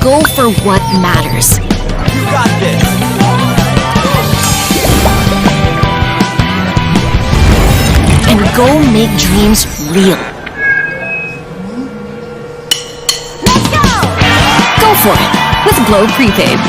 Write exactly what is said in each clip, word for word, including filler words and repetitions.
Go for what matters. You got this. And go make dreams real. Let's go! Go for it with Globe Prepaid.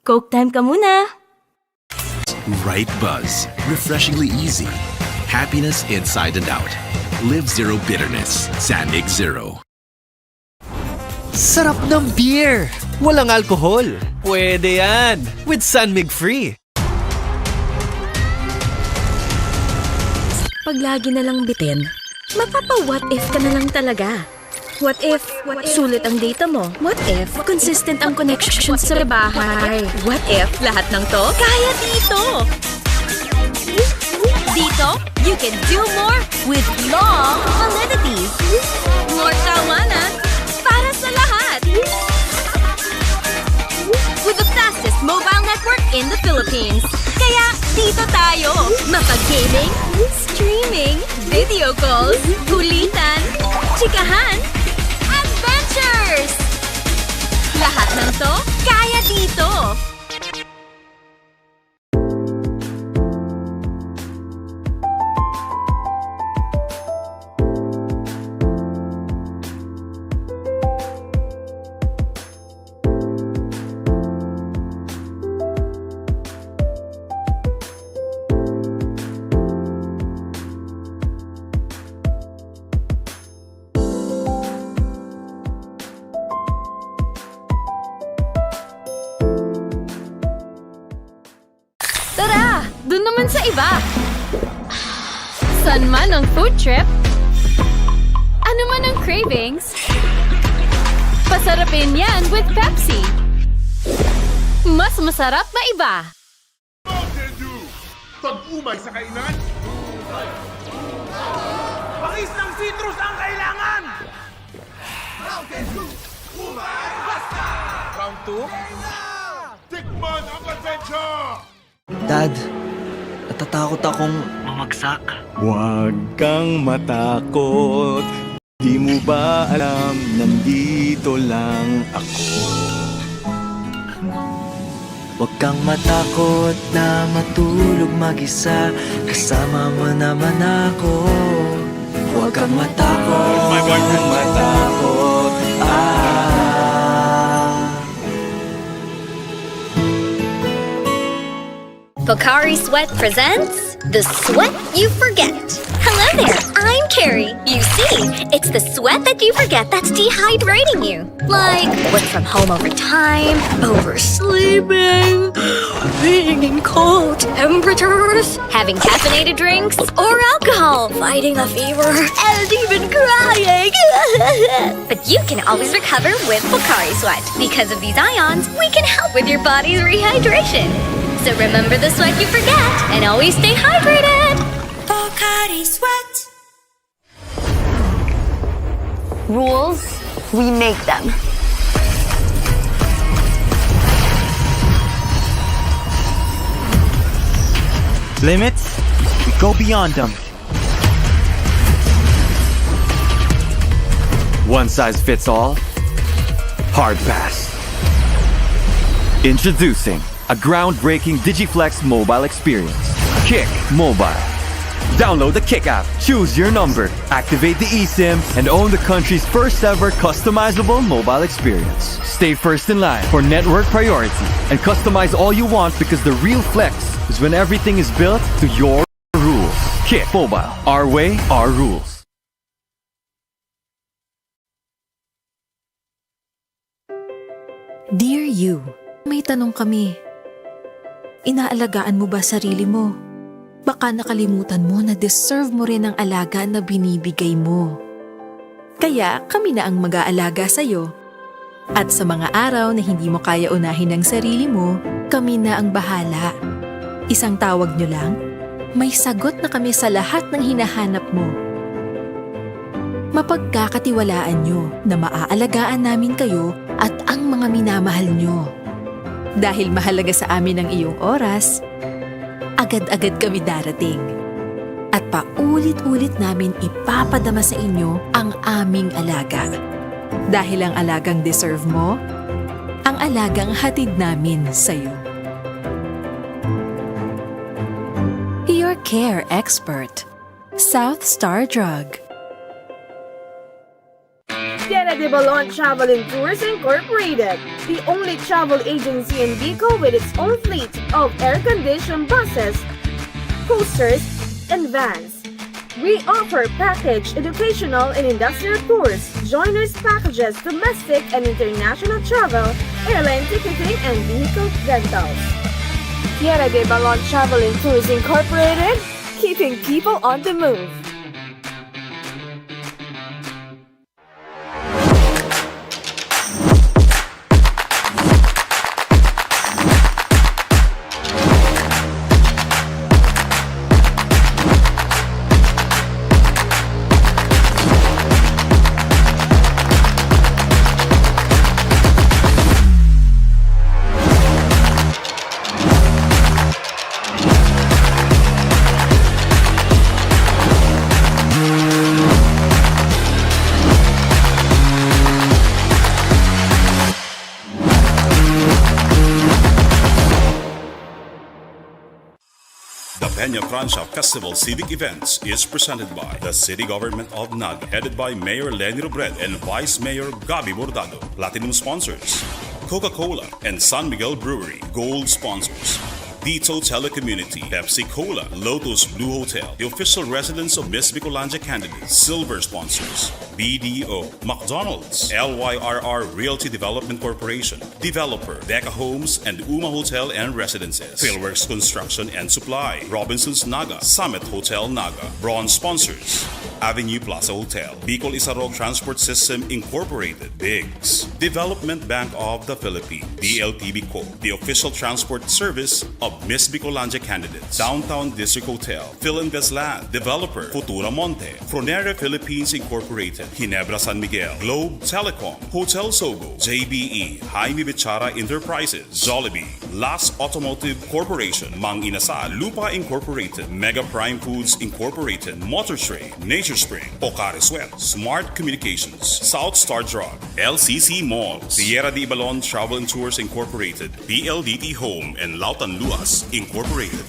Coke time ka muna! Right buzz. Refreshingly easy. Happiness inside and out. Live zero bitterness. San Mig Zero. Sarap ng beer! Walang alkohol. Pwede yan! With San Mig Free. Pag lagi na lang bitin, mapapa-what if ka na lang talaga. What if sulit ang data mo? What if consistent ang connection sa bahay? What if lahat ng to kaya dito? Dito, you can do more with long validity. More tawanan para sa lahat. With the fastest mobile network in the Philippines. Kaya dito tayo, mapag-gaming, streaming, video calls, kulitan, chikahan, adventures! Lahat ng to, kaya dito! Tara! Dun naman sa iba! San man ang food trip, ano man ang cravings, pasarapin yan with Pepsi! Mas masarap na iba! Mountain Dew! Pag-umay sa kainan, pangis ng citrus ang kailangan! Mountain Dew! Umay basta! Round two? Tikman ang adventure! Dad, natatakot akong mamagsak. Huwag kang matakot. Di mo ba alam, nandito lang ako. Huwag kang matakot na matulog mag-isa. Kasama mo naman ako. Huwag kang matakot, huwag kang matakot. Ah. Pocari Sweat presents The Sweat You Forget. Hello there, I'm Carrie. You see, it's the sweat that you forget that's dehydrating you. Like, work from home overtime, oversleeping, being in cold temperatures, having caffeinated drinks or alcohol, fighting a fever, and even crying. But you can always recover with Pocari Sweat. Because of these ions, we can help with your body's rehydration. So remember the sweat you forget and always stay hydrated. Pocari Sweat. Rules, we make them. Limits, we go beyond them. One size fits all? Hard pass. Introducing a groundbreaking Digiflex mobile experience. Kick Mobile. Download the Kick app, choose your number, activate the eSIM, and own the country's first ever customizable mobile experience. Stay first in line for network priority and customize all you want, because the real flex is when everything is built to your rules. Kick Mobile. Our way, our rules. Dear you, may tanong kami. Inaalagaan mo ba sarili mo? Baka nakalimutan mo na deserve mo rin ang alaga na binibigay mo. Kaya kami na ang mag-aalaga sa'yo. At sa mga araw na hindi mo kaya unahin ang sarili mo, kami na ang bahala. Isang tawag nyo lang, may sagot na kami sa lahat ng hinahanap mo. Mapagkakatiwalaan nyo na maaalagaan namin kayo at ang mga minamahal nyo. Dahil mahalaga sa amin ang iyong oras, agad-agad kami darating. At paulit-ulit namin ipapadama sa inyo ang aming alaga. Dahil ang alagang deserve mo, ang alagang hatid namin sa'yo. Your care expert, South Star Drug. Tierra de Balon Travel and Tours Incorporated, the only travel agency in Bicol with its own fleet of air-conditioned buses, coasters, and vans. We offer package, educational, and industrial tours, joiners packages, domestic and international travel, airline ticketing, and vehicle rentals. Tierra de Balon Travel and Tours Incorporated, keeping people on the move. The Peña Francia Festival Civic Events is presented by the City Government of Naga, headed by Mayor Leni Robredo and Vice Mayor Gabby Bordado. Platinum sponsors, Coca-Cola and San Miguel Brewery. Gold sponsors, Dito Telecommunity, Pepsi Cola, Lotus Blue Hotel, the official residence of Miss Bicolandia candidates. Silver sponsors, B D O, McDonald's, L Y R R Realty Development Corporation, Developer, Deca Homes and Uma Hotel and Residences, Philworks Construction and Supply, Robinsons Naga, Summit Hotel Naga. Bronze sponsors, Avenue Plaza Hotel, Bicol Isarog Transport System Incorporated, Biggs, Development Bank of the Philippines, D L T B Corp, the official transport service of Miss Bicolandia candidates, Downtown District Hotel, Phil and Gazlan, Developer, Futura Monte, Fronere Philippines Incorporated, Ginebra San Miguel, Globe Telecom, Hotel Sogo, J B E, Jaime Bichara Enterprises, Jollibee, Las Automotive Corporation, Mang Inasal, Lupa Incorporated, Mega Prime Foods Incorporated, Motor Trade, Nature Spring, Pocari Sweat, Smart Communications, South Star Drug, L C C Malls, Tierra de Ibalon Travel and Tours Incorporated, P L D T Home and Lautan Luas Incorporated.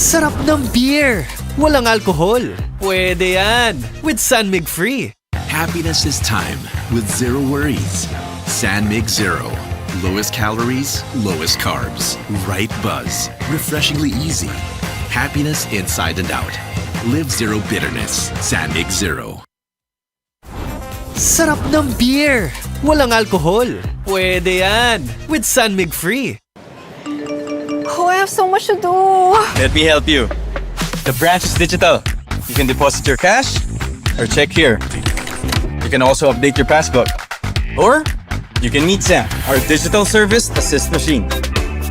Sarap ng beer! Walang alkohol! Pwede yan! With San Mig Free! Happiness is time with zero worries. San Mig Zero. Lowest calories, lowest carbs. Right buzz. Refreshingly easy. Happiness inside and out. Live zero bitterness. San Mig Zero. Sarap ng beer! Walang alkohol. Pwede yan! With San Mig Free. Oh, I have so much to do. Let me help you. The branch is digital. You can deposit your cash or check here. You can also update your passbook. Or you can meet Sam, our digital service assist machine,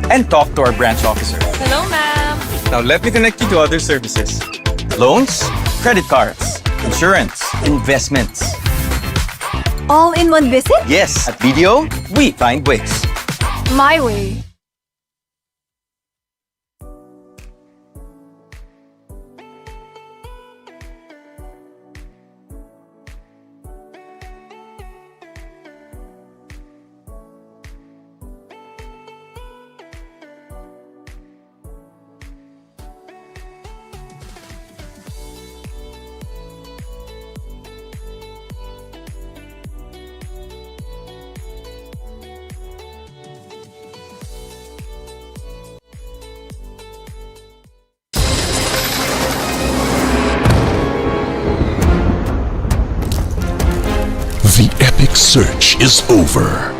and talk to our branch officer. Hello, ma'am. Now let me connect you to other services. Loans, credit cards, insurance, investments. All in one visit? Yes, at B D O, we find ways. My way. The epic search is over.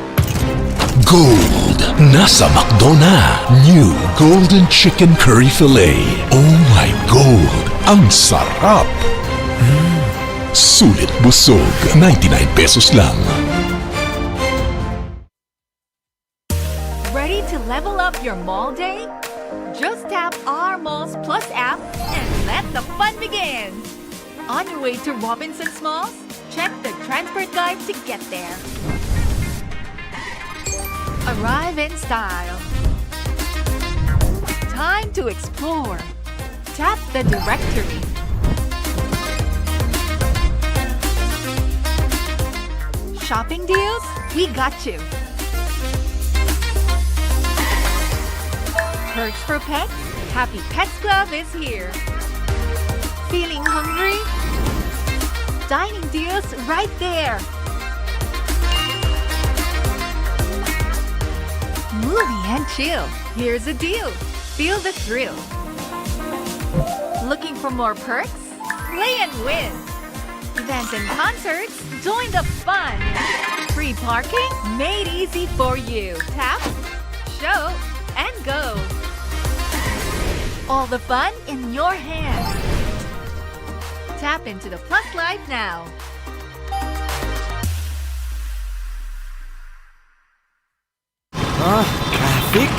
Gold, nasa McDo na. New Golden Chicken Curry Fillet. Oh my gold, ang sarap! Mm. Sulit busog, ninety-nine pesos lang. Ready to level up your mall day? Just tap R Malls Plus app and let the fun begin! On your way to Robinsons Malls? Check the transport guide to get there. Arrive in style. Time to explore. Tap the directory. Shopping deals? We got you. Perks for pets? Happy Pets Club is here. Feeling hungry? Dining deals right there. Movie and chill. Here's a deal. Feel the thrill. Looking for more perks? Play and win. Events and concerts? Join the fun. Free parking? Made easy for you. Tap, show, and go. All the fun in your hand. Tap into the Plus Life now. Ah, traffic?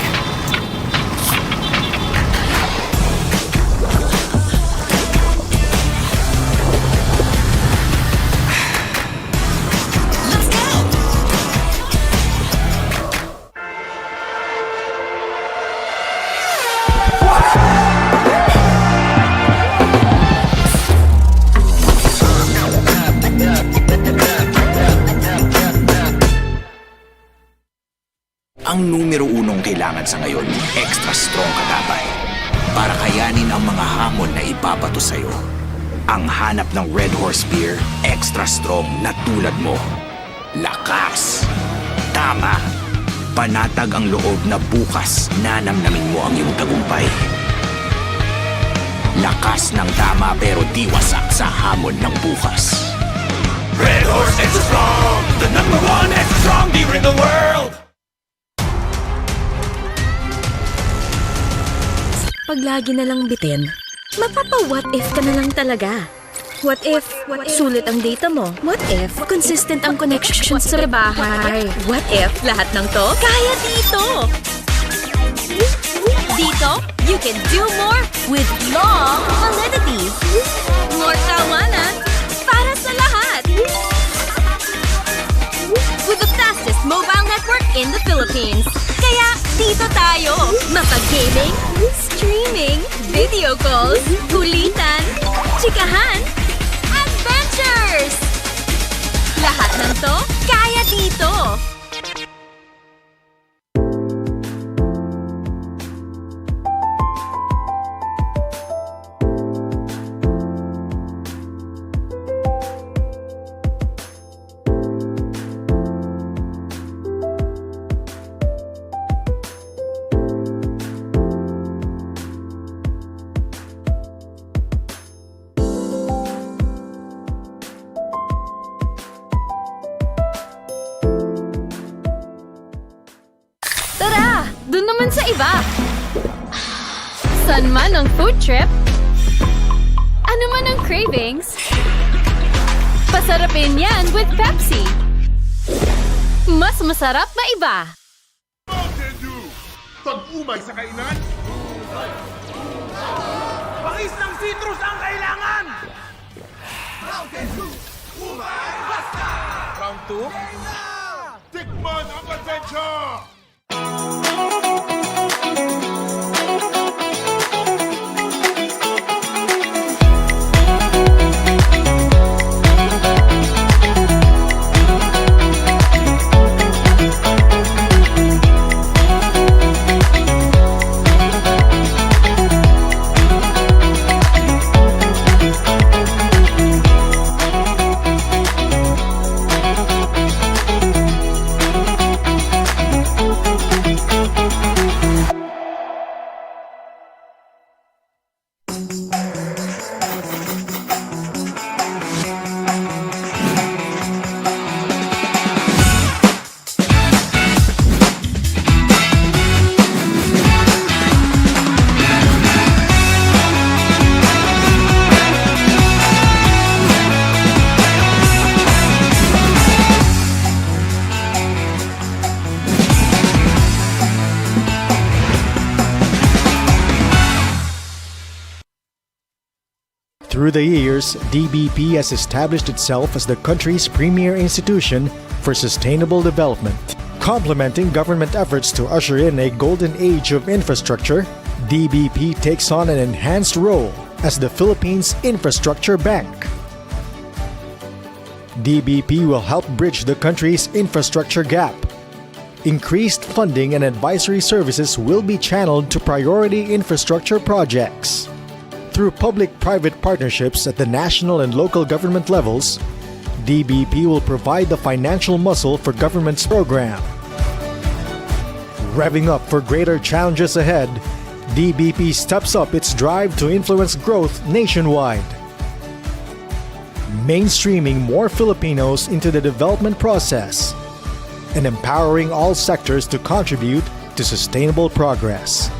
Ang numero unong kailangan sa ngayon, extra strong ka dapat. Para kayanin ang mga hamon na ibabato sa'yo. Ang hanap ng Red Horse Beer, extra strong na tulad mo. Lakas! Tama! Panatag ang loob na bukas nanamnamin mo ang iyong tagumpay. Lakas ng tama pero di wasak sa hamon ng bukas. Red Horse Extra Strong, the number one extra strong beer in the world! Pag lagi na lang bitin, mapapa-what if ka na lang talaga. What if, sulit ang data mo? What if, consistent ang connection sa bahay? What if, lahat ng to, kaya dito? Dito, you can do more with long validity. More tawanan para sa lahat. With the fastest mobile network in the Philippines. Kaya dito tayo, mapag-gaming, streaming, video calls, kulitan, chikahan, adventures! Lahat ng to, kaya dito! Iba. San man ang food trip, ano man ang cravings, pasarapin yan with Pepsi. Mas masarap na iba. Mountain Dew! Pag-umay sa kainan, bangis ng citrus ang kailangan! Mountain Dew! Umay basta! Round two? Tikman ang adventure! Through the years, D B P has established itself as the country's premier institution for sustainable development. Complementing government efforts to usher in a golden age of infrastructure, D B P takes on an enhanced role as the Philippines Infrastructure Bank. D B P will help bridge the country's infrastructure gap. Increased funding and advisory services will be channeled to priority infrastructure projects. Through public-private partnerships at the national and local government levels, D B P will provide the financial muscle for government's program. Revving up for greater challenges ahead, D B P steps up its drive to influence growth nationwide. Mainstreaming more Filipinos into the development process and empowering all sectors to contribute to sustainable progress.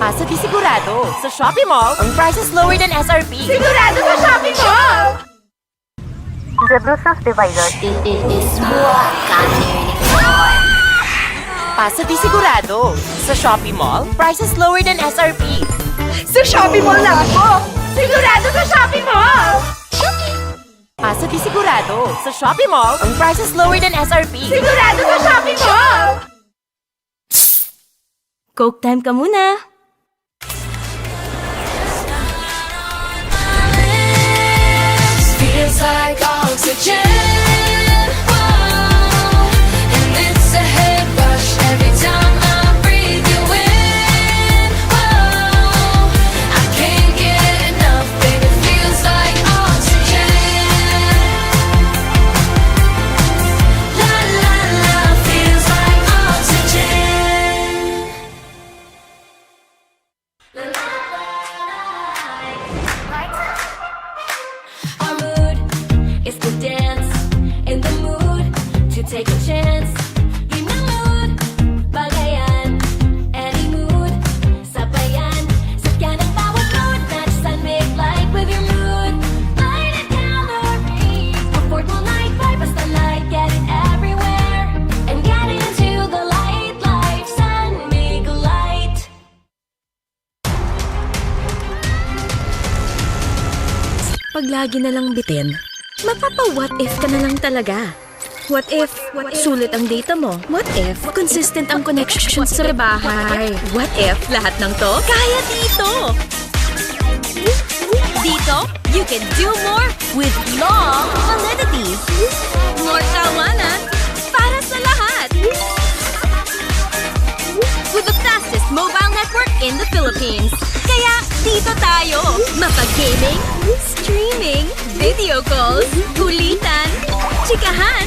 Paso di sigurado! Sa Shopee Mall, ang prices lower than S R P. Sigurado sa Shopee Mall! The Bluetooth device is Paso di sigurado! Sa Shopee Mall, prices lower than S R P. Sa Shopee Mall na ako! Sigurado sa Shopee Mall! Paso di sigurado! Sa Shopee Mall, ang prices lower than S R P. Sigurado sa Shopee Mall! Coke time ka muna! Feels like oxygen. Whoa. And it's a head rush every time I breathe you in. Whoa. I can't get enough, baby. Feels like oxygen. La la la. Feels like oxygen. Our mood is to dance. Lagi na lang bitin. Mapapa-what if ka na lang talaga. What if sulit ang data mo? What if consistent ang connection sa bahay? What if lahat ng 'to kaya dito? Dito, you can do more with long validity. More tawanan para sa lahat. With the fastest mobile network in the Philippines. Kaya dito tayo, mapag-gaming, streaming, video calls, kulitan, chikahan,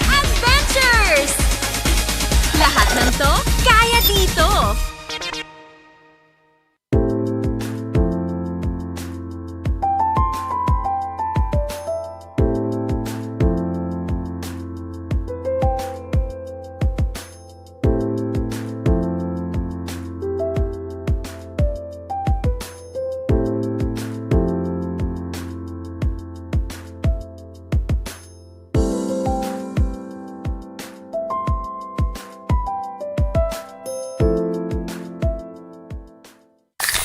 adventures! Lahat ng 'to, kaya dito!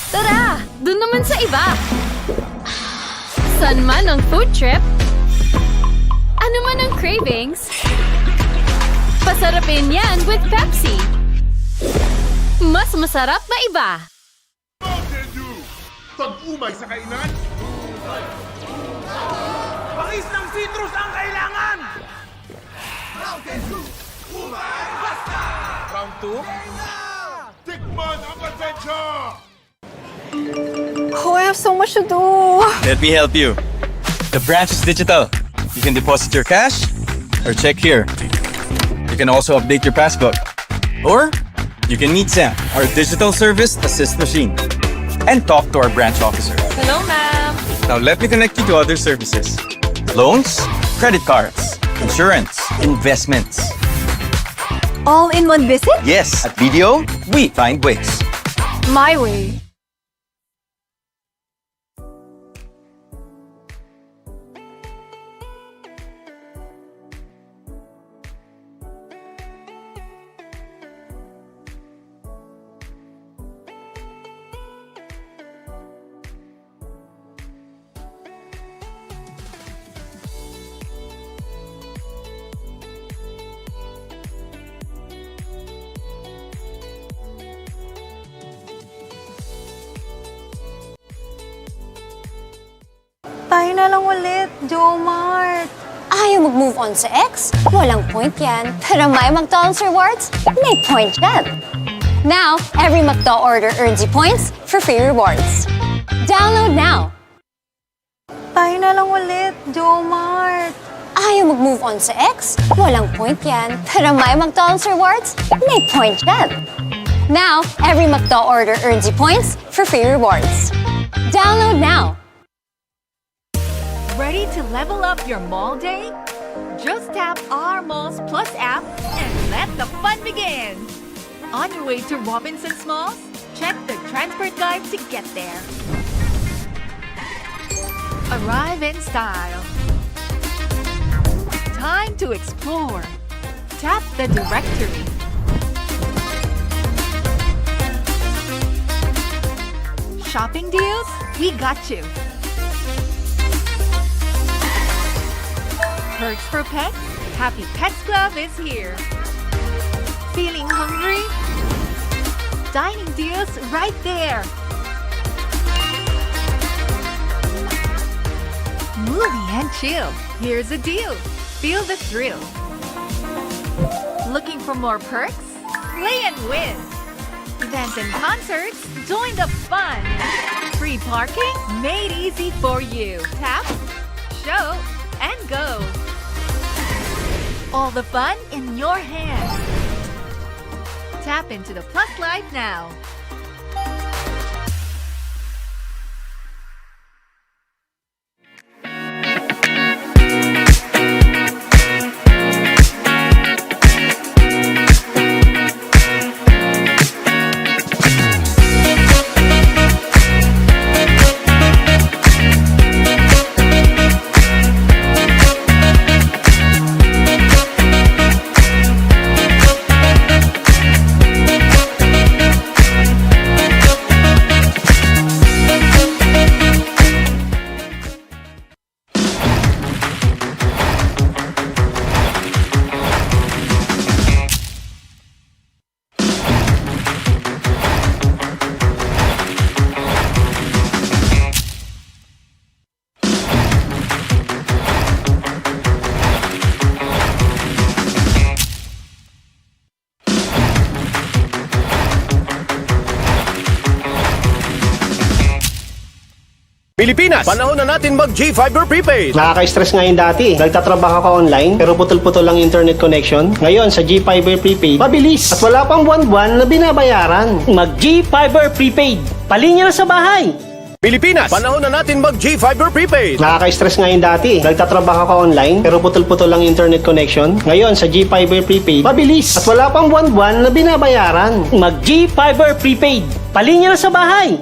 Tara! Dun naman sa iba! San man ang food trip, ano man ang cravings, pasarapin yan with Pepsi. Mas masarap na iba. Mountain Dew! Pag-umay sa kainan, pangis ng citrus ang kailangan! Mountain Dew! Umay basta! Round two. Tikman ang adventure! Oh, I have so much to do. Let me help you. The branch is digital. You can deposit your cash or check here. You can also update your passbook. Or you can meet Sam, our digital service assist machine, and talk to our branch officer. Hello, ma'am. Now let me connect you to other services. Loans, credit cards, insurance, investments. All in one visit? Yes, at B D O, we find ways. My way. Tayo na lang ulit, Jomart. Ayaw mag-move on sa ex? Walang point yan. Pero may McDonald's Rewards? May point yan. Now, every McDo order earns you points for free rewards. Download now! Tayo na lang ulit, Jomart. Ayaw mag-move on sa ex? Walang point yan. Pero may McDonald's Rewards? May point yan. Now, every McDo order earns you points for free rewards. Download now! Ready to level up your mall day? Just tap R Malls Plus app and let the fun begin! On your way to Robinson's Malls? Check the transport guide to get there. Arrive in style. Time to explore. Tap the directory. Shopping deals? We got you. Perks for pets? Happy Pets Club is here. Feeling hungry? Dining deals right there. Movie and chill. Here's a deal. Feel the thrill. Looking for more perks? Play and win. Events and concerts? Join the fun. Free parking? Made easy for you. Tap, show, and go. All the fun in your hand. Tap into the Plus Life now. Pilipinas, panahon na natin mag G Fiber Prepaid. Nakaka-stress nga yun dati. Nagtatrabaho ka online, pero putol-putol ang internet connection. Ngayon, sa G Fiber Prepaid, mabilis. At wala pang buwan-buwan na binabayaran. Mag G Fiber Prepaid. Palinya na sa bahay. Pilipinas, panahon na natin mag G Fiber Prepaid. Nakaka-stress nga yun dati. Nagtatrabaho ka online, pero putol-putol ang internet connection. Ngayon, sa G Fiber Prepaid, mabilis. At wala pang buwan-buwan na binabayaran. Mag G Fiber Prepaid. Palinya na sa bahay.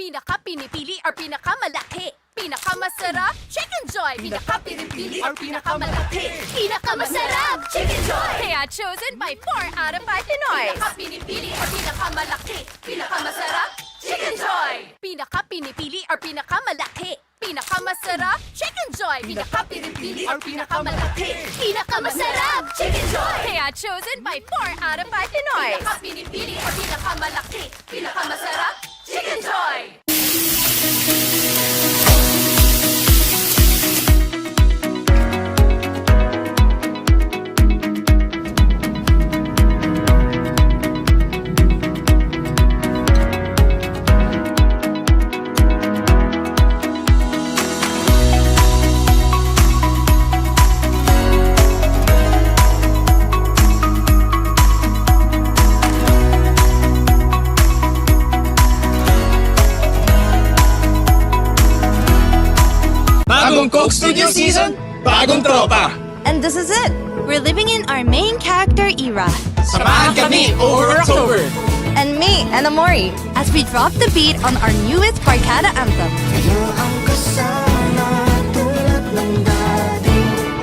Pinaka-pinipili or pinakamalaki? Pinakamasarap? Chicken Joy! Pinaka-pinipili or pinakamalaki? Pinakamasarap! Chicken Joy! Kaya chosen by four out of five Pinoy. Pinaka-pinipili or pinakamalaki? Pinakamasarap? Chicken Joy! Pinaka-pinipili or pinakamalaki? Pinakamasarap? Chicken Joy! Pinaka-pinipili or pinakamalaki? Pinakamasarap! Chicken Joy! Kaya chosen by four out of five Pinoy. Pinaka-pinipili or pinakamalaki? Pinakamasarap? Chicken Joy! Bagong Coke Studio season, bagong tropa. And this is it. We're living in our main character era. Samahan kami over October. And me, Anna Mori, as we drop the beat on our newest Barkada anthem. Kaya ang kasama na tulad ng dati.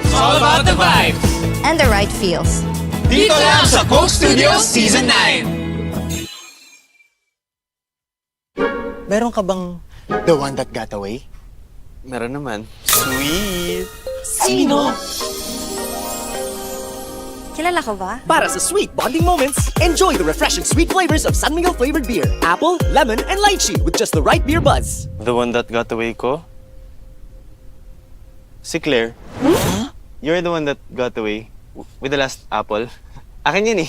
It's all about the vibes. And the right feels. Dito lang sa Coke Studios Season nine. Meron ka bang the one that got away? Meron naman. Sweet! Sino? Kilala ko ba? Para sa sweet bonding moments, enjoy the refreshing sweet flavors of San Miguel flavored beer, apple, lemon, and lychee with just the right beer buzz. The one that got away ko? Si Claire. Huh? You're the one that got away w- with the last apple. Akin yun eh.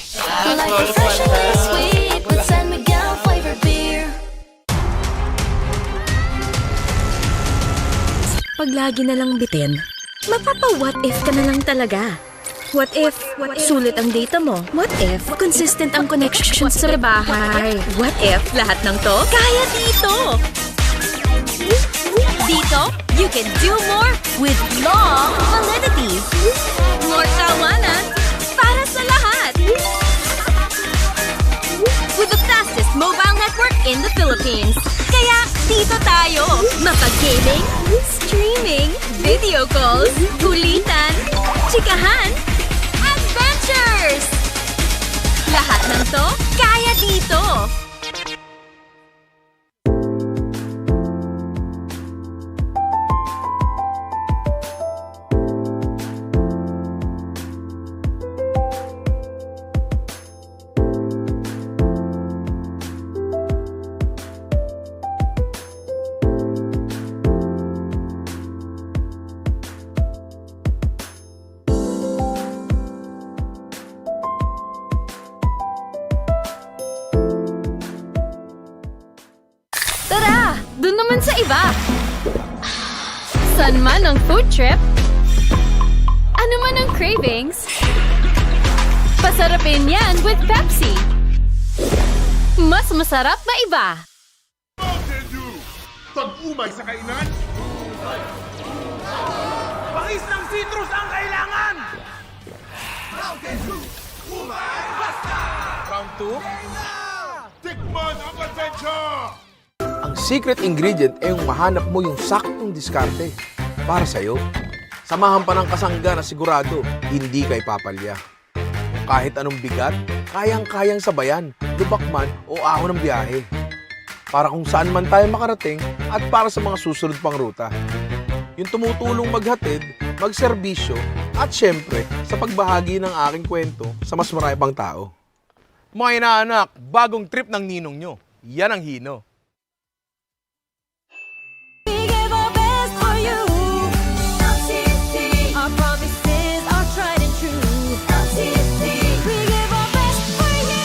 Like refreshingly sweet with San Miguel flavored beer. Pag lagi na lang bitin, mapapa-what if ka na lang talaga. What if sulit ang data mo? What if consistent ang connection sa bahay? What if lahat ng 'to kaya dito? Dito, you can do more with long validity. More tawanan para sa lahat. With the fastest mobile network in the Philippines. Kaya dito tayo. Mapag-gaming, streaming, video calls, kulitan, chikahan, adventures! Lahat ng 'to, kaya dito! Tara! Dun naman sa iba! San man ang food trip, ano man ang cravings, pasarapin yan with Pepsi. Mas masarap maiba. Mountain Dew! Pag-umay sa kainan, bangis ng citrus ang kailangan! Mountain Dew! Umay basta! Round two? Tikman ang adventure! Ang secret ingredient ay yung mahanap mo yung saktong diskarte para sa'yo. Samahan pa ng kasangga na sigurado hindi ka ipapalya. Kahit anong bigat, kayang-kayang sabayan, lubak man o ahon ang biyahe. para kung saan man tayo makarating at para sa mga susunod pang ruta. Yung tumutulong maghatid, magserbisyo, at syempre, sa pagbahagi ng aking kwento sa mas marami pang tao. Mga inaanak, bagong trip ng ninong nyo. Yan ang Hino. We give our best for you. L C C. Our promises are tried and true. L C C. We give our best for you.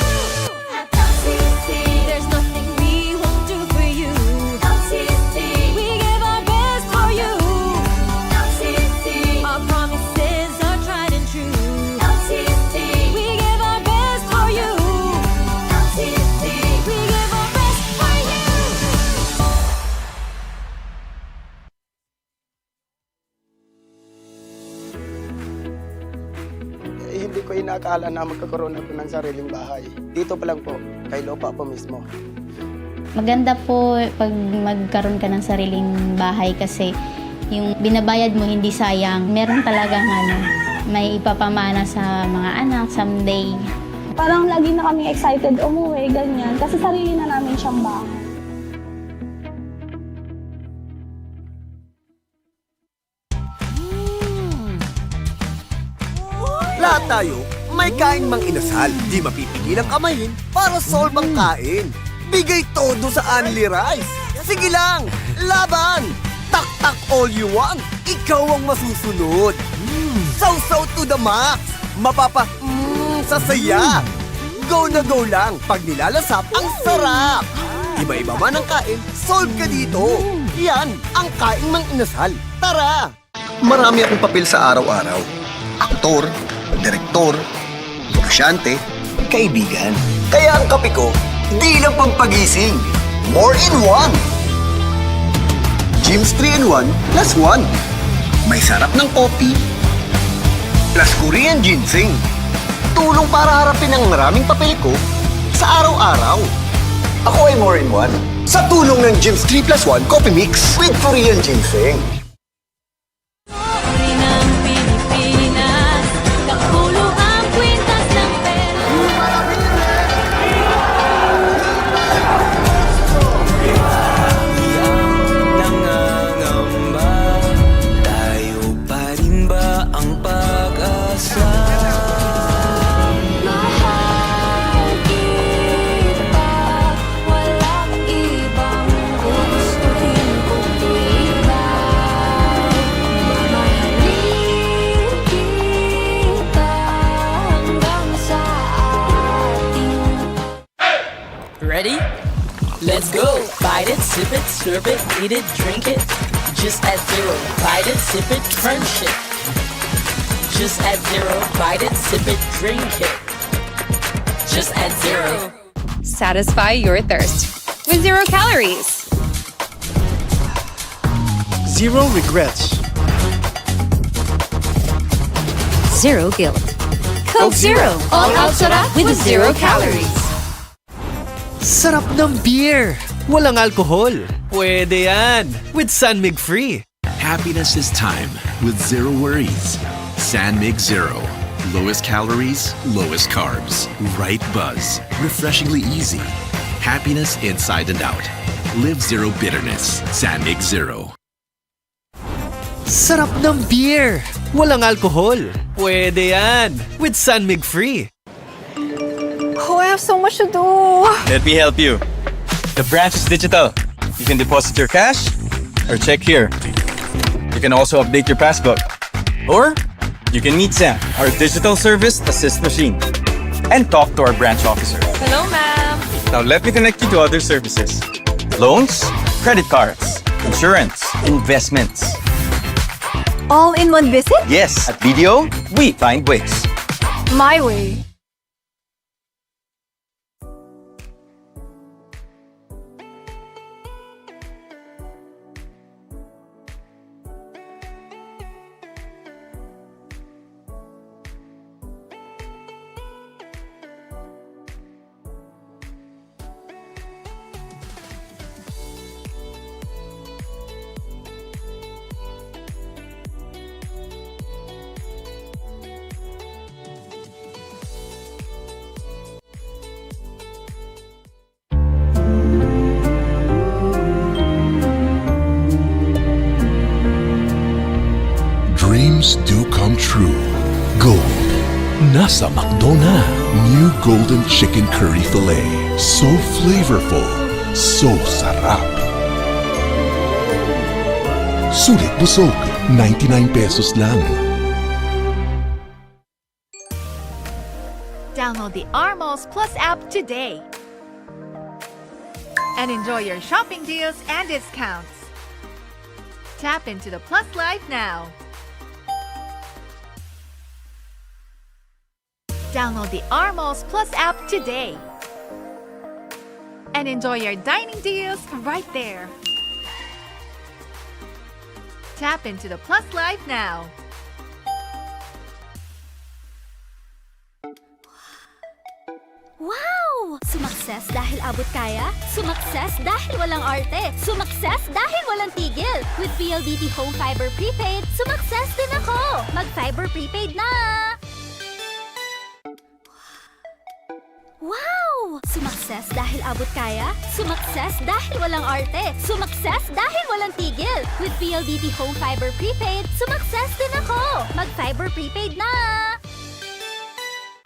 At L C C, there's nothing we won't do for you. L C C. We give our best for you. L C C. Our promises are tried and true. L C C. We give our best for you. L C C. We give our best for you. Eh, hindi ko inakala na magkakaroon ako ng sariling bahay. Dito pa lang po, kay lupa po mismo. Maganda po pag magkaroon ka ng sariling bahay kasi yung binabayad mo hindi sayang. Meron talagang ano, may ipapamana sa mga anak someday. Parang lagi na kami excited umuwi, ganyan. Kasi sarili na namin siyang bahay. Lahat tayo may kain mang inasal. Di mapipigilang kamayin para solve ang kain. Bigay todo sa Only Rice. Sige lang! Laban! Taktak all you want! Ikaw ang masusunod! Sausaw to the max! Mapapa... Mm, sa saya! Go na go lang! Pag nilalasap, ang sarap! Iba-iba man ang kain, solve ka dito! Yan ang kain mang inasal! Tara! Marami akong papel sa araw-araw. Aktor, direktor, negosyante, kaibigan. Kaya ang kape ko, di lang pampagising. More in one! Gyms three in one plus one. May sarap ng kopi, plus Korean ginseng. Tulong para harapin ang maraming papel ko sa araw-araw. Ako ay more in one. Sa tulong ng Gyms three plus one Coffee Mix with Korean ginseng. Uri ng Pilipinas, kapulo ang kwintas ng pera. Nangangamba, tayo pa rin ba ang pag-asa? Mahal kita. Walang ibang gugustuhin kundi ikaw. Mamahalin kita hanggang sa ating... Ready? Let's go! Bite it, sip it, slurp it, eat it, drink it. Just add Zero. Bite it, sip it, crunch it. Just add Zero. Bite it, sip it, drink it. Just add Zero. Satisfy your thirst with zero calories. Zero regrets. Zero guilt. Coke Zero. All out sarap with zero calories. Sarap ng beer! Walang alcohol. Pwede yan! With San Mig Free. Happiness is time with zero worries. San Mig Zero. Lowest calories, lowest carbs. Right buzz. Refreshingly easy. Happiness inside and out. Live zero bitterness. San Mig Zero. Sarap ng beer! Walang alcohol. Pwede yan! With San Mig Free. Oh, I have so much to do. Let me help you. The branch is digital. You can deposit your cash or check here. You can also update your passbook. Or you can meet Sam, our digital service assist machine, and talk to our branch officer. Hello, ma'am. Now let me connect you to other services. Loans, credit cards, insurance, investments. All in one visit? Yes, at B D O, we find ways. My way. Dreams do come true. Gold. Nasa McDo na. New Golden Chicken Curry Fillet. So flavorful. So sarap. Sulit busog. Ninety-nine pesos lang. Download the R Malls Plus app today and enjoy your shopping deals and discounts. Tap into the Plus Life now. Download the R Malls Plus app today and enjoy your dining deals right there. Tap into the Plus Life now. Wow! Sumakses dahil abot kaya? Sumakses dahil walang arte? Sumakses dahil walang tigil? With P L D T Home Fiber Prepaid, sumakses din ako! Mag-Fiber Prepaid na! Wow! Sumakses dahil abot kaya? Sumakses dahil walang arte? Sumakses dahil walang tigil? With P L D T Home Fiber Prepaid, sumakses din ako! Mag-Fiber Prepaid na!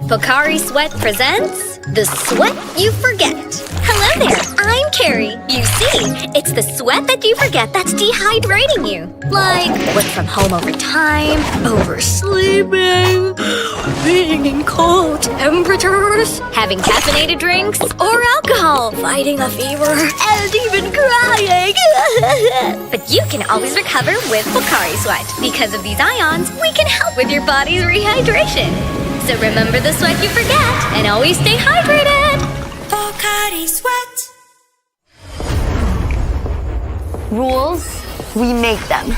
Pocari Sweat presents The Sweat You Forget. Hello there, I'm Carrie. You see, it's the sweat that you forget that's dehydrating you. Like, work from home overtime, oversleeping, being in cold temperatures, having caffeinated drinks or alcohol, fighting a fever, and even crying. But you can always recover with Pocari Sweat. Because of these ions, we can help with your body's rehydration. So remember the sweat you forget and always stay hydrated. Pocari Sweat. Rules, we make them.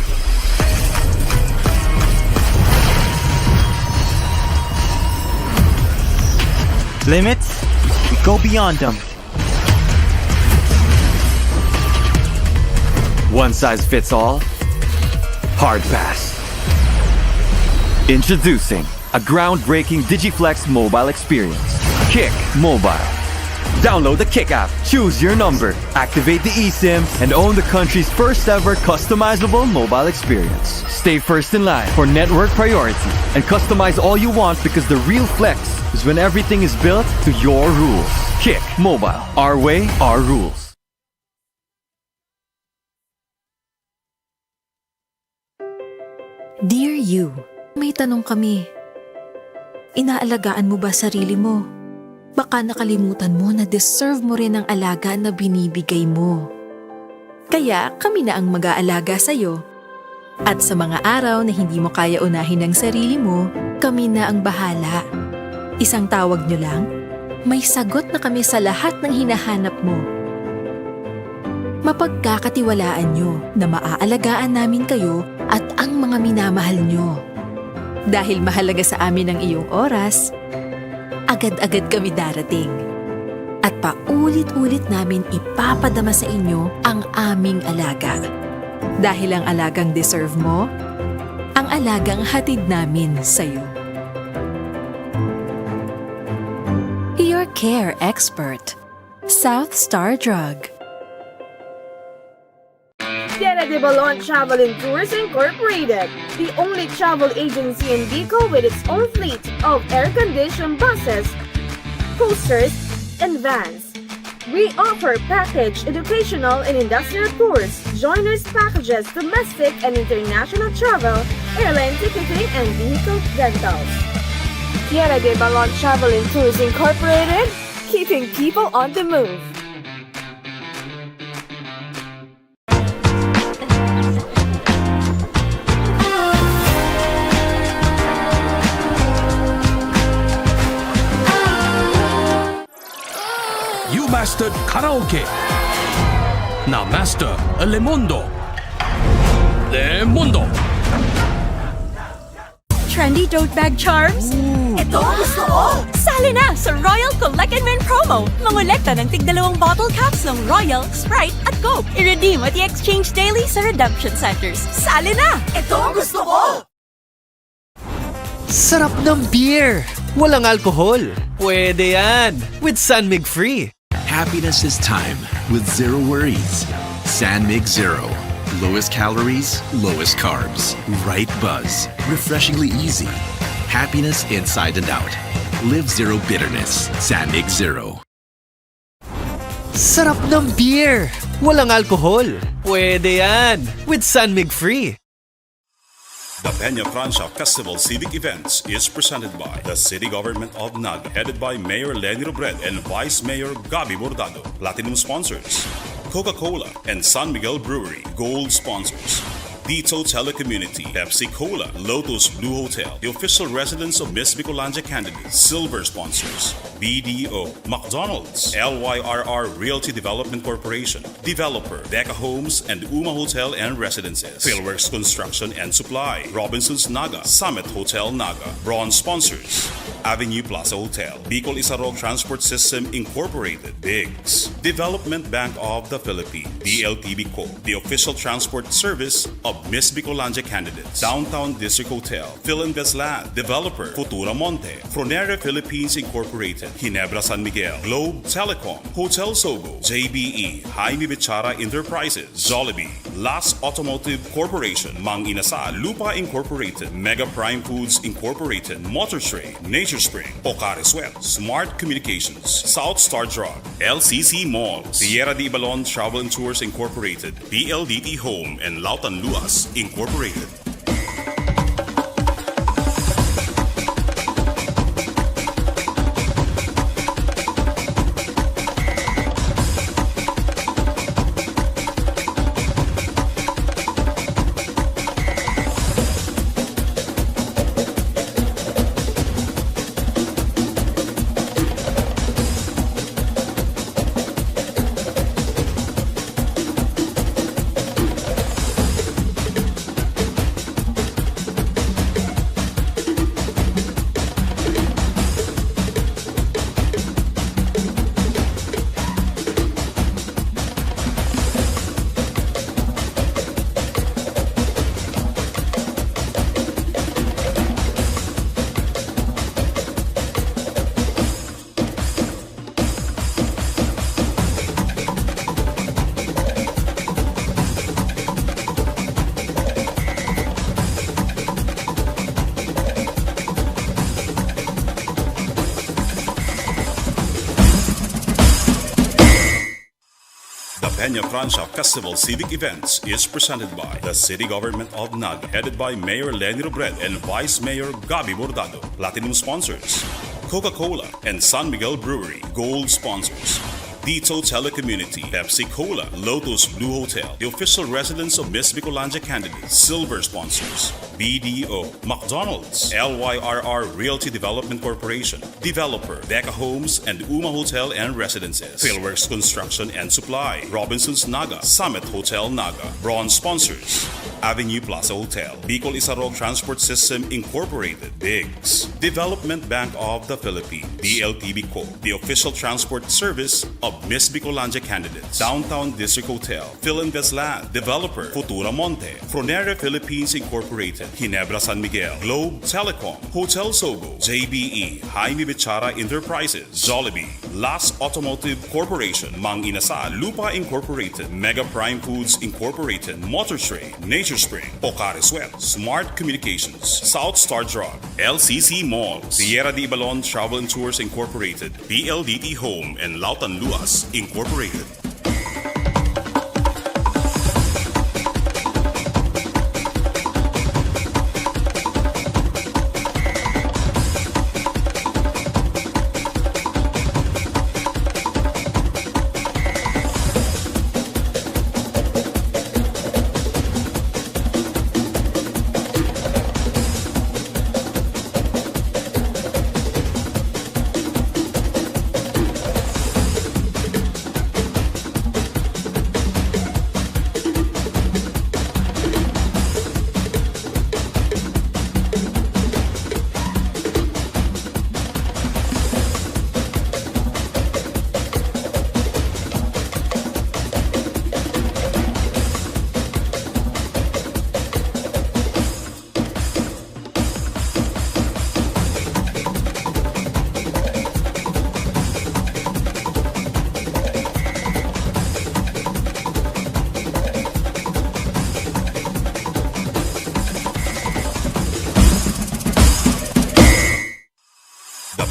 Limits, we go beyond them. One size fits all? Hard pass. Introducing a groundbreaking Digiflex mobile experience. Kick Mobile. Download the Kick app, choose your number, activate the eSIM, and own the country's first ever customizable mobile experience. Stay first in line for network priority and customize all you want, because the real flex is when everything is built to your rules. Kick Mobile. Our way, our rules. Dear you, may tanong kami. Inaalagaan mo ba sarili mo? Baka nakalimutan mo na deserve mo rin ang alaga na binibigay mo. Kaya kami na ang mag-aalaga sa'yo. At sa mga araw na hindi mo kaya unahin ang sarili mo, kami na ang bahala. Isang tawag nyo lang, may sagot na kami sa lahat ng hinahanap mo. Mapagkakatiwalaan nyo na maaalagaan namin kayo at ang mga minamahal nyo. Dahil mahalaga sa amin ang iyong oras, agad-agad kami darating. At paulit-ulit namin ipapadama sa inyo ang aming alaga. Dahil ang alagang deserve mo, ang alagang hatid namin sa'yo. Your Care Expert, South Star Drug. Tierra de Balon Travel and Tours Incorporated, the only travel agency in Bicol with its own fleet of air-conditioned buses, coasters, and vans. We offer package, educational, and industrial tours, joiners packages, domestic and international travel, airline ticketing, and vehicle rentals. Tierra de Balon Travel and Tours Incorporated, keeping people on the move. You mastered karaoke. Now master Elemundo. Elemundo. Trendy tote bag charms? Ito ang gusto ko! Sali na sa Royal Collect and Win promo! Mangolekta ng tigdalawang bottle caps ng Royal, Sprite at Coke. I-redeem at i-exchange daily sa redemption centers. Sali na! Ito ang gusto ko! Sarap ng beer! Walang alkohol! Pwede yan! With San Mig Free! Happiness is time with zero worries. San Mig Zero. Lowest calories, lowest carbs. Right buzz. Refreshingly easy. Happiness inside and out. Live zero bitterness. San Mig Zero. Sarap ng beer! Walang alkohol! Pwede yan! With San Mig Free! The Peña Francia Festival Civic Events is presented by the City Government of Naga, headed by Mayor Leni Robredo and Vice Mayor Gabby Bordado. Platinum sponsors, Coca-Cola and San Miguel Brewery. Gold sponsors, Dito Telecommunity, Pepsi Cola, Lotus Blue Hotel, the official residence of Miss Bicolandia candidate. Silver sponsors, B D O, McDonald's, L Y R R Realty Development Corporation, developer, Deca Homes and Uma Hotel and Residences, Philworks Construction and Supply, Robinsons Naga, Summit Hotel Naga. Bronze sponsors, Avenue Plaza Hotel, Bicol Isarog Transport System Incorporated, Biggs, Development Bank of the Philippines, D L T B Co, the official transport service of Miss Bicolandia candidates, Downtown District Hotel, Philinvest Land, developer, Futura Monte, Fronere Philippines Incorporated, Ginebra San Miguel, Globe Telecom, Hotel Sogo, J B E, Jaime Bichara Enterprises, Jollibee, Las Automotive Corporation, Mang Inasal, Lupa Incorporated, Mega Prime Foods Incorporated, Motor Trade, Nature Spring, Pocari Sweat, Smart Communications, South Star Drug, L C C Malls, Tierra de Ibalon Travel and Tours Incorporated, P L D T Home, and Lautan Luas Incorporated. The Peña Francia Festival Civic Events is presented by the City Government of Naga, headed by Mayor Leni Robredo and Vice Mayor Gabby Bordado. Platinum sponsors, Coca-Cola and San Miguel Brewery. Gold sponsors, Dito Telecommunity, Pepsi Cola, Lotus Blue Hotel, the official residence of Miss Bicolandia candidate. Silver sponsors, B D O, McDonald's, L Y R R Realty Development Corporation, developer, Deca Homes and Uma Hotel and Residences, Philworks Construction and Supply, Robinsons Naga, Summit Hotel Naga. Bronze sponsors, Avenue Plaza Hotel, Bicol Isarog Transport System Incorporated, Biggs, Development Bank of the Philippines, D L T B Co, the official transport service of Miss Bicolandia candidates, Downtown District Hotel, Philinvest Land, developer, Futura Monte, Fronere Philippines Incorporated, Ginebra San Miguel, Globe Telecom, Hotel Sogo, J B E, Jaime Bichara Enterprises, Jollibee, Las Automotive Corporation, Mang Inasal, Lupa Incorporated, Mega Prime Foods Incorporated, Motor Trade, Nature Spring, Pocari Sweat, Smart Communications, South Star Drug, L C C Malls, Tierra de Ibalon Travel and Tours Incorporated, P L D T Home, and Lautan Luas Incorporated.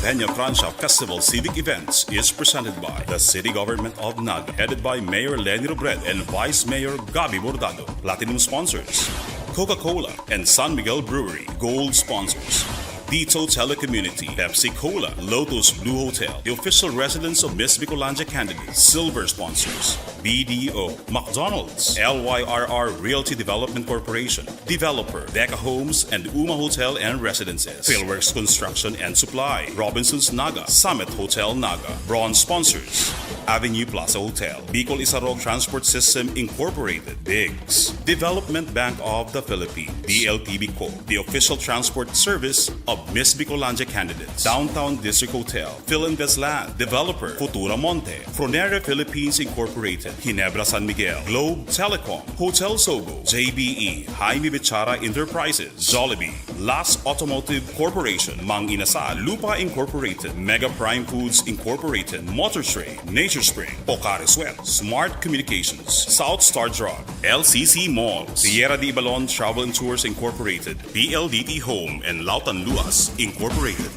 Peña Francia Festival Civic Events is presented by the City Government of Naga, headed by Mayor Leni Robredo and Vice Mayor Gabby Bordado. Platinum sponsors: Coca-Cola and San Miguel Brewery. Gold sponsors: Dito Telecommunity, Pepsi Cola, Lotus Blue Hotel, the official residence of Miss Bicolandia candidate. Silver sponsors: B D O, McDonald's, L Y R R Realty Development Corporation, developer, Deca Homes and Uma Hotel and Residences, Philworks Construction and Supply, Robinsons Naga, Summit Hotel Naga. Bronze sponsors: Avenue Plaza Hotel, Bicol Isarog Transport System Incorporated, Biggs, Development Bank of the Philippines, D L T B Co, the official transport service of Miss Bicolandia candidates, Downtown District Hotel, Philinvest Land, developer, Futura Monte, Fronere Philippines Incorporated, Ginebra San Miguel, Globe Telecom, Hotel Sogo, J B E, Jaime Bichara Enterprises, Jollibee, Las Automotive Corporation, Mang Inasal, Lupa Incorporated, Mega Prime Foods Incorporated, Motor Trade, Nature Spring, Pocari Sweat, Smart Communications, South Star Drug, L C C Malls, Sierra de Ibalon Travel and Tours Incorporated, P L D T Home and Lautan Luas Incorporated.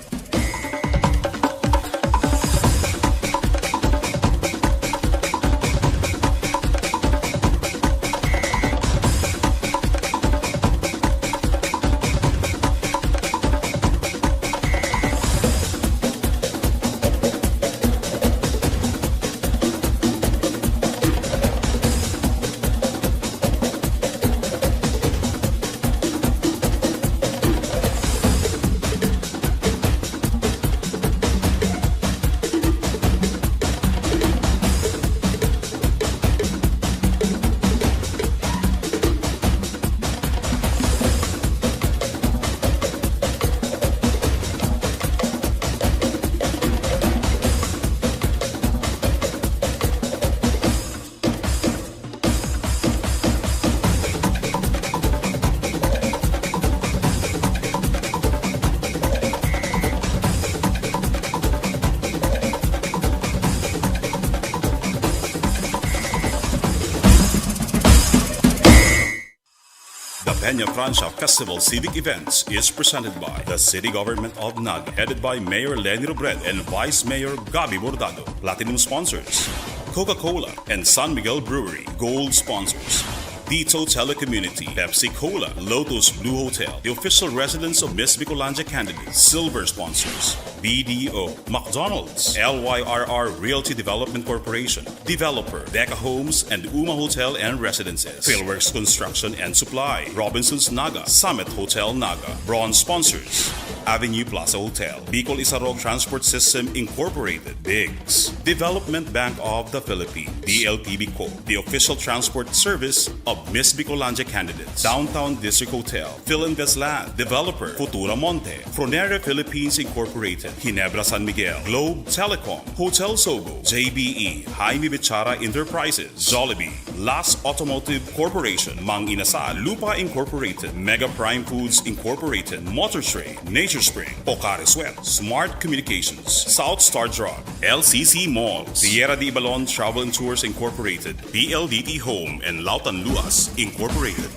The Peña Francia Festival Civic Events is presented by the City Government of Naga, headed by Mayor Leni Robredo and Vice Mayor Gabby Bordado. Platinum sponsors: Coca-Cola and San Miguel Brewery. Gold sponsors: Dito Telecommunity, Pepsi Cola, Lotus Blue Hotel, the official residence of Miss Bicolandia candidate. Silver sponsors: B D O, McDonald's, L Y R R Realty Development Corporation, developer, Deca Homes and Uma Hotel and Residences, Philworks Construction and Supply, Robinsons Naga, Summit Hotel Naga. Bronze sponsors: Avenue Plaza Hotel, Bicol Isarog Transport System Incorporated, Biggs, Development Bank of the Philippines, D L T B Co, the official transport service of Miss Bicolandia candidates, Downtown District Hotel, Philinvest Land, developer, Futura Monte, Fronere Philippines Incorporated, Ginebra San Miguel, Globe Telecom, Hotel Sogo, J B E, Jaime Bichara Enterprises, Jollibee, Las Automotive Corporation, Mang Inasal, Lupa Incorporated, Mega Prime Foods Incorporated, Motor Trade, Nature Spring, Pocari Sweat, Smart Communications, South Star Drug, L C C Malls, Sierra de Ibalon Travel and Tours Incorporated, P L D T Home and Lautan Luas Incorporated.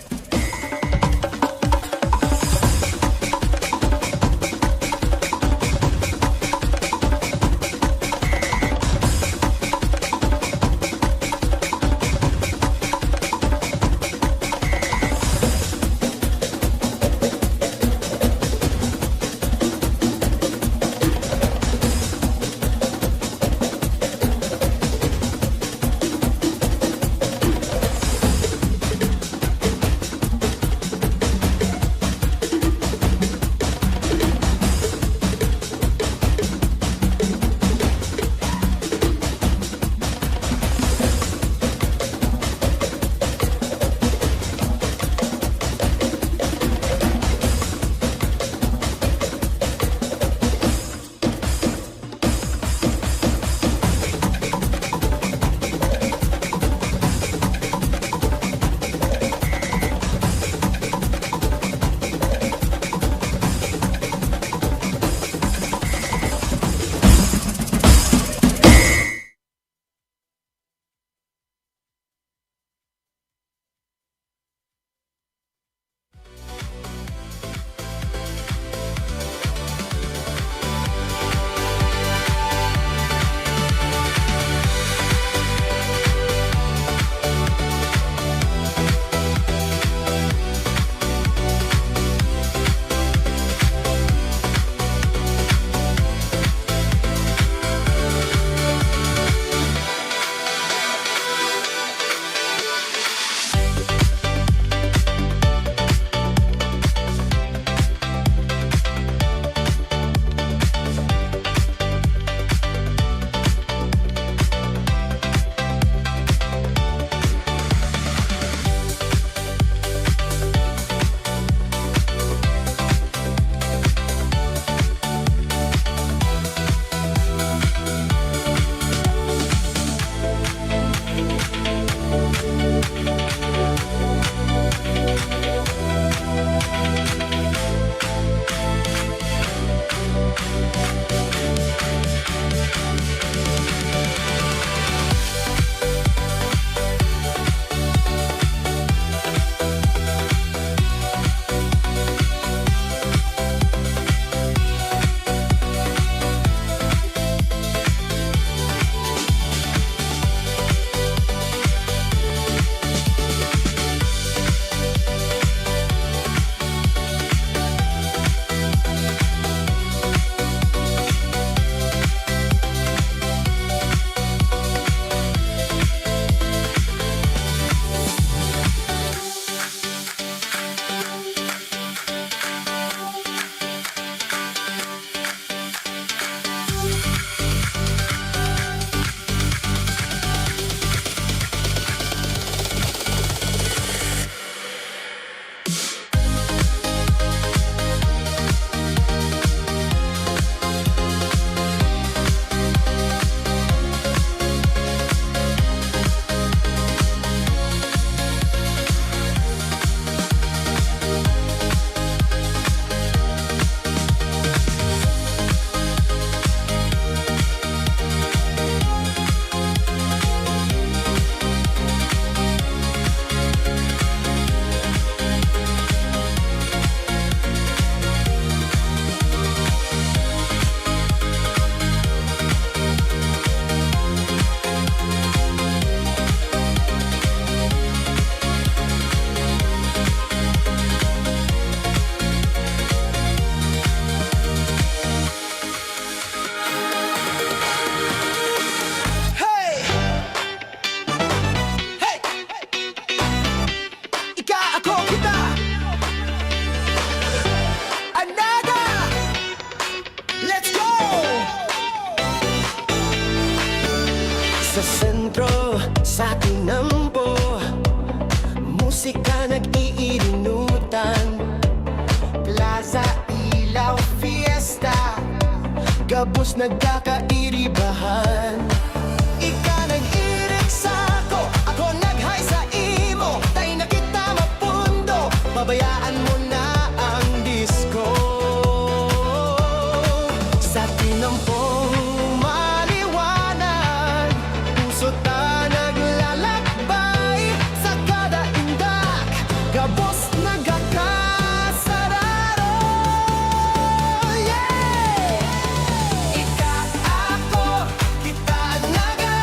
Sentro sa tinampo, musika nag-iirinutan. Plaza, ilaw, fiesta, gabos nagkakairibahan. Ika nag-irik sako, ako nag-hi sa imo, dai na kita mapundo, pabayaan mo na ang disco. Sa tinampong maliwanag, puso ta naglalakbay, sa kada indak, gabos nagkakasararo. Yeah! Ika, ako, kita, naga,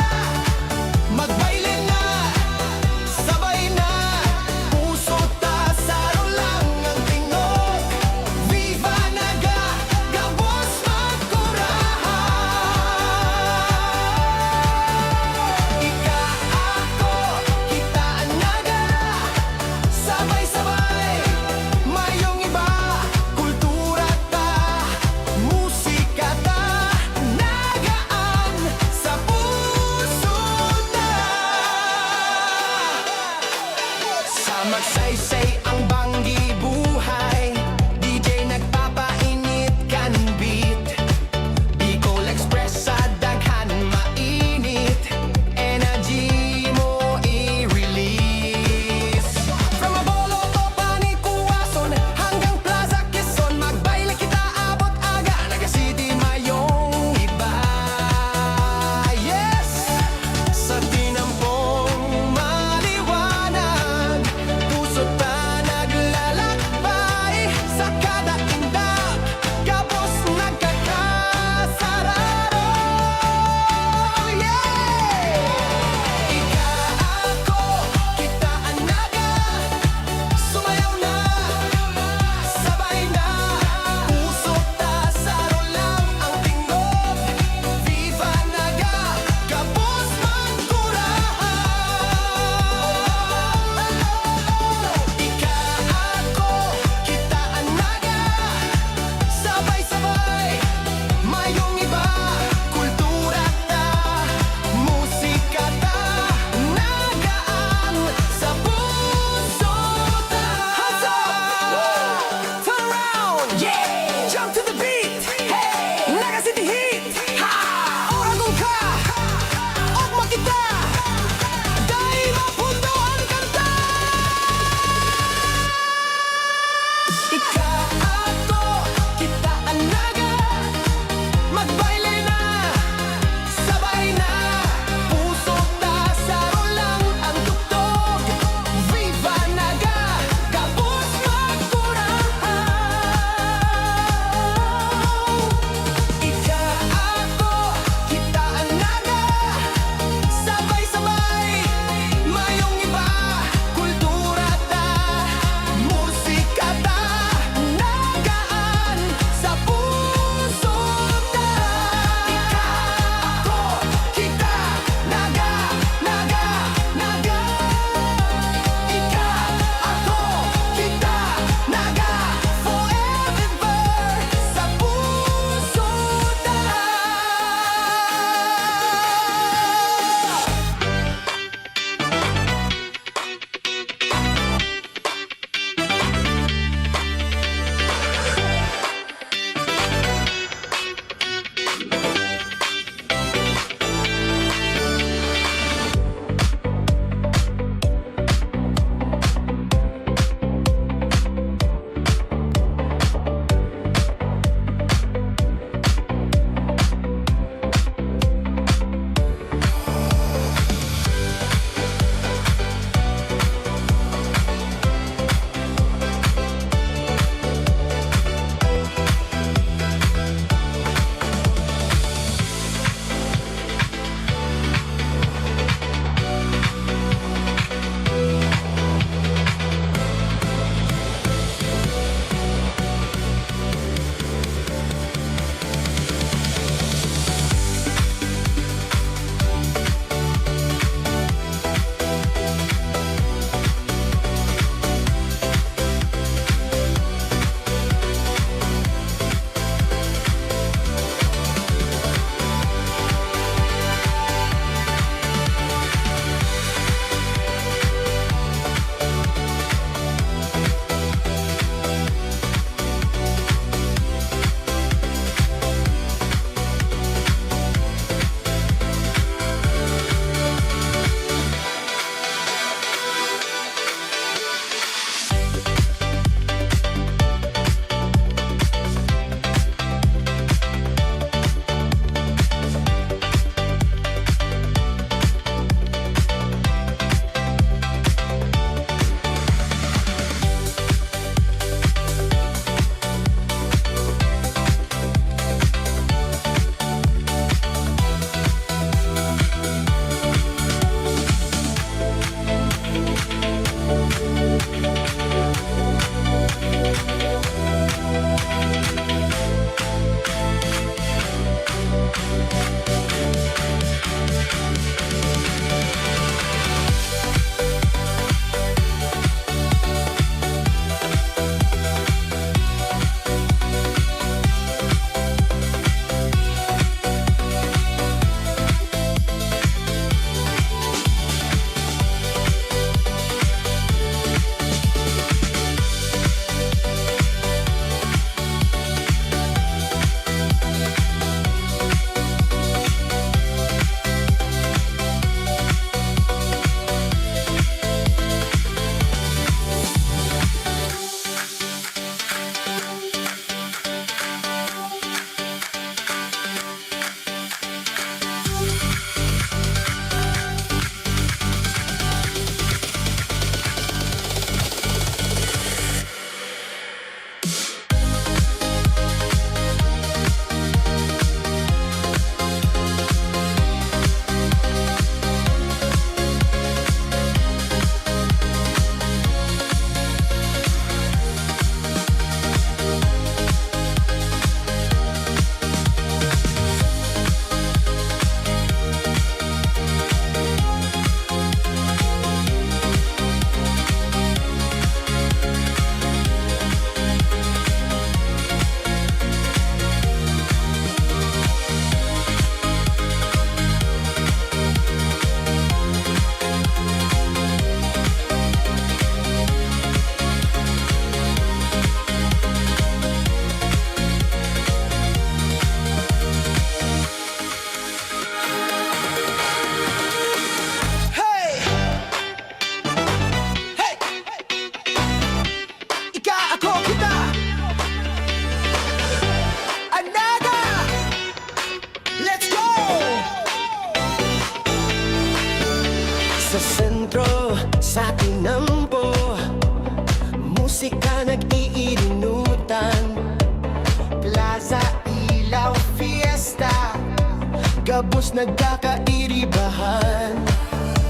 Tapos nagkakairibahan.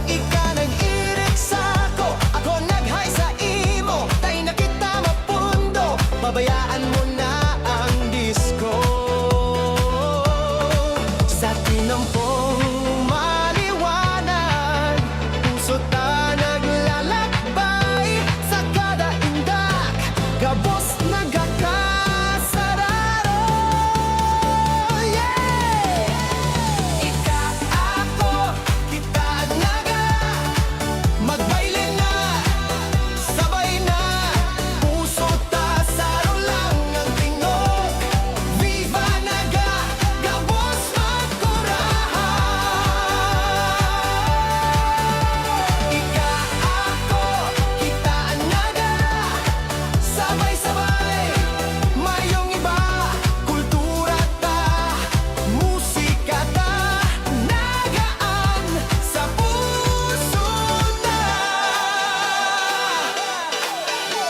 Ika nag-irik sako, ako nag-hi sa imo. Tayo na kita mapundo, pabayaan mo na ang disco. Sa tinampong maliwanag, puso ta naglalakbay. Sa kada indak, gabos nagkakasararo. Yeah! Ika, ako, kita, Naga. Magbayle na, sabay na. Puso ta, saro lang ang tingog. Viva Naga! Gabos magkurahaw. Ika, ako, kita, Naga. Sabay-sabay, mayong iba, kultura ta, musika ta, Naga an sa puso ta.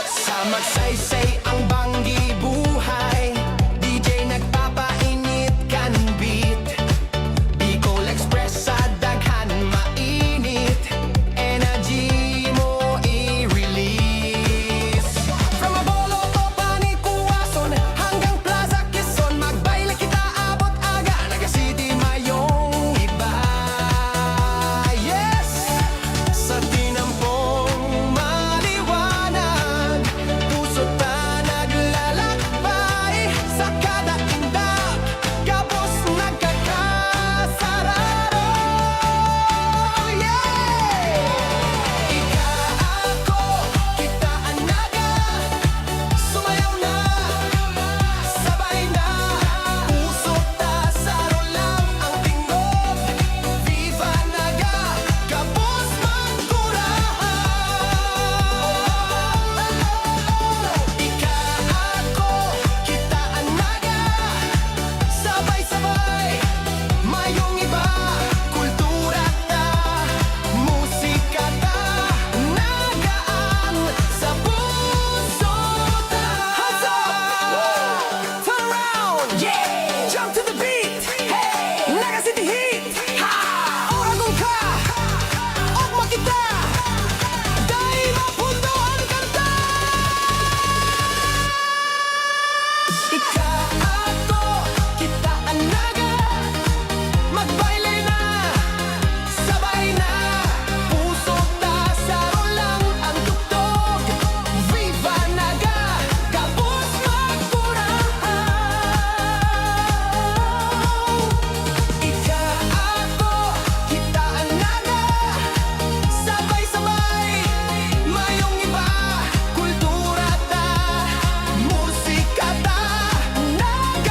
Sa Magsaysay ang banggi buhay, D J nagpapainit kan beat. Bicol Express sa daghan mainit, energy mo i-release. From Abolo to Panicuason, hanggang Plaza Quezon, magbayle kita abot aga, Naga City mayong iba. Yes! Sa tinampong maliwanag, puso ta naglalakbay. Sa kada indak, gabos nagkakasararo. Yeah! Ika, ako, kita, Naga. Sumayaw na, sabay na, puso ta, saro lang ang tingog. Viva Naga, gabos magkurahaw. Ika, ako, kita, Naga. Sabay-sabay, mayong iba, kultura ta, musika ta, Naga an sa puso ta. Hands up! Turn around! Yeah! Jump to the beat! Hey! Naga City Heat! Ha! Oragon ka! Ugma kita! Dai mapundo an kanta! Ika, ako, kita, Naga. Magbayle na, sabay na. Puso ta, saro lang ang tugtog. Viva Naga, gabos magkurahaw. Ika, ako, kita, Naga. Sabay-sabay, mayong iba, kultura ta, musika ta, Naga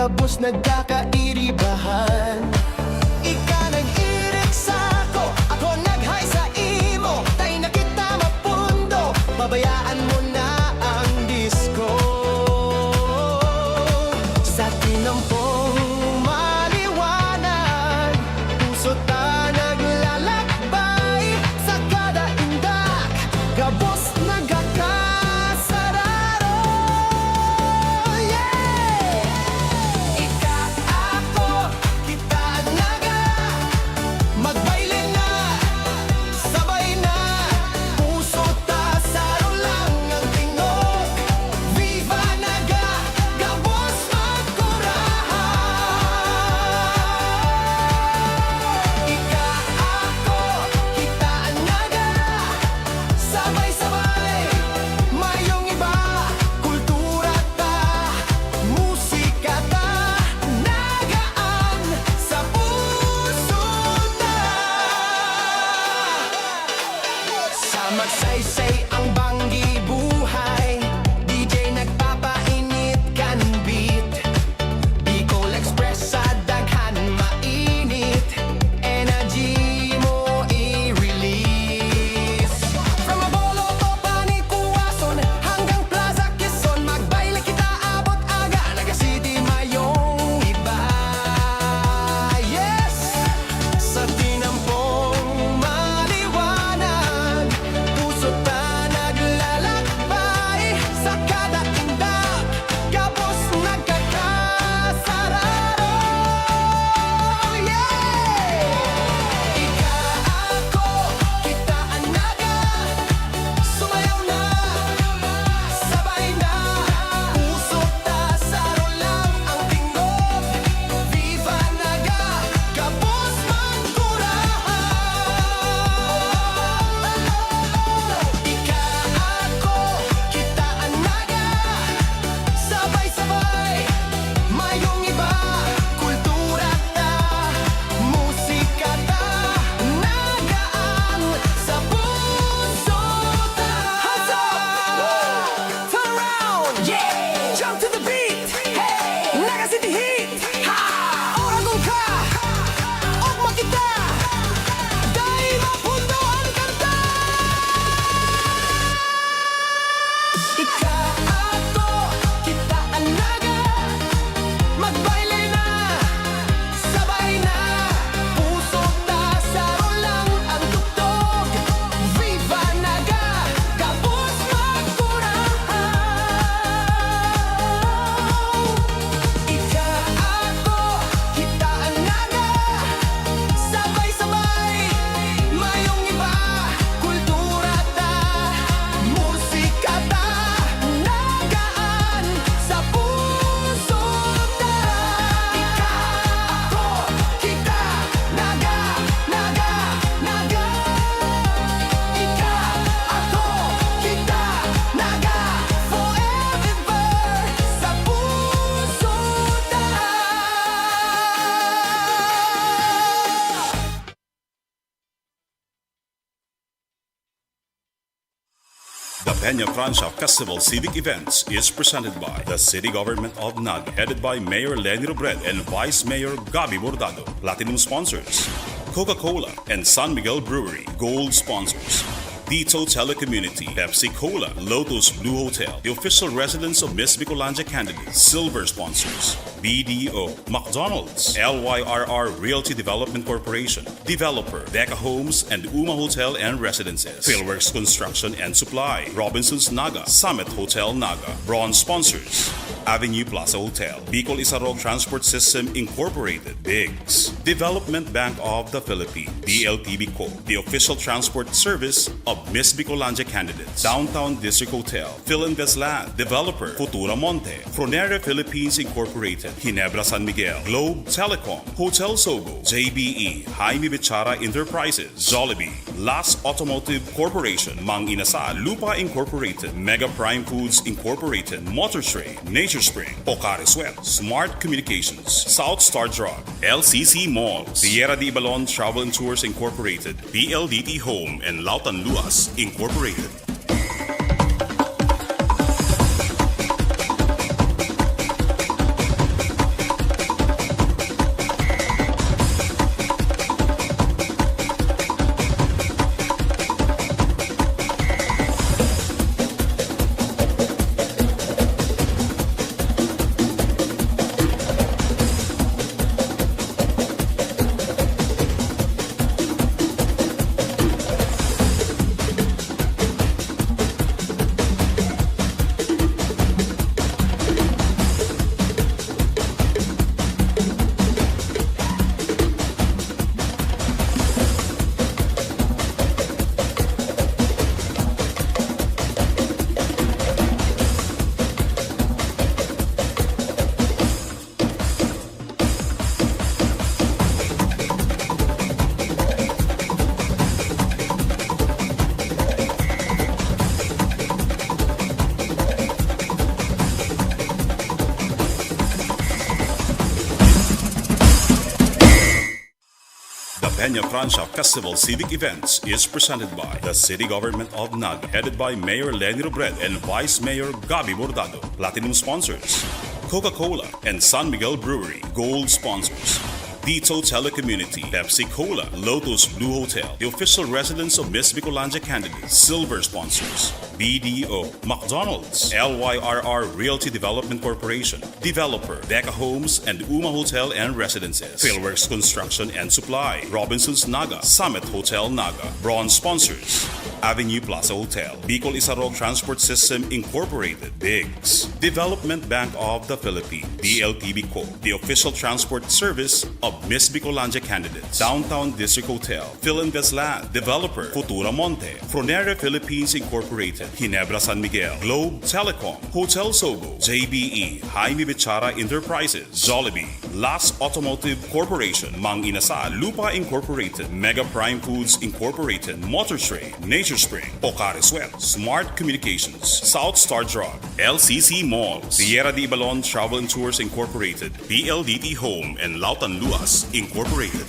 Tapos nagkakairibahan. Ika nag-irik sako, ako naghay sa imo. Tayo na kita mapundo, pabayaan mo na ang disco. Sa tinampong maliwanag, puso ta naglalakbay. Sa kada indak, gabos nagkakasararo. Yeah! Ika, ako, kita, Naga, magbayle na, sabay na, puso ta, saro lang ang tingog. Viva Naga! Gabos magkurahaw. Ika, ako, kita, Naga. Sabay-sabay, mayong iba, kultura ta, musika ta, Nagaan sa puso ta. Sa magsaysay ang banggi buhay, D J nagpapainit kan beat. Bicol Express sa daghan mainit, energy mo i-release. From Mabolo to Panicuason, hanggang Plaza Quezon, magbayle kita abot aga, Naga City mayong iba. Yes! Sa tinampong maliwanag, puso ta naglalakbay. Sa kada indak, gabos nagkakasararo. Yeah! Ika, ako, kita, Naga, sumayaw na, sabay na, puso ta, saro lang ang tingog. Viva Naga! Gabos magkurahaw. Ika, ako, kita, Naga. Sabay-sabay, mayong iba, kultura ta, musika ta, Nagaan sa puso ta. Hands up! Turn around! Yeah! Jump to the beat! Hey! Naga City Heat! Ha! Oragon ka! Ugma kita! Dai mapundo an kanta! Ika, ako, kita, Naga, magbayle na, sabay na, puso ta, saro lang ang tugtog. Viva Naga! Gabos magkurahaw. Ika, ako, kita, Naga, sabay-sabay, mayong iba, kultura ta, musika ta, Nagaan sa puso ta. Ika, ako, kita, Naga, Naga, Naga. Ika, ako, kita, Naga, forever sa puso ta. The Peña Francia Festival Civic Events is presented by the City Government of Naga, headed by Mayor Leni Robredo and Vice Mayor Gabby Bordado. Platinum sponsors, Coca-Cola and San Miguel Brewery. Gold sponsors, Dito Telecommunity, Pepsi Cola, Lotus Blue Hotel, the official residence of Miss Bicolandia candidate. Silver sponsors, B D O, McDonald's, L Y R R Realty Development Corporation, developer, Deca Homes and Uma Hotel and Residences, Philworks Construction and Supply, Robinsons Naga, Summit Hotel Naga. Bronze sponsors, Avenue Plaza Hotel, Bicol Isarog Transport System Incorporated, Biggs, Development Bank of the Philippines, D L T B Co, the official transport service of Miss Bicolandia candidates, Downtown District Hotel, Philinvest Land, developer, Futura Monte, Fronere Philippines Incorporated, Ginebra San Miguel, Globe Telecom, Hotel Sogo, J B E, Jaime Bichara Enterprises, Jollibee, Las Automotive Corporation, Mang Inasal, Lupa Incorporated, Mega Prime Foods Incorporated, Motor Trade, Nature Spring, Pocari Sweat, Smart Communications, South Star Drug, L C C Malls, Tierra de Ibalon Travel and Tours Incorporated, P L D T Home and Lautan Luas Incorporated. Peña Francia Festival Civic Events is presented by the City Government of Naga, headed by Mayor Leni Robredo and Vice Mayor Gabby Bordado. Platinum sponsors: Coca-Cola and San Miguel Brewery. Gold sponsors: Dito Telecommunity, Pepsi Cola, Lotus Blue Hotel, the official residence of Miss Bicolandia candidate. Silver sponsors: B D O, McDonald's, L Y R R Realty Development Corporation, developer, Deca Homes and Uma Hotel and Residences, Philworks Construction and Supply, Robinsons Naga, Summit Hotel Naga. Bronze sponsors: Avenue Plaza Hotel, Bicol Isarog Transport System Incorporated, Biggs, Development Bank of the Philippines, D L T B Co, the official transport service of Miss Bicolandia candidates, Downtown District Hotel, Philinvest Land, developer, Futura Monte, Fronere Philippines Incorporated, Ginebra San Miguel, Globe Telecom, Hotel Sogo, J B E, Jaime Bichara Enterprises, Jollibee, Las Automotive Corporation, Mang Inasal, Lupa Incorporated, Mega Prime Foods Incorporated, Motor Trade, Nature Spring, Pocari Sweat, Smart Communications, South Star Drug, L C C Malls, Tierra de Ibalon Travel and Tours Incorporated, P L D T Home, and Lautan Luas Incorporated.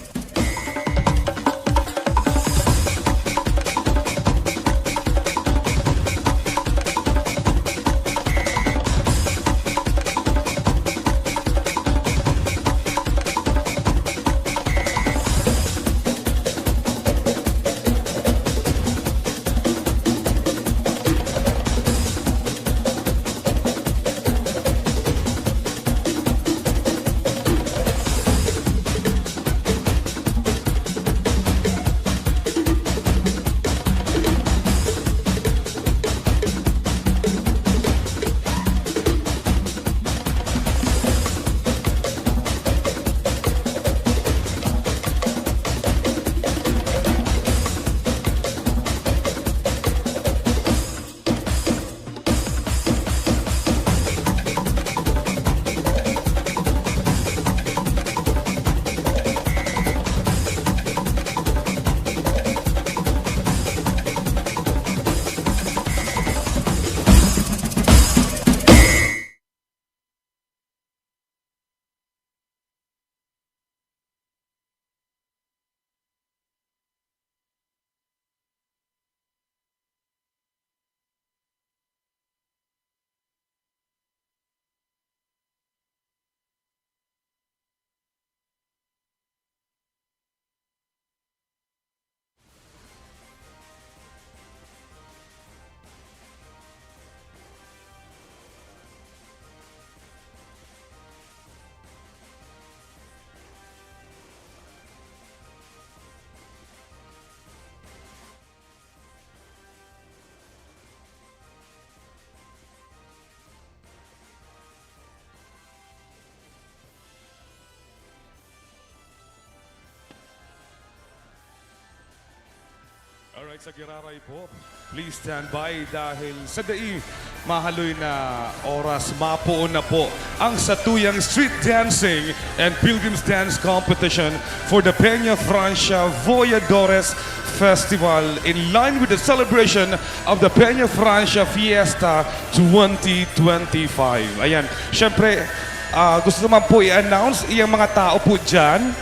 Alright, sa giraray po, please stand by dahil sa dai mahaloy na oras, mapoon na po ang satuyang street dancing and pilgrims dance competition for the Peña Francia Voyadores Festival in line with the celebration of the Peña Francia Fiesta twenty twenty-five. Ayan, syempre, ah, gusto naman po i-announce iyang mga tao po dyan.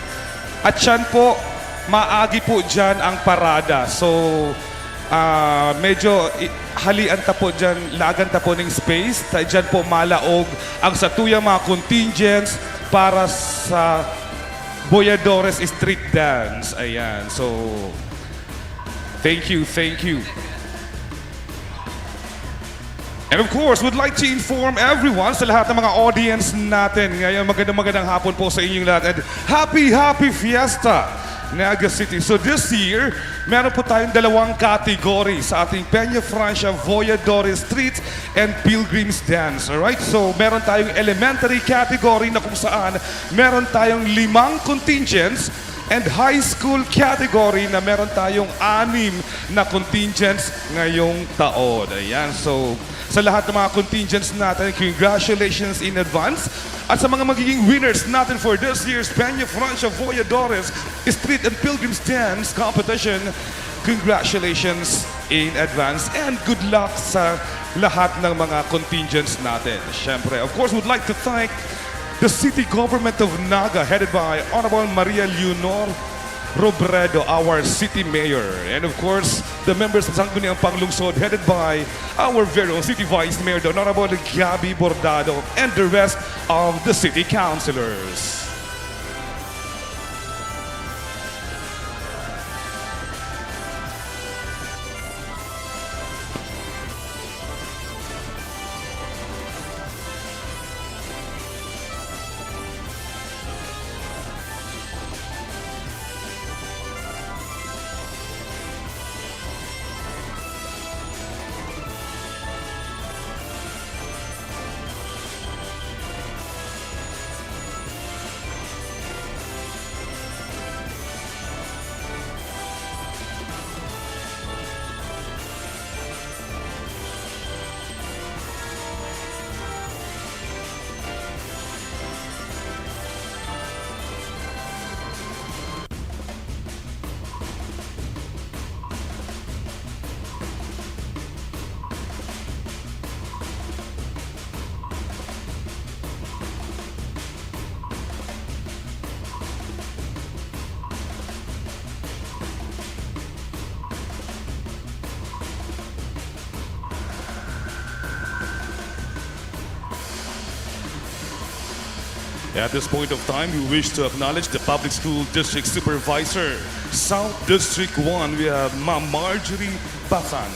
At siyan po, maagi po diyan ang parada. So, ah, medyo i-, halian ta po diyan, laagan ta po ning space. Ta diyan po malaog ang satuyang mga contingents para sa Boyadores Street Dance. Ayan. So, thank you, thank you. And of course, would like to inform everyone, sa lahat ng mga audience natin ngayon, magandang, magandang hapon po sa inyong lahat and happy, happy fiesta, Naga City. So this year, meron po tayong dalawang category sa ating Peña Francia Voyadores Street and Pilgrims Dance. Alright? So meron tayong elementary category na kung saan meron tayong limang contingents and high school category na meron tayong anim na contingents ngayong taon. Ayan, so sa lahat ng mga contingents natin, congratulations in advance. At sa mga magiging winners natin for this year's Peña Francia Voyadores Street and Pilgrims Dance Competition, congratulations in advance and good luck sa lahat ng mga contingents natin. Siyempre, of course, would like to thank the City Government of Naga, headed by Honorable Maria Leonor Robredo, our city mayor, and of course, the members of Sangguniang Panglungsod, headed by our very own city vice mayor, the Honorable Gabby Bordado, and the rest of the city councilors. At this point of time, we wish to acknowledge the Public School District Supervisor, South District one. We have Ma'am Marjorie Basan.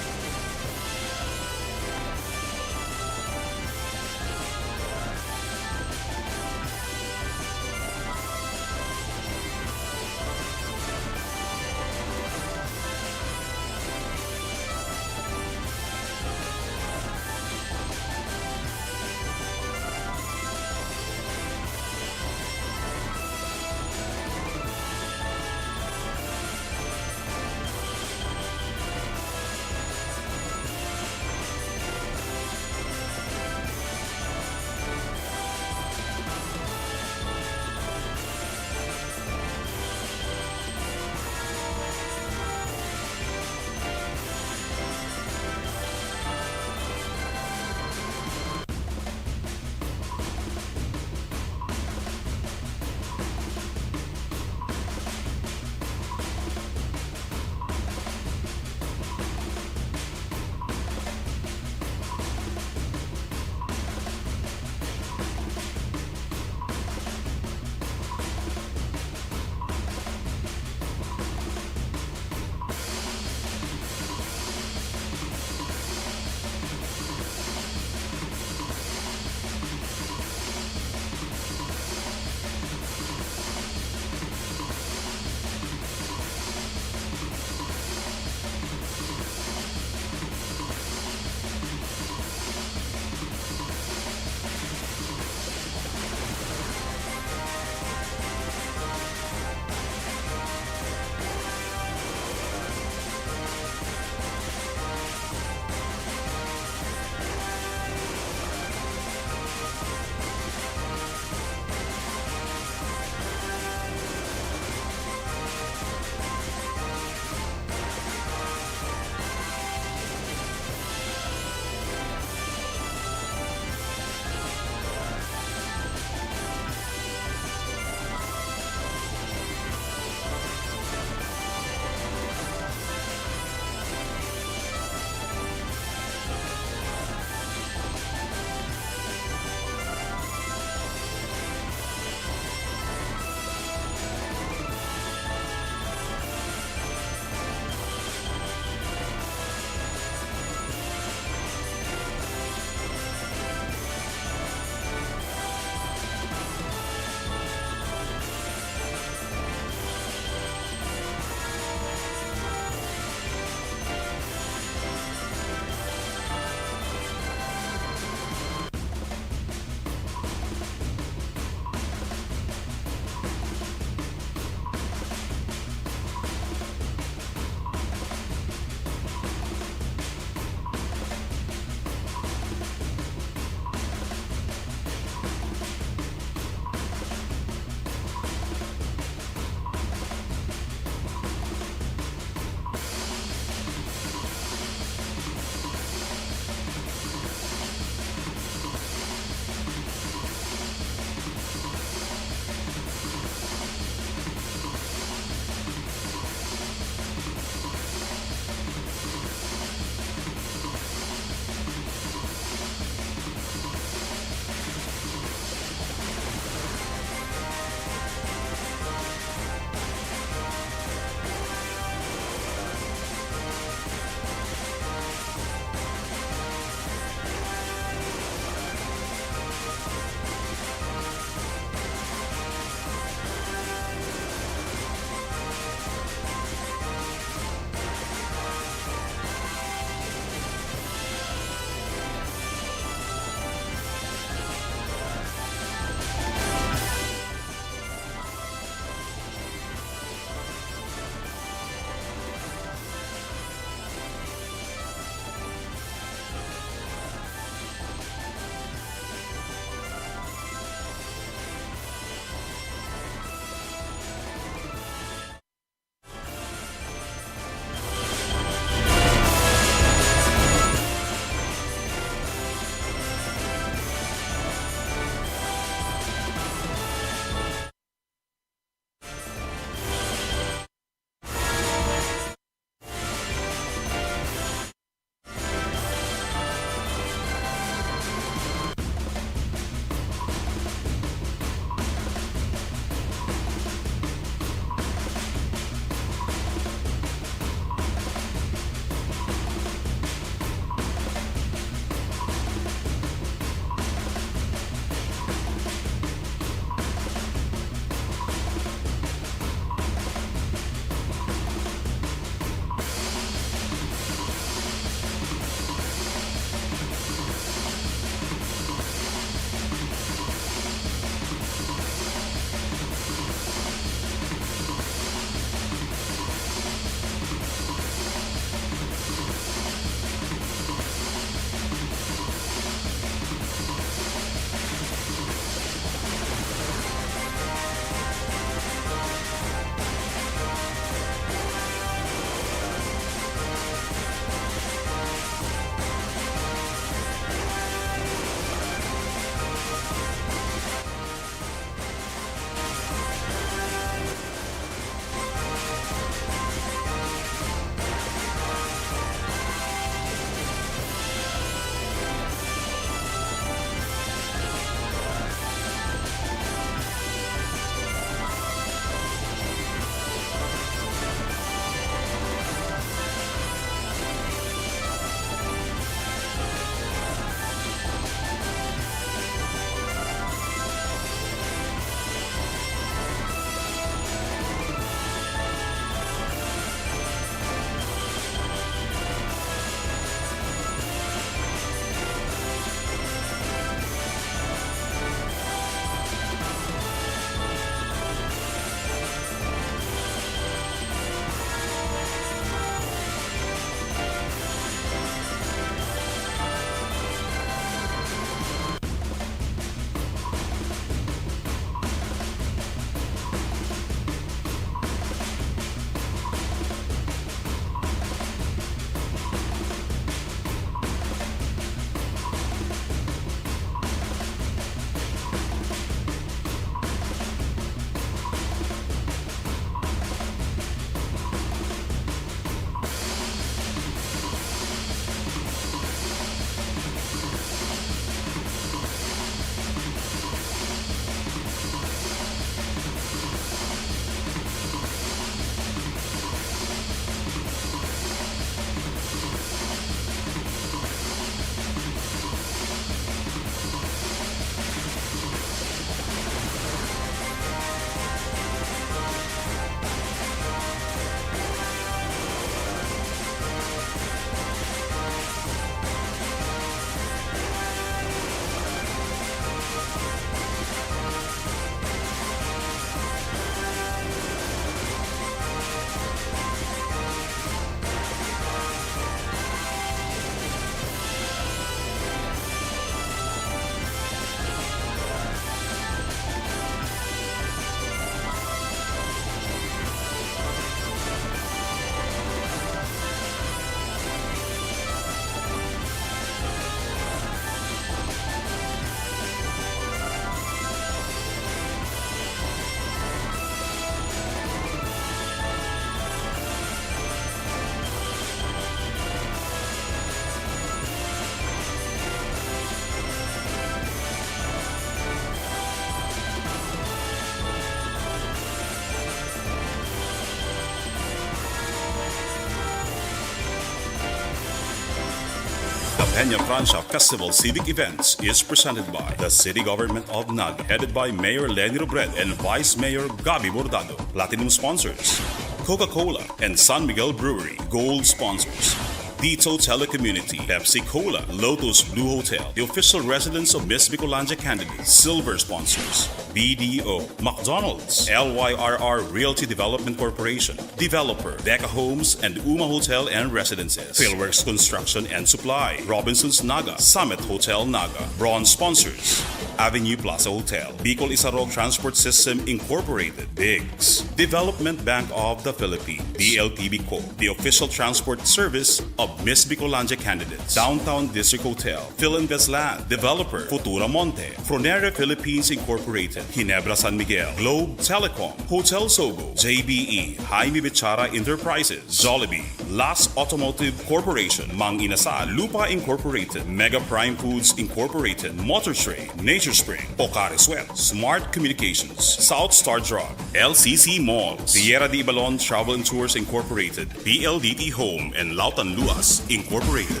Peñafrancia Festival Civic Events is presented by the City Government of Naga, headed by Mayor Leni Robredo and Vice Mayor Gabby Bordado. Platinum sponsors: Coca-Cola and San Miguel Brewery. Gold sponsors: Dito Telecommunity, Pepsi Cola, Lotus Blue Hotel, the official residence of Miss Bicolandia candidates. Silver sponsors: B D O, McDonald's, L Y R R Realty Development Corporation, developer, Deca Homes and Uma Hotel and Residences, Philworks Construction and Supply, Robinsons Naga, Summit Hotel Naga. Bronze sponsors: Avenue Plaza Hotel, Bicol Isarog Transport System Incorporated, Biggs, Development Bank of the Philippines, D L T B Co, the official transport service of Miss Bicolandia candidates, Downtown District Hotel, Philinvest Land, developer, Futura Monte, Fronera Philippines Incorporated, Ginebra San Miguel, Globe Telecom, Hotel Sogo, J B E, Jaime Bichara Enterprises, Jollibee, Las Automotive Corporation, Mang Inasal, Lupa Incorporated, Mega Prime Foods Incorporated, Motor Trade, Nature Spring, Pocari Sweat, Smart Communications, South Star Drug, L C C Malls, Tierra de Ibalon Travel and Tours Incorporated, P L D T Home and Lautan Luas Incorporated.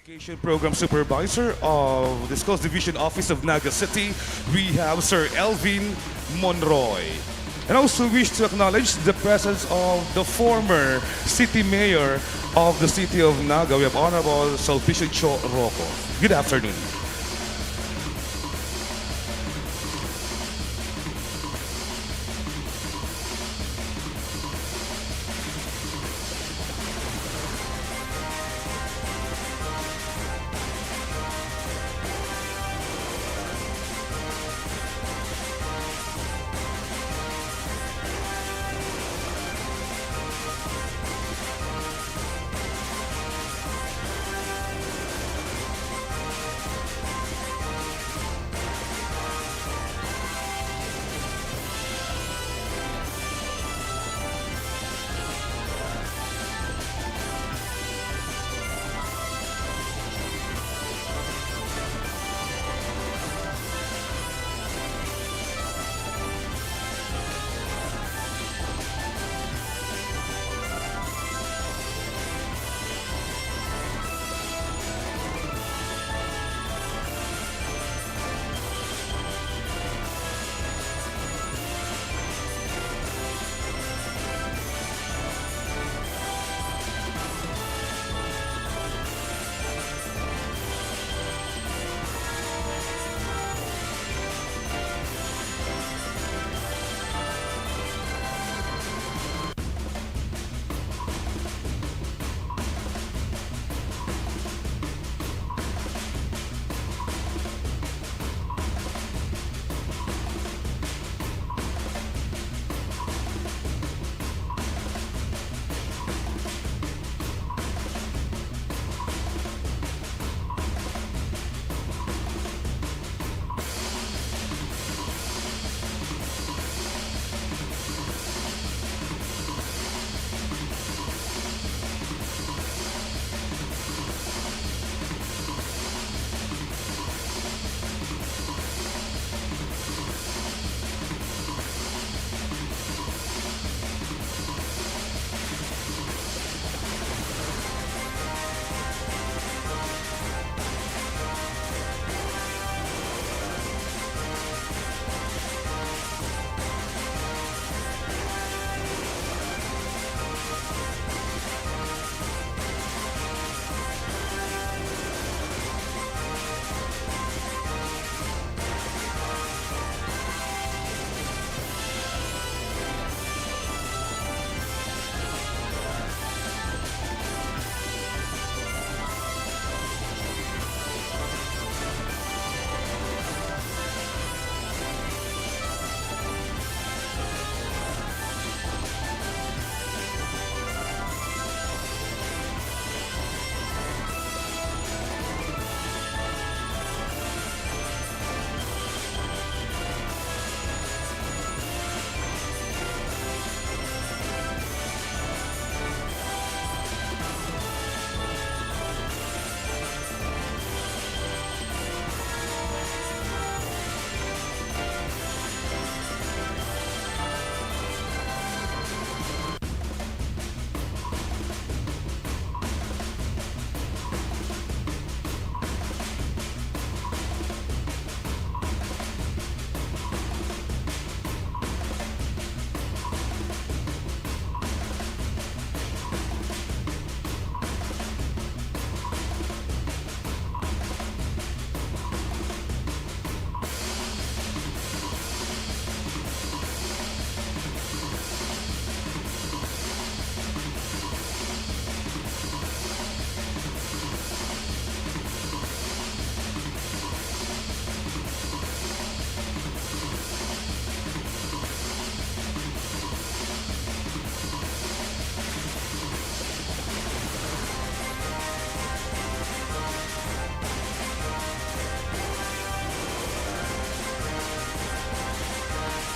Education Program Supervisor of the Schools Division Office of Naga City, we have Sir Elvin Monroy. And also wish to acknowledge the presence of the former city mayor of the city of Naga. We have Honorable Sulpicio Cho Roco. Good afternoon.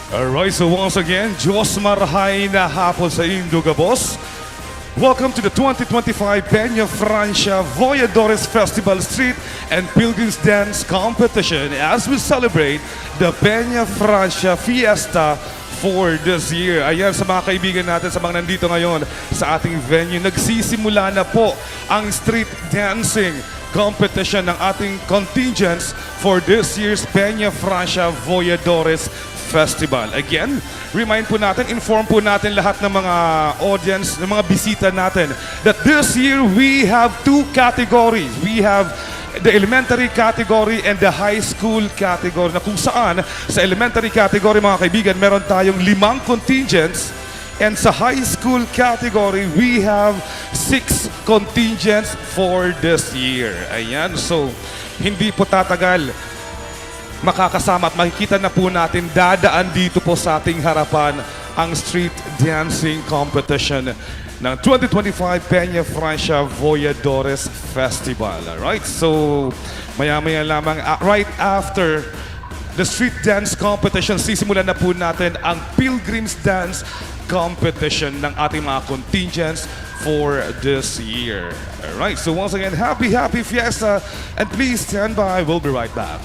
Alright, so once again, Diyos marahay na hapon sa indo gabos. Welcome to the twenty twenty-five Peña Francia Voyadores Festival Street and Pilgrims Dance Competition as we celebrate the Peña Francia Fiesta for this year. Ayan, sa mga kaibigan natin, sa mga nandito ngayon sa ating venue, nagsisimula na po ang street dancing competition ng ating contingents for this year's Peña Francia Voyadores Festival. Again, remind po natin, inform po natin lahat ng mga audience, ng mga bisita natin, that this year we have two categories. We have the elementary category and the high school category, na kung saan sa elementary category, mga kaibigan, meron tayong limang contingents, and sa high school category, we have six contingents for this year. Ayan, so hindi po tatagal, makakasama at makikita na po natin, dadaan dito po sa ating harapan ang street dancing competition ng twenty twenty-five Peña Francia Voyadores Festival. Alright, so maya-maya lamang, ah, right after the street dance competition, sisimulan na po natin ang Pilgrims Dance Competition ng ating mga contingents for this year. Alright, so once again, happy, happy fiesta, and please stand by. We'll be right back.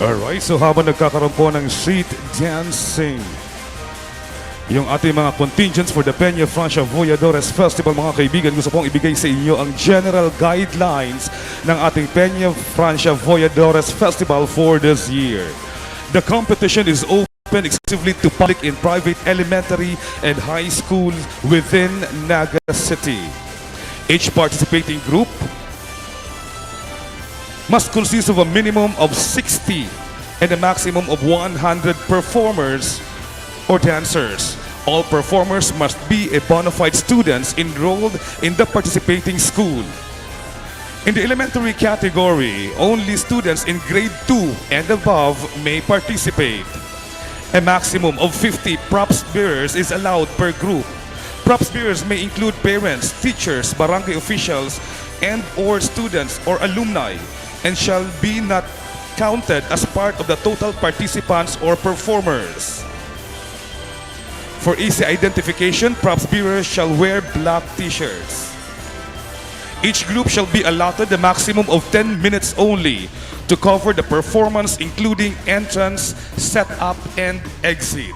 Alright, so habang nagkakaroon po ng street dancing, yung ating mga contingents for the Peña Francia Voyadores Festival, mga kaibigan, gusto kong ibigay sa inyo ang general guidelines ng ating Peña Francia Voyadores Festival for this year. The competition is open exclusively to public and private elementary and high schools within Naga City. Each participating group must consist of a minimum of sixty and a maximum of one hundred performers or dancers. All performers must be a bona fide students enrolled in the participating school. In the elementary category, only students in grade two and above may participate. A maximum of fifty props bearers is allowed per group. Props bearers may include parents, teachers, barangay officials, and or students or alumni, and shall be not counted as part of the total participants or performers. For easy identification, props bearers shall wear black t-shirts. Each group shall be allotted a maximum of ten minutes only to cover the performance, including entrance, setup, and exit.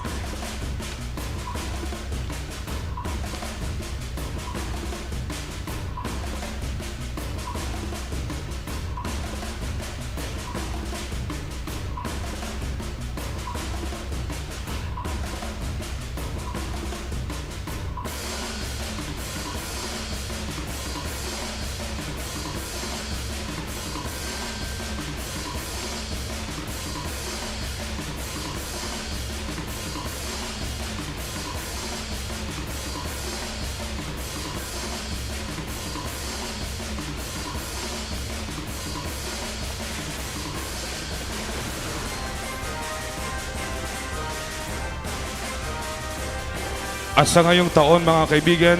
At sa ngayong taon, mga kaibigan,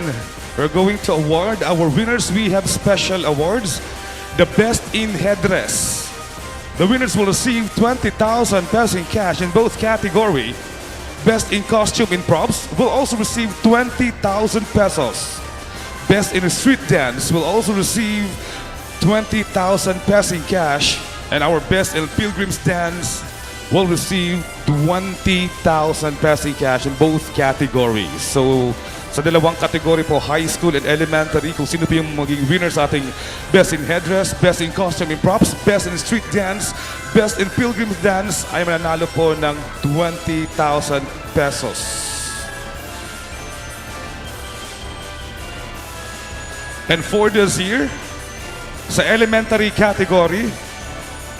we're going to award our winners. We have special awards. The best in headdress. The winners will receive twenty thousand pesos in cash in both category. Best in costume and props will also receive twenty thousand pesos. Best in street dance will also receive twenty thousand pesos in cash. And our best in pilgrims dance will receive twenty thousand pesos in cash in both categories. So, sa dalawang category po, high school and elementary, kung sino po yung maging winner sa ating best in headdress, best in costume and props, best in street dance, best in pilgrim dance, ay mananalo po ng twenty thousand pesos. And for this year, sa elementary category,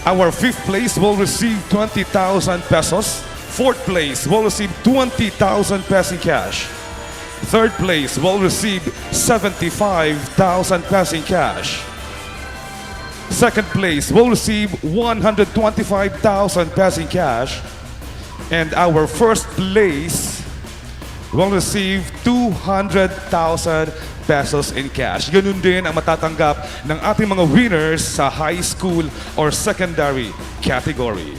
our fifth place will receive twenty thousand pesos. Fourth place will receive twenty thousand pesos in cash. Third place will receive seventy-five thousand pesos in cash. Second place will receive one hundred twenty-five thousand pesos in cash. And our first place will receive two hundred thousand pesos in cash. Ganun din ang matatanggap ng ating mga winners sa high school or secondary category.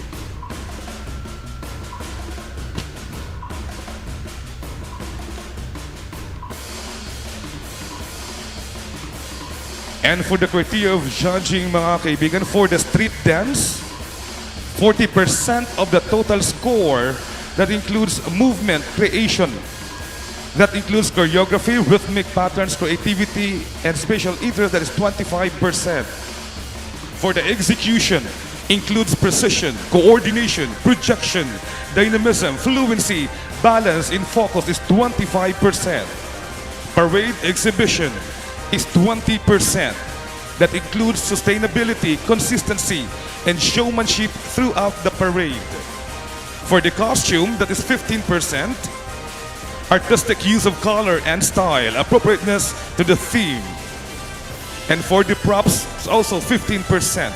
And for the criteria of judging, mga kaibigan, for the street dance, forty percent of the total score that includes movement creation, that includes choreography, rhythmic patterns, creativity, and special interest, that is twenty-five percent. For the execution, includes precision, coordination, projection, dynamism, fluency, balance, and focus is twenty-five percent. Parade exhibition is twenty percent. That includes sustainability, consistency, and showmanship throughout the parade. For the costume, that is fifteen percent. Artistic use of color and style, appropriateness to the theme. And for the props, it's also fifteen percent.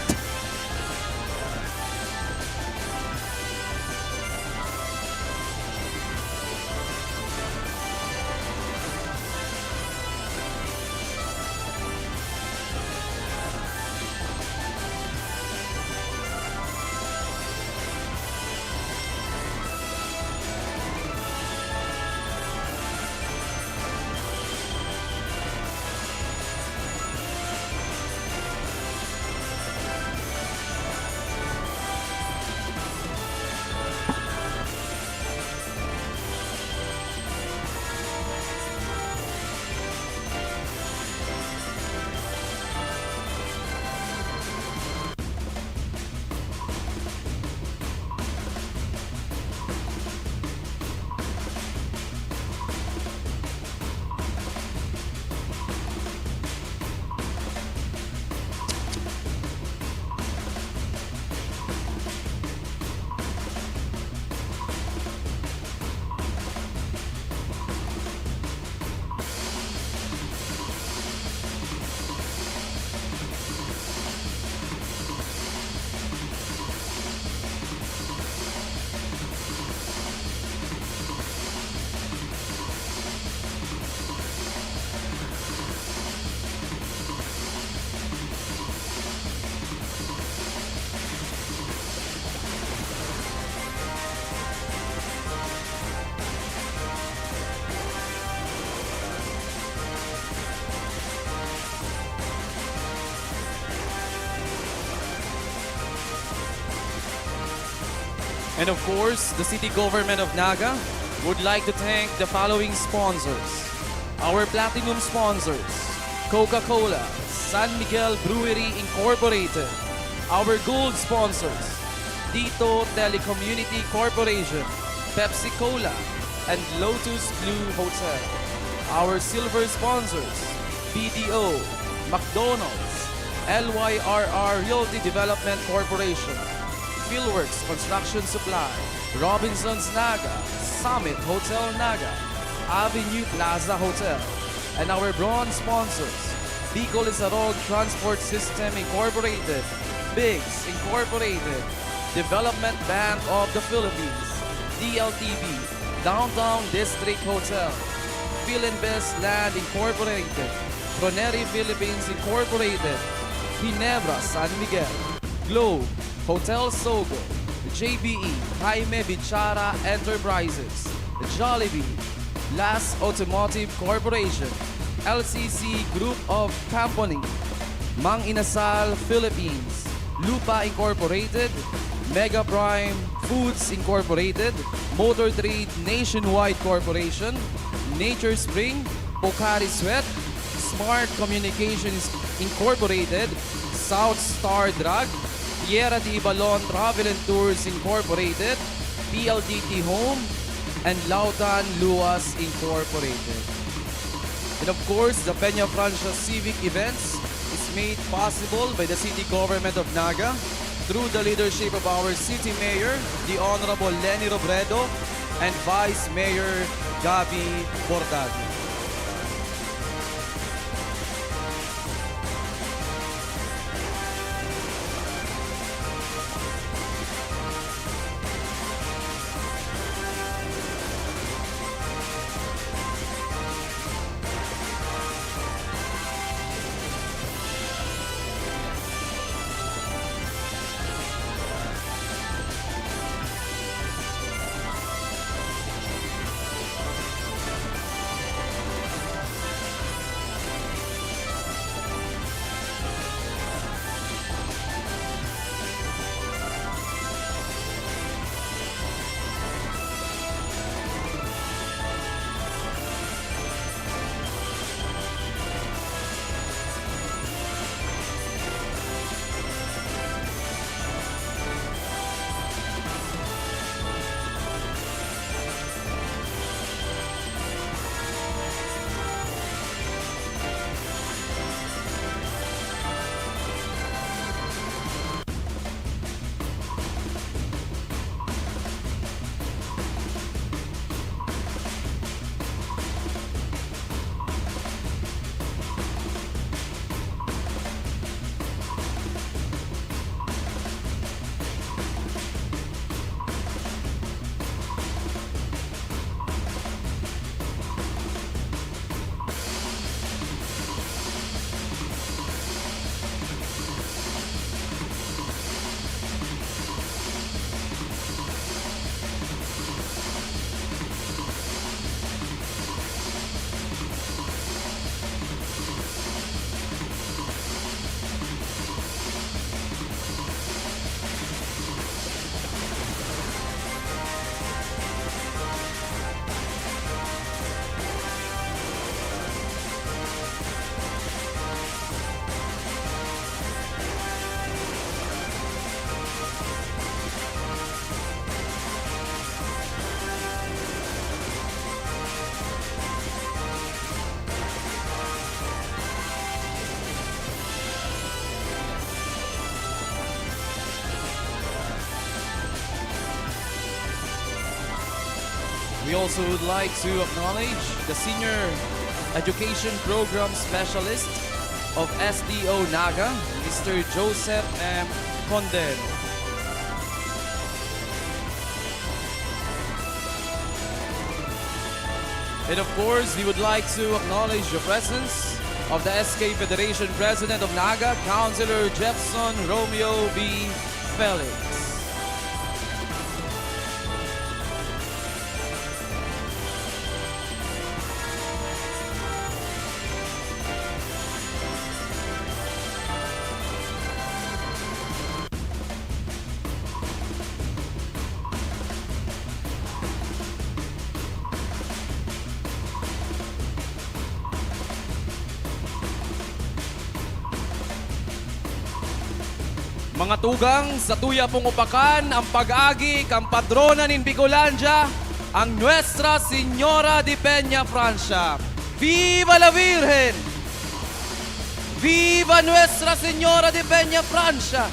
And of course, the City Government of Naga would like to thank the following sponsors. Our platinum sponsors, Coca-Cola, San Miguel Brewery Incorporated. Our gold sponsors, Tito Telecommunity Corporation, Pepsi Cola, and Lotus Blue Hotel. Our silver sponsors, B D O, McDonald's, L Y R R Realty Development Corporation, Philworks Construction Supply, Robinsons Naga, Summit Hotel Naga, Avenue Plaza Hotel, and our bronze sponsors, Bicol Isarog Transport System Incorporated, Bigs Incorporated, Development Bank of the Philippines, D L T V, Downtown District Hotel, Filinvest Land Incorporated, Troneri Philippines Incorporated, Ginebra San Miguel, Globe, Hotel Sogo, J B E, Jaime Bichara Enterprises, Jollibee, Las Automotive Corporation, L C C Group of Company, Mang Inasal Philippines, Lupa Incorporated, Mega Prime Foods Incorporated, Motor Trade Nationwide Corporation, Nature Spring, Pocari Sweat, Smart Communications Incorporated, South Star Drug, Tierra de Ibalon Travel and Tours Incorporated, P L D T Home, and Lautan Luas Incorporated. And of course, the Peña Francia Civic Events is made possible by the City Government of Naga through the leadership of our City Mayor, the Honorable Leni Robredo, and Vice Mayor Gabby Bordado. We also would like to acknowledge the Senior Education Program Specialist of S D O Naga, Mister Joseph M. Condero. And of course, we would like to acknowledge the presence of the S K Federation President of Naga, Councilor Jefferson Romeo B. Felix. Mga tugang, sa tuya pong upakan, ang pag-agi kan patrona nin Bicolandia, ang Nuestra Señora de Peña Francia. Viva la Virgen! Viva Nuestra Señora de Peña Francia!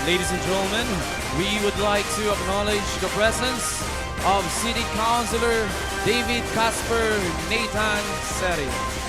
Ladies and gentlemen, we would like to acknowledge the presence of City Councilor David Casper Nathan Serio.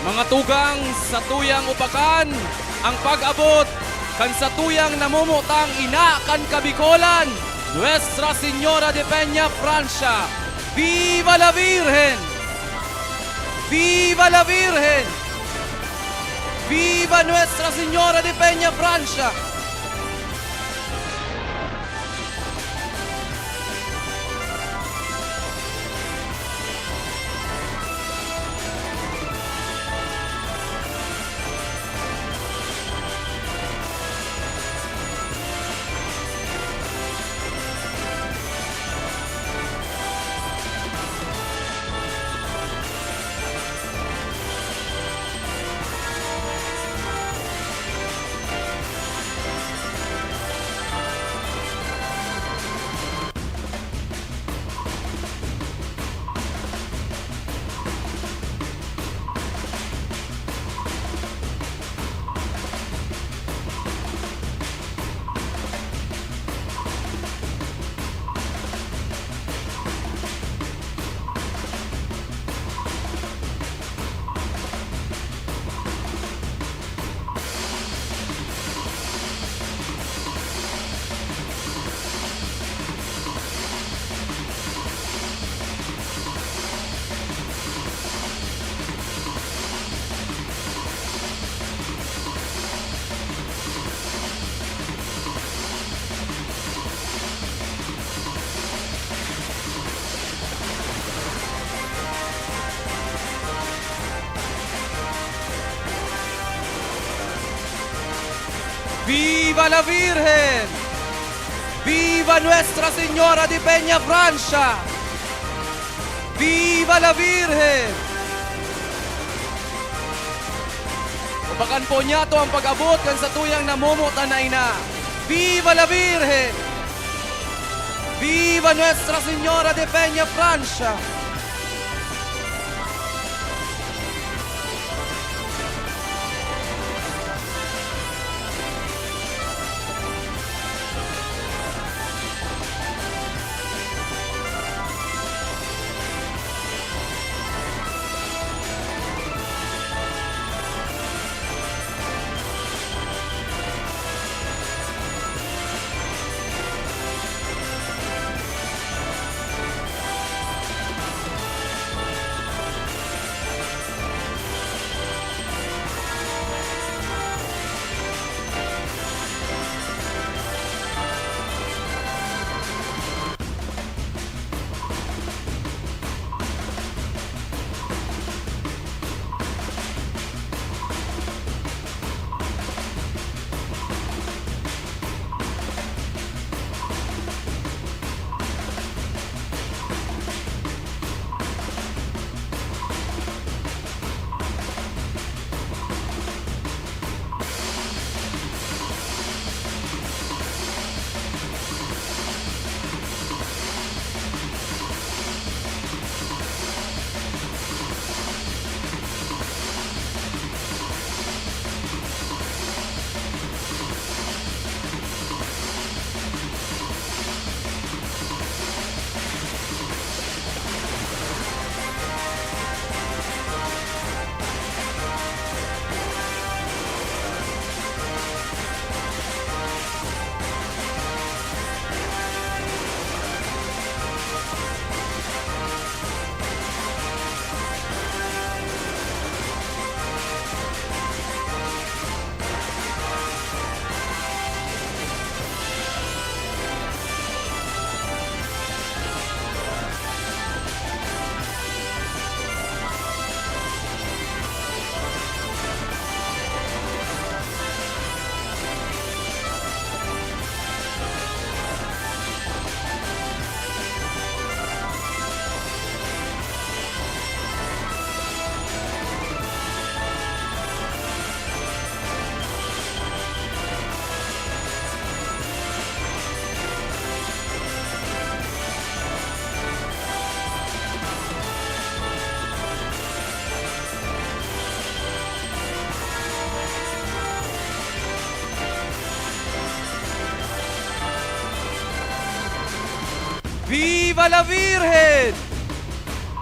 Mga tugang, satuyang upakan ang pag-abot kan satuyang namumutang ina kan Kabikolan, Nuestra Señora de Peña Francia. Viva la Virgen! Viva la Virgen! Viva Nuestra Señora de Peña Francia! Viva la Virgen! Viva Nuestra Señora de Peña Francia! Viva la Virgen! Upakan po niyato ang pag-abot kan satuyang namumutan na ina. Viva la Virgen! Viva Nuestra Señora de Peña Francia! Viva la Virgen!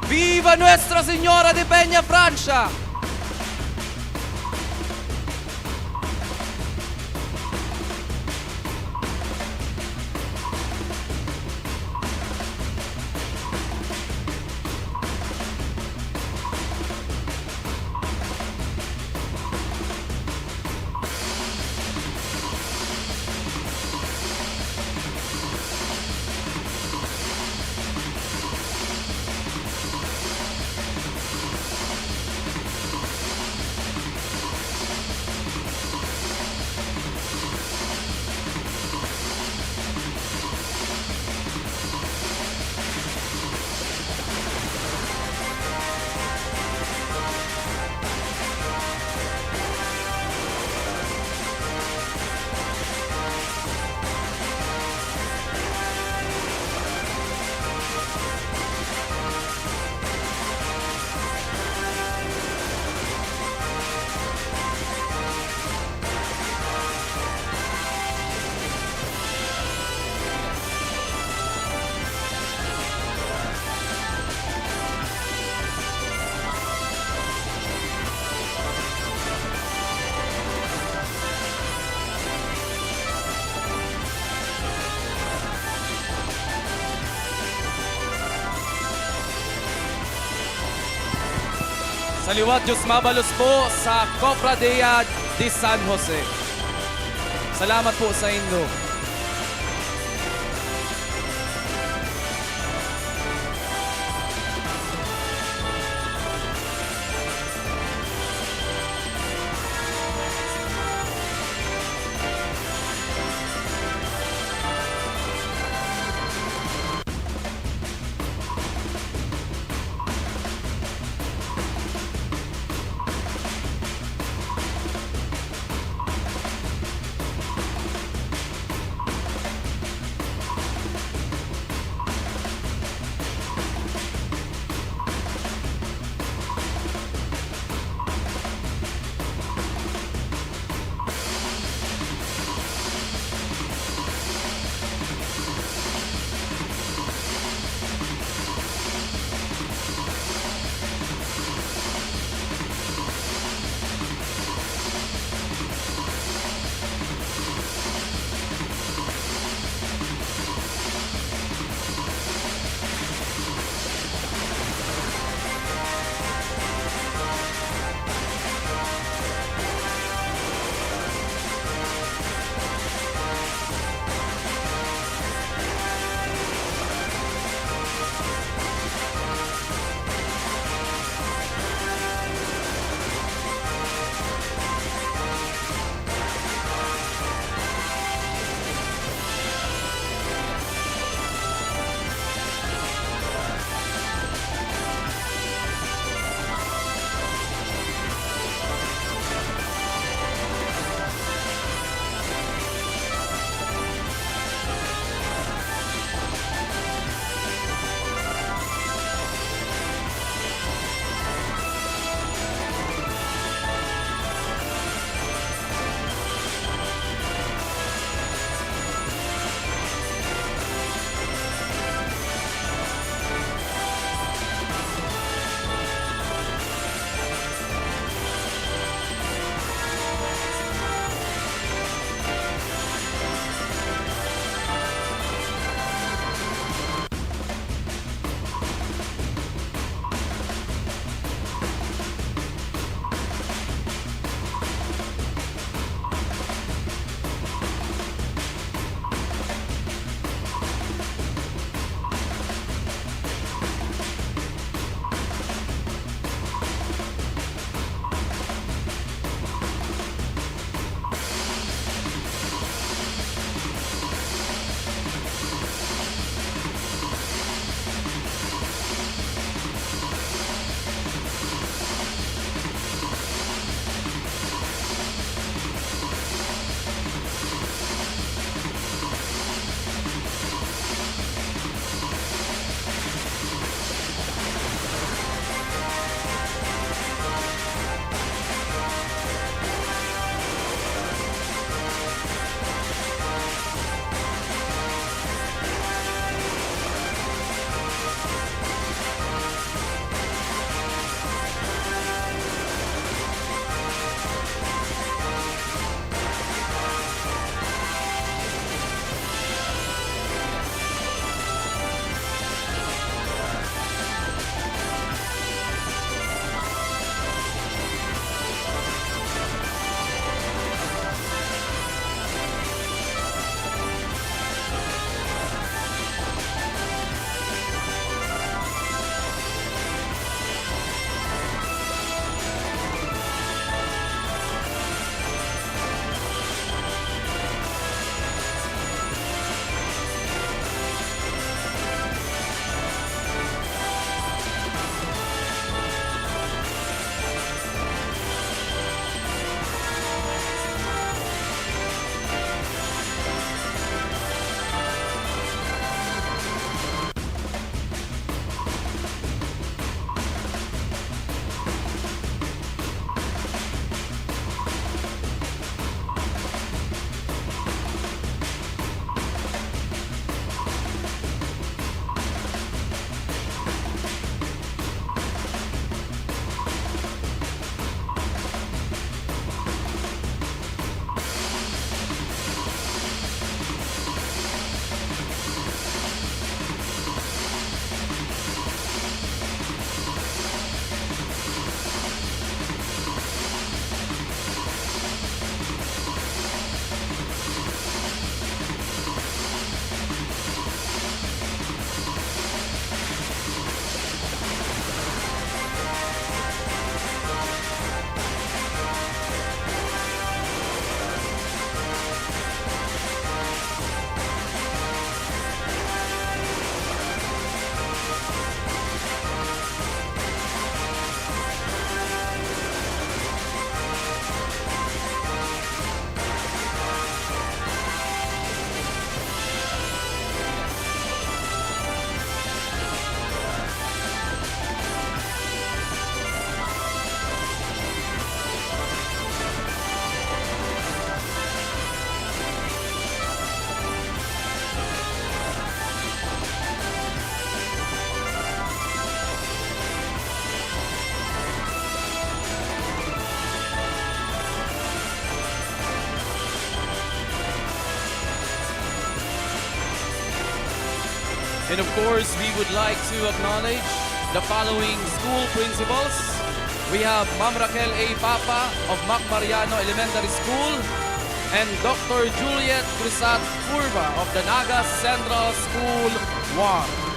Viva Nuestra Señora de Peña Francia! Liwat, Diyos mabalos po sa Cofradia de San Jose. Salamat po sa indo. And of course, we would like to acknowledge the following school principals. We have Ma'am Raquel A. Papa of Mac Mariano Elementary School and Doctor Juliet Cruzat Curva of the Naga Central School one.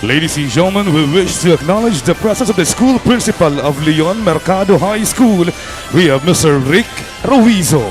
Ladies and gentlemen, we wish to acknowledge the presence of the school principal of Leon Mercado High School. We have Mister Rick Ruizo.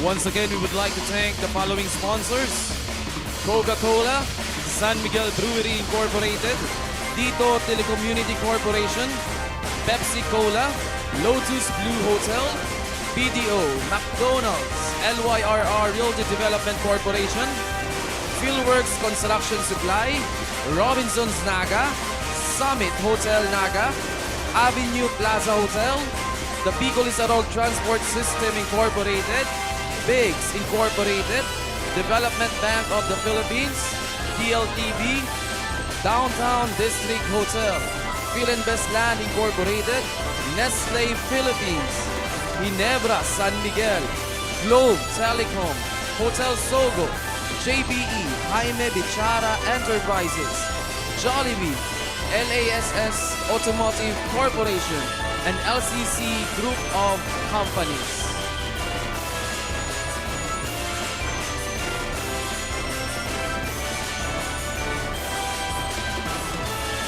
Once again, we would like to thank the following sponsors. Coca-Cola, San Miguel Brewery Incorporated, Dito Telecommunity Corporation, Pepsi Cola, Lotus Blue Hotel, B D O, McDonald's, L Y R R Realty Development Corporation, Philworks Construction Supply, Robinsons Naga, Summit Hotel Naga, Avenue Plaza Hotel, the Bicol Isarog Transport System Incorporated, Biggs Incorporated, Development Bank of the Philippines, D L T V, Downtown District Hotel, Filinvest Land Incorporated, Nestle Philippines, Ginebra San Miguel, Globe Telecom, Hotel Sogo, J B E, Jaime Bichara Enterprises, Jollibee, L A S S Automotive Corporation, and L C C Group of Companies.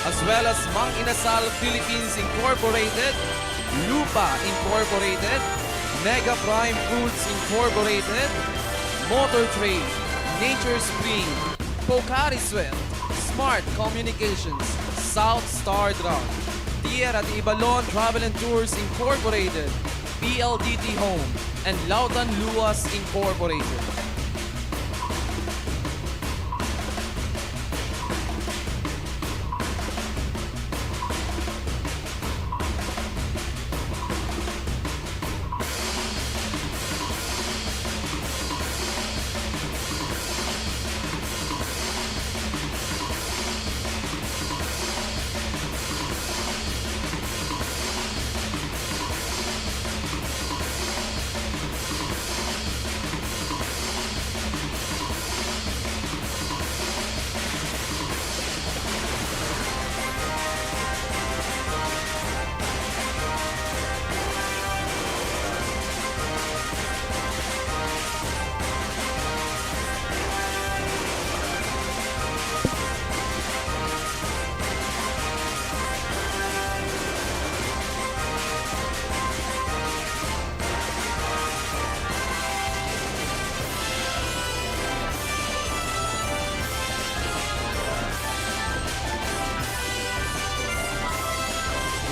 As well as Mang Inasal Philippines Incorporated, Lupa Incorporated, Mega Prime Foods Incorporated, Motor Trade, Nature Spring, Pocari Sweat, Smart Communications, South Star Drug, Tierra de Ibalon Travel and Tours Incorporated, P L D T Home, and Lautan Luas Incorporated.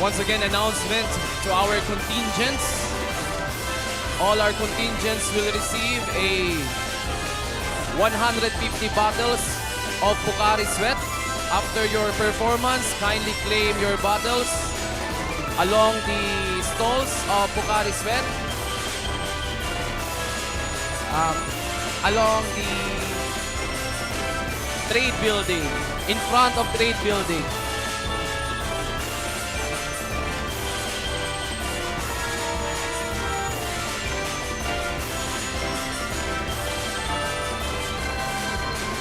Once again, announcement to our contingents. All our contingents will receive a one hundred fifty bottles of Pocari Sweat. After your performance, kindly claim your bottles along the stalls of Pocari Sweat, um, along the trade building, in front of trade building.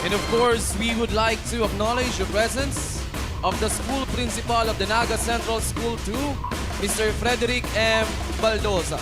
And of course, we would like to acknowledge the presence of the school principal of the Naga Central School two, Mister Frederick M. Baldosa.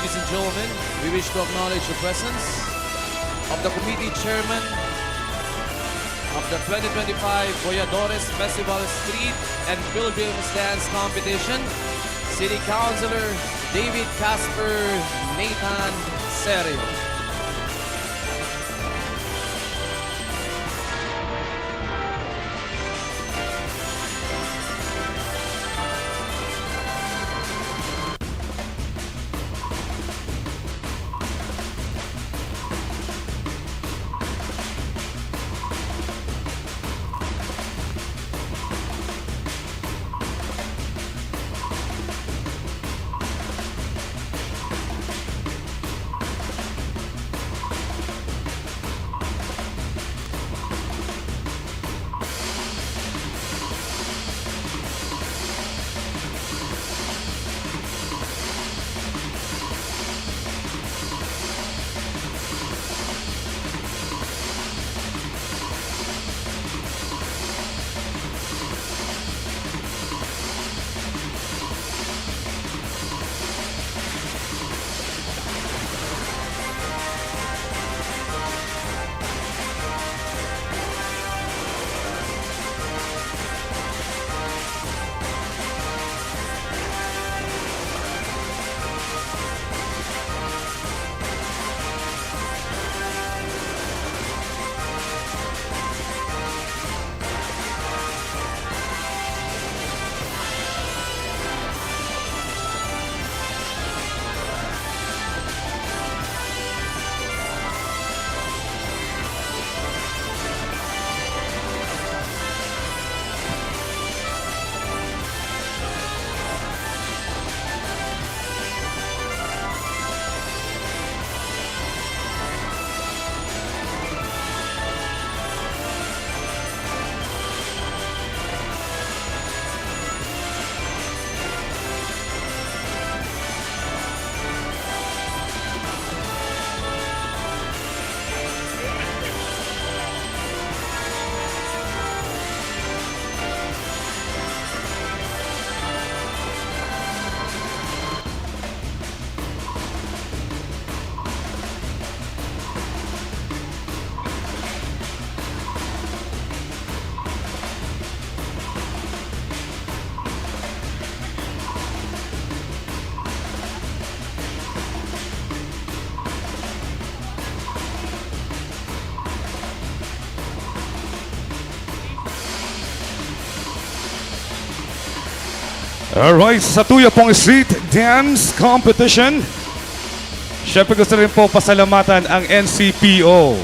Ladies and gentlemen, we wish to acknowledge the presence of the committee chairman of the twenty twenty-five Boyadores Festival Street and Pilgrims Dance Competition, City Councilor David Casper Nathan Serio. Alright, sa tuya pong street dance competition, syempre gusto rin po pasalamatan ang N C P O.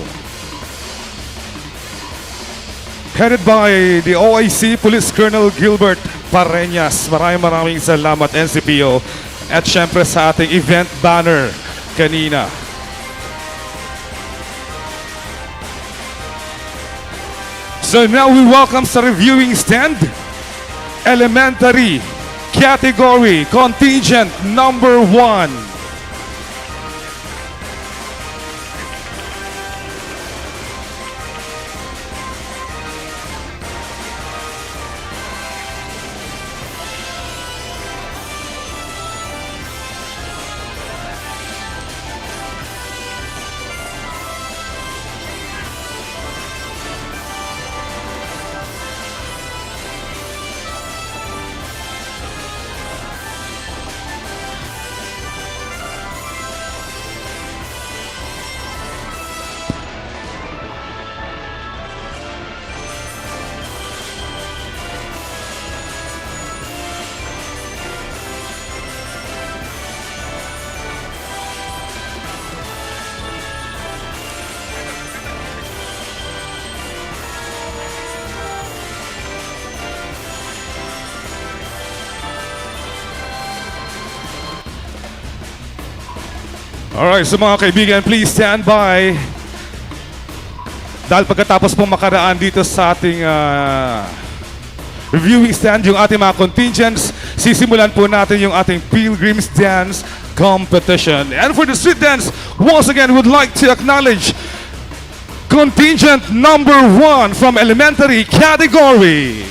Headed by the O I C Police Colonel Gilbert Pareñas. Maraming, maraming salamat, N C P O. At syempre sa ating event banner kanina. So now we welcome sa reviewing stand, elementary category, contingent number one. Alright, so mga kaibigan, please stand by. Dahil pagkatapos pong makaraan dito sa ating, ah, reviewing stand, yung ating mga contingents, sisimulan po natin yung ating Pilgrims Dance Competition. And for the street dance, once again, would like to acknowledge contingent number one from elementary category.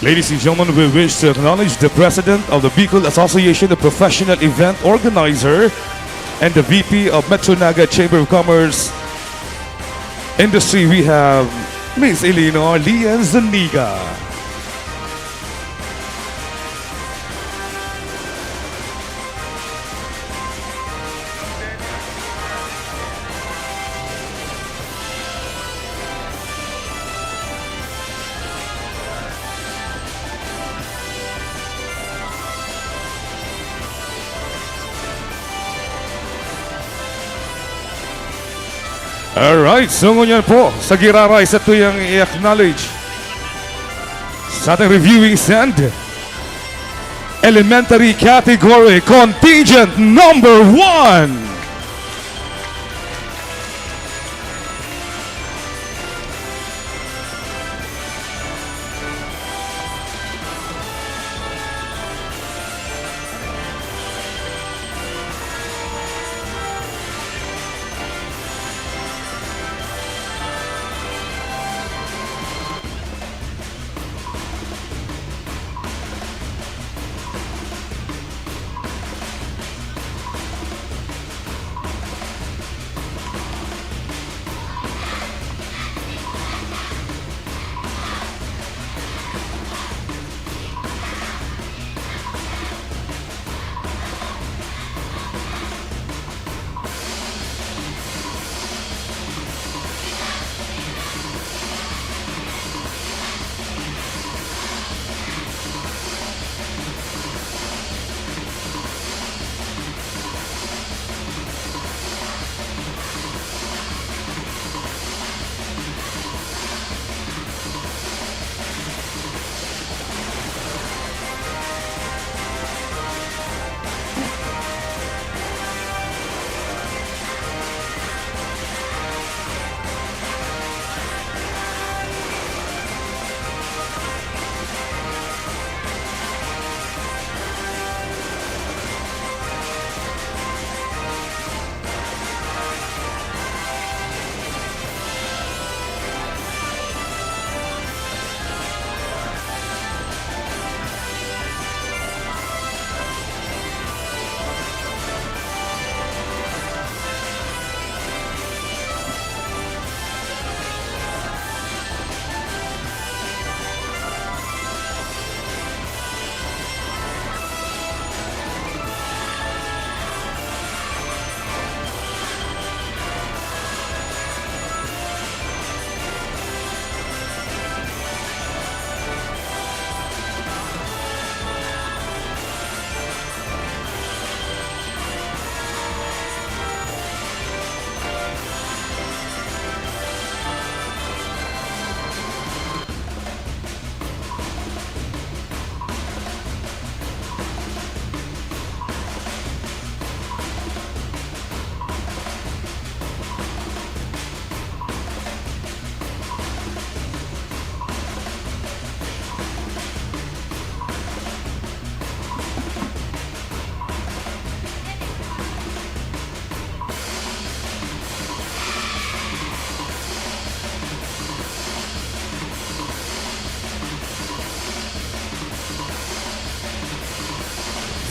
Ladies and gentlemen, we wish to acknowledge the President of the Bicol Association of Professional Event Organizer and the V P of Metro Naga Chamber of Commerce Industry. We have Miss Eleanor Lian Zuniga. Alright, so ngunyan po, sa giraray sa tuyang i-acknowledge sa ating reviewing stand, elementary category, contingent number one.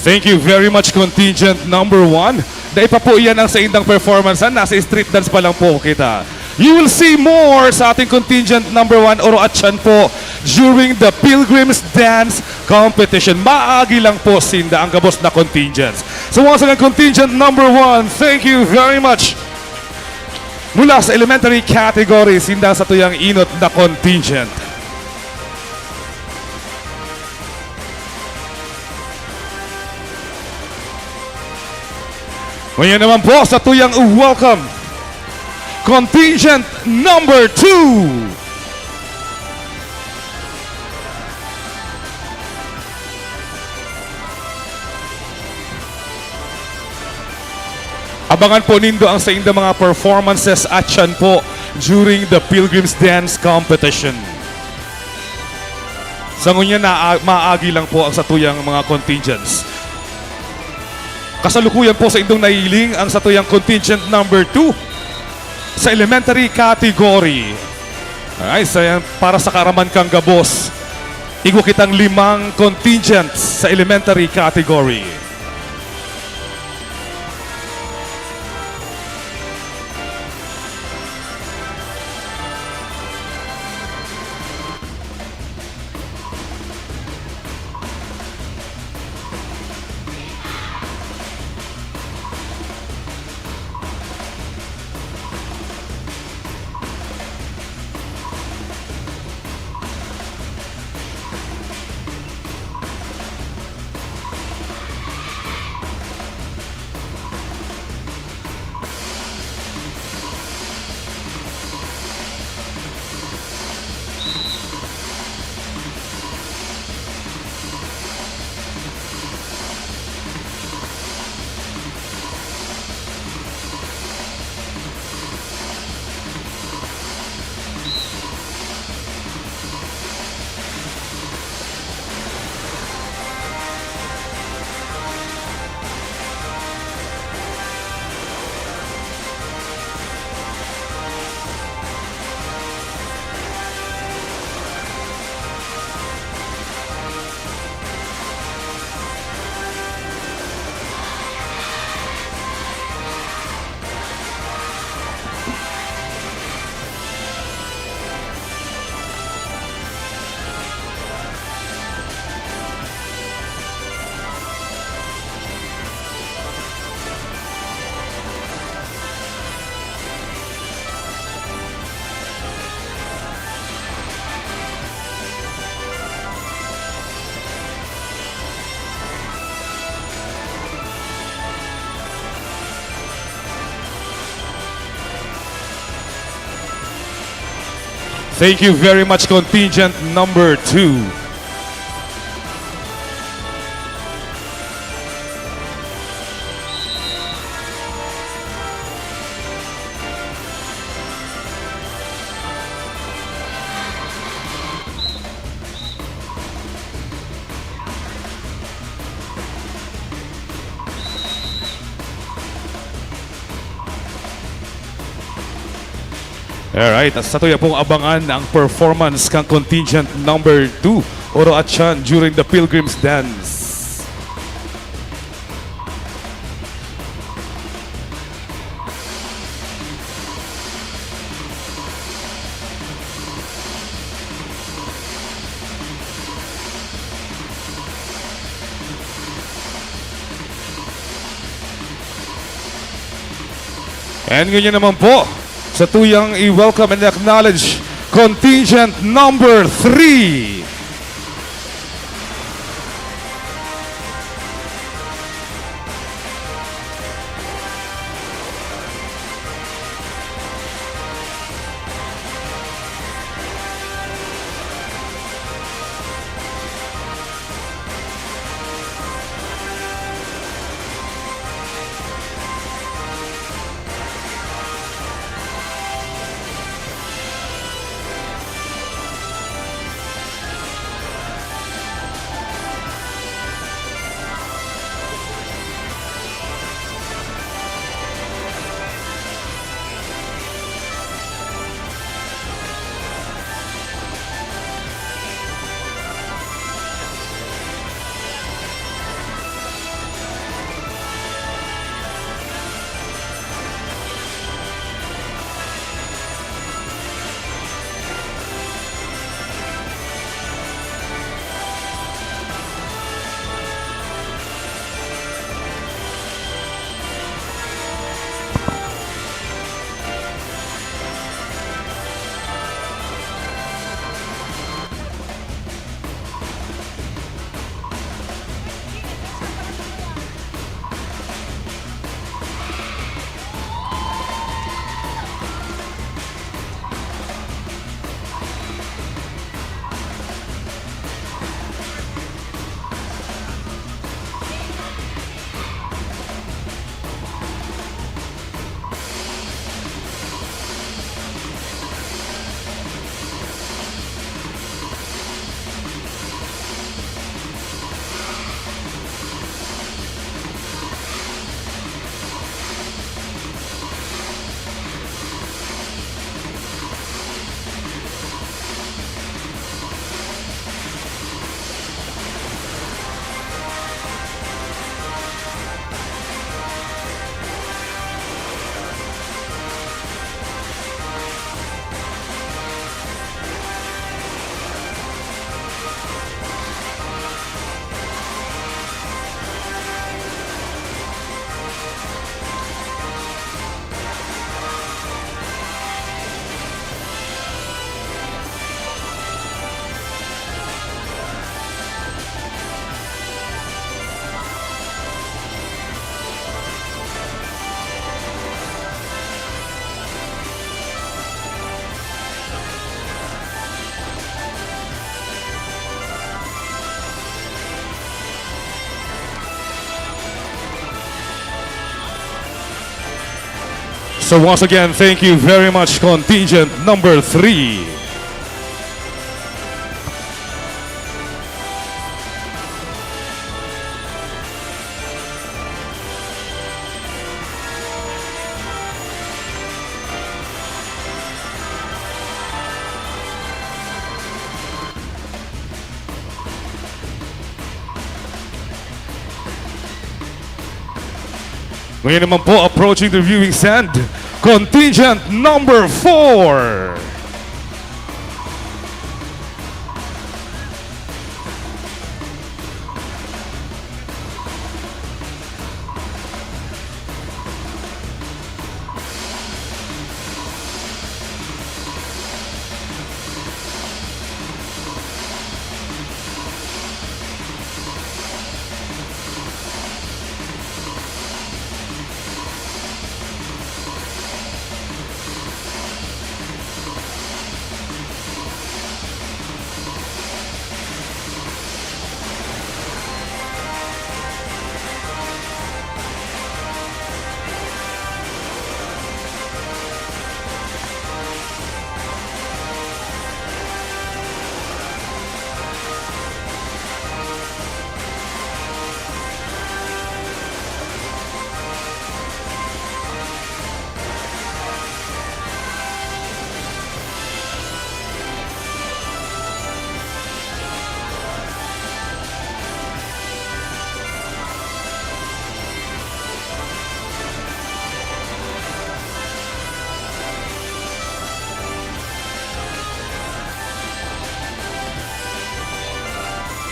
Thank you very much, contingent number one. Dai pa po iyan ang saindang performance, ha? Nasa street dance pa lang po kita. You will see more sa ating contingent number one, Oro Atyan po, during the Pilgrims Dance Competition. Maagi lang po sinda ang gabos na contingents. So once again, contingent number one, thank you very much. Mula sa elementary category, sinda sa tuyang inot na contingent. Ngayon naman po sa tuyang welcome, contingent number two. Abangan po nindo ang saindang mga performances at yan po during the Pilgrims Dance Competition. Sa ngunyan na, maagi lang po ang satuyang mga contingents. Kasalukuyan po sa indong nailing ang satuyang contingent number two sa elementary category. Ay, sa yan, para sa kaaraman kang gabos. Igwa kitang limang contingents sa elementary category. Thank you very much, contingent number two. Alright, satuya pong abangan ang performance kan contingent number two, Oro Atyan, during the Pilgrim's Dance. And ngunyan naman po, satuyang i-welcome and acknowledge contingent number three. So once again, thank you very much, contingent number three. Ngayon naman po, approaching the viewing stand, contingent number four.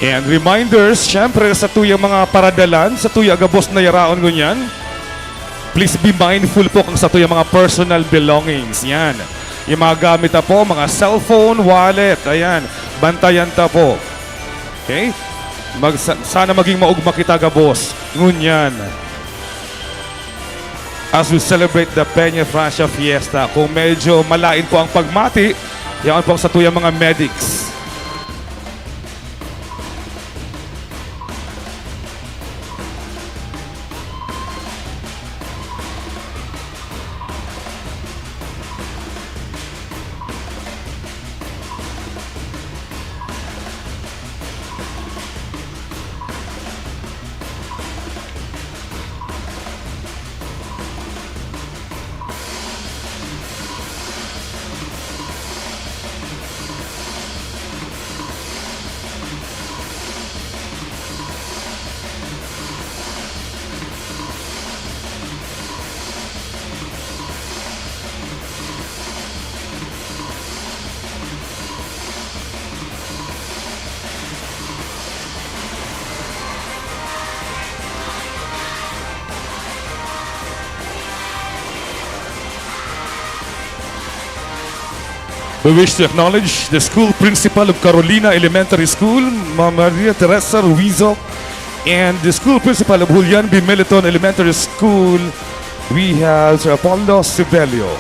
And reminders, syempre, sa tuyang mga paradalan, sa tuya gabos na yaraon ngunyan, please be mindful po kan satuyang mga personal belongings. Yan. Yung mga gamit na po, mga cellphone, wallet, ayan. Bantayan ta po. Okay? Mag-, sa-, sana maging maugma kita gabos. Ngunyan. As we celebrate the Peña Francia Fiesta, kung medyo malain po ang pagmati, yaon po ang satuyang mga medics. We wish to acknowledge the school principal of Carolina Elementary School, Ma'am Maria Teresa Ruizo, and the school principal of Julian B. Meliton Elementary School, we have Sir Apollo Sibelio.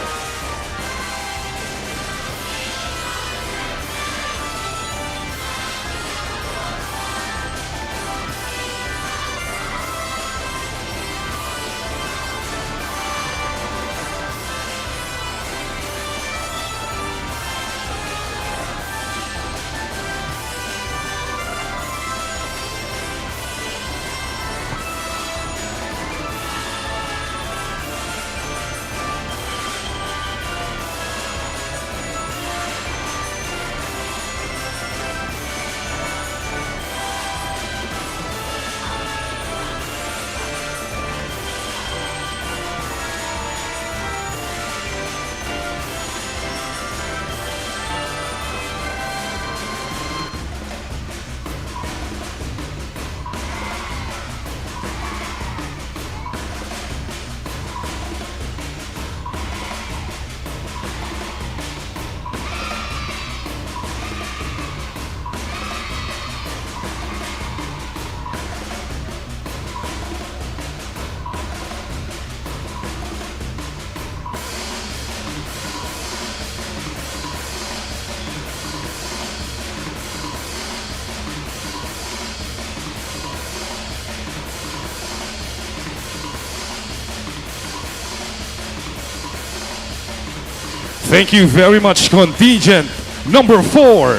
Thank you very much, contingent number four.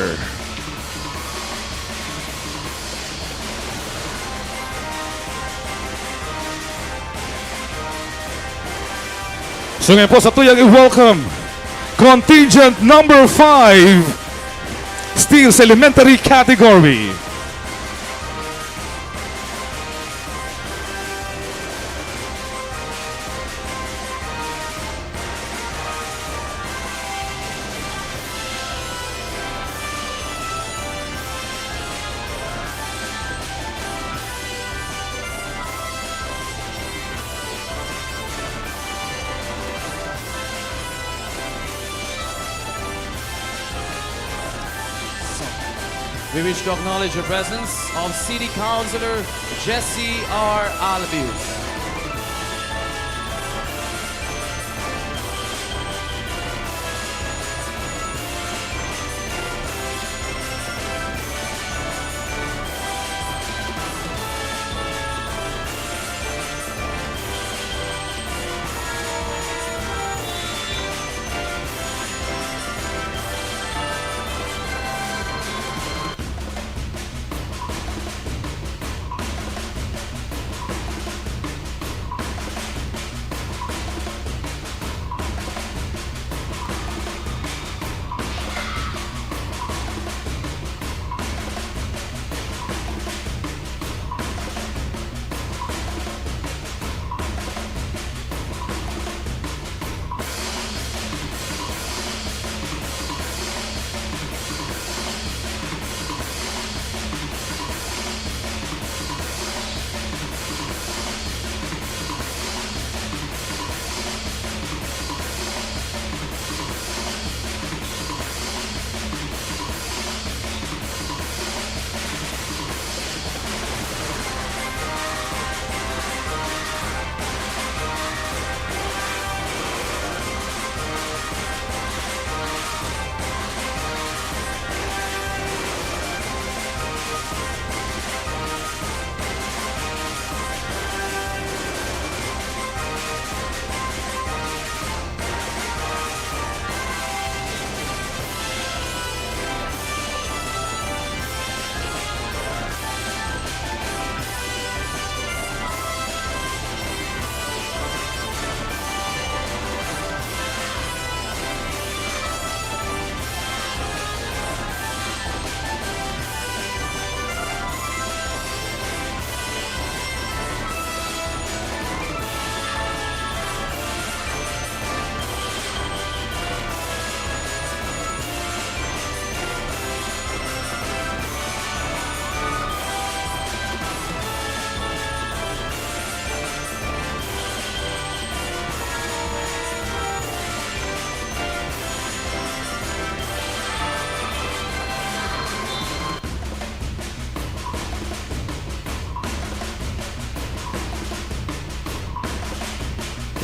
So ngayon po, satuyang i-welcome contingent number five, still sa elementary category. We wish to acknowledge the presence of City Councilor Jesse R. Albius.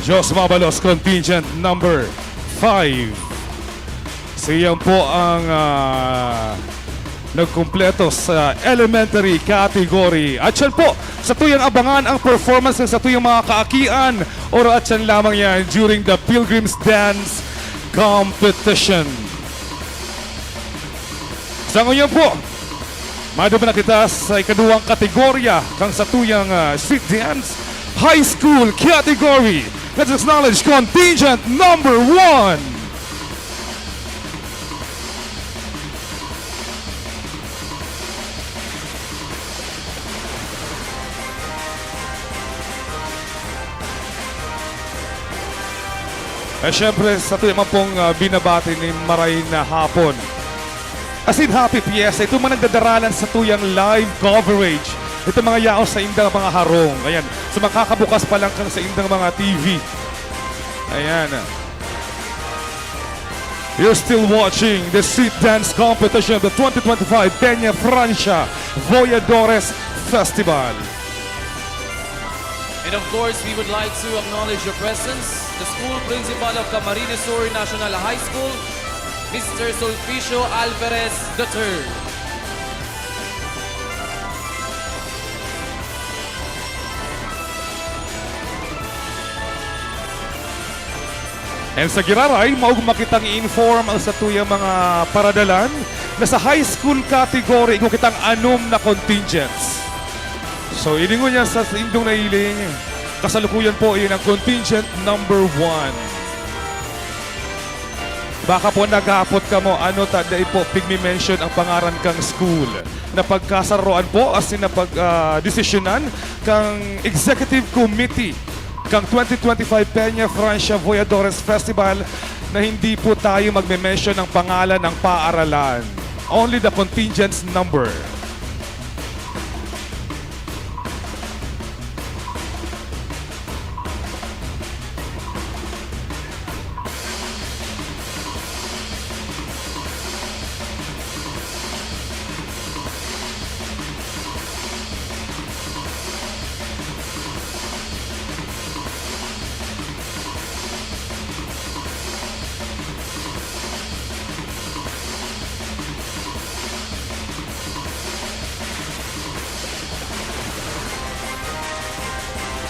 Diyos mabalos, contingent number five. Siya po ang, ah, nagkumpleto sa elementary category. At siya po, satuyang abangan ang performance ng satuyang mga kaakian. Oro at siya lamang yan during the Pilgrim's Dance Competition. Sa ngayon po, maduma na kita sa ikaduwang kategorya kan satuyang, ah, street dance high school category. Let's acknowledge contingent number one. Eh, syempre, sa tuya man pong, ah, binabati ni maray na hapon. As in, happy fiesta. Itong mga nagdadaralan sa tuyang live coverage. Itong mga yaos sa indang mga harong. Ayan. So, makakabukas pa lang kang sa indang mga T V. Ayan. You're still watching the street dance competition of the twenty twenty-five Peña Francia Voyadores Festival. And of course, we would like to acknowledge your presence, the school principal of Camarines Sur National High School, Mister Sulpicio Alvarez the third. And sa giraray, maogma kitang i-inform ang satuyang mga paradalan na sa high school category, igwa kitang anom na contingents. So, ini ngunyan sa indong nailing, kasalukuyan po, iyan ang contingent number one. Baka po nag-aapot kamo, ano ta dai po pigme-mention ang pangaran kang school? Napagkasaroan po asin napag, ah, desisyonan kang executive committee kang twenty twenty-five Peña Francia Voyadores Festival na hindi po tayo magme-mention ng pangalan ng paaralan. Only the contingent's number.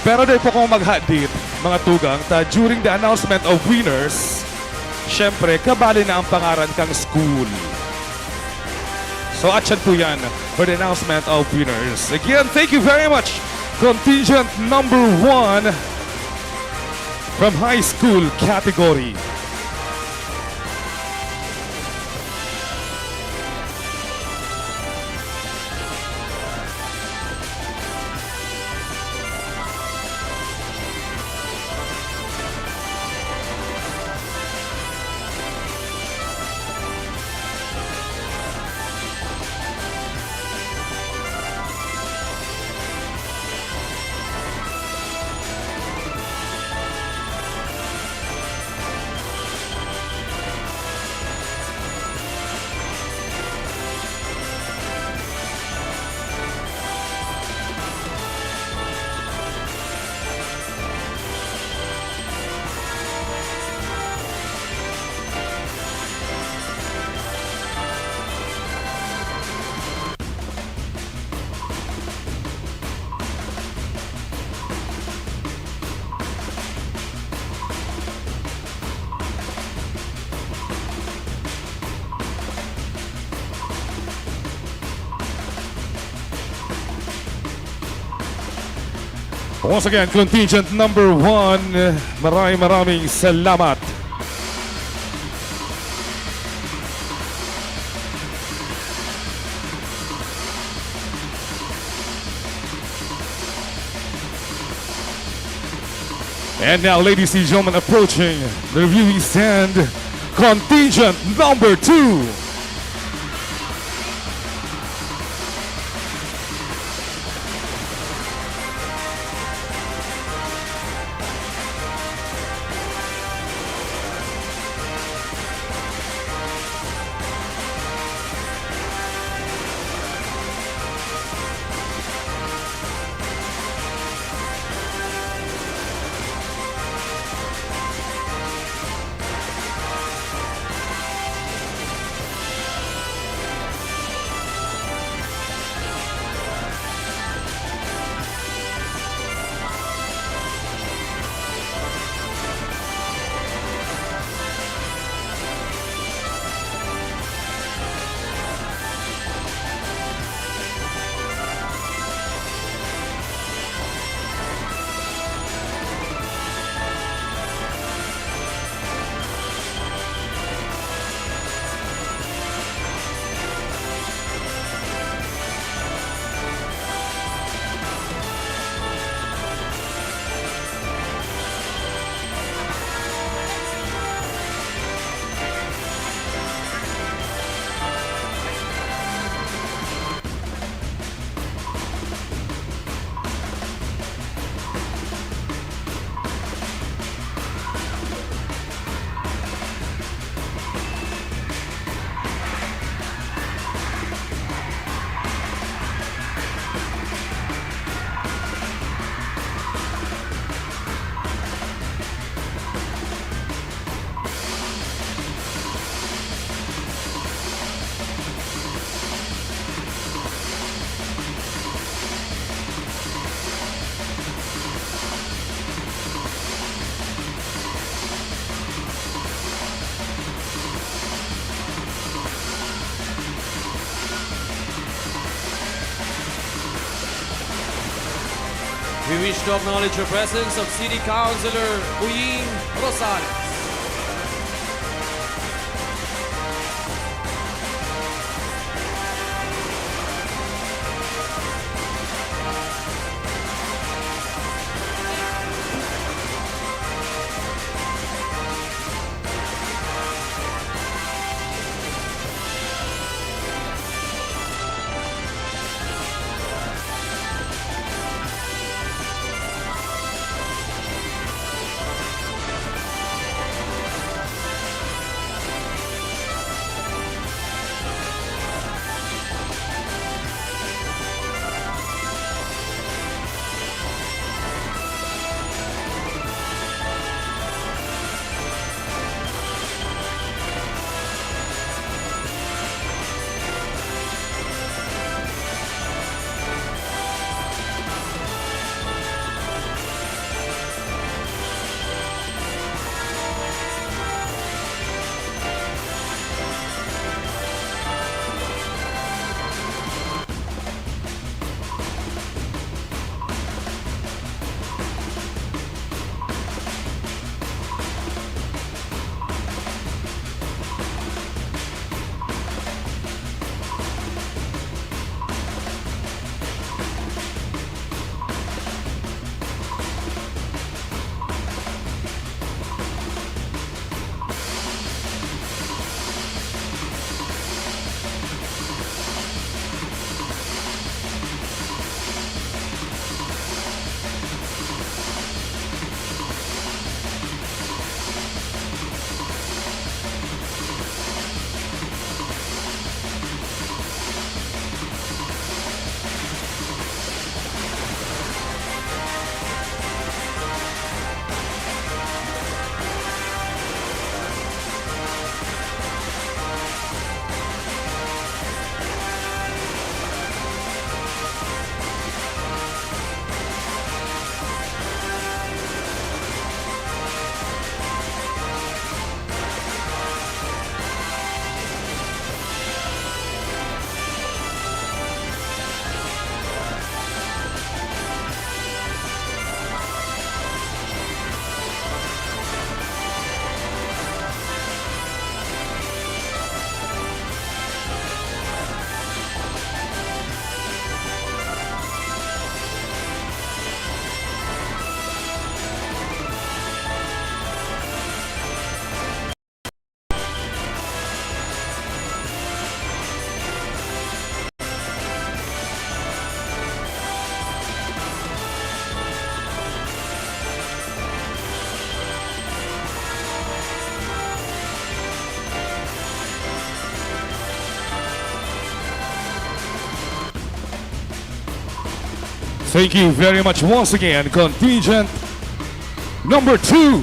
Pero dai po kamo maghadit, mga tugang, ta during the announcement of winners, syempre, kabali na ang pangaran kang school. So, atyan po yan for the announcement of winners. Again, thank you very much, contingent number one from high school category. Once again, contingent number one, maraming, maraming salamat. And now, ladies and gentlemen, approaching the reviewing stand, contingent number two. We wish to acknowledge the presence of City Councilor Uying Rosales. Thank you very much once again, contingent number two.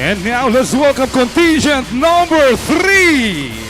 And now, let's welcome contingent number three.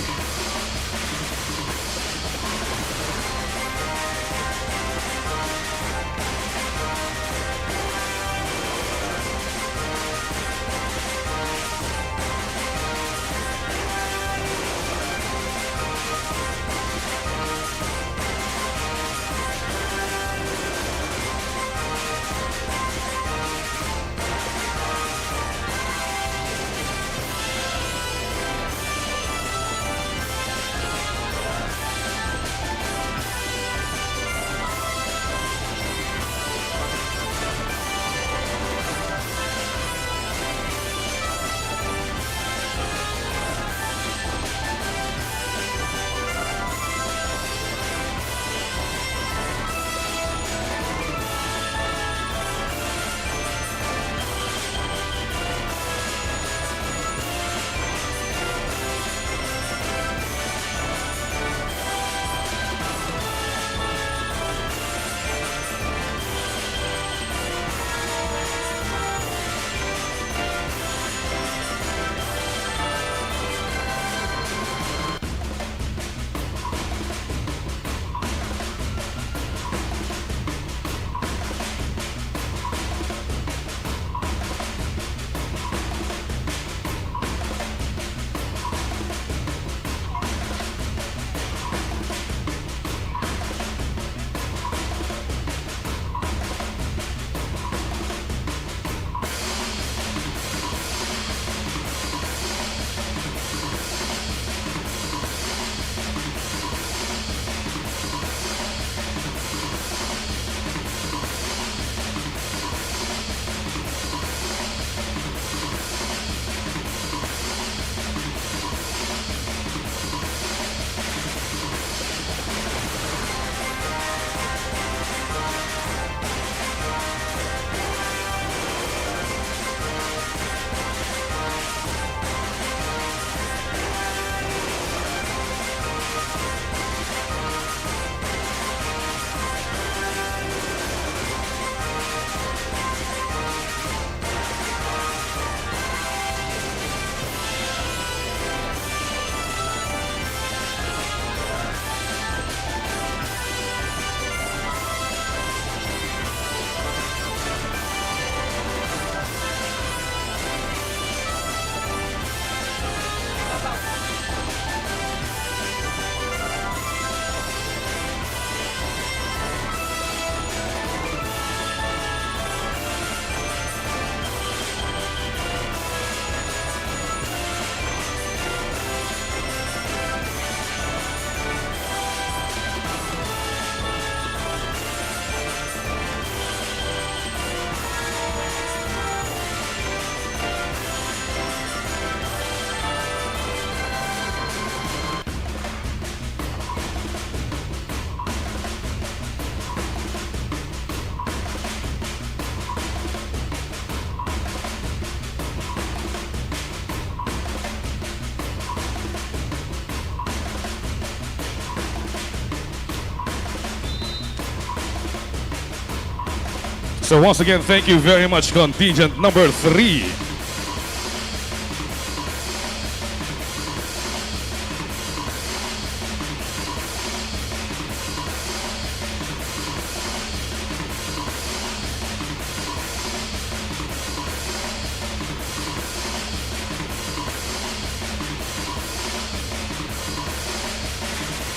So once again, thank you very much, contingent number three.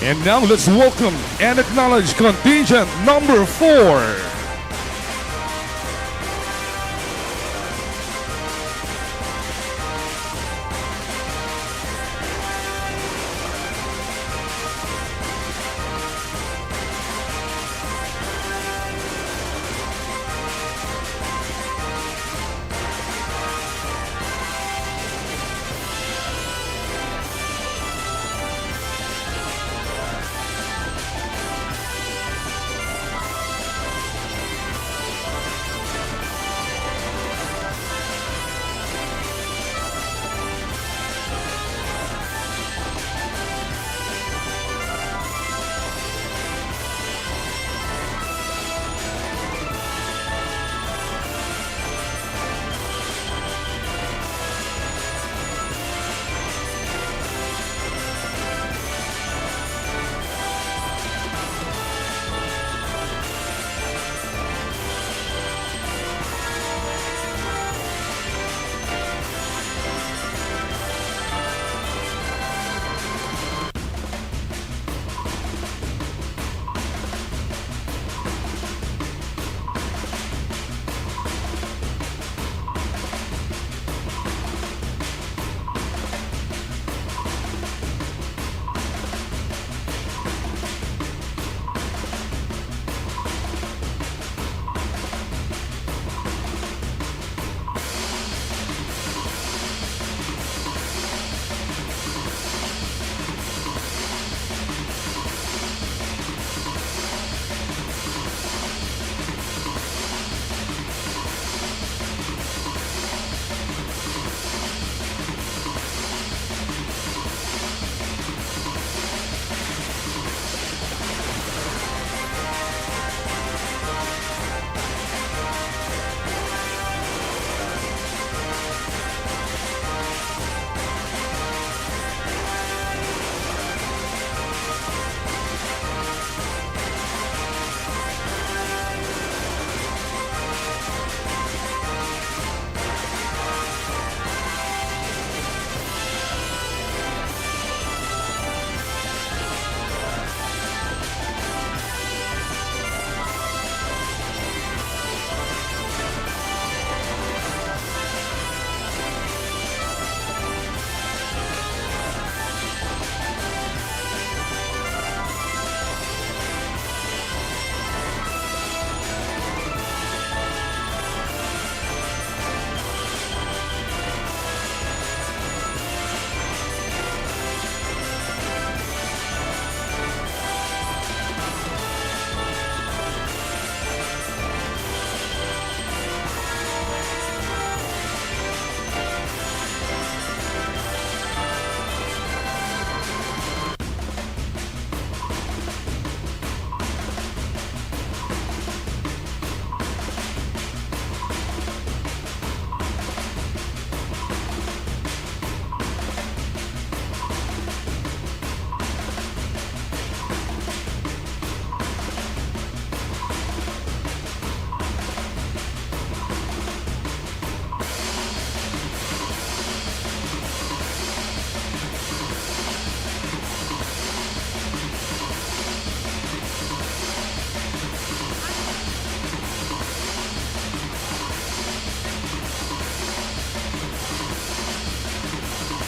And now let's welcome and acknowledge contingent number four.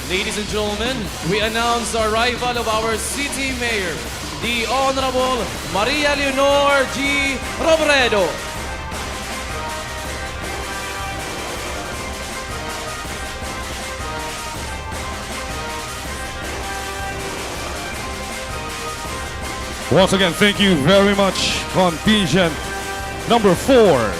Ladies and gentlemen, we announce the arrival of our city mayor, the Honorable Maria Leonor G. Robredo. Once again, thank you very much, contingent number four.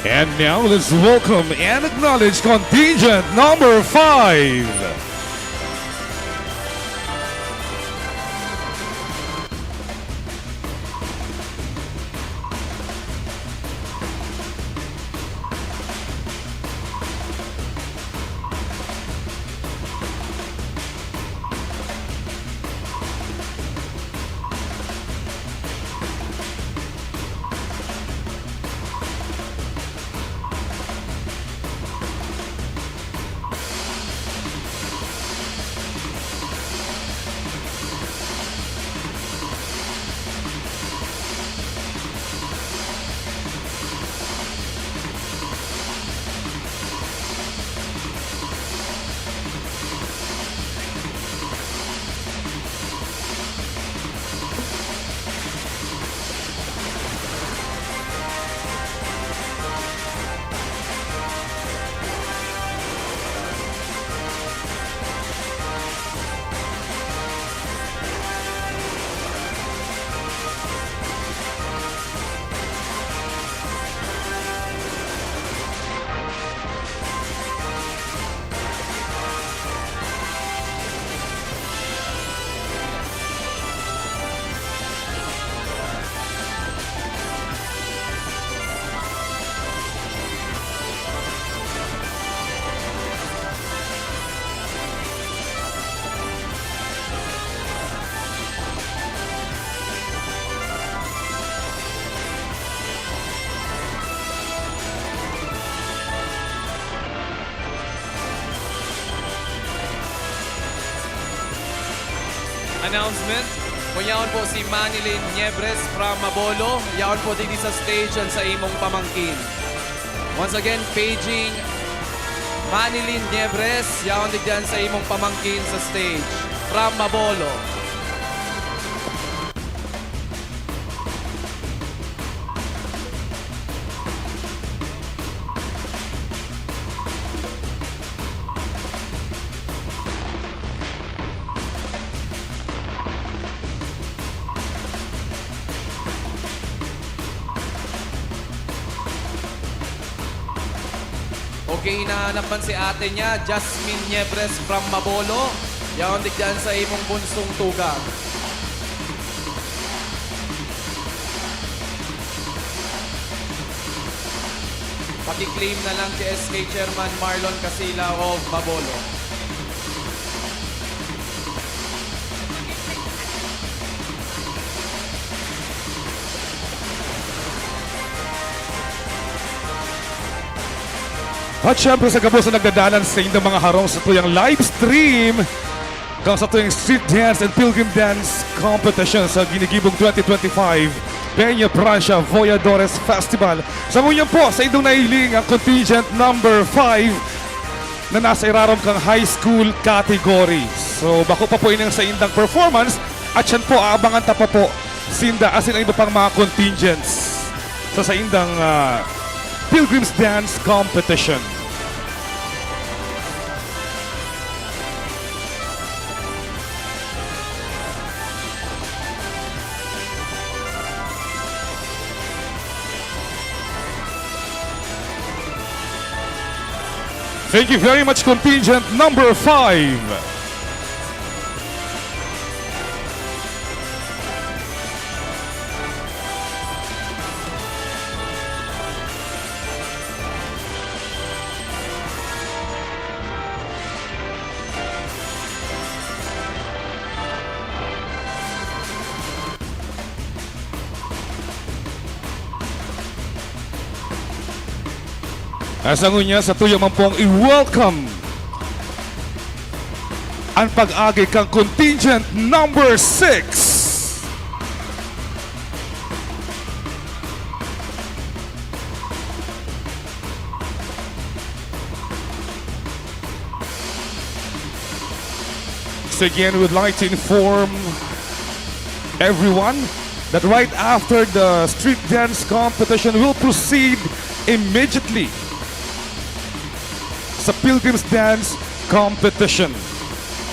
And now let's welcome and acknowledge contingent number five. Announcement, kun yaon po si Manilyn Niebres from Mabolo, yaon po digdi sa stage an saimong pamangkin. Once again, paging Manilyn Niebres, yaon digdi an saimong pamangkin sa stage from Mabolo. Okay, hinahanap man si ate niya, Jasmine Niebres from Mabolo. Yaon digdi an saimong bunsong tugang. Paki-claim na lang si S K Chairman Marlon Casila of Mabolo. At syempre, sa gabos na nagdadalan sa indang mga harong sa tuyang live stream, kan satuyang street dance and pilgrim dance competition sa ginigibong twenty twenty-five Peña Francia Voyadores Festival. Sa ngunyan po, sa indong nahiling ang contingent number five na nasa irarom kang high school category. So, bako pa po ining sa indang performance at siyan po, aabangan ta pa po sinda asin ang iba pang mga contingents sa saindang, ah, Pilgrim's Dance Competition. Thank you very much, contingent number five. Sa ngunyan, satuya man pong i-welcome an pag-agi kan contingent number six. So again, we would like to inform everyone that right after the street dance competition, we'll proceed immediately sa Pilgrim's Dance Competition.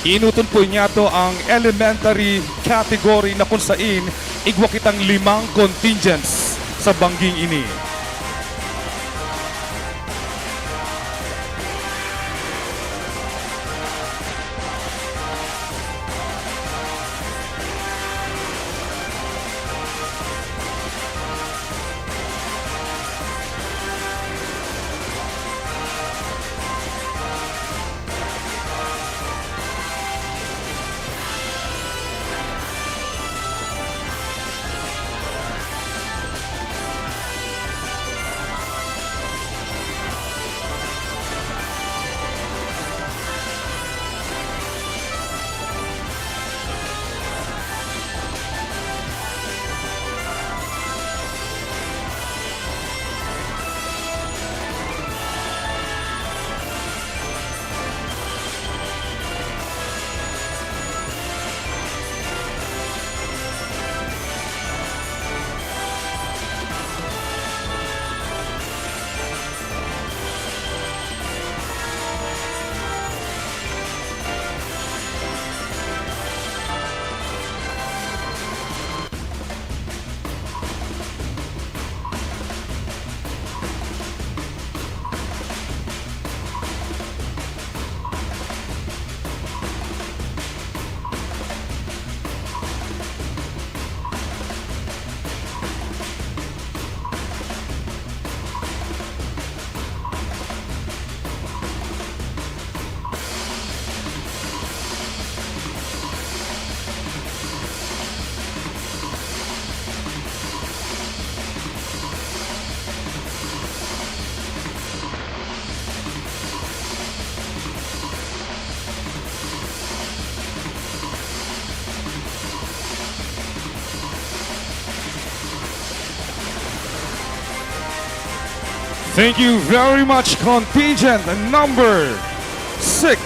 Inuton po niyato ang elementary category na kung sain igwa kitang limang contingents sa bangging ini. Thank you very much, contingent number six.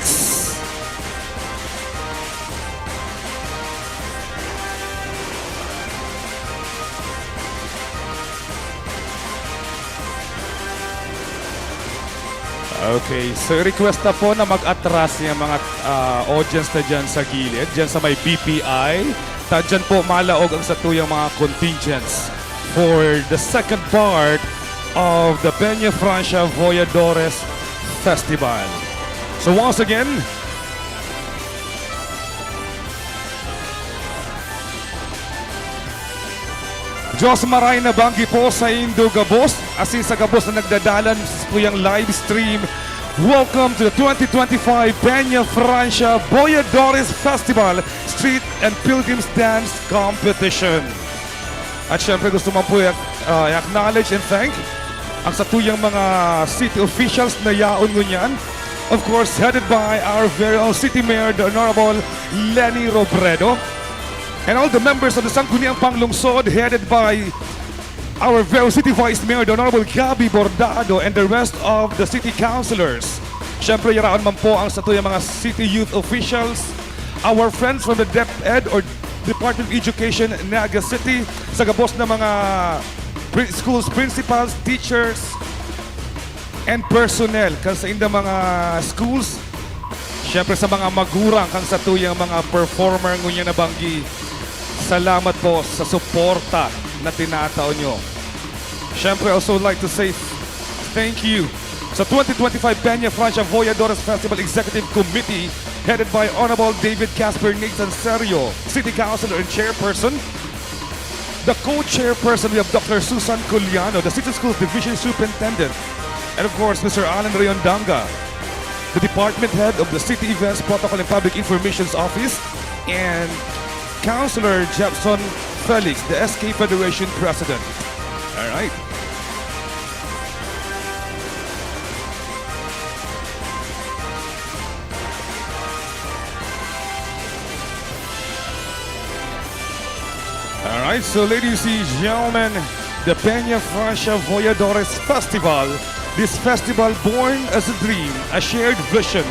Okay, so request na po na mag-atras yung mga, ah, audience na dyan sa gilid, dyan sa may B P I. Ta dyan po malaog ang satuyang mga contingents for the second part of the Peña Francia Voyadores Festival. So once again, Diyos maray na banggi po saindo gabos, asin sa gabos na nagdadalan sa satuyang live stream. Welcome to the twenty twenty-five Peña Francia Boyadores Festival Street and Pilgrims Dance Competition. At syempre gusto man po i-, ah, i-acknowledge and thank ang satuyang mga city officials na yaon ngunyan. Of course, headed by our very own City Mayor, the Honorable Leni Robredo. And all the members of the Sangguniang Panglungsod, headed by our very City Vice Mayor, the Honorable Gabby Bordado, and the rest of the city councilors. Siyempre, yaraon man po ang satuyang mga city youth officials, our friends from the DepEd or Department of Education, Naga City, sa gabos na mga pri-, schools principals, teachers, and personnel kan saindang mga schools. Siyempre, sa mga magurang kan satuyang mga performer ngunyan na banggi, salamat po sa suporta na tinatao nyo. Siyempre, also like to say thank you sa twenty twenty-five Peña Francia Voyadores Festival Executive Committee, headed by Honorable David Casper Nathan Serio, City Councilor and Chairperson. The co-chairperson, we have Doctor Susan Coliano, the City Schools Division Superintendent. And of course, Mister Alan Rayondanga, the department head of the City Events Protocol and Public Informations Office, and Councilor Jepson Felix, the S K Federation President. All right. All right, so ladies and gentlemen, the Peña Francia Voyadores Festival, this festival born as a dream, a shared vision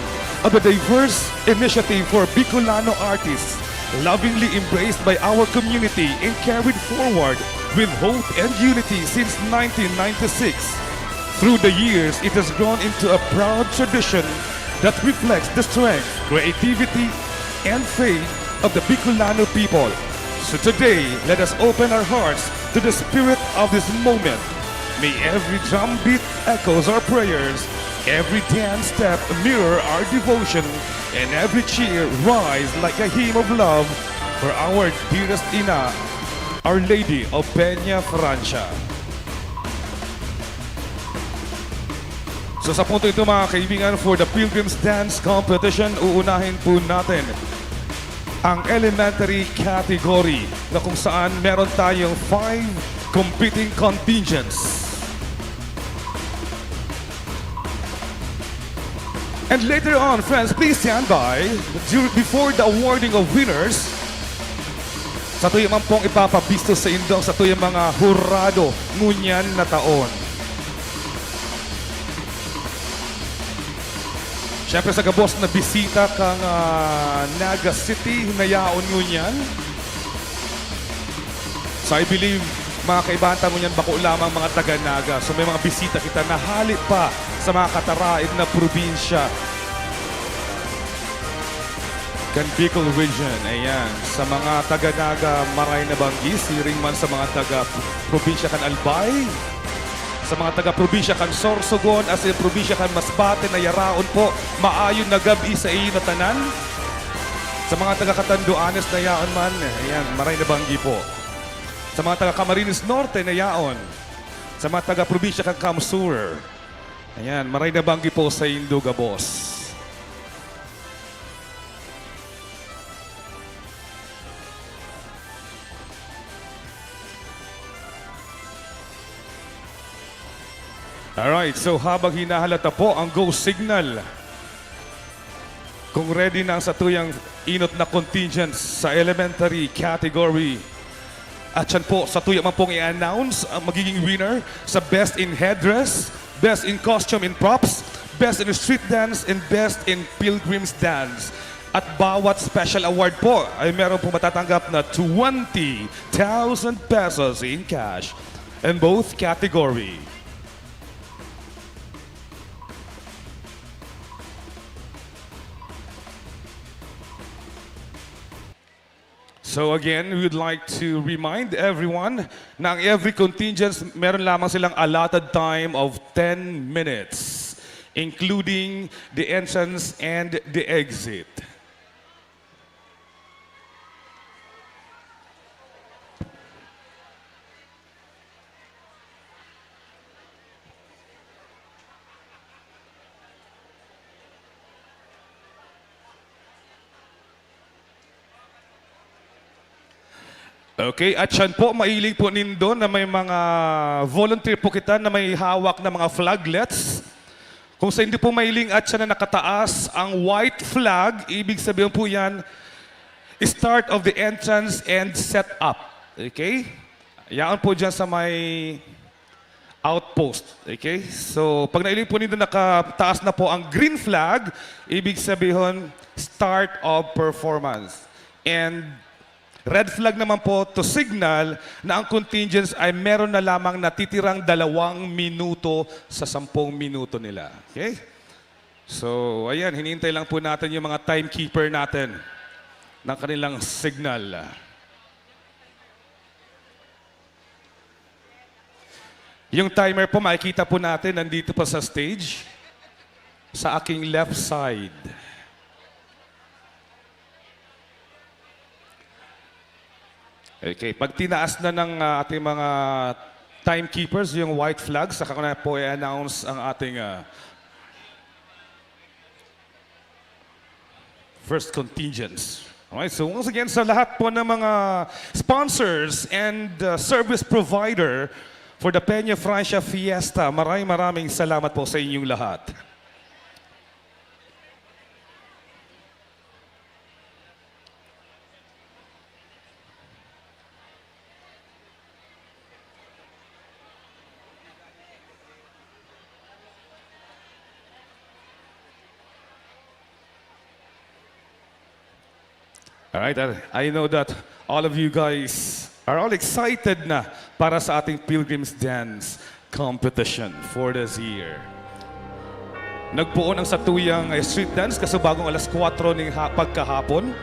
of the diverse initiative for Bicolano artists, lovingly embraced by our community and carried forward with hope and unity since nineteen ninety-six. Through the years, it has grown into a proud tradition that reflects the strength, creativity, and faith of the Bicolano people. So today, let us open our hearts to the spirit of this moment. May every drumbeat echoes our prayers, every dance step mirror our devotion, and every cheer rise like a hymn of love for our dearest Ina, Our Lady of Peña Francia. So sa punto ito, mga kaibigan, for the Pilgrims Dance Competition, uunahin po natin ang elementary category na kung saan meron tayong five competing contingents. And later on, friends, please stand by dur-, before the awarding of winners. Sa tuyo man pong ipapabisto sa indong sa tuyang mga hurado ngunyan na taon. Siyempre, sa gabos na bisita kang, ah, Naga City, na yaon ngunyan. So, I believe, mga kaibahan ta ngunyan, bako lamang mga taga Naga. So, may mga bisita kita na hali pa sa mga kataraed na probinsya kan Bicol Region. Ayan. Sa mga taga Naga, maray na banggi, siring man sa mga taga probinsya kan Albay, sa mga taga probinsya kan Sorsogon, asin probinsya kan Masbate na yaraon po, maayong gab-i sa iyo na tanan. Sa mga taga Catanduanes na yaon man, ayan, maray na banggi po. Sa mga taga Camarines Norte na yaon. Sa mga taga probinsya kan CamSur. Ayan, maray na banggi po sa indo gabos. Alright, so habang hinahalata po ang go signal, kung ready na ang satuyang inot na contingents sa elementary category, at siyan po, satuya man pong i-announce ang magiging winner sa Best in Headdress, Best in Costume and Props, Best in Street Dance, and Best in Pilgrim's Dance. At bawat special award po ay meron pong matatanggap na twenty thousand pesos in cash in both category. So again, we would like to remind everyone na ang every contingents, meron lamang silang allotted time of ten minutes, including the entrance and the exit. Okay, at siyan po, mailing po nindo na may mga volunteer po kita na may hawak na mga flaglets. Kung sa hindi po mailing at siya na nakataas ang white flag, ibig sabihin po yan, start of the entrance and set up. Okay? Yaon po dyan sa may outpost. Okay? So, pag nailing po nindo nakataas na po ang green flag, ibig sabihin, start of performance. And red flag naman po to signal na ang contingents ay meron na lamang natitirang dalawang minuto sa sampung minuto nila. Okay? So, ayan, hinihintay lang po natin yung mga timekeeper natin ng kanilang signal. Yung timer po, makikita po natin nandito pa sa stage, sa aking left side. Okay, pag tinaas na ng, ah, ating mga timekeepers yung white flag, saka ko na po i-announce ang ating, ah, first contingents. Alright, so once again, sa lahat po ng mga sponsors and, uh, service provider for the Peña Francia Fiesta, maraming, maraming salamat po sa inyong lahat. Alright, I, I know that all of you guys are all excited na para sa ating Pilgrim's Dance Competition for this year. Nagpoon ang satuyang, eh, street dance kasubagong alas kwatro ning ha-, pagkahapon.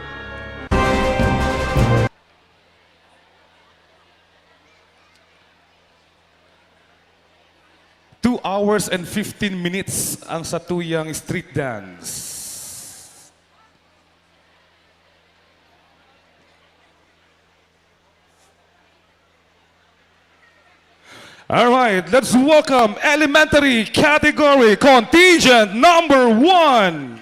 Two hours and fifteen minutes ang satuyang street dance. All right, let's welcome elementary category contingent number one.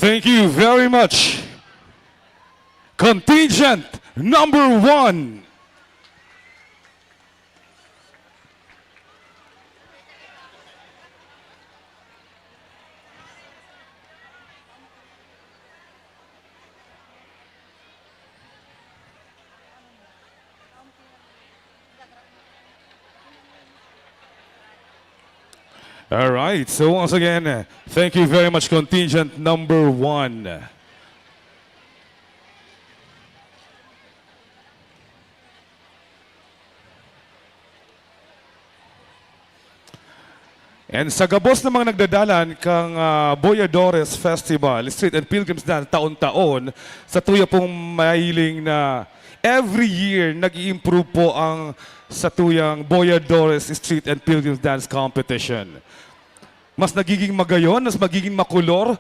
Thank you very much. Contingent number one. All right. So once again, thank you very much, contingent number one. And sa gabos na mga nagdadalan kang, ah, Boyadores Festival, Street and Pilgrims Dance taon-taon, sa tuya pong mahiling na every year nag-i-improve po ang sa tuyang Boyadores Street and Pilgrims Dance Competition. Mas nagiging magayon, mas magiging makulor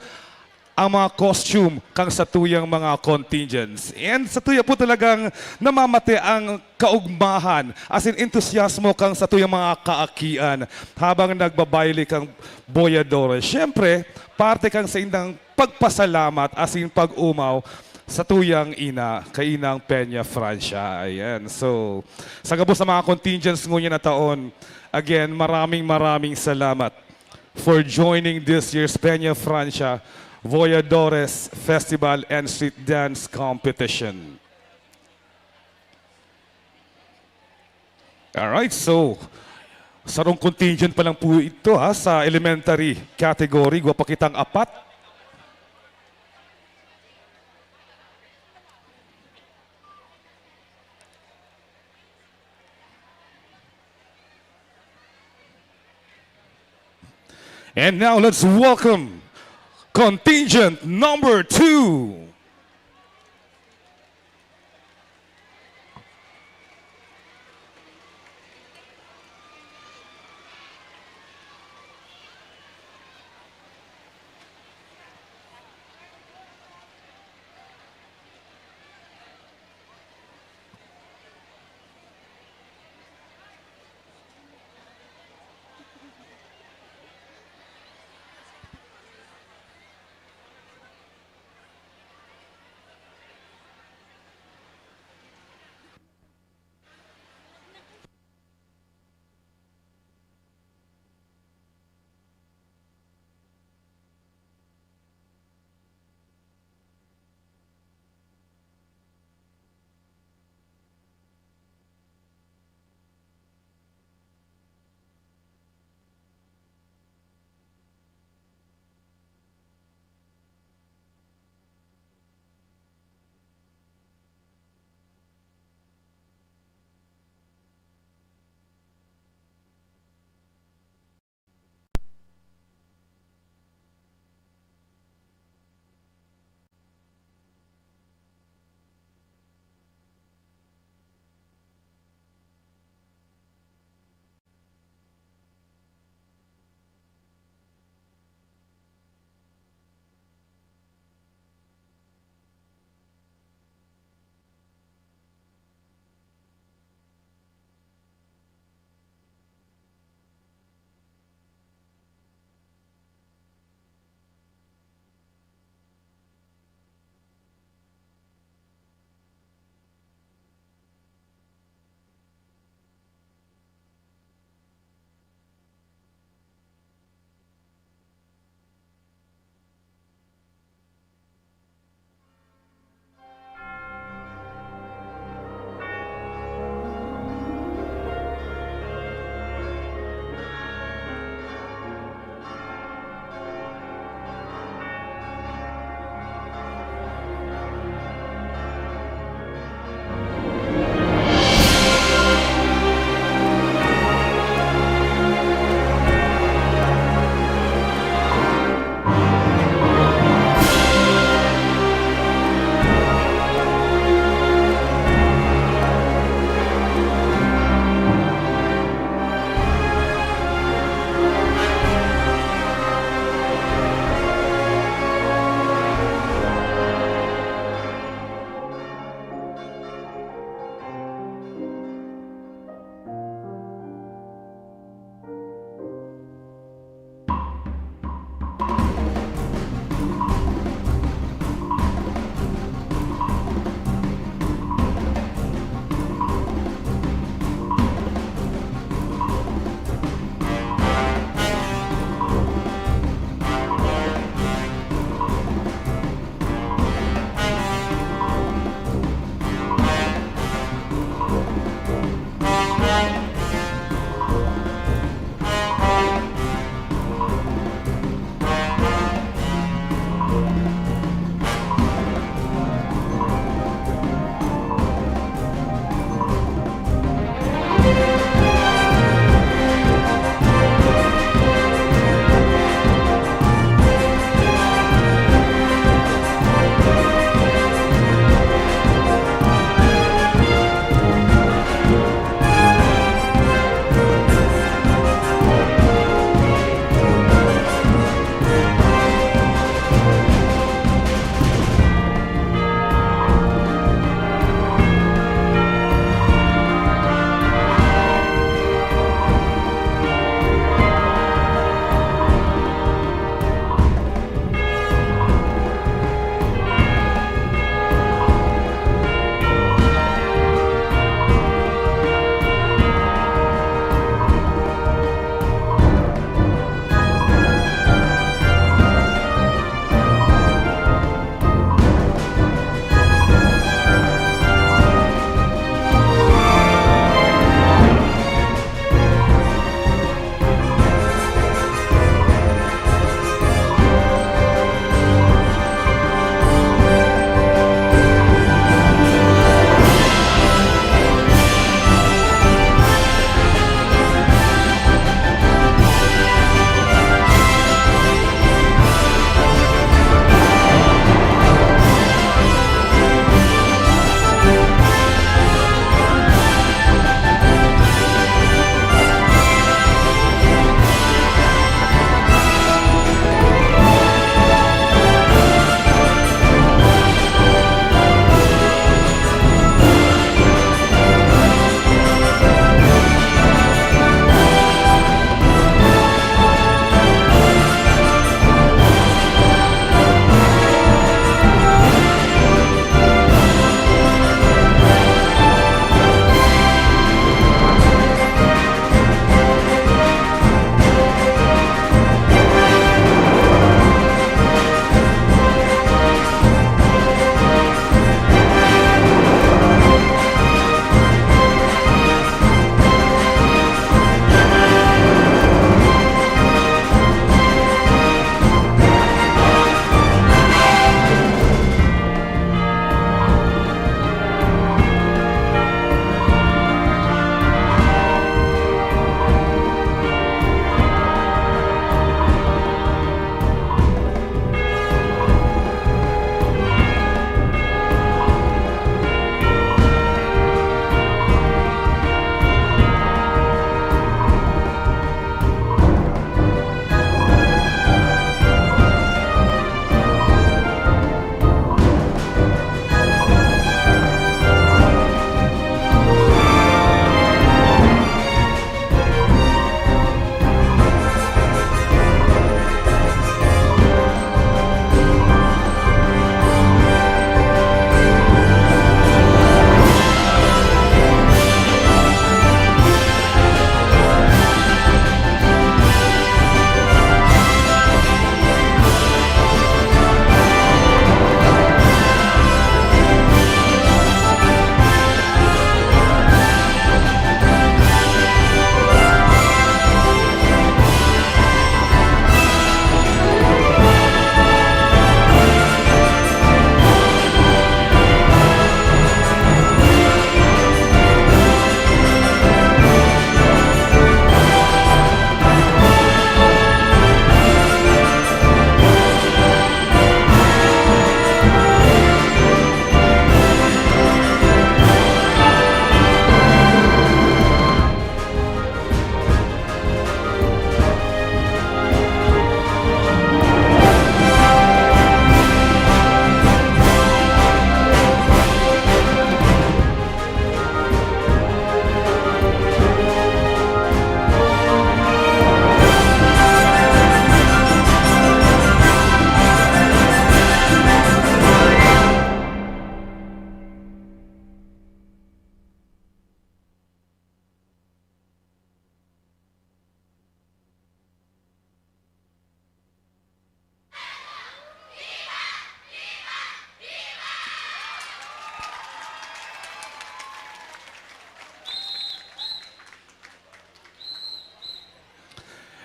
ang mga costume kang satuyang mga contingents. And satuya po talagang namamate ang kaugmahan, as in entusiasmo kang satuyang mga kaakian habang nagbabayle kang Boyadores. Siyempre, parte kang sa indang pagpasalamat, as in pag-umaw satuyang ina, kainang Peña Francia. Ayan. So, sa gabos sa mga contingents ngunyan na taon, again, maraming, maraming salamat for joining this year's Peña Francia Voyadores Festival and Street Dance Competition. Alright, so, sarong contingent pa lang po ito, ha, sa elementary category. Gwa pa kitang apat. And now let's welcome contingent number two.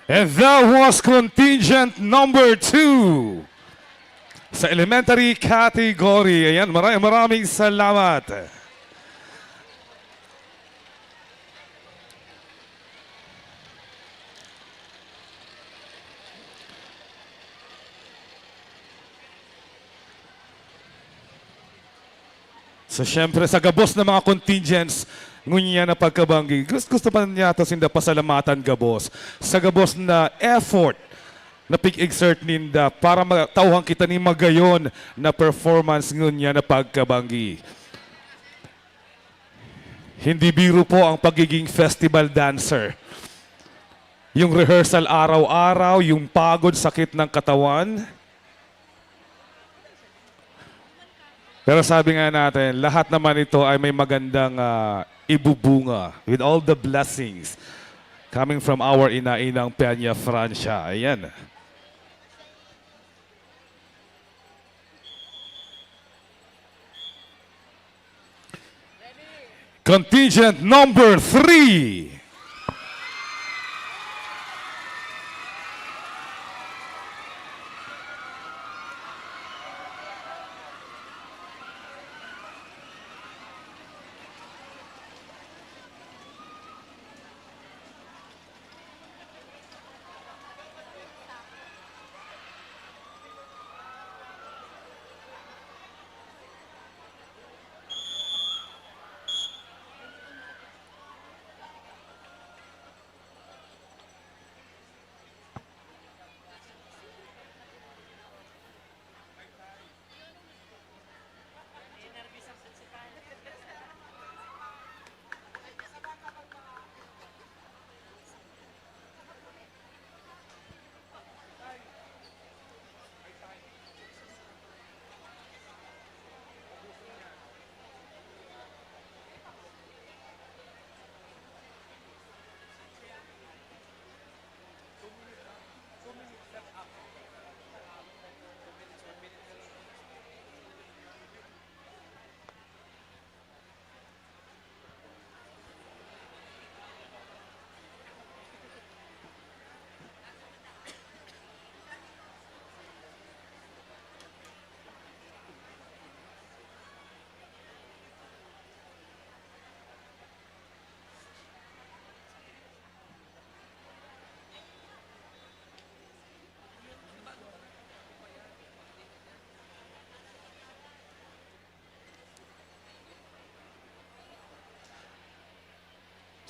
And that was contingent number two sa elementary category. Ayan, maraming, maraming salamat. So, syempre, sa gabos na mga contingents, ngunyan na pagkabanggi, gus-, gusto pa niya to sinda pasalamatan gabos. Sa gabos na effort na pig-exert ninda para matauhan kita ni magayon na performance ngunyan na pagkabanggi. Hindi biro po ang pagiging festival dancer. Yung rehearsal araw-araw, yung pagod, sakit ng katawan. Pero sabi nga natin, lahat naman ito ay may magandang, ah, ibubunga with all the blessings coming from our ina-inang Peña Francia. Ayan. Contingent number three.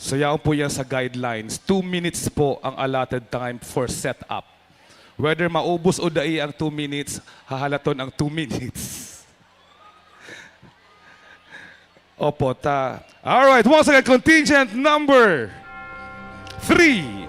So, yaon po yan sa guidelines. Two minutes po ang allotted time for setup. Whether maubos o dai ang two minutes, hahalaton ang two minutes. Opo, ta. All right, once again, contingent number three.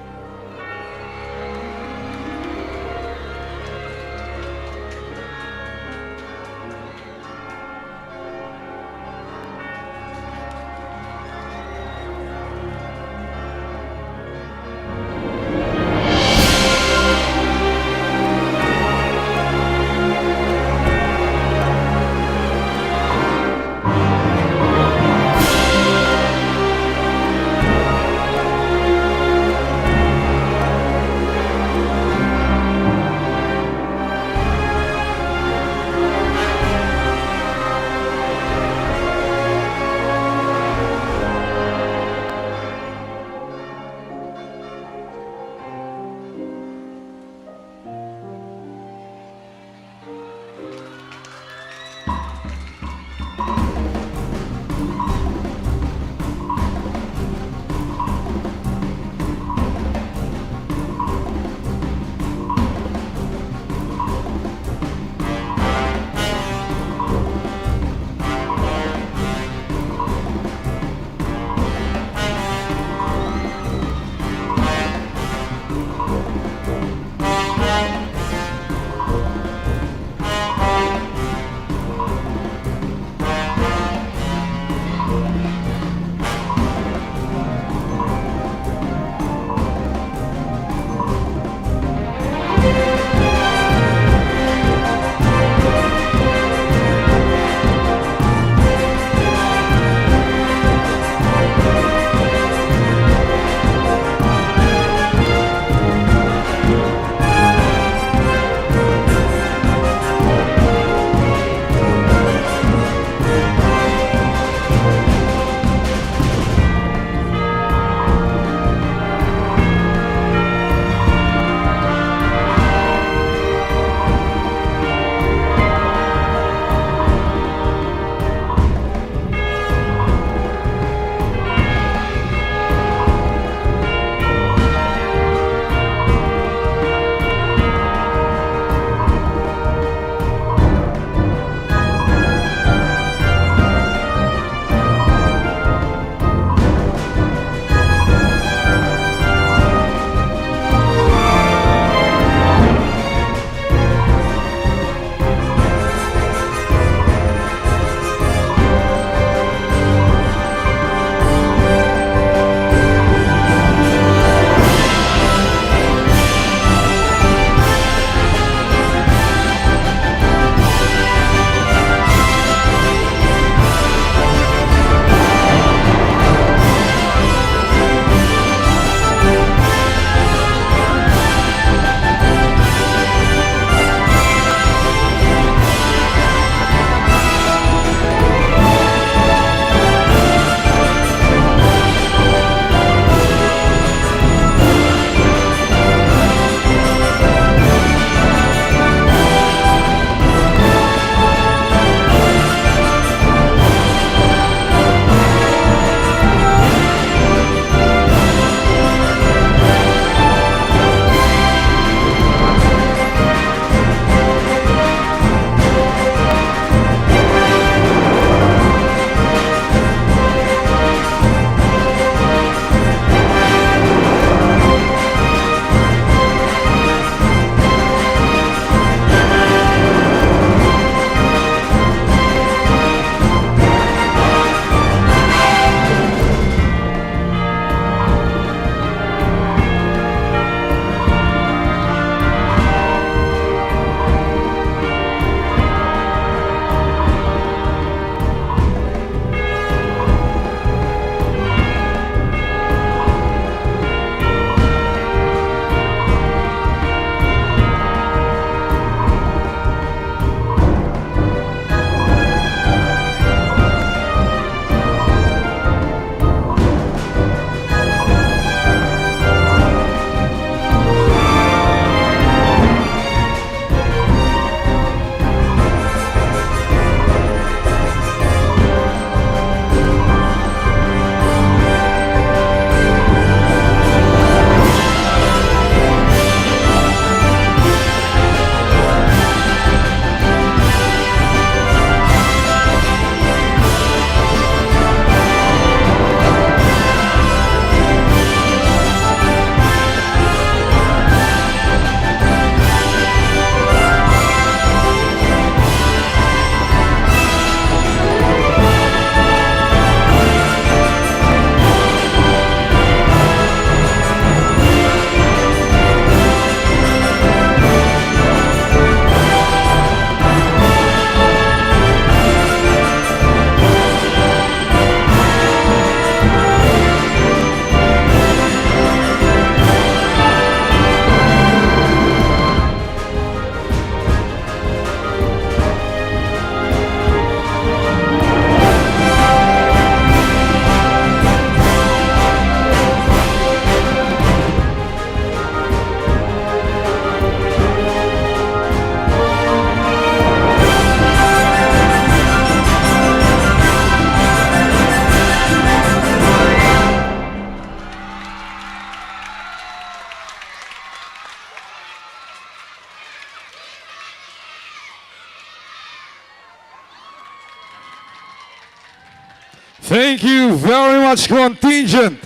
Thank you very much, contingent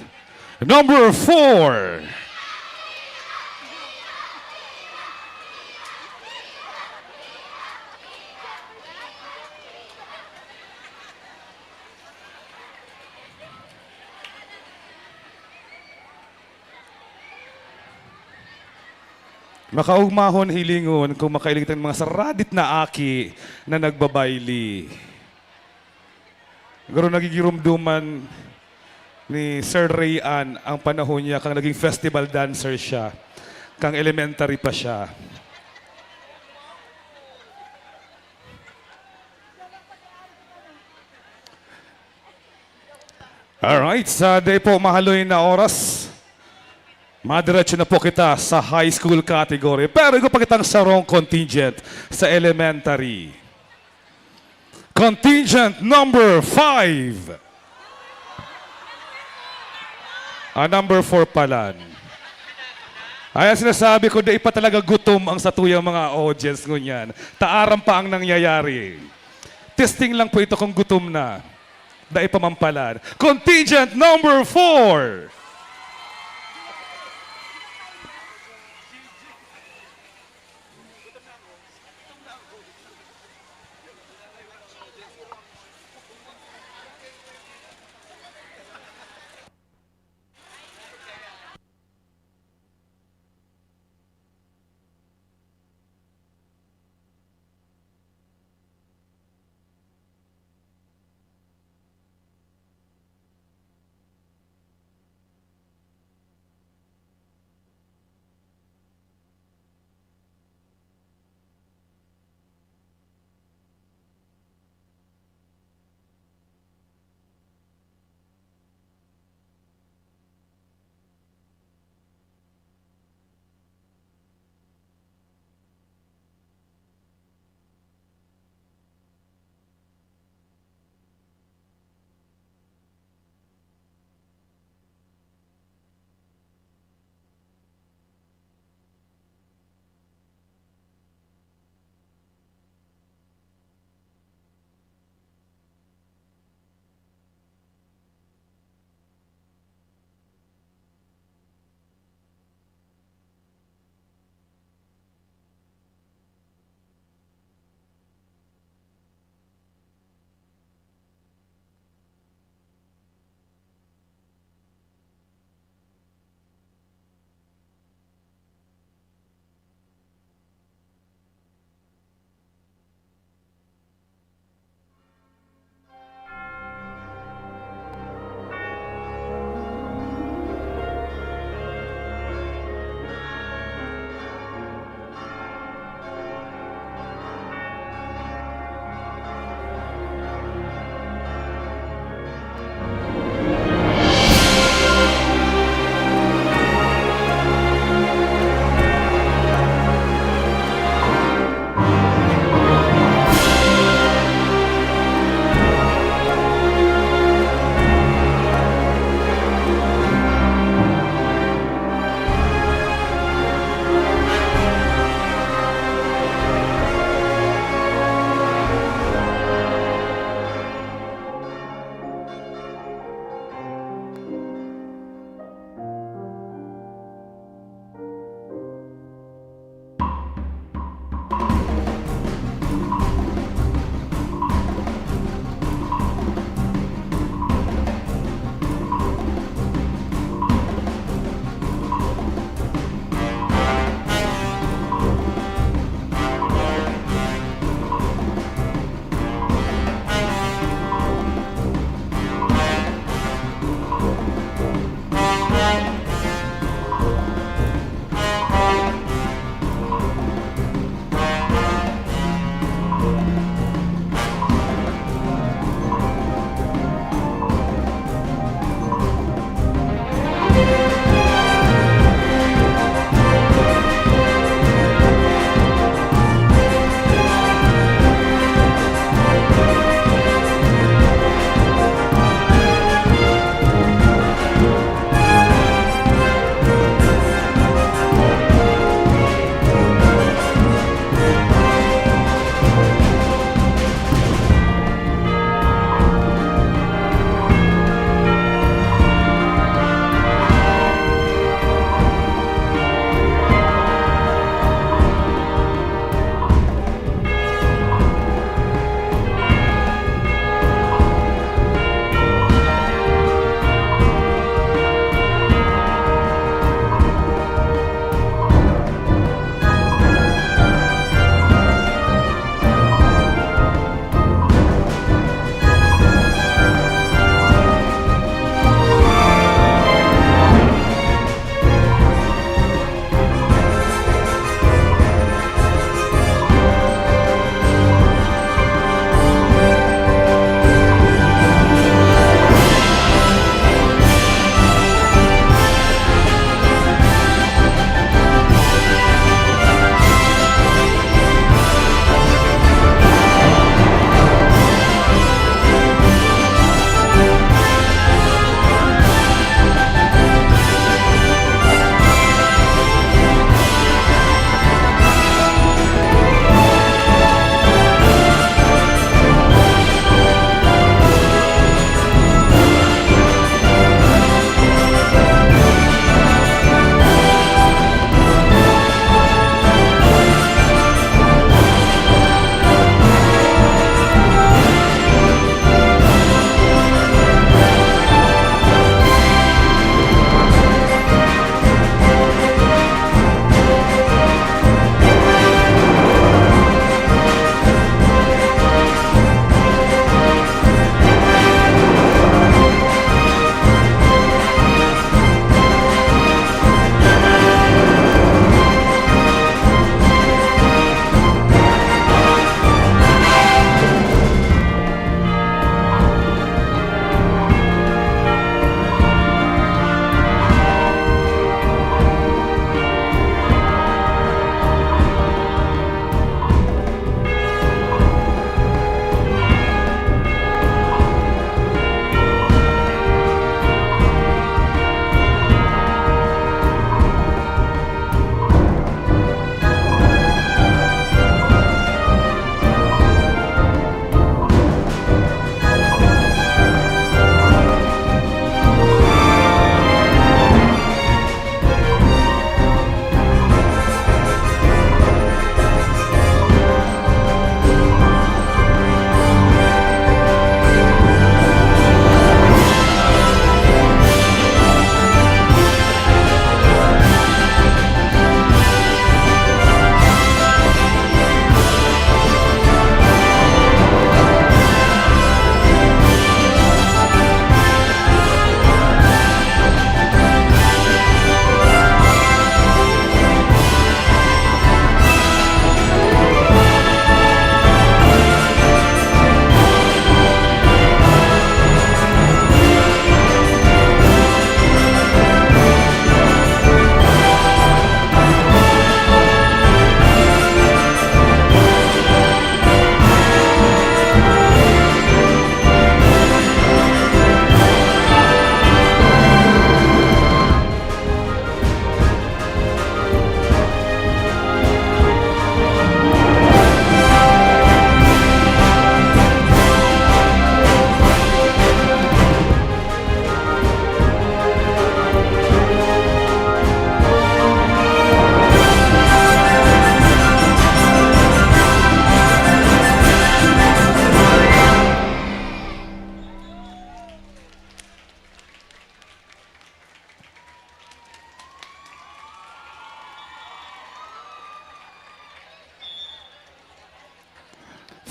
number four. Makaugmahon hilingon kung makailing tang mga saradit na aki na nagbabaili. Garo nagigirumduman ni Sir Ray Ann ang panahon niya kang naging festival dancer siya, kang elementary pa siya. Alright, sa di po mahaloy na oras, madiretso na po kita sa high school category. Pero igo pa kitang sarong contingent sa elementary. Contingent number five. Ah, number four pala. Ay, ang sinasabi ko, dai pa talaga gutom ang satuyang mga audience ngunyan. Taaram pa ang nangyayari. Testing lang po ito kung gutom na. Dai pa man pala. Contingent number four.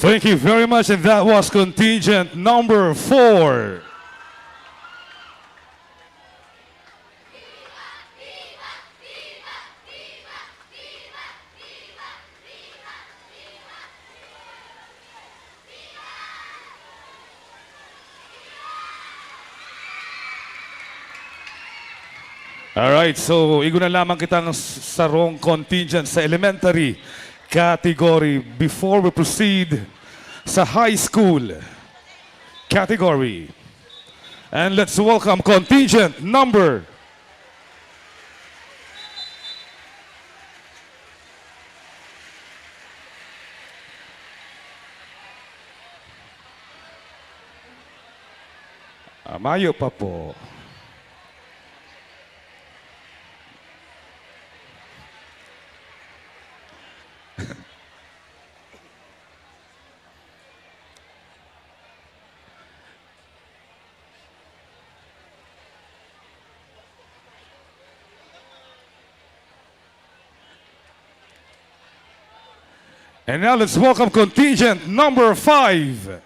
Thank you very much, and that was contingent number four. Alright, so igwa na lamang kitang s-, sarong contingent sa elementary category before we proceed sa high school category. And let's welcome contingent number Ah, mayo pa po. And now let's welcome contingent number five.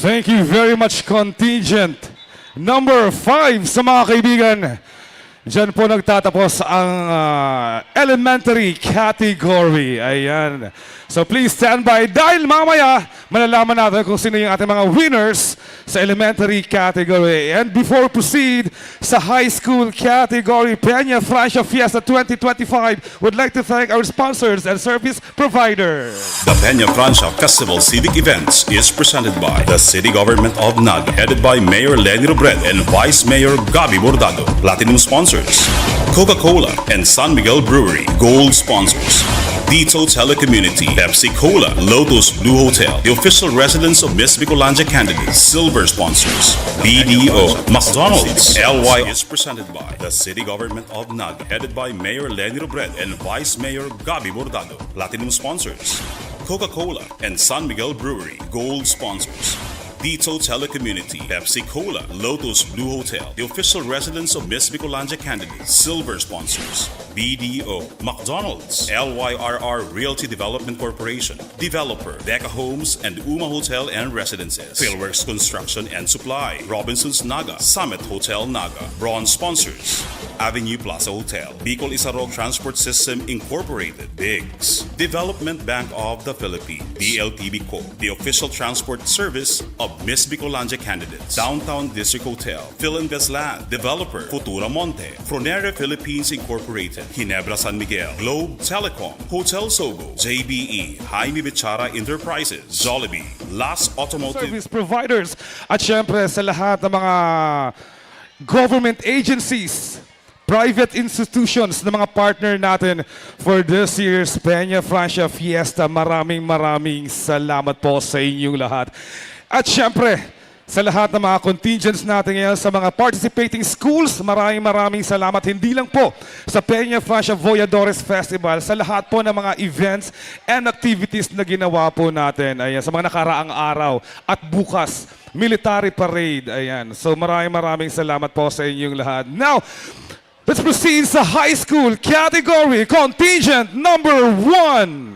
Thank you very much, contingent number five, sa mga kaibigan. Diyan po nagtatapos ang, ah, elementary category. Ayan. So please stand by dahil mamaya malalaman natin kung sino yung ating mga winners sa elementary category. And before proceed sa high school category, Peña Francia Fiesta twenty twenty-five would like to thank our sponsors and service provider. The Peña Francia Festival Civic Events is presented by the City Government of Naga, headed by Mayor Leni Robredo and Vice Mayor Gabby Bordado. Platinum sponsors, Coca-Cola and San Miguel Brewery. Gold sponsors, Dito Telecommunity, Pepsi Cola, Lotus Blue Hotel, the official residence of Miss Bicolandia candidates. Silver sponsors, B D O, McDonald's, L Y is presented by the City Government of Naga, headed by Mayor Leni Robredo and Vice Mayor Gabby Bordado. Platinum sponsors, Coca-Cola and San Miguel Brewery. Gold sponsors, Dito Telecommunity, Pepsi Cola, Lotus Blue Hotel, the official residence of Miss Bicolandia candidates. Silver sponsors, B D O, McDonald's, L Y R R Realty Development Corporation, developer, Deca Homes and Uma Hotel and Residences, Philworks Construction and Supply, Robinsons Naga, Summit Hotel Naga. Bronze sponsors, Avenue Plaza Hotel, Bicol Isarog Transport System Incorporated, Biggs, Development Bank of the Philippines, D L T B Co, the official transport service of Miss Bicolandia candidates, Downtown District Hotel, Philinvest Land, developer, Futura Monte, Fronere Philippines Incorporated, Ginebra San Miguel, Globe Telecom, Hotel Sogo, J B E, Jaime Bichara Enterprises, Jollibee, Las Automotive service providers, at syempre sa lahat ng mga government agencies, private institutions na mga partner natin for this year's Peña Francia Fiesta. Maraming, maraming salamat po sa inyong lahat. At syempre, sa lahat ng mga contingents natin ngayon, sa mga participating schools, maraming, maraming salamat. Hindi lang po sa Peña Francia Voyadores Festival, sa lahat po ng mga events and activities na ginawa po natin. Ayan, sa mga nakaraang araw at bukas, military parade. Ayan. So, maraming, maraming salamat po sa inyong lahat. Now, let's proceed sa high school category, contingent number one.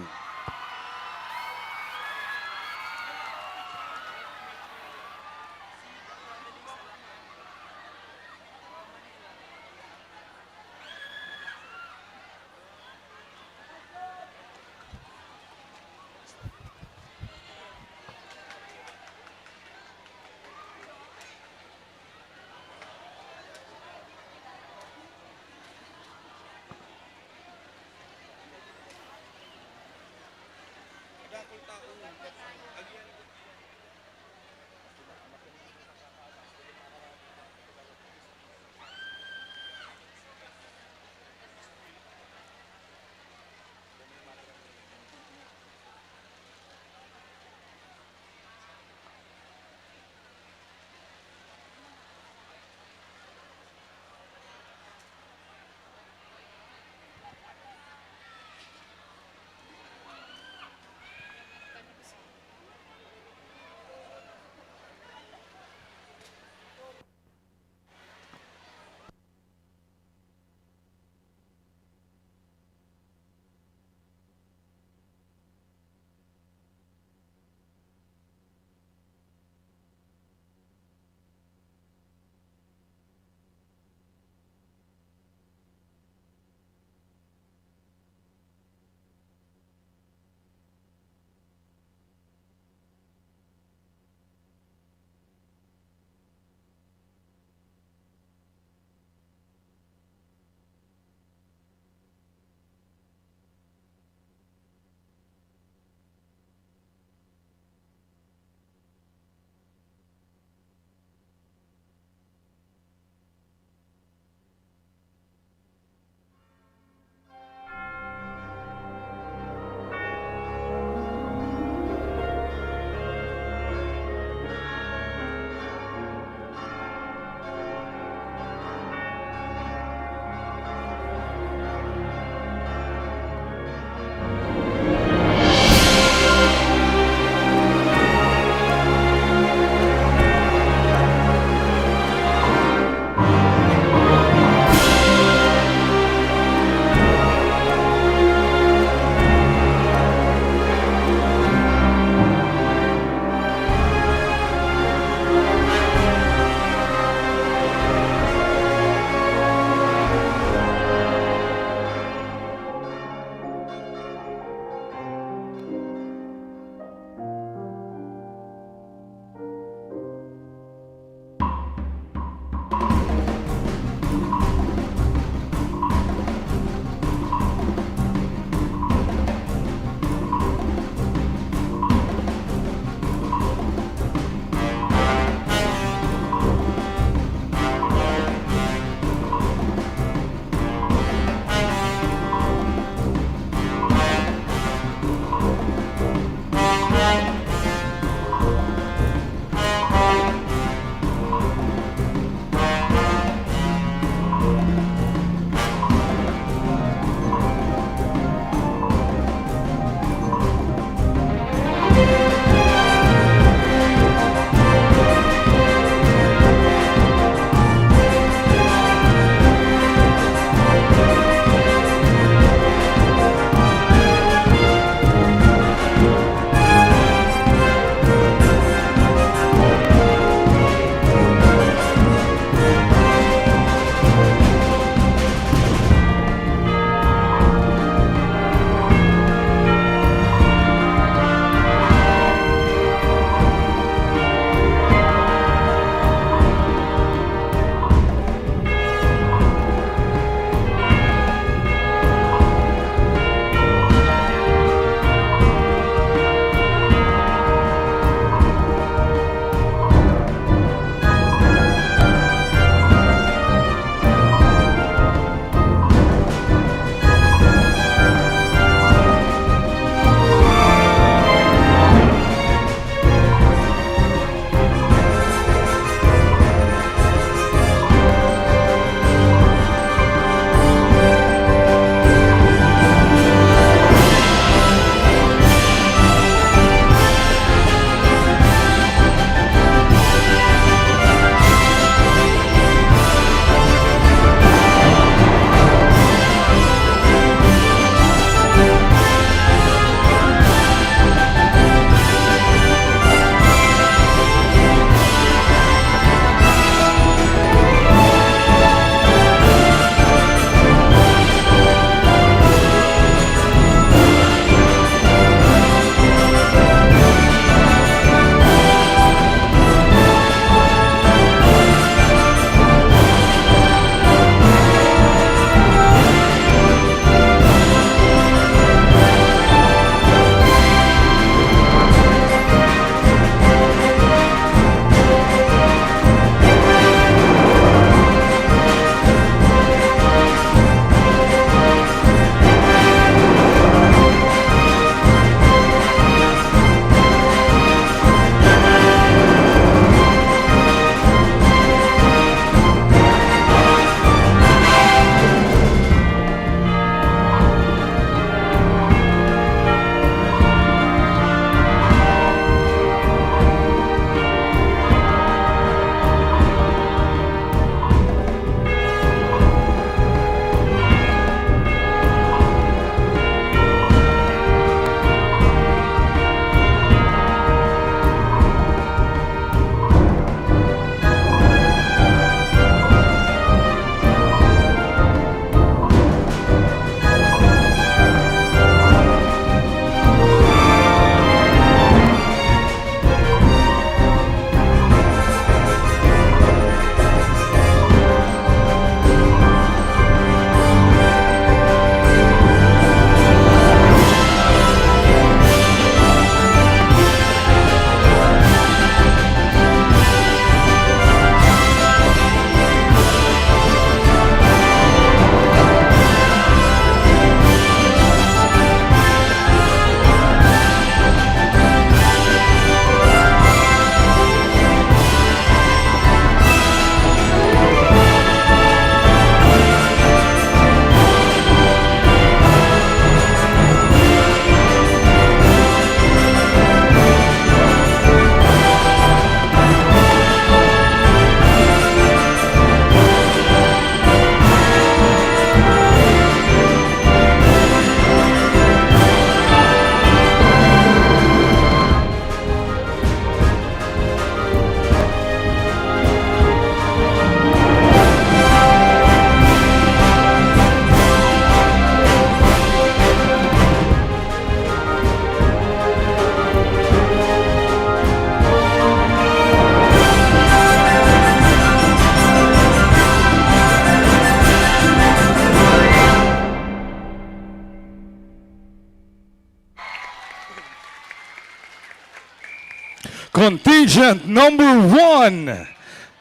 Contingent number one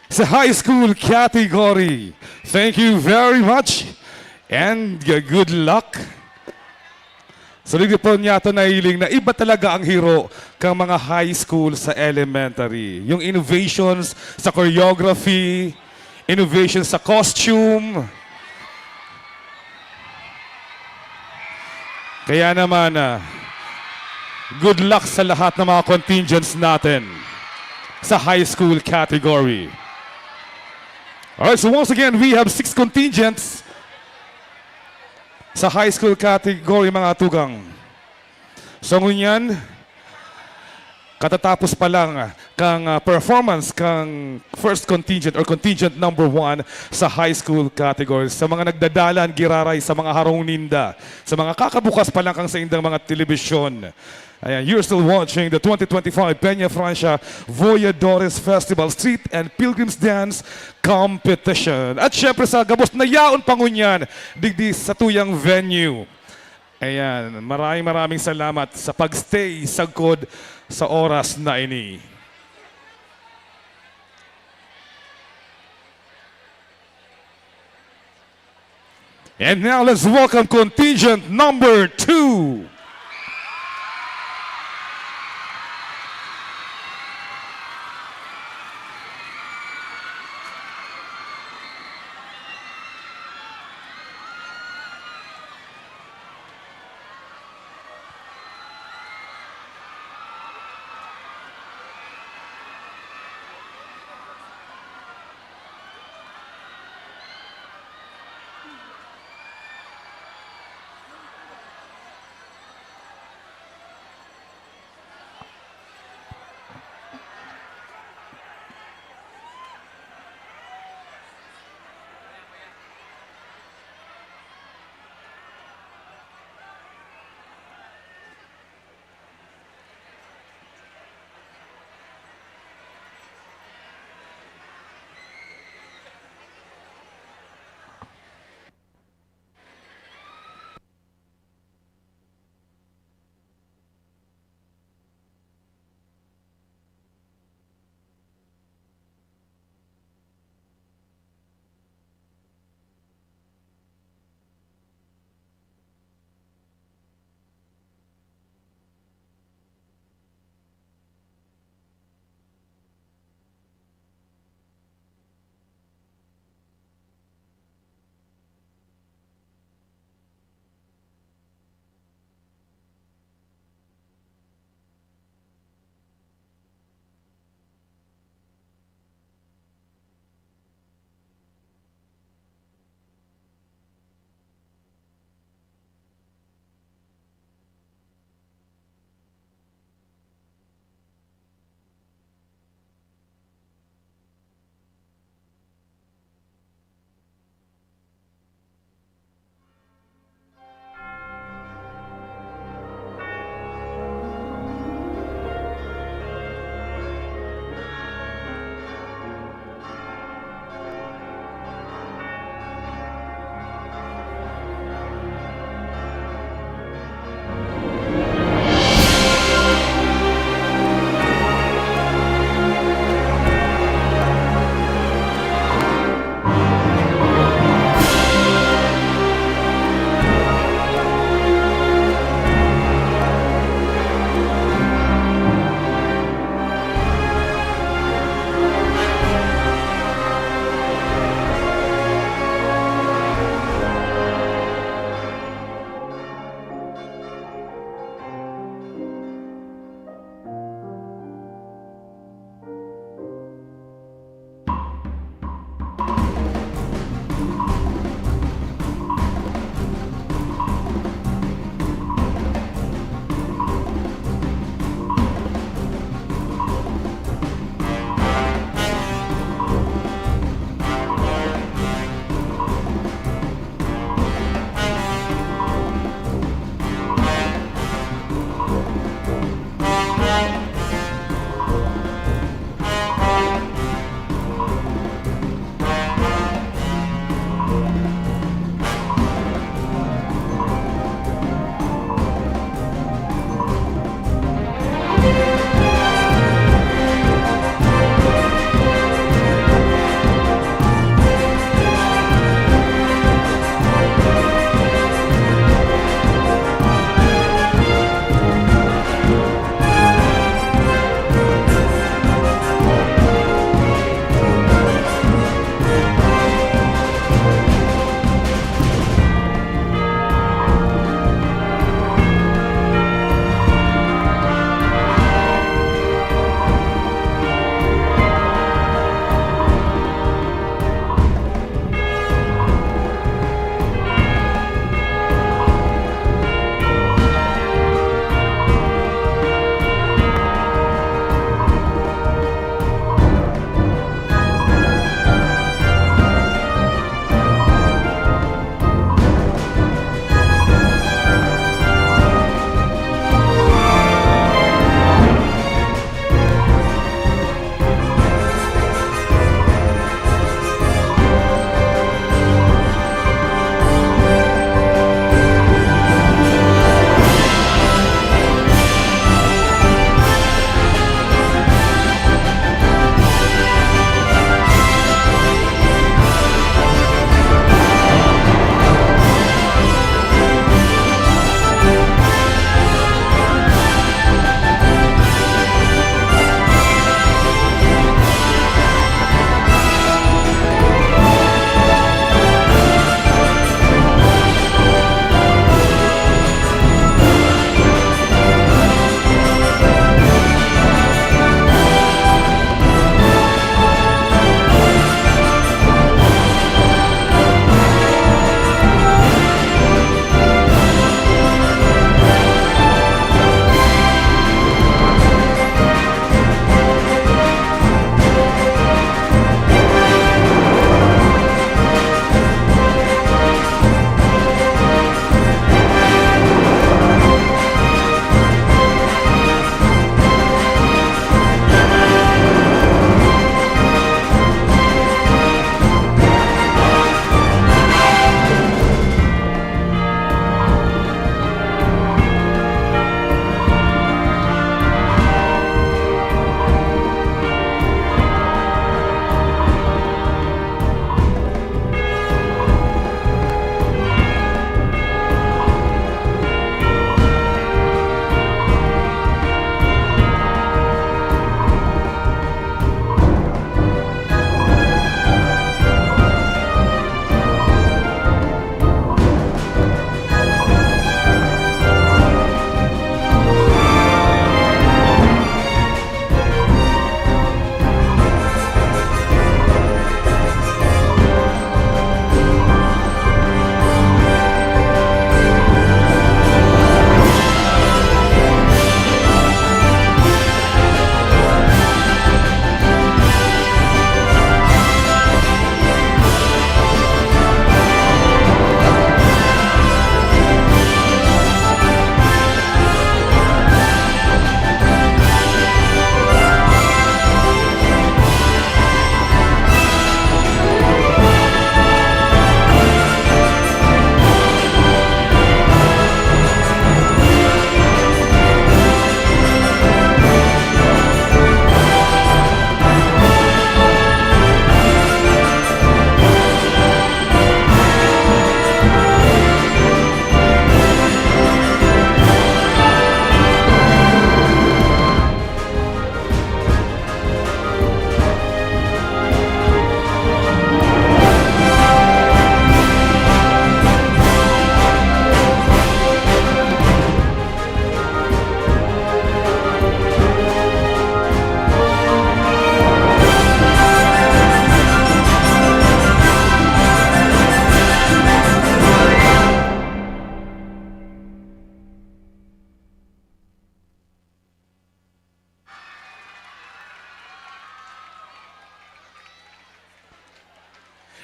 sa high school category. Thank you very much and g-, good luck. So, dito po niya to nahiling na iba talaga ang hiro kang mga high school sa elementary. Yung innovations sa choreography, innovations sa costume. Kaya naman, ah, good luck sa lahat ng mga contingents natin sa high school category. Alright, so once again, we have six contingents sa high school category, mga tugang. So, ngunyan, katatapos pa lang kang, ah, performance kang first contingent or contingent number one sa high school category. Sa mga nagdadalan, giraray sa mga harong ninda, sa mga kakabukas pa lang kang saindang mga telebisyon. Ayan, you're still watching the twenty twenty-five Peña Francia Voyadores Festival Street and Pilgrims Dance Competition. At syempre sa gabos na yaon pa ngunyan, digdi sa tuyang venue. Ayan, maraming, maraming salamat sa pag-stay sagkod sa oras na ini. And now, let's welcome contingent number two.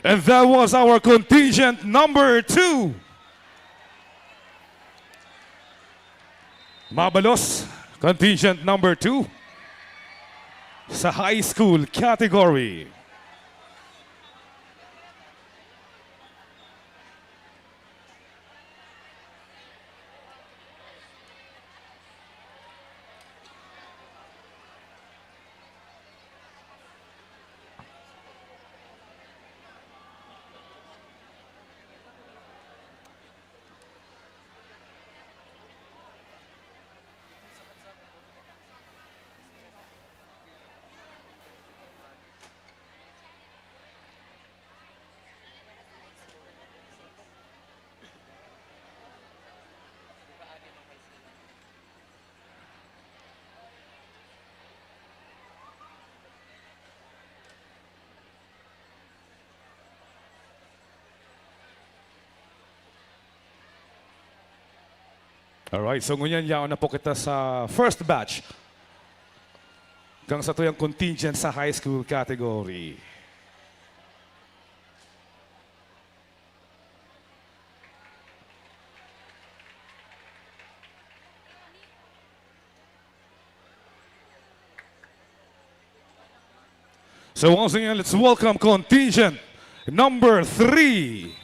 And that was our contingent number two. Mabalos, contingent number two sa high school category. Alright, so ngunyan yaon na po kita sa first batch. Kan satuyang contingent sa high school category. So once again, let's welcome contingent number three.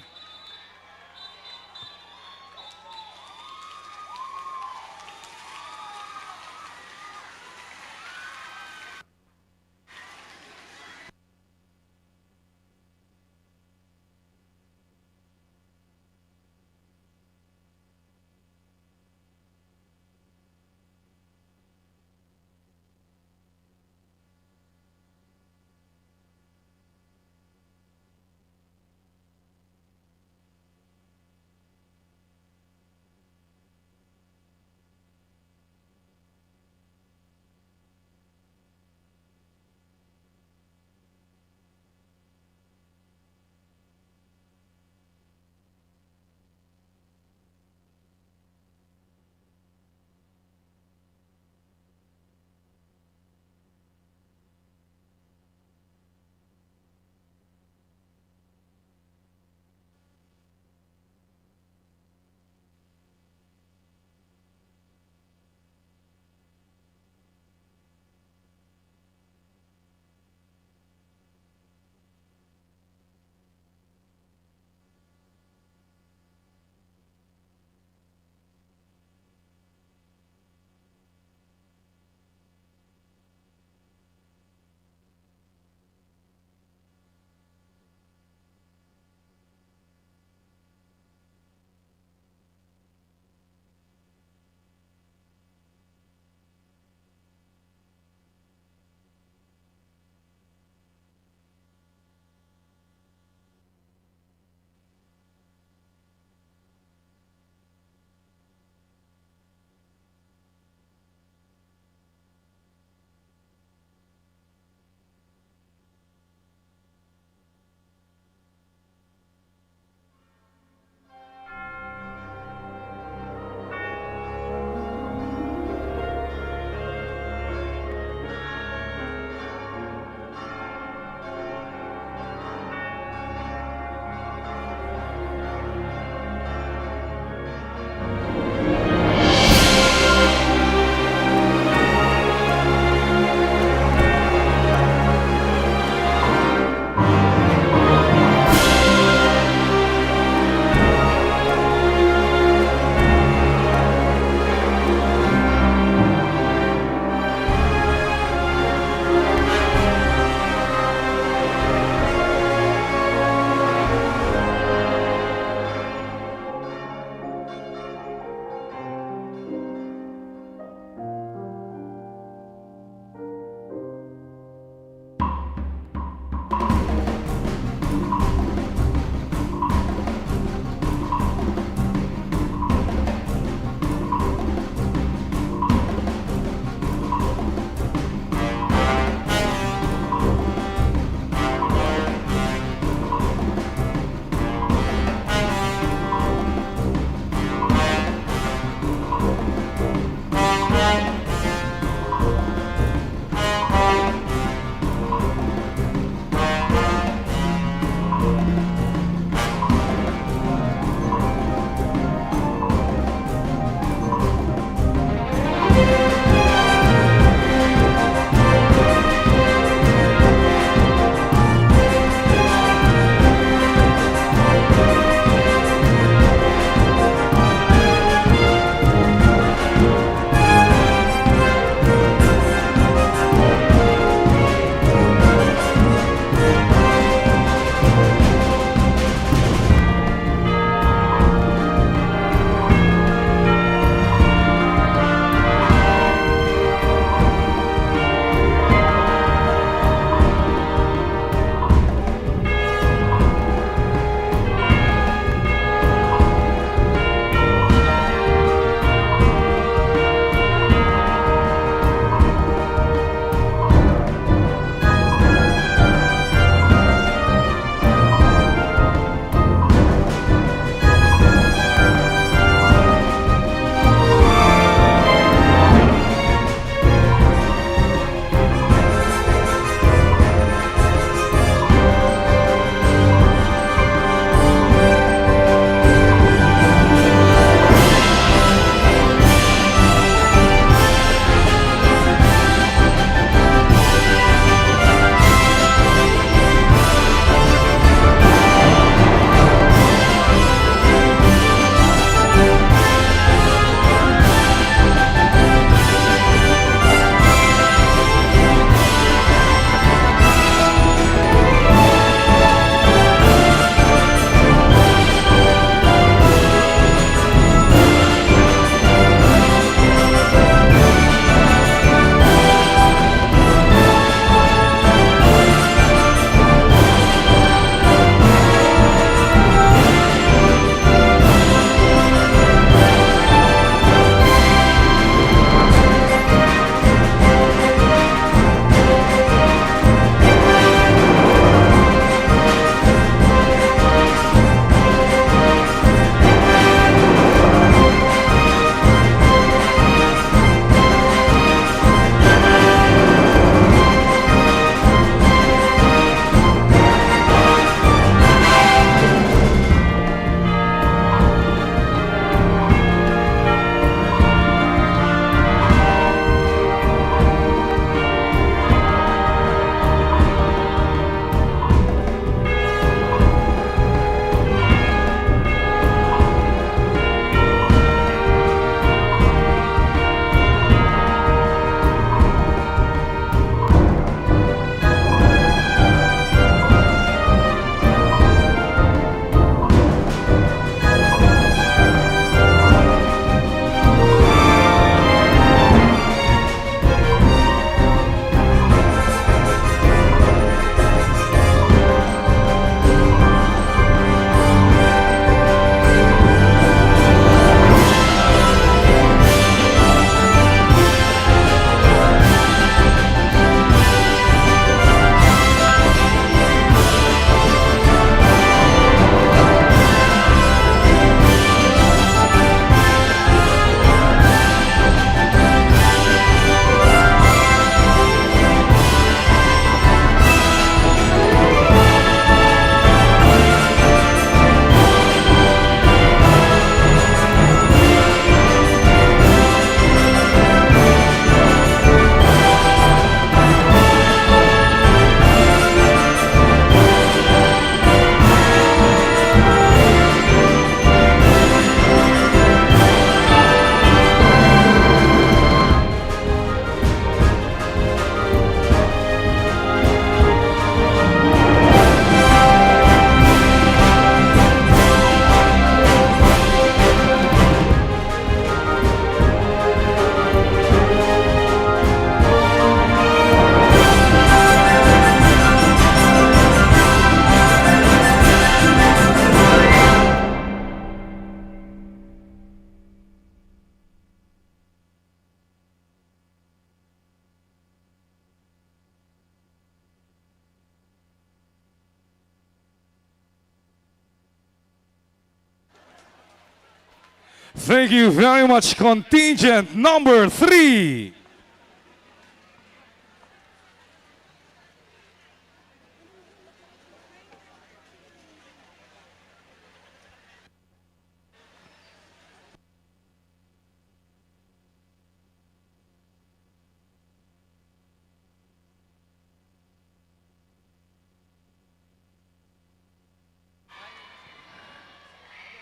Thank you very much, contingent number three.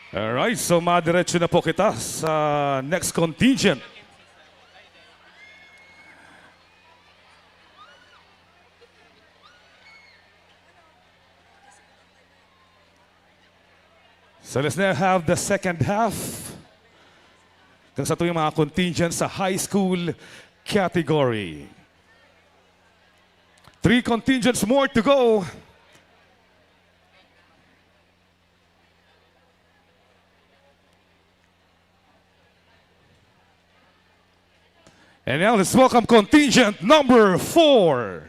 Alright, so madiretso na po kita sa next contingent. So let's now have the second half. Kang sa tuwing mga contingent sa high school category. Three contingents more to go. And now let's welcome contingent number four.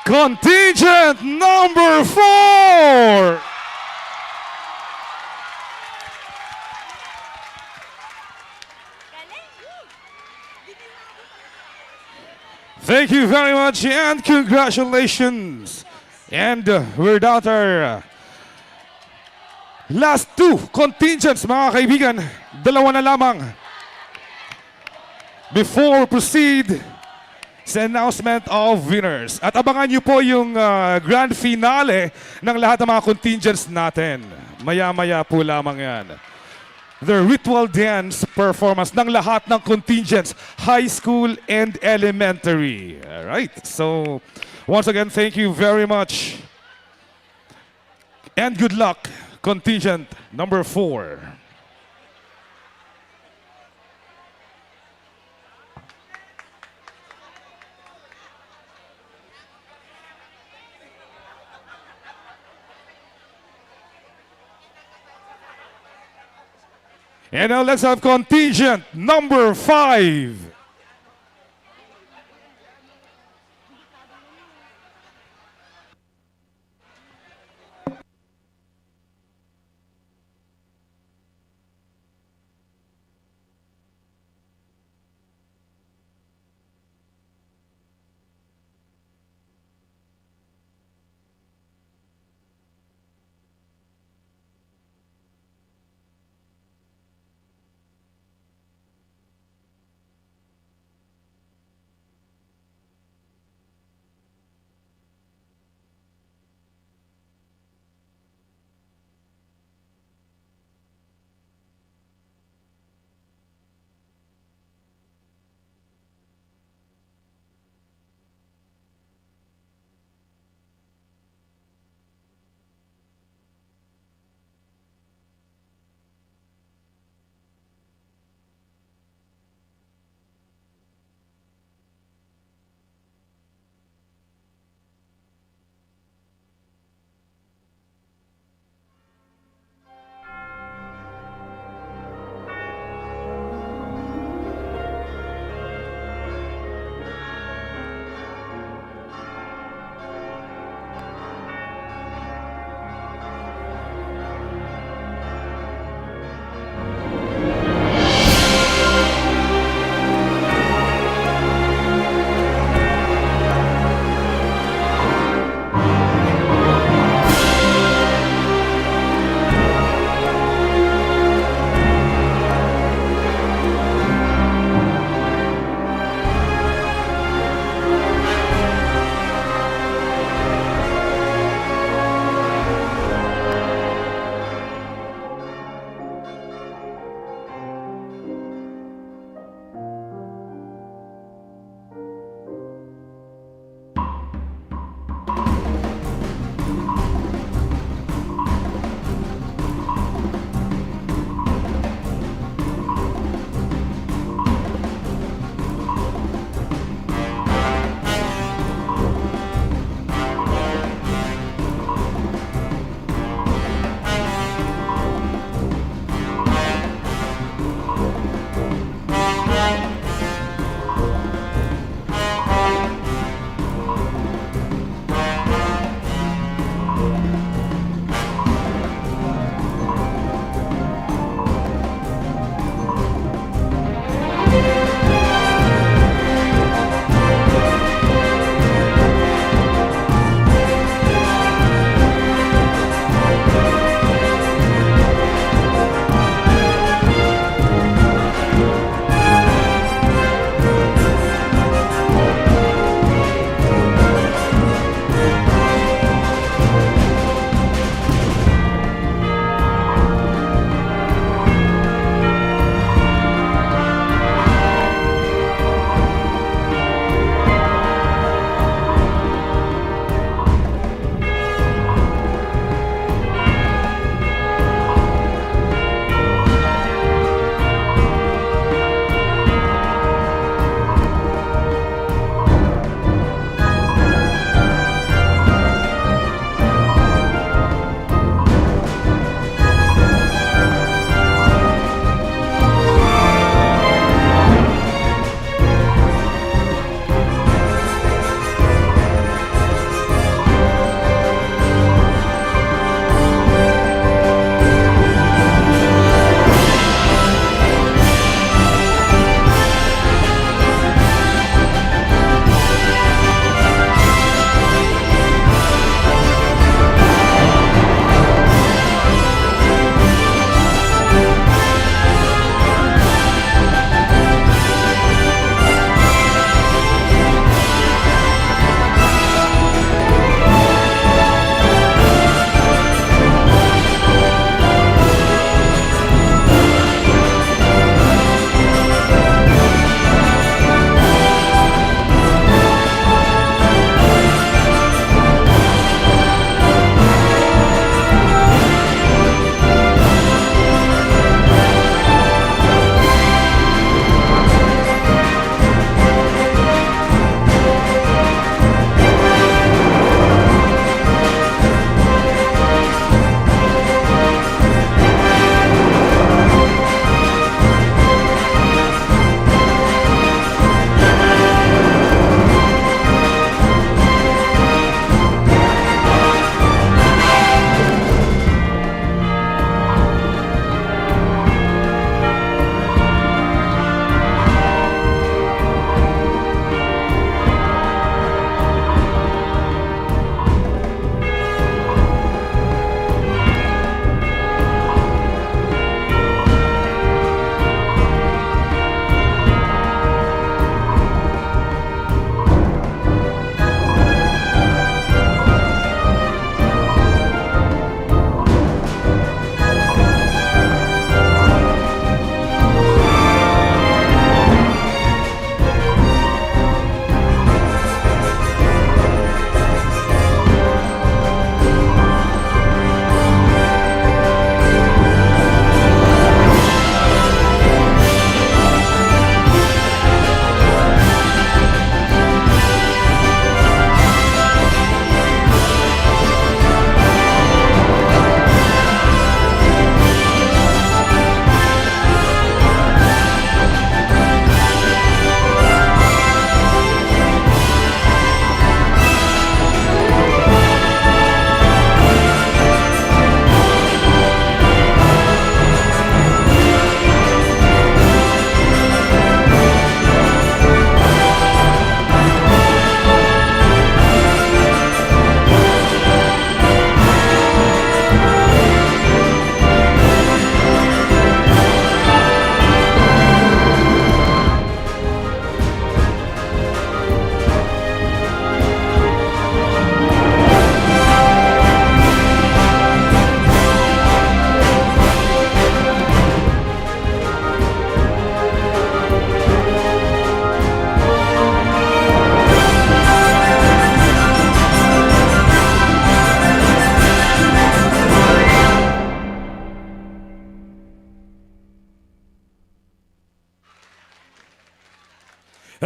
Contingent number four! Thank you very much and congratulations! And uh, without our uh, last two contingents, mga kaibigan, dalawa na lamang. Before we proceed sa announcement of winners. At abangan niyo po yung ah, grand finale ng lahat ng mga contingents natin. Maya-maya po lamang yan. The ritual dance performance ng lahat ng contingents, high school and elementary. Alright. So, once again, thank you very much. And good luck, contingent number four. And now let's have contingent number five.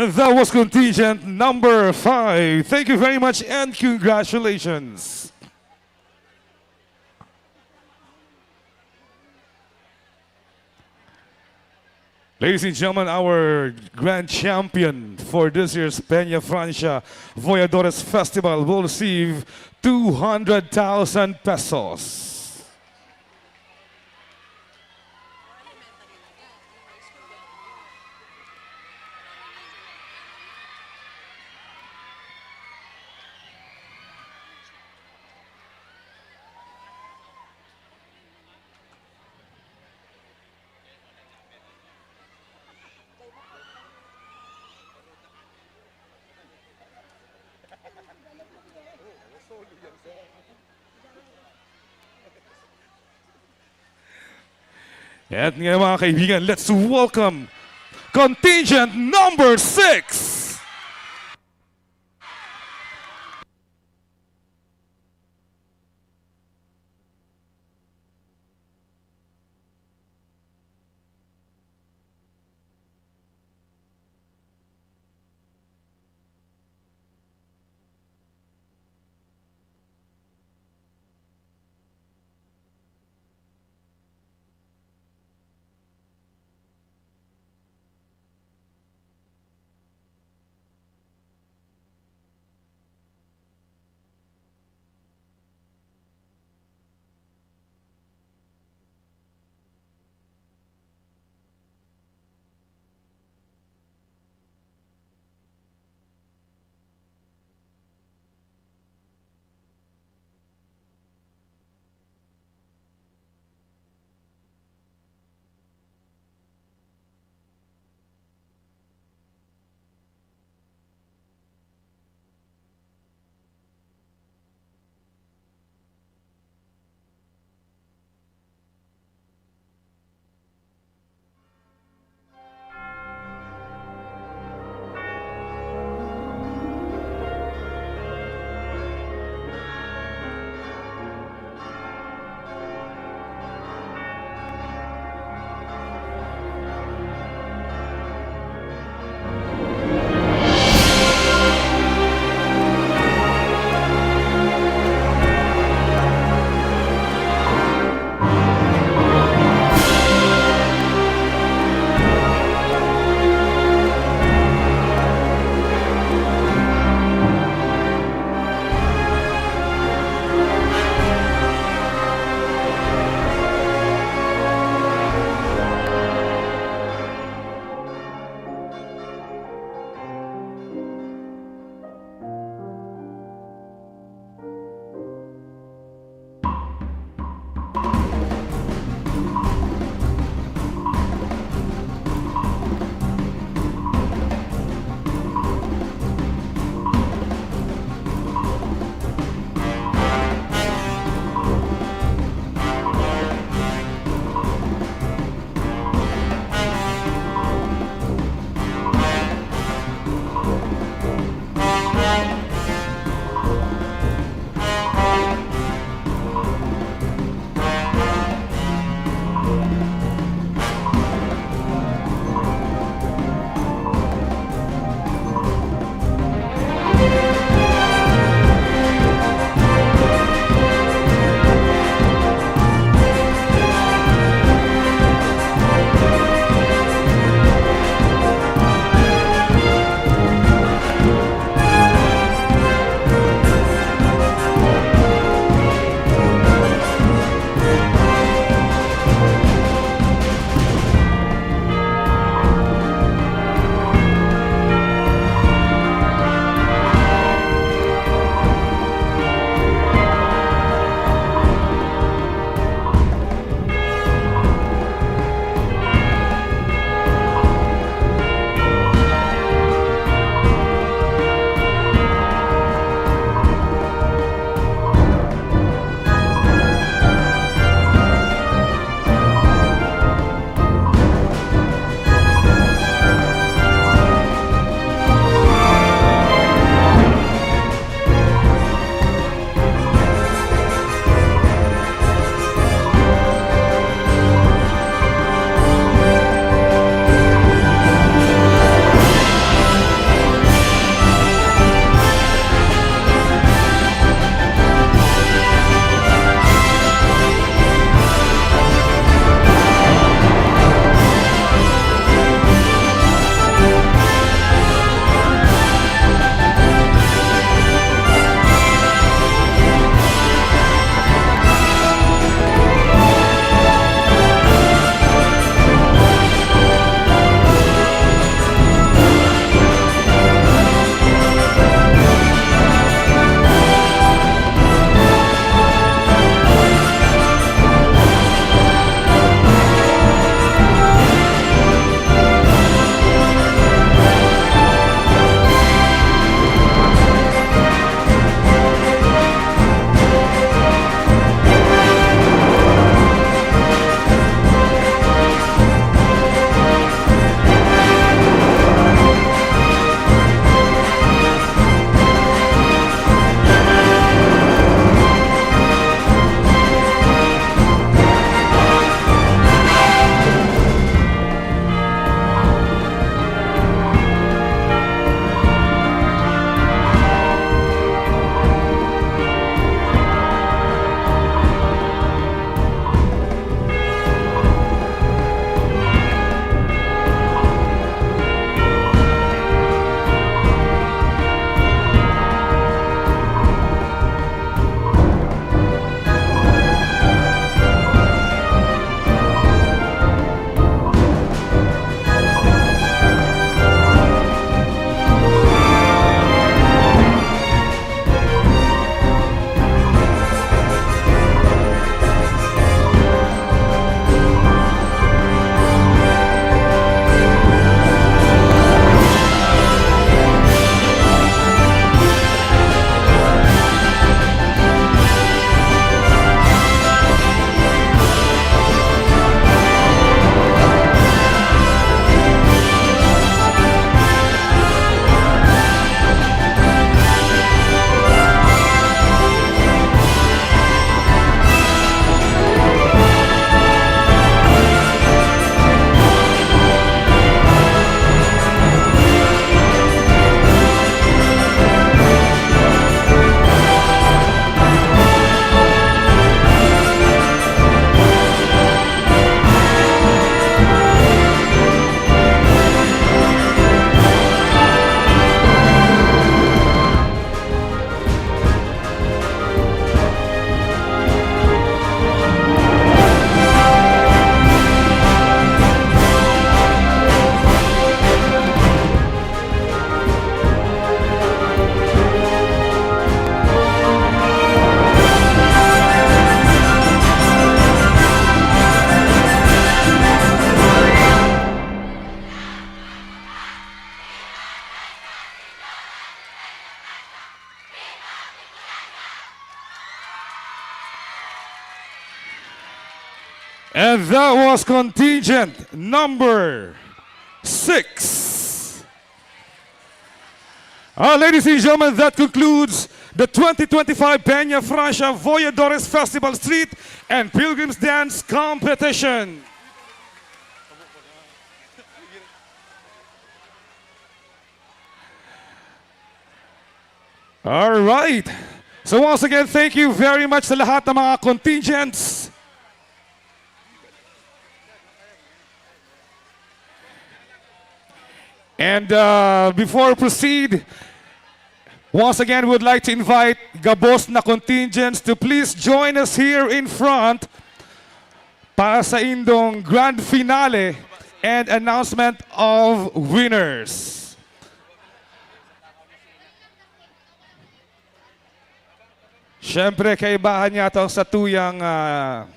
That was contingent number five. Thank you very much and congratulations. Ladies and gentlemen, our grand champion for this year's Peña Francia Voyadores Festival will receive two hundred thousand pesos. At ngayon, mga kaibigan, let's welcome contingent number six. And that was contingent number six. Uh, ladies and gentlemen, that concludes the twenty twenty-five Peña Francia Voyadores Festival Street and Pilgrims Dance Competition. All right. So once again, thank you very much sa lahat ng mga contingents. And uh, before we proceed, once again, we would like to invite gabos na contingents to please join us here in front para sa indong grand finale and announcement of winners. Siyempre, kaibahan niya itong sa tuyang ah,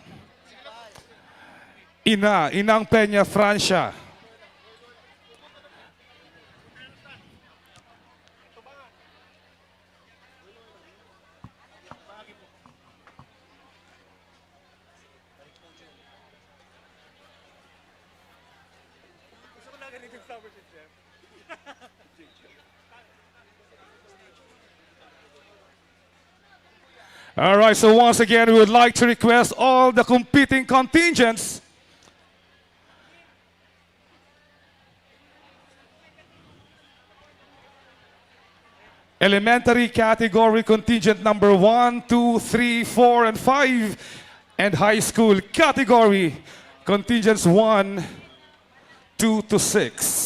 ina, inang Peña Francia. All right, so once again, we would like to request all the competing contingents. Elementary category contingent number one, two, three, four, and five, and high school category contingents one, two to six.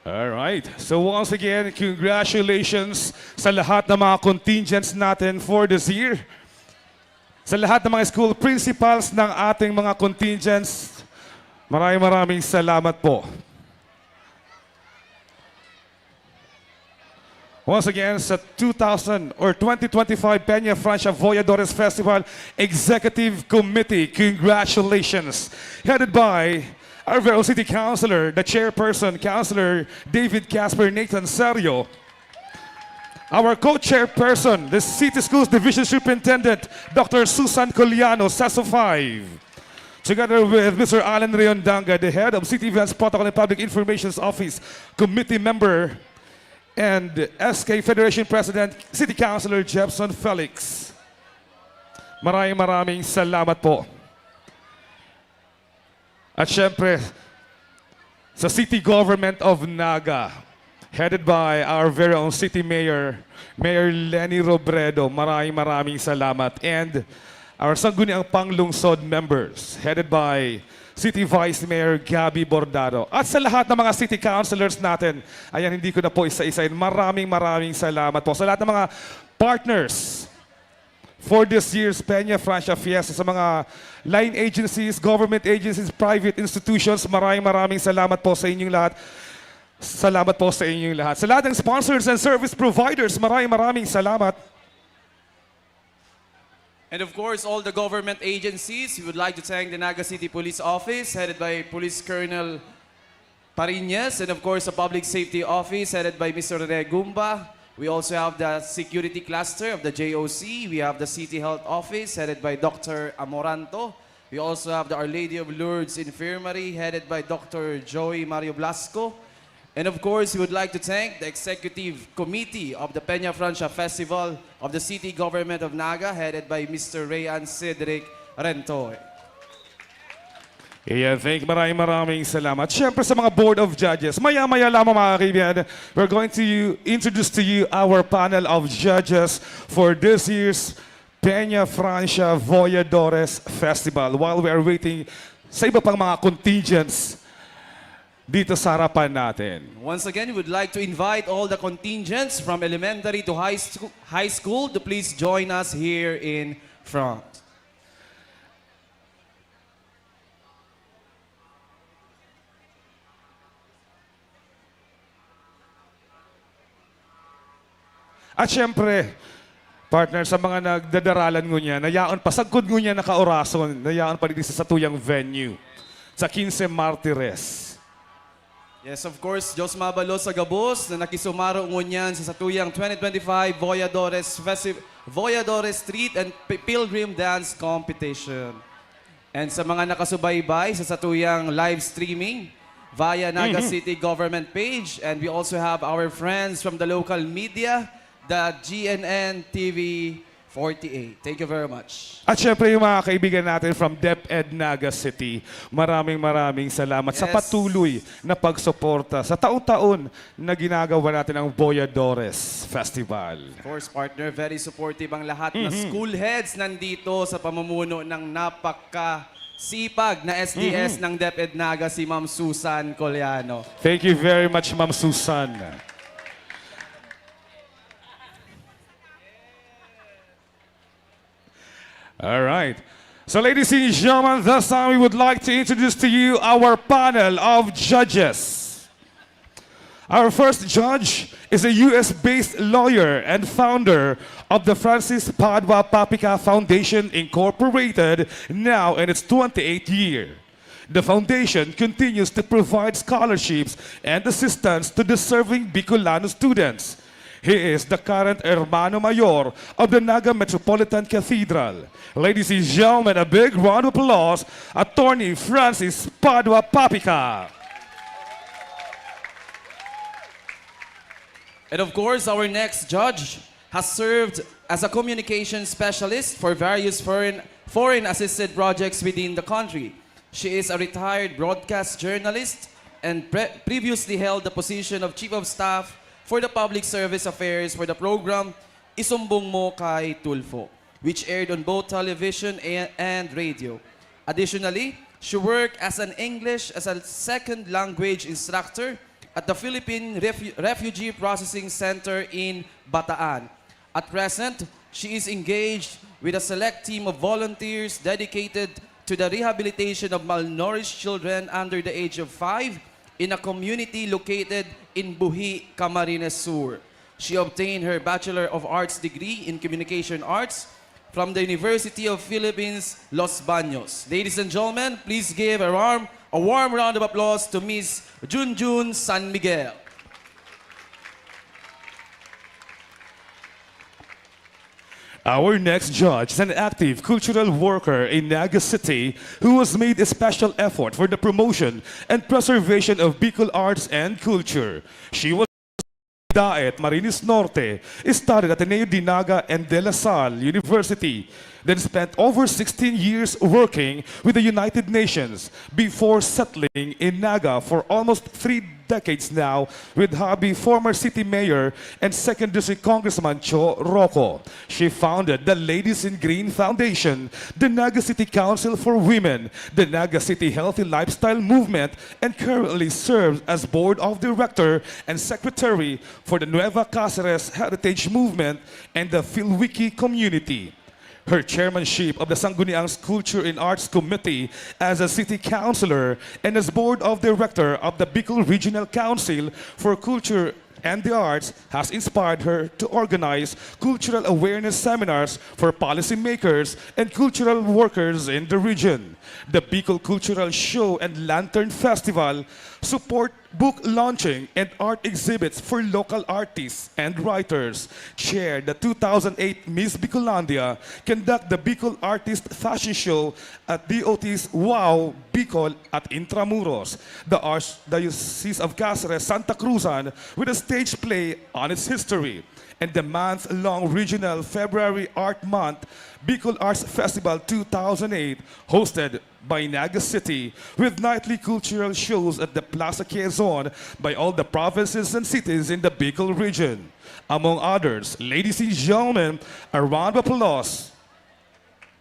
All right. So once again, congratulations sa lahat ng mga contingents natin for this year. Sa lahat ng mga school principals ng ating mga contingents, maraming maraming salamat po. Once again, sa two thousand or twenty twenty-five Peña Francia Voyadores Festival Executive Committee, congratulations. Headed by our very own City Councilor, the chairperson, Councilor David Casper Nathan Serio. Our co-chairperson, the City Schools Division Superintendent, Doctor Susan Coliano, SESO five. Together with Mister Alan Riondanga, the head of City Events Protocol and Public Informations Office, committee member, and S K Federation President, City Councilor Jepson Felix. Maraming maraming salamat po. At syempre, sa City Government of Naga, headed by our very own City Mayor, Mayor Leni Robredo, maraming maraming salamat. And our Sangguniang Panglungsod members, headed by City Vice Mayor Gabby Bordado. At sa lahat ng mga city councilors natin, ayan, hindi ko na po isa-isahin. Maraming, maraming salamat po. Sa lahat ng mga partners for this year's Peña Francia Fiesta, sa mga line agencies, government agencies, private institutions, maraming, maraming salamat po sa inyong lahat. Salamat po sa inyong lahat. Sa lahat ng sponsors and service providers, maraming, maraming salamat. And of course, all the government agencies, we would like to thank the Naga City Police Office, headed by Police Colonel Pariñas, and of course, the Public Safety Office, headed by Mister Rene Gumba. We also have the Security Cluster of the J O C. We have the City Health Office, headed by Doctor Amoranto. We also have the Our Lady of Lourdes Infirmary, headed by Doctor Joey Mario Blasco. And of course, we would like to thank the Executive Committee of the Peña Francia Festival of the City Government of Naga, headed by Mister Rayan Cedric Rentoy. Ayan, thank, maraming, maraming salamat. Siyempre sa mga Board of Judges, maya-maya lamang, mga kaibigan, we're going to introduce to you our panel of judges for this year's Peña Francia Voyadores Festival. While we are waiting sa iba pang mga contingents dito sa harapan natin. Once again, we would like to invite all the contingents from elementary to high, scho- high school to please join us here in front. At syempre, partner, sa mga nagdadaralan ngunyan, na yaon pa, sagkod ngunyan na kaorason, na yaon pa digdi sa satuyang venue, sa Quince Martires. Yes, of course, Diyos mabalos sa gabos na nakisumaro ngunyan sa satuyang twenty twenty-five Voyadores Festi-, Voyadores Street and Pi-, Pilgrim Dance Competition. And sa mga nakasubaybay sa satuyang live streaming via Naga Mhm. City Government page, and we also have our friends from the local media, the G N N T V forty-eight. Thank you very much. At syempre, yung mga kaibigan natin from DepEd Naga City, maraming, maraming salamat sa Yes. patuloy na pagsuporta sa taon-taon na ginagawa natin ang Boyadores Festival. Of course, partner, very supportive ang lahat na Mhm. school heads nandito sa pamumuno ng napakasipag na S D S Mhm. ng DepEd Naga, si Ma'am Susan Coliano. Thank you very much, Ma'am Susan. All right. So, ladies and gentlemen, this time we would like to introduce to you our panel of judges. Our first judge is a U S-based lawyer and founder of the Francis Padua Papica Foundation Incorporated, now in its twenty-eighth year. The foundation continues to provide scholarships and assistance to deserving Bicolano students. He is the current Hermano Mayor of the Naga Metropolitan Cathedral. Ladies and gentlemen, a big round of applause, Attorney Francis Padua Papica. And of course, our next judge has served as a communication specialist for various foreign, foreign assisted projects within the country. She is a retired broadcast journalist and pre-, previously held the position of Chief of Staff for the Public Service Affairs for the program Isumbong Mo Kay Tulfo, which aired on both television a-, and radio. Additionally, she worked as an English as a second language instructor at the Philippine Refu-, Refugee Processing Center in Bataan. At present, she is engaged with a select team of volunteers dedicated to the rehabilitation of malnourished children under the age of five in a community located in Buhi, Camarines Sur. She obtained her Bachelor of Arts degree in Communication Arts from the University of Philippines, Los Baños. Ladies and gentlemen, please give a warm, a warm round of applause to Miss Junjun San Miguel. Our next judge is an active cultural worker in Naga City who has made a special effort for the promotion and preservation of Bicol arts and culture. She was Daet, Marinis Norte, studied at Ateneo de Naga and De La Salle University, then spent over sixteen years working with the United Nations before settling in Naga for almost three decades now with hubby, former city mayor and second District Congressman Cho Roco. She founded the Ladies in Green Foundation, the Naga City Council for Women, the Naga City Healthy Lifestyle Movement, and currently serves as Board of Director and Secretary for the Nueva Caceres Heritage Movement and the Filwiki community. Her chairmanship of the Sangguniang Culture and Arts Committee as a city councilor and as board of director of the Bicol Regional Council for Culture and the Arts has inspired her to organize cultural awareness seminars for policymakers and cultural workers in the region. The Bicol Cultural Show and Lantern Festival support book launching and art exhibits for local artists and writers, chair the two thousand eight Miss Bicolandia, conduct the Bicol Artist Fashion Show at D O T's Wow Bicol at Intramuros, the Archdiocese of Caceres Santa Cruzan with a stage play on its history, and the month-long regional February Art Month Bicol Arts Festival two thousand eight, hosted by Naga City, with nightly cultural shows at the Plaza Quezon by all the provinces and cities in the Bicol region. Among others, ladies and gentlemen, a round of applause,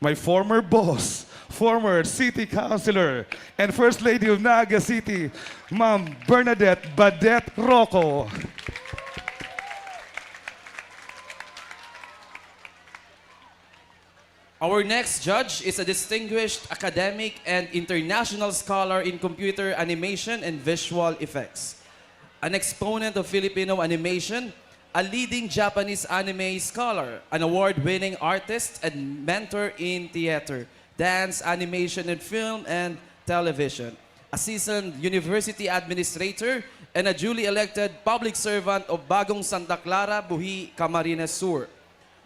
my former boss, former city councilor, and First Lady of Naga City, Ma'am Bernadette Badet Roco. Our next judge is a distinguished academic and international scholar in computer animation and visual effects, an exponent of Filipino animation, A leading Japanese anime scholar, an award-winning artist and mentor in theater, dance, animation, and film and television, a seasoned university administrator, and a duly elected public servant of Bagong Santa Clara, Buhi, Camarines Sur.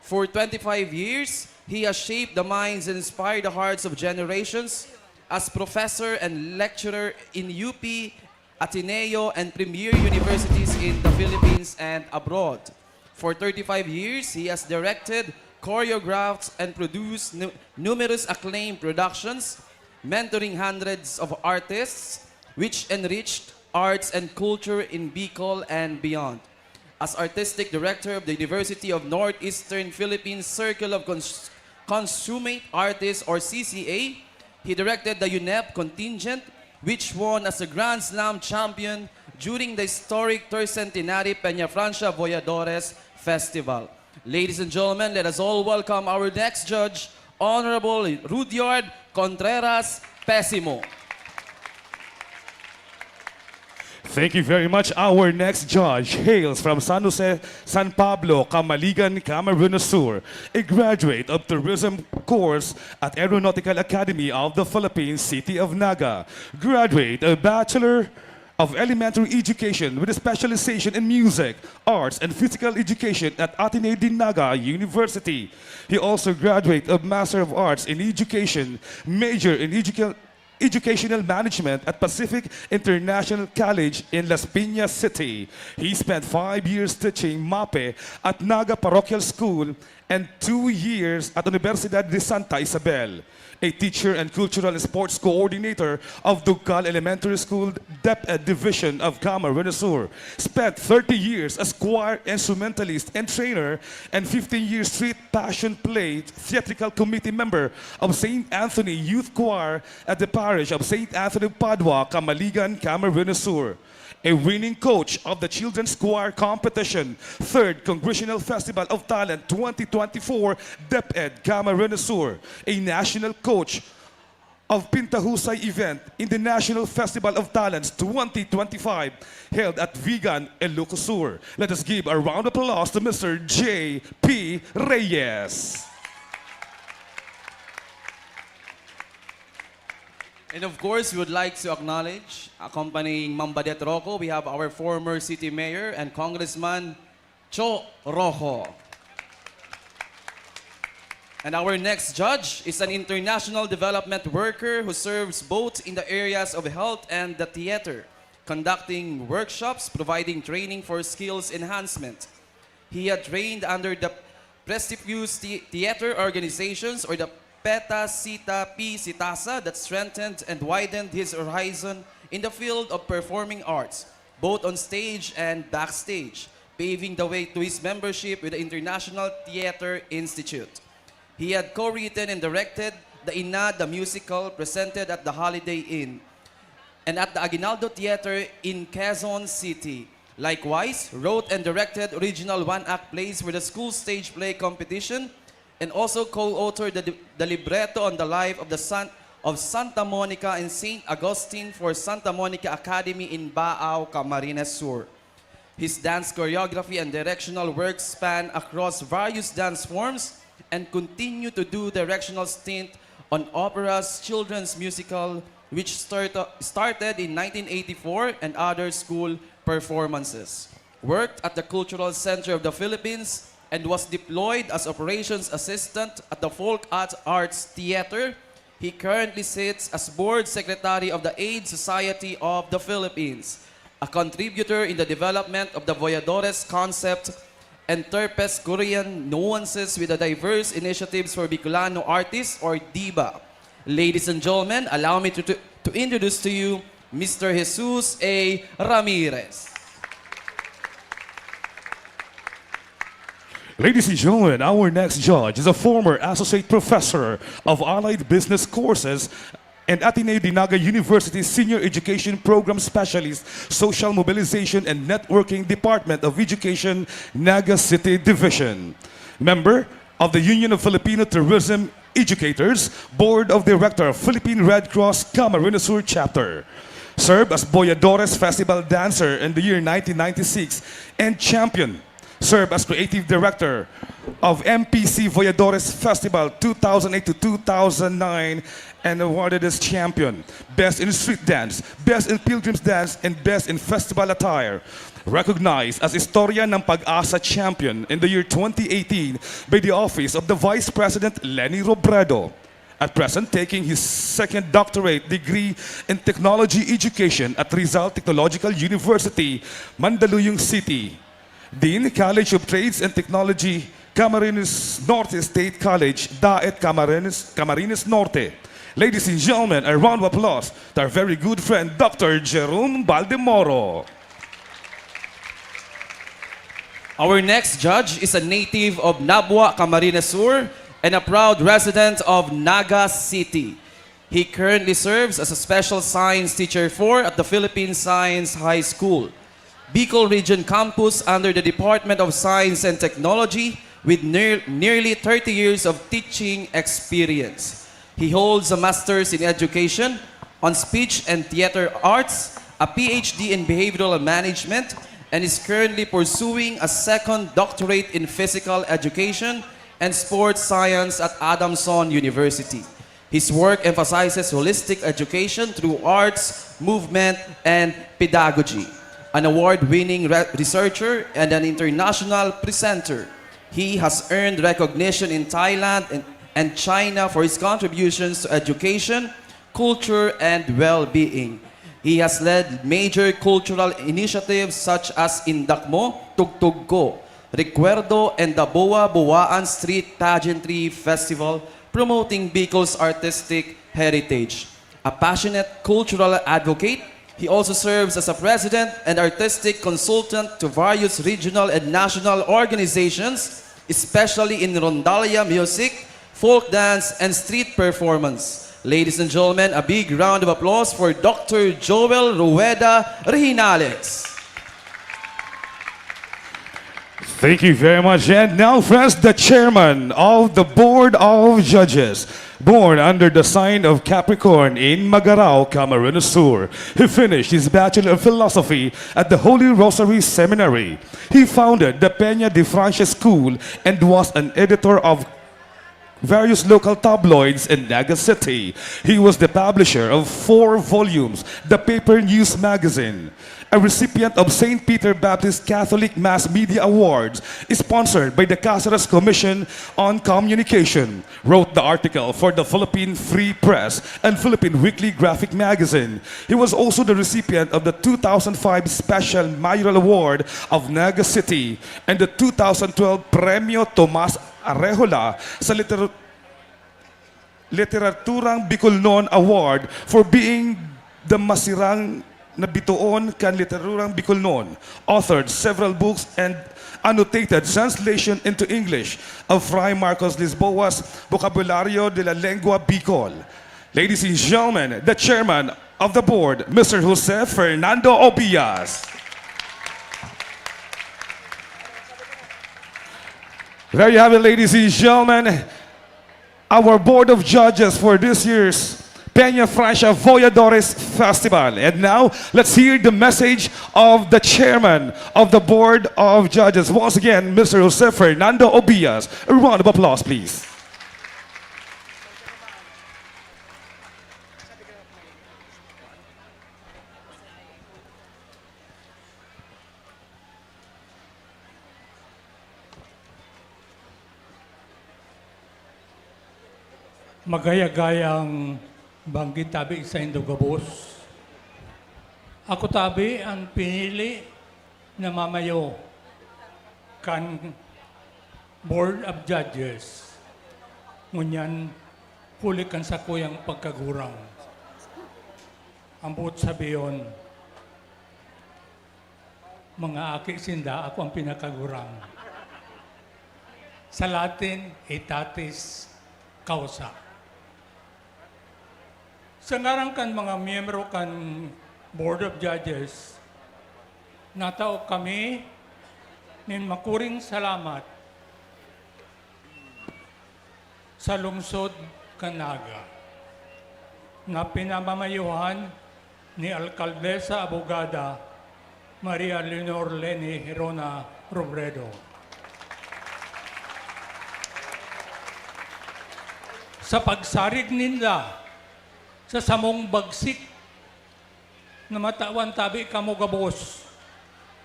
For twenty-five years, he has shaped the minds and inspired the hearts of generations as professor and lecturer in U P, Ateneo, and premier universities in the Philippines and abroad. For thirty-five years, he has directed, choreographed, and produced nu- numerous acclaimed productions, mentoring hundreds of artists, which enriched arts and culture in Bicol and beyond. As artistic director of the University of Northeastern Philippines Circle of Cons- Consummate Artists, or C C A, he directed the UNEP contingent, which won as a Grand Slam champion during the historic Tercentenary Peñafrancia Voyadores Festival. Ladies and gentlemen, let us all welcome our next judge, Honorable Rudyard Contreras Pesimo. Thank you very much. Our next judge hails from San Jose, San Pablo, Camaligan, Camarines Sur, a graduate of tourism course at Aeronautical Academy of the Philippines, City of Naga, graduate of Bachelor of Elementary Education with a specialization in music, arts, and physical education at Ateneo de Naga University. He also graduate of Master of Arts in Education, major in educa- educational management at Pacific International College in Las Piñas City. He spent five years teaching MAPEH at Naga Parochial School and two years at Universidad de Santa Isabel. A teacher and cultural and sports coordinator of Dugcal Elementary School, DepEd Division of Camarines Sur. Spent thirty years as choir instrumentalist and trainer and fifteen years street passion play theatrical committee member of Saint Anthony Youth Choir at the parish of Saint Anthony of Padua, Camaligan, Camarines Sur. A winning coach of the Children's Choir Competition, Third Congressional Festival of Talent twenty twenty-four, DepEd, Camarines Sur. A national coach of Pintahusay event in the National Festival of Talents twenty twenty-five, held at Vigan, Ilocos Sur. Let us give a round of applause to Mister J P Reyes. And of course, we would like to acknowledge, accompanying Ma'am Badet Roco, we have our former city mayor and Congressman Cho Roco. And our next judge is an international development worker who serves both in the areas of health and the theater, conducting workshops, providing training for skills enhancement. He had trained under the prestigious the- theater organizations or the Peta Sita P Sitasa that strengthened and widened his horizon in the field of performing arts, both on stage and backstage, paving the way to his membership with the International Theater Institute. He had co-written and directed the Ina the Musical presented at the Holiday Inn and at the Aguinaldo Theater in Quezon City. Likewise, wrote and directed original one-act plays for the school stage play competition and also co-authored the, the libretto on the life of the San, of Santa Monica and Saint Augustine for Santa Monica Academy in Baao, Camarines Sur. His dance choreography and directional works span across various dance forms and continue to do directional stint on operas, children's musical, which start, started in nineteen eighty-four, and other school performances. Worked at the Cultural Center of the Philippines and was deployed as operations assistant at the Folk Arts Theater. He currently sits as board secretary of the Aid Society of the Philippines, a contributor in the development of the Voyadores concept and Terpes Korean nuances with the diverse initiatives for Bicolano artists or DIBA. Ladies and gentlemen, allow me to, to, to introduce to you Mister Jesus A. Ramirez. Ladies and gentlemen, our next judge is a former associate professor of allied business courses and Ateneo de Naga University Senior Education Program Specialist, Social Mobilization and Networking Department of Education, Naga City Division. Member of the Union of Filipino Tourism Educators, Board of Director, Philippine Red Cross Camarines Sur Chapter. Served as Boyadores Festival Dancer in the year nineteen ninety-six and champion served as creative director of M P C Voyadores Festival two thousand eight to two thousand nine and awarded as champion, best in street dance, best in pilgrims dance, and best in festival attire. Recognized as Istorya ng Pag-asa Champion in the year twenty eighteen by the Office of the Vice President Leni Robredo. At present, taking his second doctorate degree in technology education at Rizal Technological University, Mandaluyong City. Dean, College of Trades and Technology, Camarines Norte State College, DAET Camarines, Camarines Norte. Ladies and gentlemen, a round of applause to our very good friend, Doctor Jerome Baldemoro. Our next judge is a native of Nabua, Camarines Sur, and a proud resident of Naga City. He currently serves as a special science teacher four at the Philippine Science High School, Bicol Region Campus, under the Department of Science and Technology, with near, nearly thirty years of teaching experience. He holds a master's in education on speech and theater arts, a P H D in behavioral management, and is currently pursuing a second doctorate in physical education and sports science at Adamson University. His work emphasizes holistic education through arts, movement, and pedagogy. An award-winning re- researcher and an international presenter, he has earned recognition in Thailand and, and China for his contributions to education, culture, and well-being. He has led major cultural initiatives such as Indakmo, Tugtog Ko, Recuerdo, and the Boa Boaan Street Pageantry Festival, promoting Bicol's artistic heritage. A passionate cultural advocate, he also serves as a president and artistic consultant to various regional and national organizations, especially in rondalla music, folk dance, and street performance. Ladies and gentlemen, a big round of applause for Doctor Joel Rueda Rehinales. Thank you very much. And now, first, the chairman of the Board of Judges, born under the sign of Capricorn in Magarao, Camarines Sur. He finished his Bachelor of Philosophy at the Holy Rosary Seminary. He founded the Peña de Francia School and was an editor of various local tabloids in Naga City. He was the publisher of four volumes, the Paper News Magazine, a recipient of Saint Peter Baptist Catholic Mass Media Awards, sponsored by the Caceres Commission on Communication, wrote the article for the Philippine Free Press and Philippine Weekly Graphic Magazine. He was also the recipient of the two thousand five Special Mayoral Award of Naga City and the two thousand twelve Premio Tomas Arrejola sa liter- Literaturang Bicolnon Award for being the masirang na bitoon kan literaturang Bicolnon, authored several books and annotated translation into English of Fray Marcos Lisboa's Vocabulario de la Lengua Bicol. Ladies and gentlemen, the chairman of the board, Mister Jose Fernando Obias. There you have it, ladies and gentlemen. Our Board of Judges for this year's Peña Francia Voyadores Festival. And now, let's hear the message of the chairman of the Board of Judges. Once again, Mister Jose Fernando Obias. A round of applause, please. Magaya-gayang banggit tabi saindo gabos. Ako tabi an pinili na mamayo kan Board of Judges. Ngunyan, huli kan sakuyang pagkagurang. Ang buot sabihon, mga aki sinda, ako ang pinakagurang. Sa Latin, aetatis causa. Sa ngaran kan mga miyembro kan Board of Judges, natao kami nin makuring salamat sa lungsod kan Naga, na pinamamayuhan ni Alkaldesa Abogada Maria Leonor Leni Gerona Robredo. Sa pagsarig ninda sa samong bagsik na matawan tabi kamo gabos,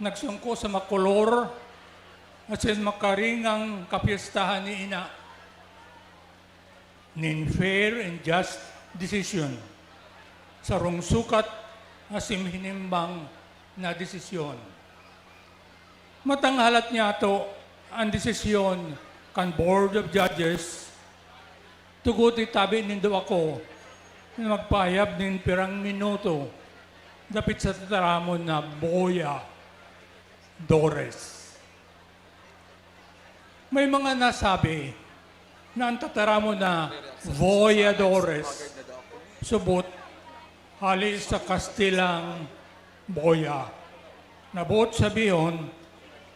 nagsungko sa makolor asin makaringang kapyestahan ni Ina nin fair and just decision, sarong sukat asin hinimbang na desisyon. Matang halat niyato an desisyon kan Board of Judges, tugot itabi nindo ako na magpahayag nin pirang minuto dapit sa tataramon na Boya Dores. May mga nasabi na ang tataramon na Voyadores subot hali sa Kastilang boya, na boot sabihon,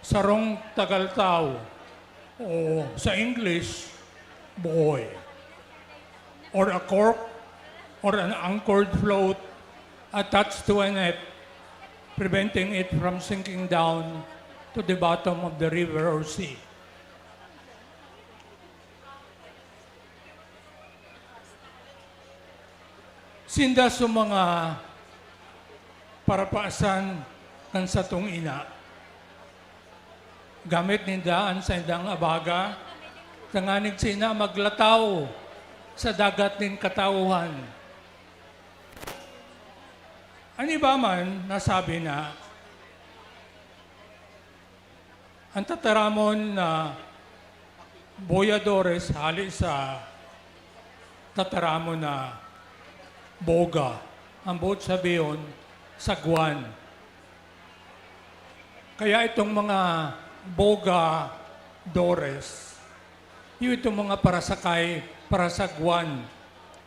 sarong tagaltaw, o sa English, buoy, or a cork or an anchored float attached to a net, preventing it from sinking down to the bottom of the river or sea. Sinda sa mga parapaasan kan satong ina. Gamit ninda an saindang abaga, tanganing sinda maglataw sa dagat nin katauhan. An iba man nasabi na an tataramon na Boyadores hali sa tataramon na Boga, ang boot sabihon, sagwan. Kaya itong mga Bogadores, yung itong mga parasakay, parasagwan,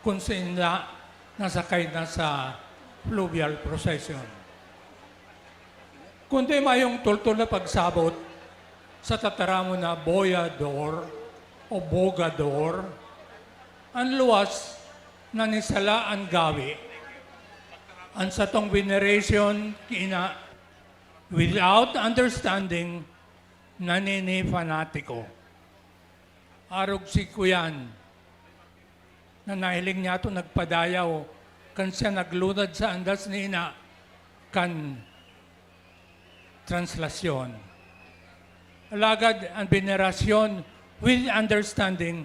kung saan na nasakay na sa fluvial procession. Kundi mayong tultol na pagsabot sa tataramon na Boyador o Bogador, ang luwas na nisala an gawi, an satong veneration ki ina, without understanding, naninifanatiko. Arog si Kuyan, na nahiling niyato nagpadayaw kan siya naglunad sa andas ni ina kan translasyon. Alagad an venerasyon with understanding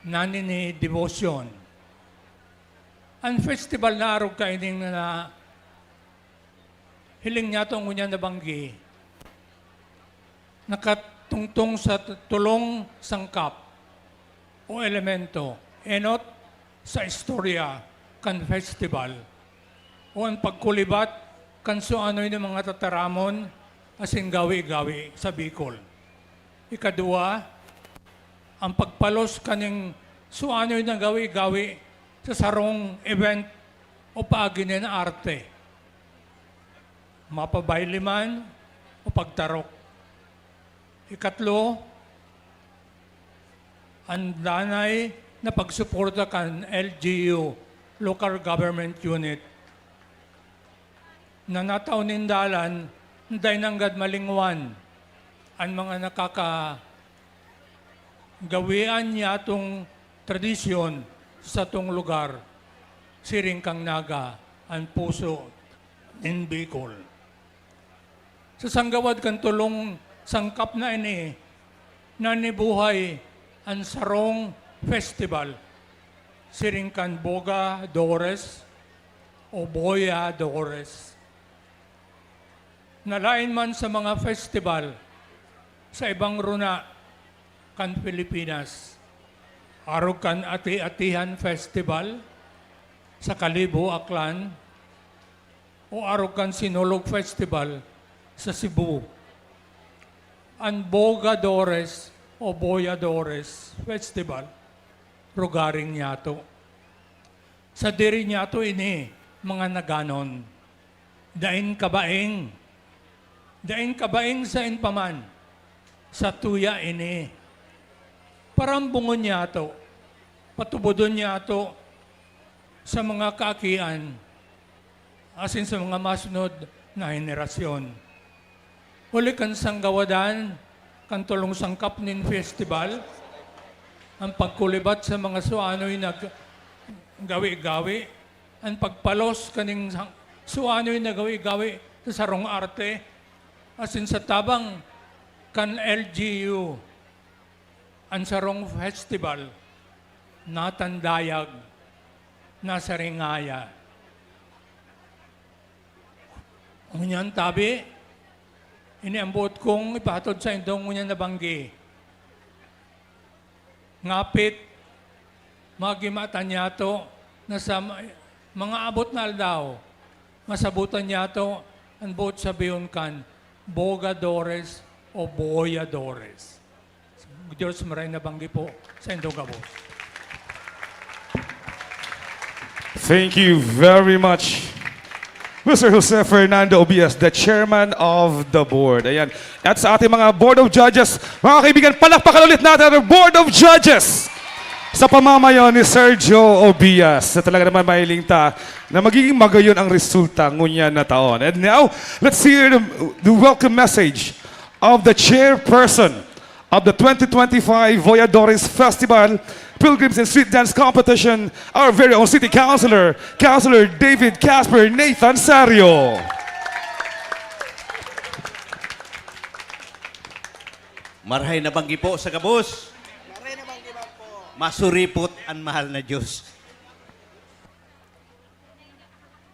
naninidebosyon. An festival na arog kaining na hiling niyato ngunyan na banggi, nakatungtong sa t-, tolong sangkap o elemento, enot sa istorya kan festival o an pagkulibat kan suanoy na mga tataramon asin gawi-gawi sa Bicol. Ikadua, ang pagpalos kaning suanoy na gawi-gawi sa sarong event o paagi nin arte. Mapabayle man o pagtarok. Ikatlo, an danay na pagsuporta kan L G U, Local Government Unit, na natao nin dalan na dai nanggad malingwan an mga nakakagawean niyatong tradisyon sa satong lugar, siring kan Naga, an puso nin Bicol. Sa sanggawad kan tolong sangkap na ini, nanibuhay an sarong festival, siring kan Bogadores o Boyadores. Nalaen man sa mga festival sa ibang runa kan Pilipinas, arog kan Ati-Atihan Festival sa Kalibo, Aklan, o arog kan Sinulog Festival sa Cebu. An Bogadores o Boyadores Festival, rogaring niyato. Sadiri niyato ini, mga Naganon. Daing kabaing. Daing kabaing saen pa man. Satuya ini. Parambungon niyato. Patubodon niyato sa mga kaakian asin sa mga masunod na henerasyon. Huli kan sanggawadan kan tolong sangkap nin festival, An pagkulibat sa mga suanoy na g-, gawi-gawi, an pagpalos kaning sa-, suanoy na gawi-gawi sa sarong arte, asin sa tabang kan L G U, an sarong festival natandayag, nasaringaya. Ngunyan tabi, ini an boot kong ipahatod saindong ngunyan na banggi. Ngapit, magimatan niyato na sa ma-, mga abot na aldaw, masabutan niyato an boot sabihon kan Bogadores o Boyadores. Diyos maray na banggi po sa indong gabos. Thank you very much, Mister Jose Fernando Obias, the chairman of the board. Ayan. At sa ating mga board of judges, mga kaibigan, palakpakan ulit natin ang board of judges sa pamamayo ni Sergio Obias, na talaga naman mahiling ta na magiging magayon ang resulta ngunyan na taon. And now, let's hear the, the welcome message of the chairperson of the twenty twenty-five Voyadores Festival Pilgrims and Street Dance Competition, our very own City Councilor, Councilor David Casper Nathan Sario. Marhay na banggi po sa gabos. Masuripot an mahal na Diyos.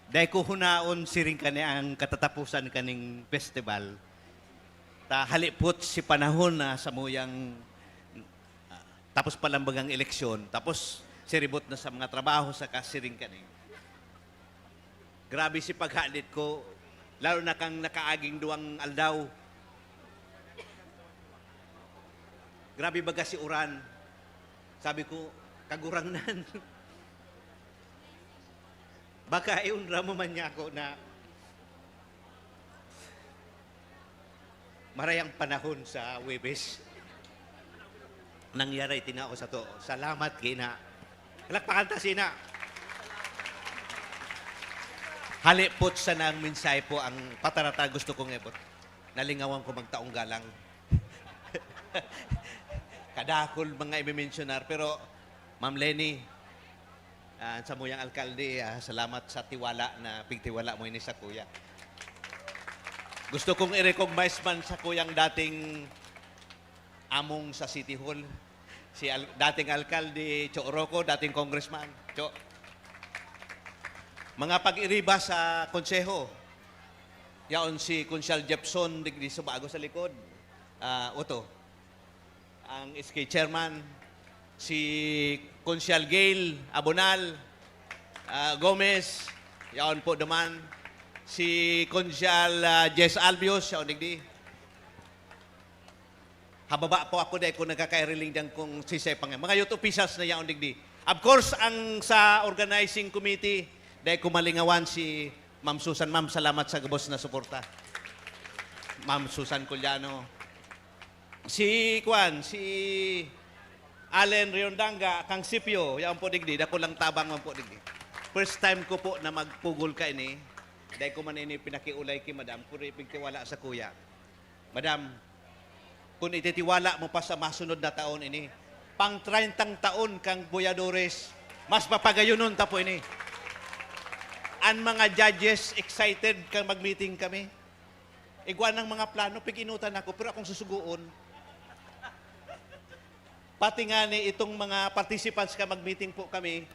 Dai ko hunaon siring kani ang katataposan kaning festival. Ta halipot si panahon na samuyang, ah, tapos palambagang eleksyon, tapos siribot na sa mga trabaho saka siring kani. Grabe si paghalit ko, lalo na kang nakaaging duwang aldaw. Grabe baga si uran. Sabi ko, "Kagurangnan, baka iunra mo man niya ako na marayang panahon sa Webes." Nangyari, tinao sa to. Salamat, Gina. Palakpakan ta sina. Halipot sana ang mensahe po, ang patarata gusto kong ibot. Nalingawan ko magtaong galang. Kadakol mga imimensionar, pero Ma'am Leni, ah, samuyang alkalde, ah, salamat sa tiwala na pigtiwala mo ini sa kuya. Gusto kong i-recognize man sa kuyang dating among sa City Hall, si al-, dating alkalde, Cho Rocco, dating congressman. Cho. Mga pag-iriba sa konseho, yaon si Konsyal Jepson, digdi sa bago sa likod. Ah, Otto. Ang S K chairman, si Konsyal Gail Abonal, ah, Gomez, yaon po duman. Si Konsyal, ah, Jess Albios, yaon digdi. Hababa po ako, dai ko nagkakairiling diyan kung sisay pa nga. Mga youth officials na yaon digdi. Of course, ang sa organizing committee, dai ko malingawan si Ma'am Susan. Ma'am, salamat sa gabos na suporta. Ma'am Susan Culiano. Si, kuan, si Allen Riondanga, kang Sipio, yaon po digdi, dakulang tabang man po digdi. First time ko po na magpugol kaini. Dai ko man ini pinakiulay ki Madam, kundi pigtiwala sa kuya. Madam, kun ititiwala mo pa sa masunod na taon ini, pang treyntang taon kang Boyadores, mas papagayonon ta po ini. An mga judges excited kang mag-meeting kami. Igwa nang mga plano, pig-enotan ako, pero akong susugoon. Pati ngani itong mga participants ka mag-meeting po kami,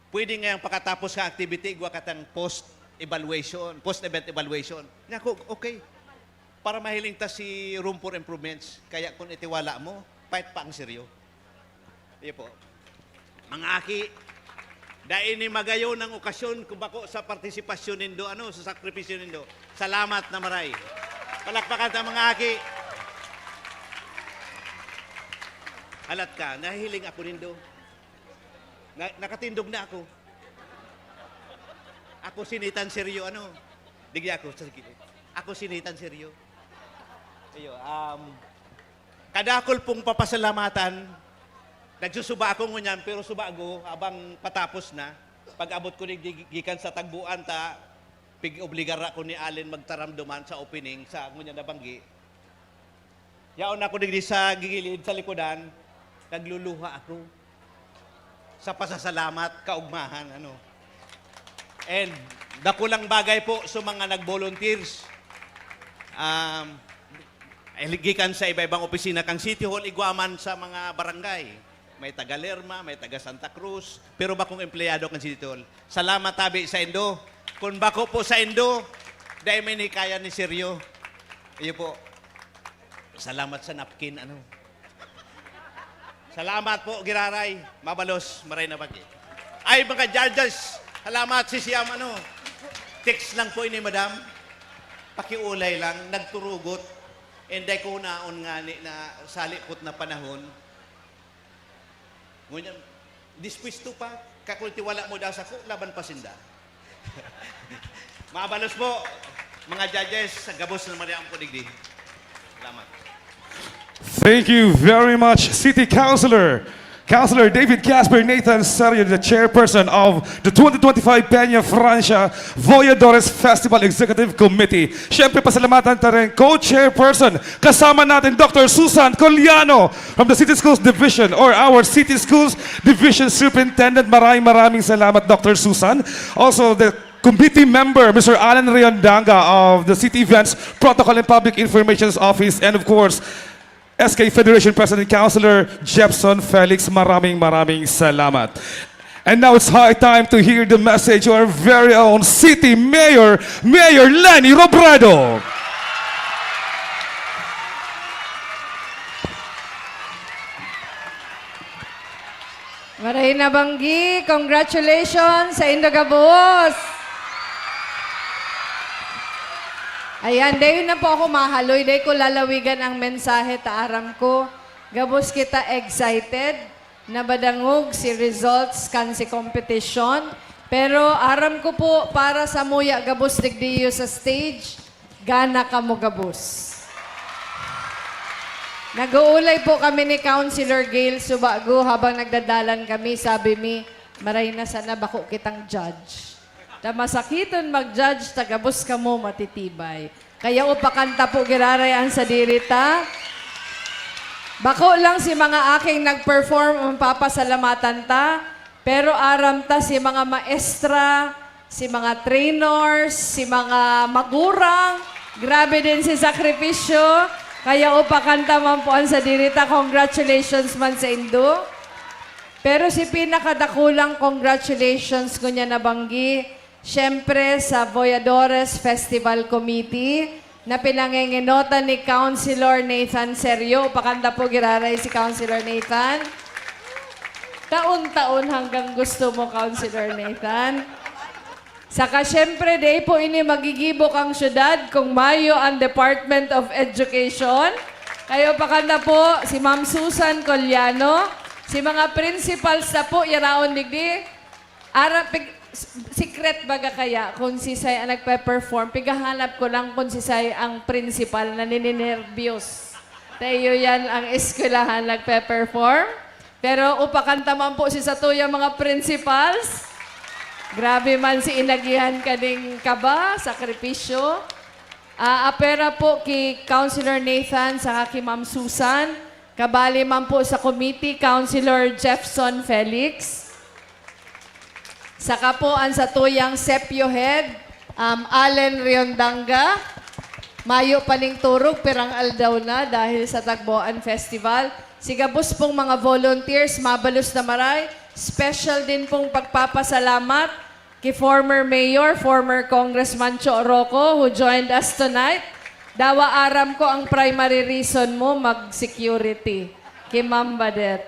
pwede ngayang pakatapos ka activity, igwa ka tang post-evaluation, post-event evaluation. Nga ako, okay. Para mahiling ta si room for improvements. Kaya kung itiwala mo, pait pa ang seryo. Iyo po. Mga aki, dai ni magayon ang okasyon kung bako sa partisipasyon nindo, ano, sa sakripisyo nindo. Salamat na maray. Palakpakan ta, mga aki. Halat ka, nahihiling ako nindo. Na, nakatindog na ako. Ako sinitan seryo, ano? Digdi ako, sa gilid. Ako sinitan seryo. Iyo, um, kadakol pong papasalamatan. Nagsusuba ako ngunyan, pero suba ako habang patapos na. Pag-abot ko ni gi-, gikan sa tagbuan ta, pig-obligar ako ni Allen magtaram duman sa opening sa ngunyan na banggi. Yaon ako digdi sa gigilid, sa likodan. Nagluluha ako sa pasasalamat, kaugmahan, ano. And dakulang bagay po sa mga nag-volunteers. Um, eh, gikan sa iba-ibang opisina kan City Hall, igwa man sa mga barangay. May taga Lerma, may taga Santa Cruz, pero bakong empleyado kan City Hall. Salamat tabi sa indo. Kung bako po sa indo, dai may nikaya ni Seryo. Iyo po. Salamat sa napkin, ano. Salamat po, Giraray. Mabalos, maray na bagi. Ay, mga judges, salamat si Siam, ano. Text lang po ini, madam. Pakiulay lang, nagturugot. Inday ko naon nga ni na salikot na panahon. Ngunyan, dispwisto pa, kakulti wala mo da sako, laban pa sinda. Mabalos po, mga judges, sa gabos na mariang po digdi. Salamat. Thank you very much, City Councilor. Councilor David Casper Nathan Serio, the chairperson of the twenty twenty-five Peña Francia Voyadores Festival Executive Committee. Siyempre, pasalamatan ta rin co-chairperson. Kasama natin Doctor Susan Coliano from the City Schools Division or our City Schools Division Superintendent. Maraming maraming salamat, Doctor Susan. Also, the committee member, Mister Alan Riondanga of the City Events, Protocol and Public Informations Office, and of course, S K Federation President Councilor Jepson Felix. Maraming maraming salamat. And now it's high time to hear the message of our very own City Mayor, Mayor Leni Robredo. Maray na banggi, congratulations sa indo gabos! Ayan, dayon na po ako mahaloy, dai ko lalawigan ang mensahe ta aram ko. Gabos kita excited na madangog si results kan si competition. Pero aram ko po, para sa muya gabos digdiyo sa stage, gana kamo gabos. Nag-uulay po kami ni Councilor Gail Subago habang nagdadalan kami. Sabi mi, maray na sana bako kitang judge. Ta masakiton mag-judge, ta gabos kamo matitibay. Kaya upakanta po giraray an sadiri ta. Bako lang si mga aking nag-perform ang papasalamatan ta, pero aram ta si mga maestra, si mga trainers, si mga magurang, grabe din si sakripisyo. Kaya upakanta man po an sadiri ta. Congratulations man sa indo. Pero si pinakadakulang congratulations ko niya nabanggi, siyempre sa Voyadores Festival Committee na pinangengenotan ni Councilor Nathan Serio. Pakanta po giraray si Councilor Nathan. Taon-taon hanggang gusto mo, Councilor Nathan. Saka siyempre, di po ini magigibo kang syudad kung mayo ang Department of Education. Kayo pakanta po, si Ma'am Susan Coliano, si mga principals na po, yaraon digdi. Ara, pig, secret baga kaya kung sisay ang nagpe-perform? Pigahanap ko lang kung sisay ang principal na nininervyos. Tayo yan ang eskwelahan nagpe-perform. Pero upakanta man po si satuyang mga principals. Grabe man si inagihan kaning kaba, sakripisyo. Ah, apera po ki Councilor Nathan saka ki Ma'am Susan. Kabali man po sa committee, Councilor Jeffson Felix. Saka po ang satuyang Sepio Head, um, Allen Riondanga. Mayo pa ning turog, pirang aldaw na dahil sa Tagboan Festival. Si gabos pong mga volunteers, mabalos na maray. Special din pong pagpapasalamat ki former mayor, former Congressman Cho Roco, who joined us tonight. Dawa aram ko ang primary reason mo mag-security ki Ma'am Badet.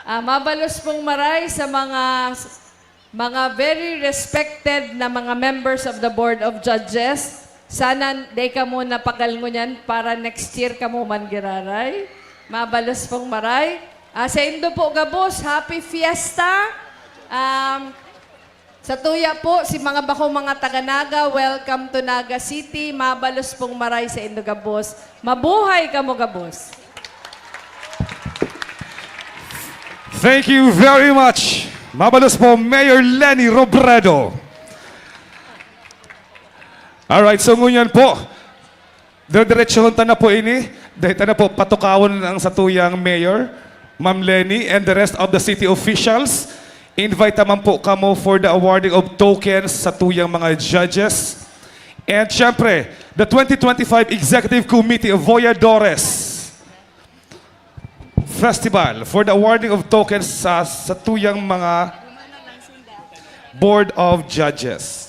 Ah, mabalos pong maray sa mga mga very respected na mga members of the Board of Judges. Sana dai kamo napagal ngunyan para next year kamo man giraray. Mabalos pong maray. Ah, sa indo po gabos, happy fiesta. Um, sa tuya po, si mga bako mga taga Naga, welcome to Naga City. Mabalos pong maray sa indo gabos. Mabuhay kamo gabos. Thank you very much. Mabalos po, Mayor Leni Robredo. Alright, so ngunyan po, diretsohon ta na po ini. Dahil ta na po, patukawon ang satuyang mayor. Ma'am Leni and the rest of the city officials, invite naman po kamo for the awarding of tokens sa tuyang mga judges. And syempre, the twenty twenty-five Executive Committee of Voyadores Festival for the awarding of tokens sa, sa tuyang mga Board of Judges.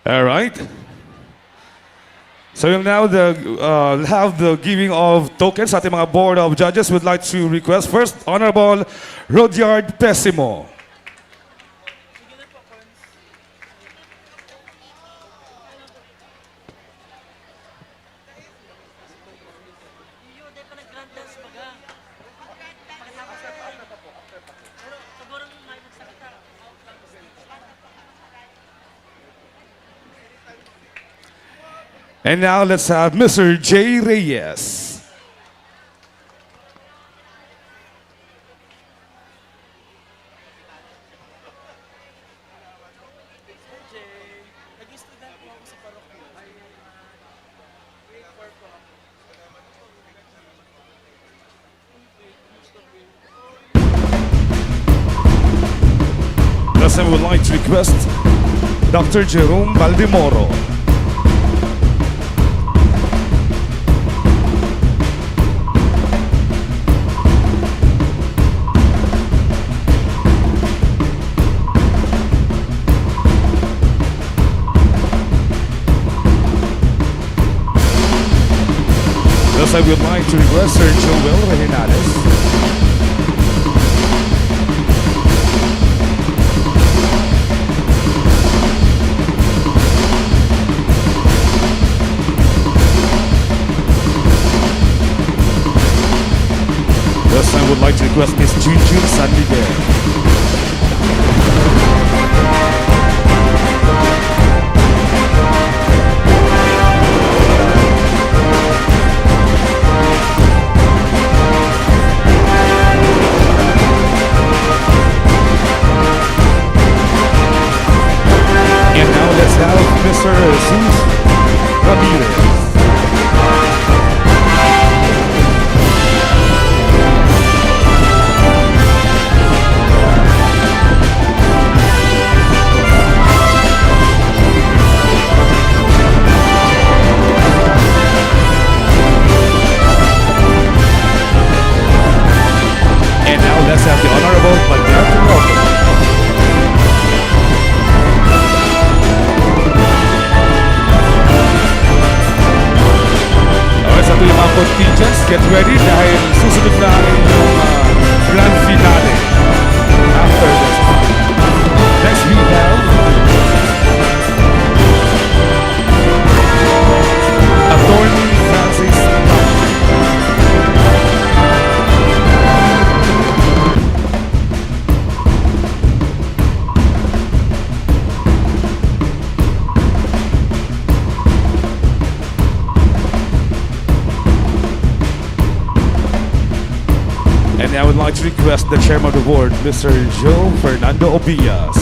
All right. So we'll now the, uh, have the giving of tokens sa ating mga Board of Judges. Would like to request first Honorable Rodiard Pesimo. And now let's have Mister Jay Reyes. Last time, we would like to request Doctor Jerome Baldemoro. Thus, I would like to request Sir Joel Rehinales. Thus, I would like to request Miss Junjun San Miguel. And now let's have Mister Jesus Ramirez. And now let's have the Honorable Maria Roque. Alright, sa ating mga contingents, get ready dahil susunod na ang inyong, ah, grand finale after this one. Next, we have Attorney Francis Tan. And I would like to request the chairman of the board, Mister Joe Fernando Obias.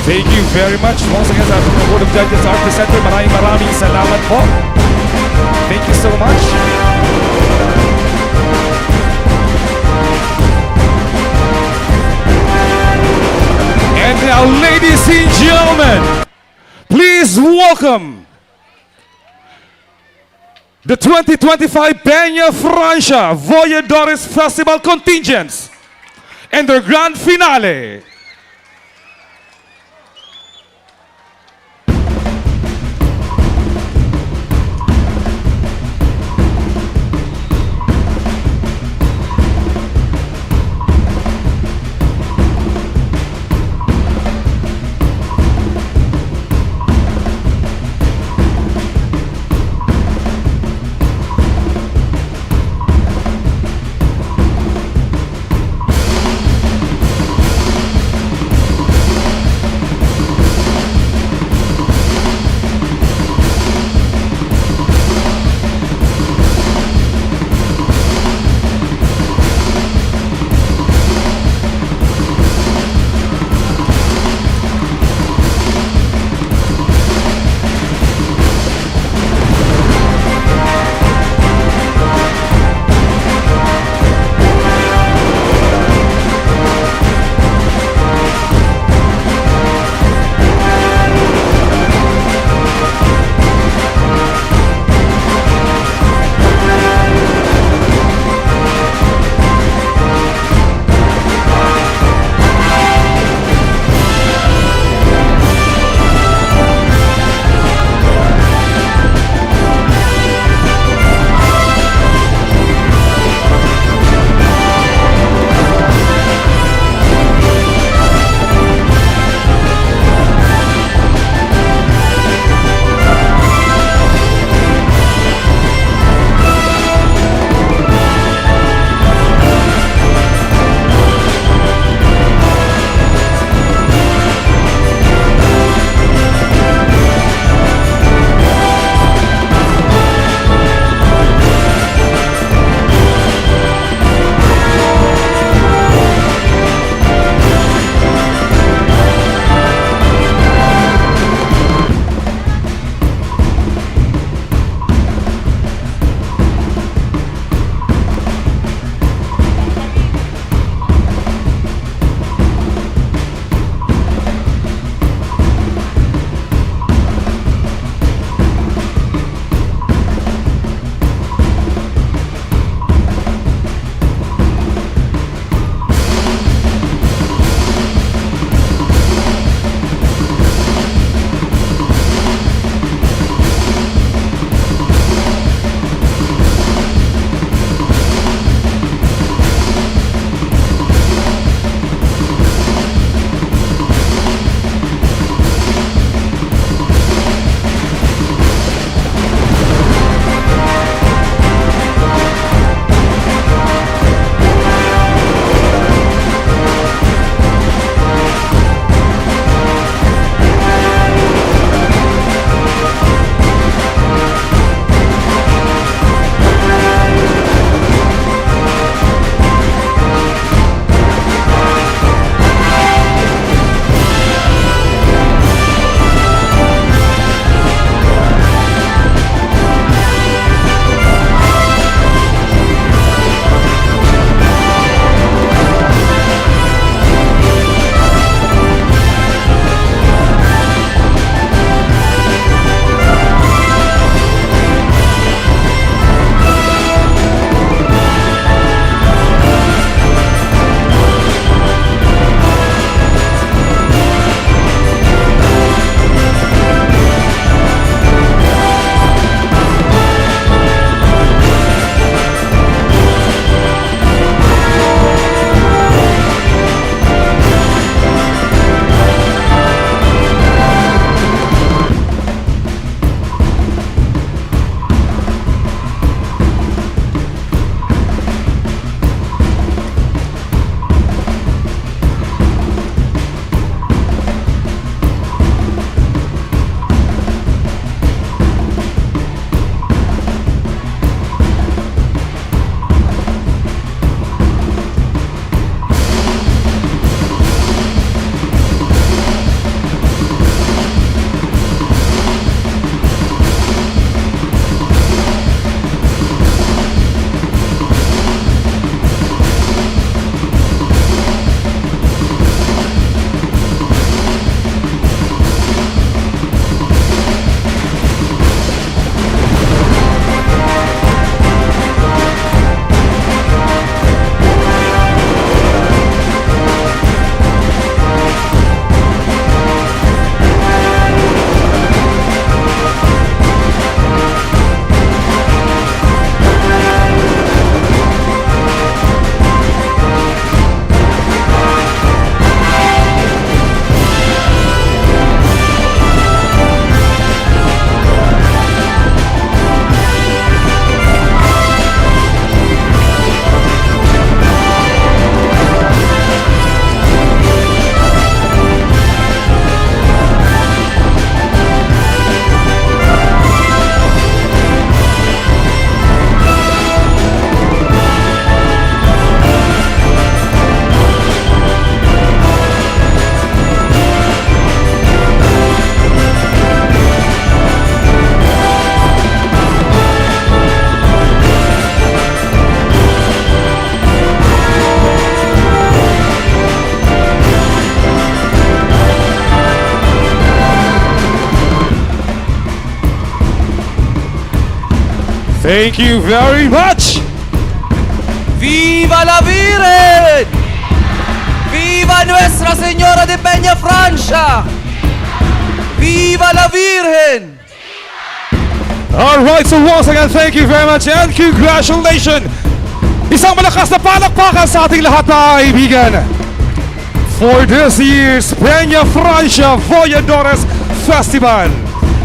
Thank you very much. Once again, sa Board of Judges, our presenter, maraming, maraming salamat po. Thank you so much. And now, ladies and gentlemen, please welcome the twenty twenty-five Peña Francia Voyadores Festival Contingents and their grand finale. Thank you very much! Viva la Virgen! Viva Nuestra Señora de Peña Francia! Viva la Virgen! Alright, so once again, thank you very much and congratulations! Isang malakas na palakpakan sa ating lahat, mga kaibigan, for this year's Peña Francia Voyadores Festival.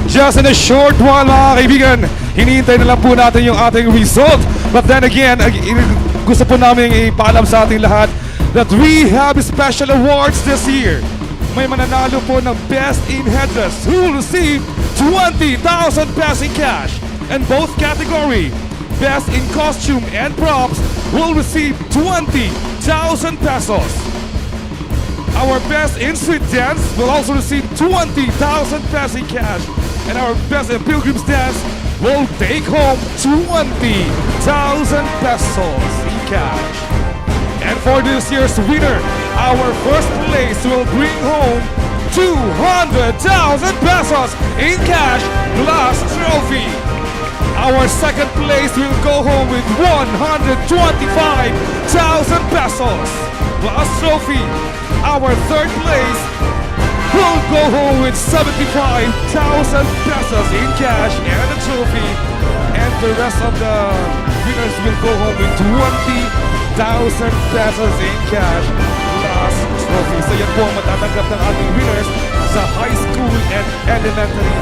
Just in a short while, mga kaibigan, hinihintay na lang po natin yung ating result. But then again, ag- gusto po namin ipaalam sa ating lahat that we have special awards this year. May mananalo po ng Best in Headdress, who will receive twenty thousand pesos in cash. And both category, Best in Costume and Props, will receive twenty thousand pesos. Our Best in Street Dance will also receive twenty thousand pesos in cash. And our Best in Pilgrims Dance will take home twenty thousand pesos in cash. And for this year's winner, our first place will bring home two hundred thousand pesos in cash plus trophy. Our second place will go home with one hundred twenty-five thousand pesos plus trophy. Our third place will go home with seventy-five thousand pesos in cash and a trophy. And the rest of the winners will go home with twenty thousand pesos in cash plus trophy. So yan po ang matatanggap ng ating winners sa high school and elementary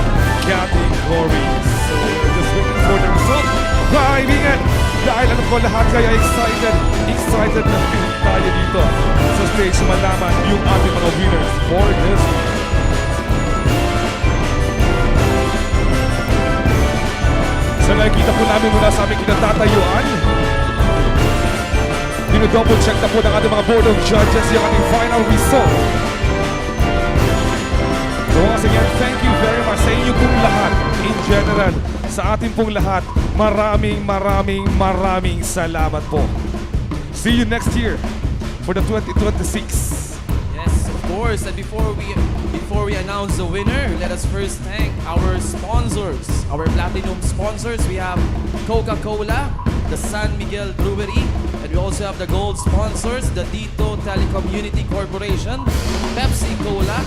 categories. So we're just waiting for the result. Kaibigan, dahil alam ko lahat kayo excited, excited na tayo dito sa stage malaman yung ating mga winners for this. So nakikita po namin muna sa aming kinatatayuan. Dino-double check na po ng ating mga board of judges yung ating final result. So once again, thank you very much sa inyo pong lahat. In general, sa ating pong lahat, maraming, maraming, maraming salamat po. See you next year for the twenty twenty-six. Yes, of course. And before we before we announce the winner, let us first thank our sponsors, our platinum sponsors. We have Coca-Cola, the San Miguel Brewery, and we also have the gold sponsors, the Dito Telecommunity Corporation, Pepsi Cola,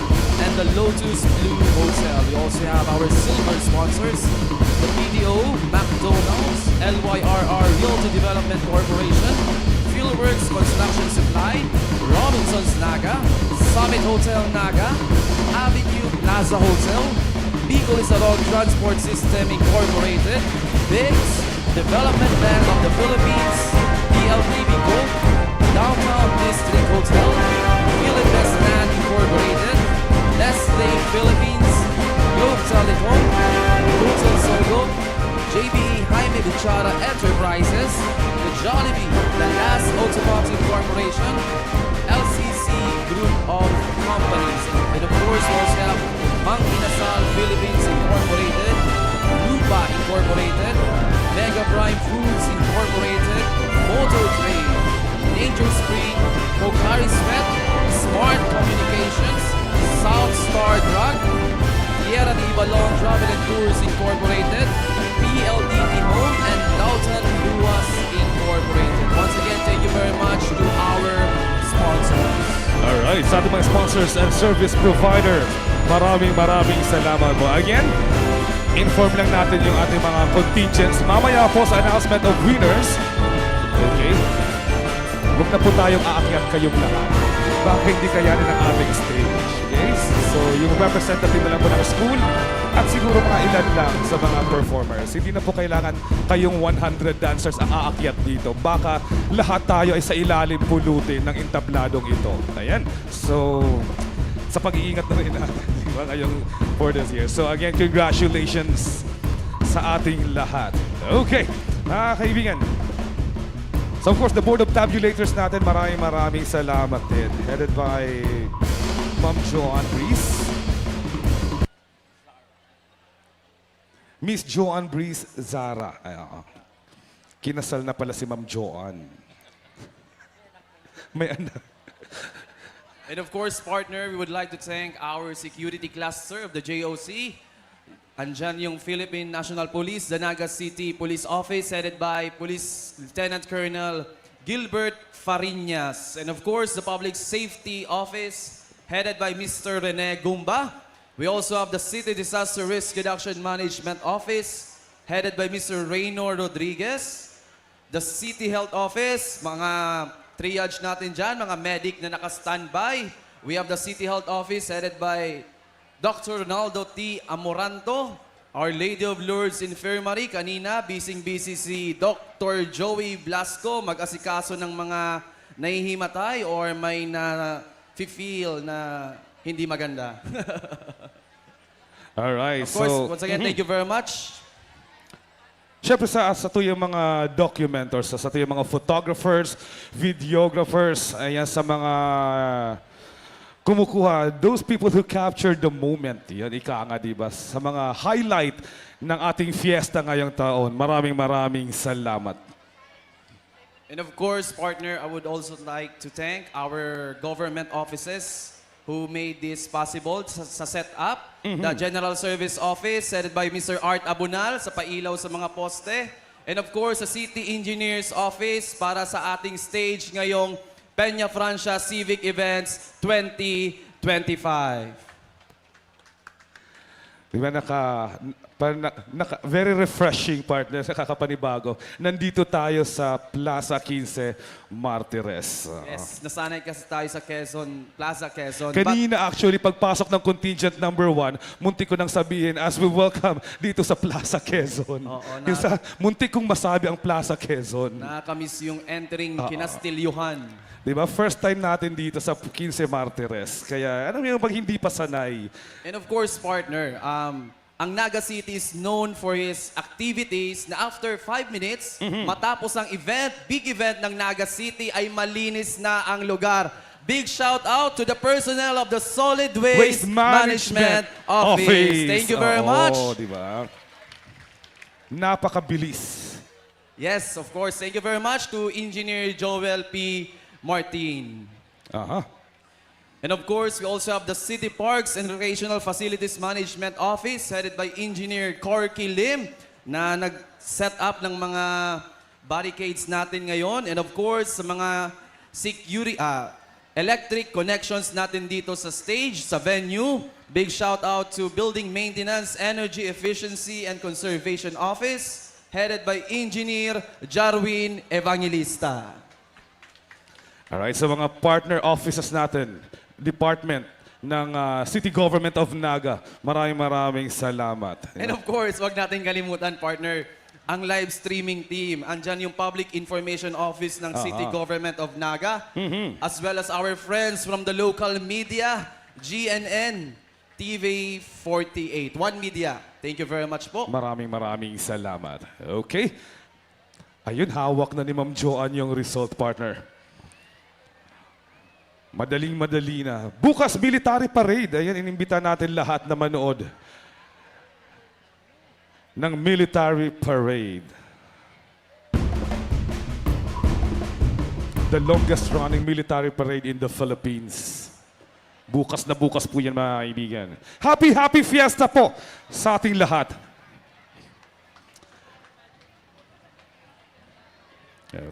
and the Lotus Blue Hotel. We also have our silver sponsors, the P D O, McDonald's, L Y R R Realty Development Corporation, Fuelworks Construction Supply, Robinsons Naga, Summit Hotel Naga, Avenue Plaza Hotel, Bicol Isarog Transport System Incorporated, Biggs, Development Bank of the Philippines, P L D Bicol, Downtown District Hotel, Philippines Land Incorporated, Nestle Philippines, Globe Telecom, Hotel Sogo, J B A Jaime Buchara Enterprises, the Jollibee, the Last Automotive Corporation, L C C Group of Companies. And of course, we also have Mang Inasal Philippines Incorporated, Lupa Incorporated, Mega Prime Foods Incorporated, Motor Trade, Nature Spring, Pocari Sweat, Smart Communications, South Star Drug, Tierra de Ibalon Travel and Tours Incorporated, P L D T Home, and Dalton Luas Incorporated. Once again, thank you very much to our sponsors. Alright, sa ating mga sponsors and service provider, maraming maraming salamat po. Again, inform lang natin yung ating mga contingents. Mamaya po sa announcement of winners, okay, huwag na po tayong aakyat kayong lahat. Baka hindi kayanin ang ating stage. Okay? So, yung representative na lang po ng school at siguro mga ilan lang sa mga performers. Hindi na po kailangan kayong one hundred dancers ang aakyat dito. Baka lahat tayo ay sa ilalim pulutin ng entabladong ito. Ayan. So, sa pag-iingat na rin natin, di ba, ngayong for this year. So again, congratulations sa ating lahat. Okay, mga kaibigan. So of course, the board of tabulators natin, maraming maraming salamat din. Headed by Ma'am Joanne Breeze. Miss Joanne Breeze Zara. Ay, oo. Kinasal na pala si Ma'am Joanne. May anak. And of course, partner, we would like to thank our security cluster of the J O C. Andyan yung Philippine National Police, the Naga City Police Office, headed by Police Lieutenant Colonel Gilbert Fariñas. And of course, the Public Safety Office, headed by Mister Rene Gumba. We also have the City Disaster Risk Reduction Management Office, headed by Mister Reynor Rodriguez. The City Health Office, mga triage natin dyan, mga medic na naka-standby. We have the City Health Office headed by Doctor Ronaldo T. Amoranto, Our Lady of Lourdes Infirmary. Kanina, busy-busy si Doctor Joey Blasco mag-asikaso ng mga nahihimatay or may na-feel na hindi maganda. Alright, Of course, so, once again, thank you very much. Siyempre sa, sa tuyang mga documenters, sa, sa tuyang mga photographers, videographers, ayan, sa mga kumukuha, those people who capture the moment, yan, ika nga, di ba, sa mga highlight ng ating fiesta ngayong taon. Maraming, maraming salamat. And of course, partner, I would also like to thank our government offices who made this possible sa, sa setup. The General Service Office, headed by Mister Art Abunal, sa pailaw sa mga poste. And of course, sa City Engineers Office para sa ating stage ngayong Peña Francia Civic Events twenty twenty-five. Di ba, naka, pa, na, naka, very refreshing, partner, sa kakapanibago. Nandito tayo sa Plaza Quince Martires. Oo. Yes, nasanay kasi tayo sa Quezon, Plaza Quezon. But Kanina, actually, pagpasok ng contingent number one, muntik ko nang sabihin as we welcome dito sa Plaza Quezon. Oo, na- Yung sa, muntik kong masabi ang Plaza Quezon. Nakakamiss yung entering Oo. Kinastilyuhan. Di ba? First time natin dito sa Quince Martires. Kaya, ano yung pag hindi pa sanay? And of course, partner, um, ang Naga City is known for his activities na after five minutes, matapos ang event, big event ng Naga City, ay malinis na ang lugar. Big shout out to the personnel of the Solid Waste, Waste Management Office. Office. Thank you very Oo, much. Di ba? Napakabilis. Yes, of course. Thank you very much to Engineer Joel P. Martin. Aha. And of course, we also have the City Parks and Recreational Facilities Management Office headed by Engineer Corky Lim na nag-set up ng mga barricades natin ngayon. And of course, sa mga security, ah, electric connections natin dito sa stage, sa venue. Big shout out to Building Maintenance, Energy Efficiency and Conservation Office headed by Engineer Jarwin Evangelista. Alright, sa mga partner offices natin, department ng ah, City Government of Naga, maraming maraming salamat. And of course, wag natin kalimutan, partner, ang live streaming team. Andyan yung Public Information Office ng City Aha. Government of Naga, Mhm. as well as our friends from the local media, G N N, T V forty-eight, One Media. Thank you very much po. Maraming maraming salamat. Okay. Ayun, hawak na ni Ma'am Joanne yung result, partner. Madaling madali na. Bukas, military parade. Ayan, inimbita natin lahat na manood ng military parade. The longest running military parade in the Philippines. Bukas na bukas po yan, mga kaibigan. Happy, happy fiesta po sa ating lahat.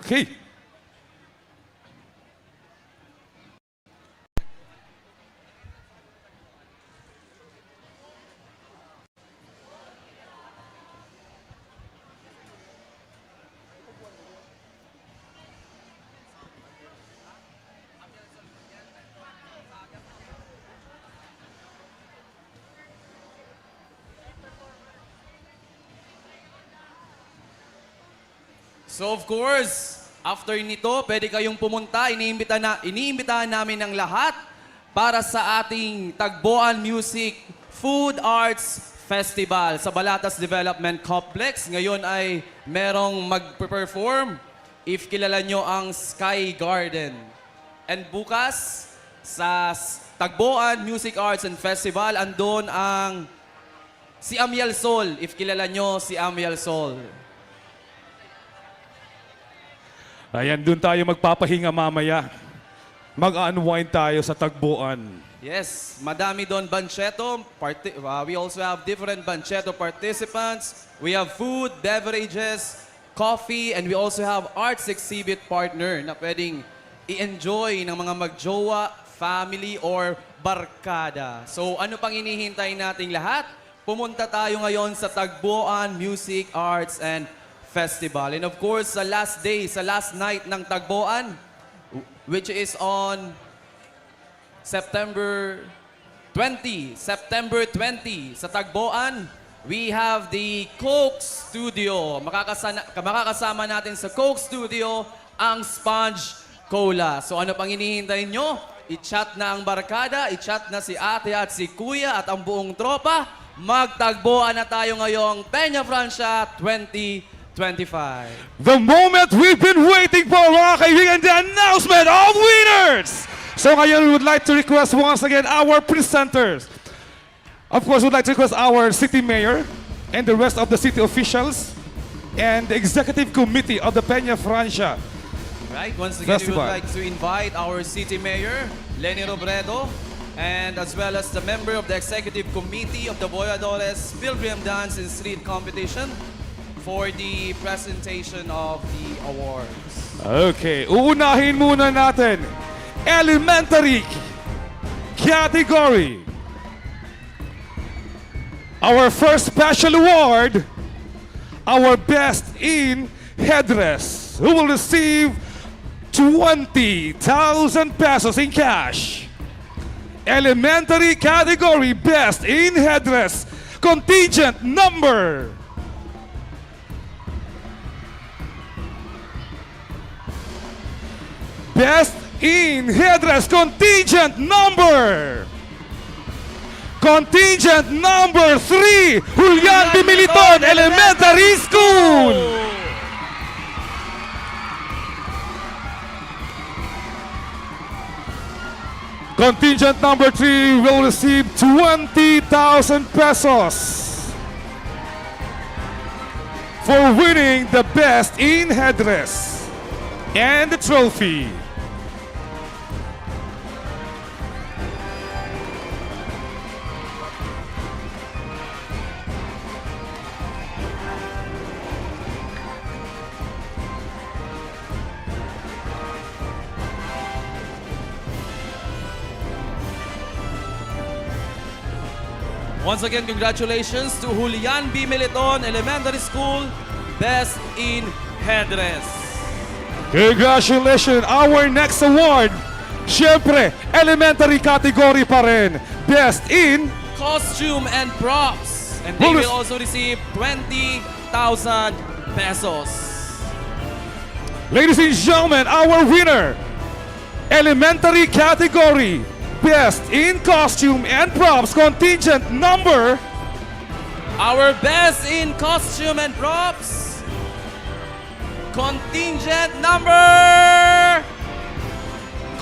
Okay. So of course, after nito, pwede kayong pumunta. Iniimbita na, iniimbitahan namin ng lahat para sa ating Tagboan Music Food Arts Festival sa Balatas Development Complex. Ngayon ay merong magpe-perform, if kilala nyo ang Sky Garden. And bukas, sa s- Tagboan Music Arts and Festival, andon ang si Amiel Sol, if kilala nyo si Amiel Sol. Ayan, doon tayo magpapahinga mamaya. mag-unwind tayo sa Tagboan. Yes, Madami Don Bancheto. Parti- uh, we also have different Bancheto participants. We have food, beverages, coffee, and we also have arts exhibit partner na pwedeng i-enjoy ng mga magjowa, family, or barkada. So ano pang hinihintay nating lahat? Pumunta tayo ngayon sa Tagboan Music Arts and Festival. And of course, sa last day, sa last night ng Tagboan, which is on September twenty, September twenty, sa Tagboan, we have the Coke Studio. Makakasana, makakasama natin sa Coke Studio ang Sponge Cola. So ano pang hinihintay nyo? I-chat na ang barkada, i-chat na si ate at si kuya at ang buong tropa. Magtagboan na tayo ngayong Peña Francia twenty twenty-five. The moment we've been waiting for, mga kaibigan, the announcement of winners! So ngayon, we would like to request once again our presenters. Of course, we'd like to request our city mayor and the rest of the city officials and the executive committee of the Peña Francia. Right, once again, we would Festival. Like to invite our city mayor, Leni Robredo, and as well as the member of the executive committee of the Boyadores Pilgrim Dance and Street Competition for the presentation of the awards. Okay, uunahin muna natin elementary category. Our first special award, our best in headdress, who will receive twenty thousand pesos in cash. Elementary category, best in headdress, contingent number. Best in headdress, contingent number. Contingent number three, Julian B. Militon Elementary School. Contingent number three will receive twenty thousand pesos for winning the best in headdress and the trophy. Once again, congratulations to Julian B. Militon Elementary School, Best in Headdress. Congratulations! Our next award, syempre, elementary category pa rin. Best in Costume and props. And they Bonus. Will also receive twenty thousand pesos. Ladies and gentlemen, our winner, elementary category, best in costume and props, contingent number. Our best in costume and props. Contingent number.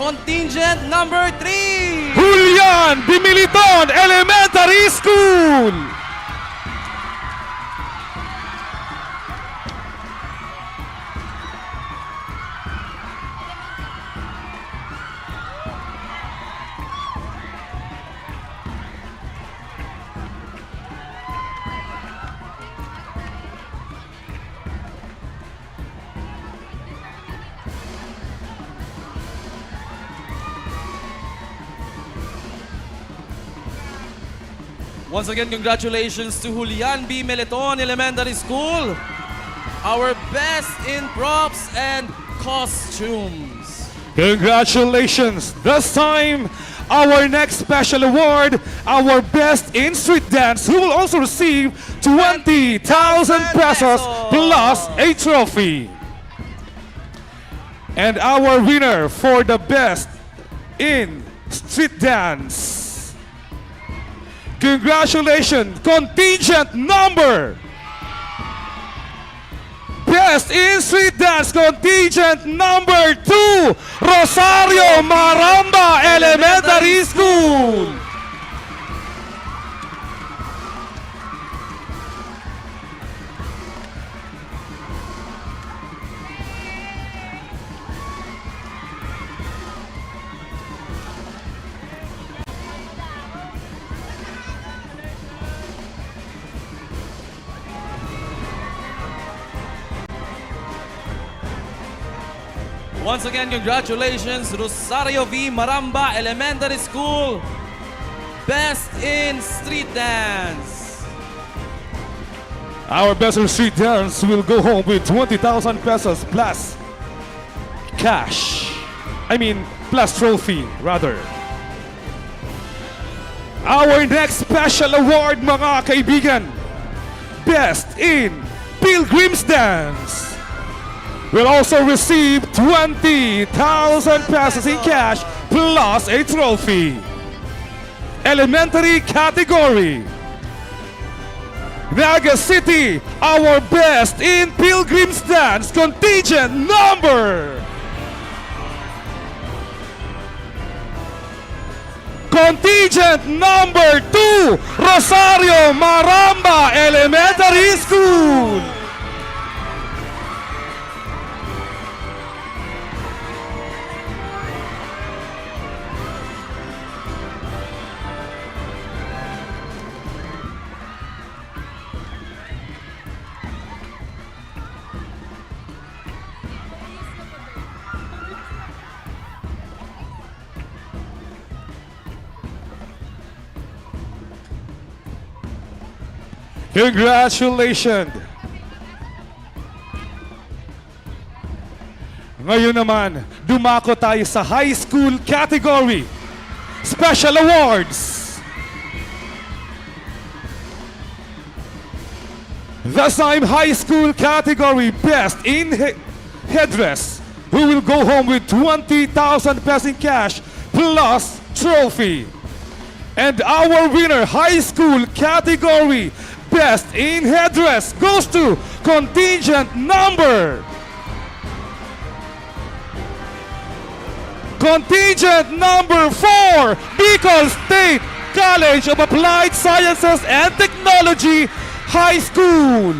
Contingent number three. Julian B. Militon Elementary School. Once again, congratulations to Julian B. Militon Elementary School, our best in props and costumes. Congratulations! This time, our next special award, our best in street dance, who will also receive twenty thousand pesos plus a trophy. And our winner for the best in street dance. Congratulations, contingent number. Best in street dance, contingent number two, Rosario Maramba Elementary School. Once again, congratulations, Rosario V Maramba Elementary School, Best in Street Dance. Our best in street dance will go home with twenty thousand pesos plus cash. I mean, plus trophy, rather. Our next special award, mga kaibigan, Best in Pilgrim's Dance, will also receive twenty thousand pesos in cash plus a trophy. Elementary category. Naga City, our best in Pilgrim's Dance contingent number. Contingent number two, Rosario Maramba Elementary School. Congratulations! Ngayon naman, dumako tayo sa high school category. Special awards! The same high school category, best in he- headdress, who will go home with twenty thousand pesos in cash plus trophy. And our winner, high school category, best in headdress, goes to contingent number. Contingent number four, Bicol State College of Applied Sciences and Technology High School.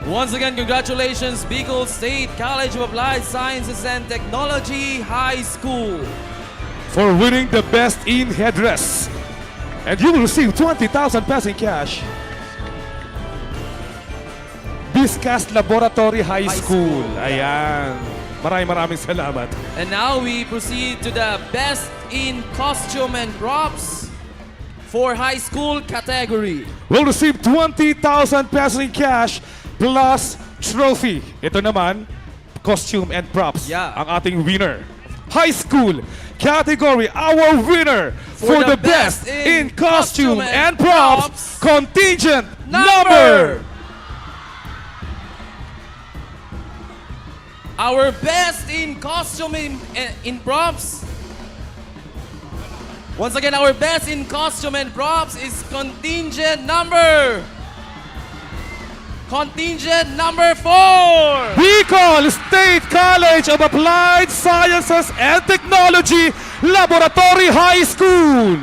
Once again, congratulations, Bicol State College of Applied Sciences and Technology High School. For winning the best in headdress. And you will receive twenty thousand pesos in cash. Biscas Laboratory High High School. School, yeah. Ayan. Maraming, maraming salamat. And now we proceed to the best in costume and props for high school category. Will receive twenty thousand pesos in cash plus trophy. Ito naman, costume and props. Yeah. Ang ating winner. High school category, our winner for, the, best in costume and props, contingent number. Our best in costume in, in props. Once again, our best in costume and props is contingent number. Contingent number four. Bicol State College of Applied Sciences and Technology Laboratory High School.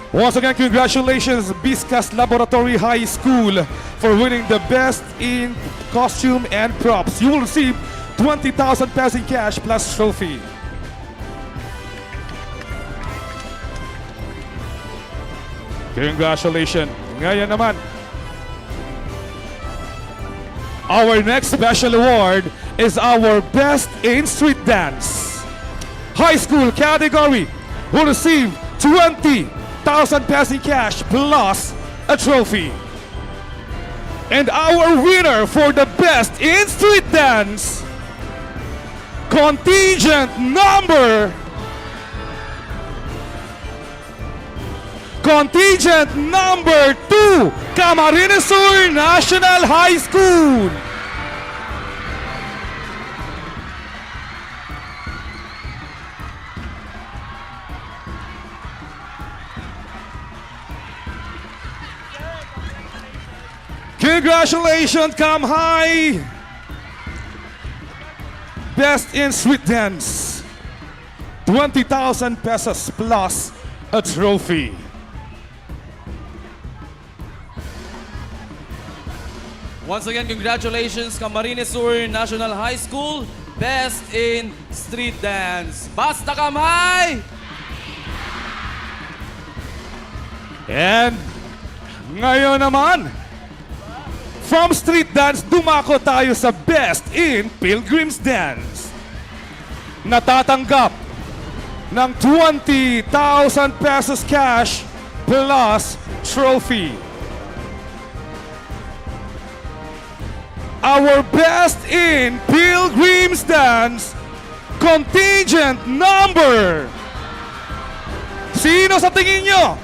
Once again, congratulations, Biscas Laboratory High School, for winning the best in costume and props. You will receive twenty thousand pesos in cash plus trophy. Congratulations. Ngayon naman, our next special award is our Best in Street Dance. High school category will receive twenty thousand pesos in cash plus a trophy. And our winner for the Best in Street Dance, contingent number, Contingent number two, Camarines Sur National High School. Congratulations, Cam High! Best in street dance. Twenty thousand pesos plus a trophy. Once again, congratulations, Camarines Sur National High School, best in street dance. Basta kamay! And ngayon naman, from street dance, dumako tayo sa best in pilgrims dance. Natatanggap ng twenty thousand pesos cash plus trophy. Our best in pilgrims dance, contingent number. Sino sa tingin nyo?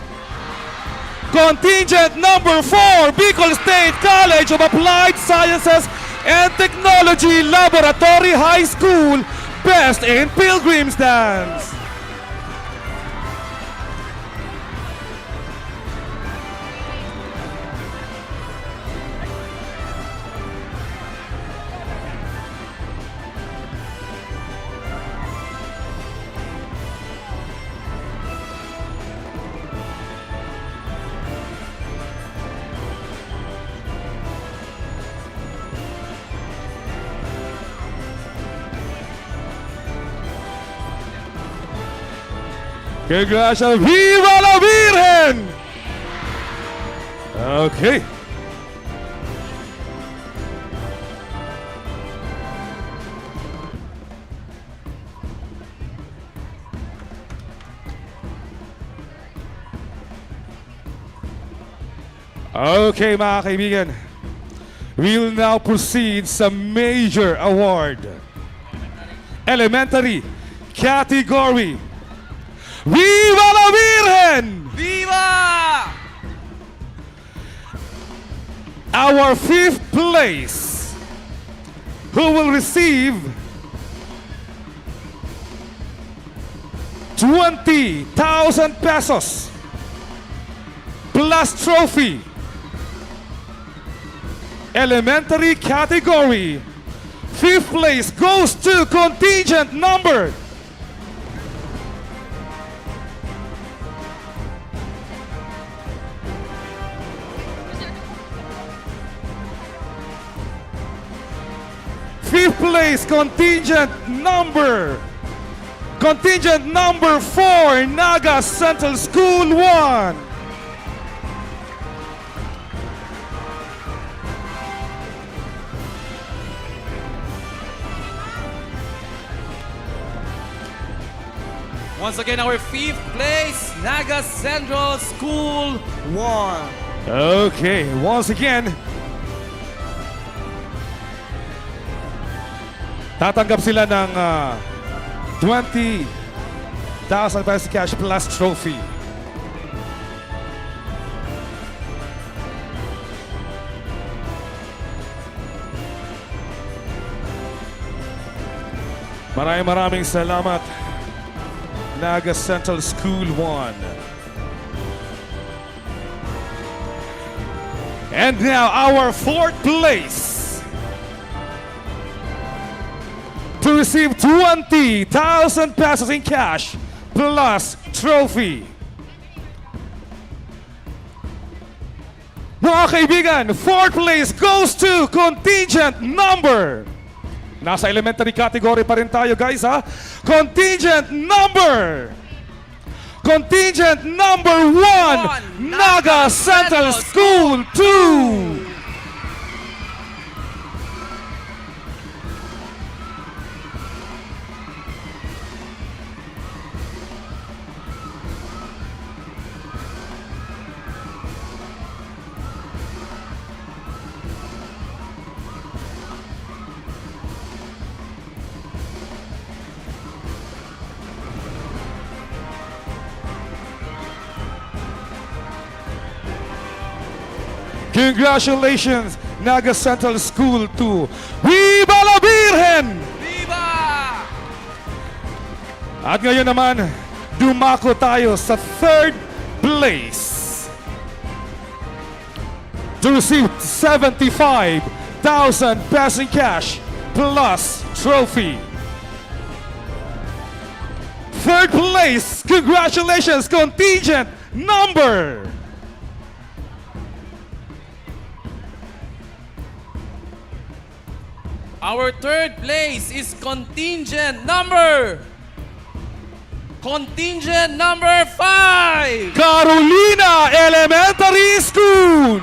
Contingent number four, Bicol State College of Applied Sciences and Technology Laboratory High School, best in pilgrims dance. Congratulations! Viva la Virgen! Okay. Okay, mga kaibigan. We will now proceed sa major award. Elementary category. Viva la Virgen! Viva! Our fifth place, who will receive twenty thousand pesos plus trophy. Elementary category, fifth place goes to contingent number Fifth place, contingent number, contingent number four, Naga Central School one. Once again, our fifth place, Naga Central School one. Okay, once again, tatanggap sila ng, ah, twenty thousand pesos cash plus trophy. Maraming, maraming salamat, Naga Central School one. And now, our fourth place to receive twenty thousand pesos in cash plus trophy. Mga kaibigan, fourth place goes to contingent number. Nasa elementary category pa rin tayo, guys, ha? Contingent number. Contingent number one, Naga Central School two. Congratulations, Naga Central School two. Viva la Virgen! Viva! At ngayon naman, dumako tayo sa third place to receive seventy-five thousand pesos in cash plus trophy. Third place, congratulations, contingent number. Our third place is contingent number, contingent number five. Carolina Elementary School.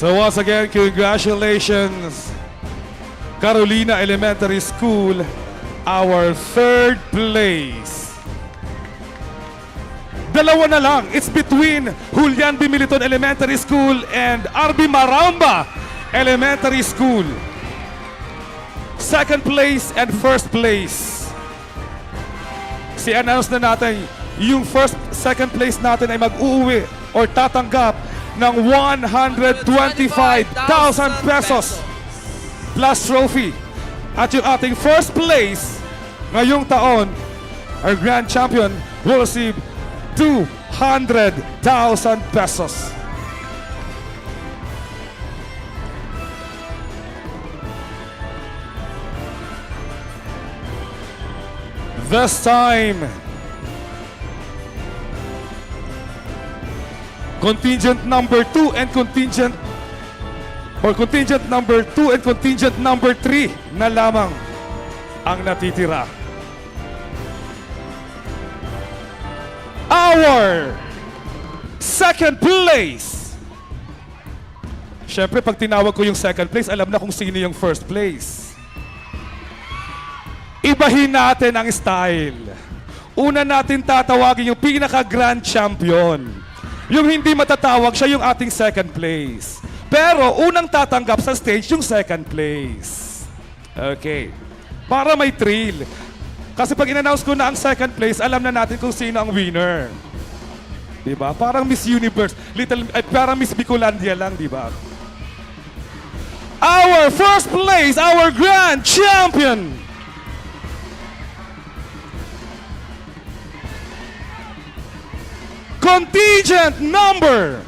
So once again, congratulations, Carolina Elementary School, our third place. Dalawa na lang. It's between Julian B. Militon Elementary School and R B Maramba Elementary School. Second place and first place. Si-announce na natin, yung first, second place natin ay mag-uuwi or tatanggap ng one hundred twenty-five thousand pesos plus trophy. At yung ating first place ngayong taon, our grand champion, will receive two hundred thousand pesos. This time, contingent number two and contingent, or contingent number two and contingent number three na lamang ang natitira. Our second place. Siyempre, pag tinawag ko yung second place, alam na kung sino yung first place. Ibahin natin ang style. Una natin tatawagin yung pinaka-grand champion. Yung hindi matatawag, siya yung ating second place. Pero unang tatanggap sa stage yung second place. Okay. Para may thrill. Kasi pag in-announce ko na ang second place, alam na natin kung sino ang winner. Di ba? Parang Miss Universe. Little, ay, parang Miss Bicolandia lang, di ba? Our first place, our grand champion. Contingent number.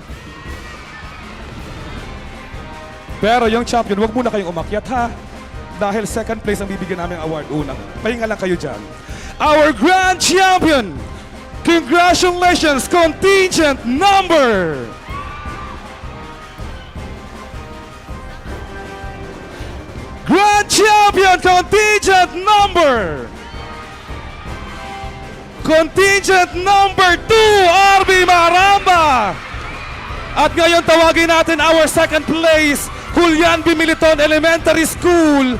Pero yung champion, wag muna kayong umakyat, ha? Dahil second place ang bibigyan namin ng award una. Pahinga lang kayo dyan. Our grand champion! Congratulations, contingent number! Grand champion, contingent number! Contingent number two, R B Maramba! At ngayon, tawagin natin our second place, Julian B. Militon Elementary School.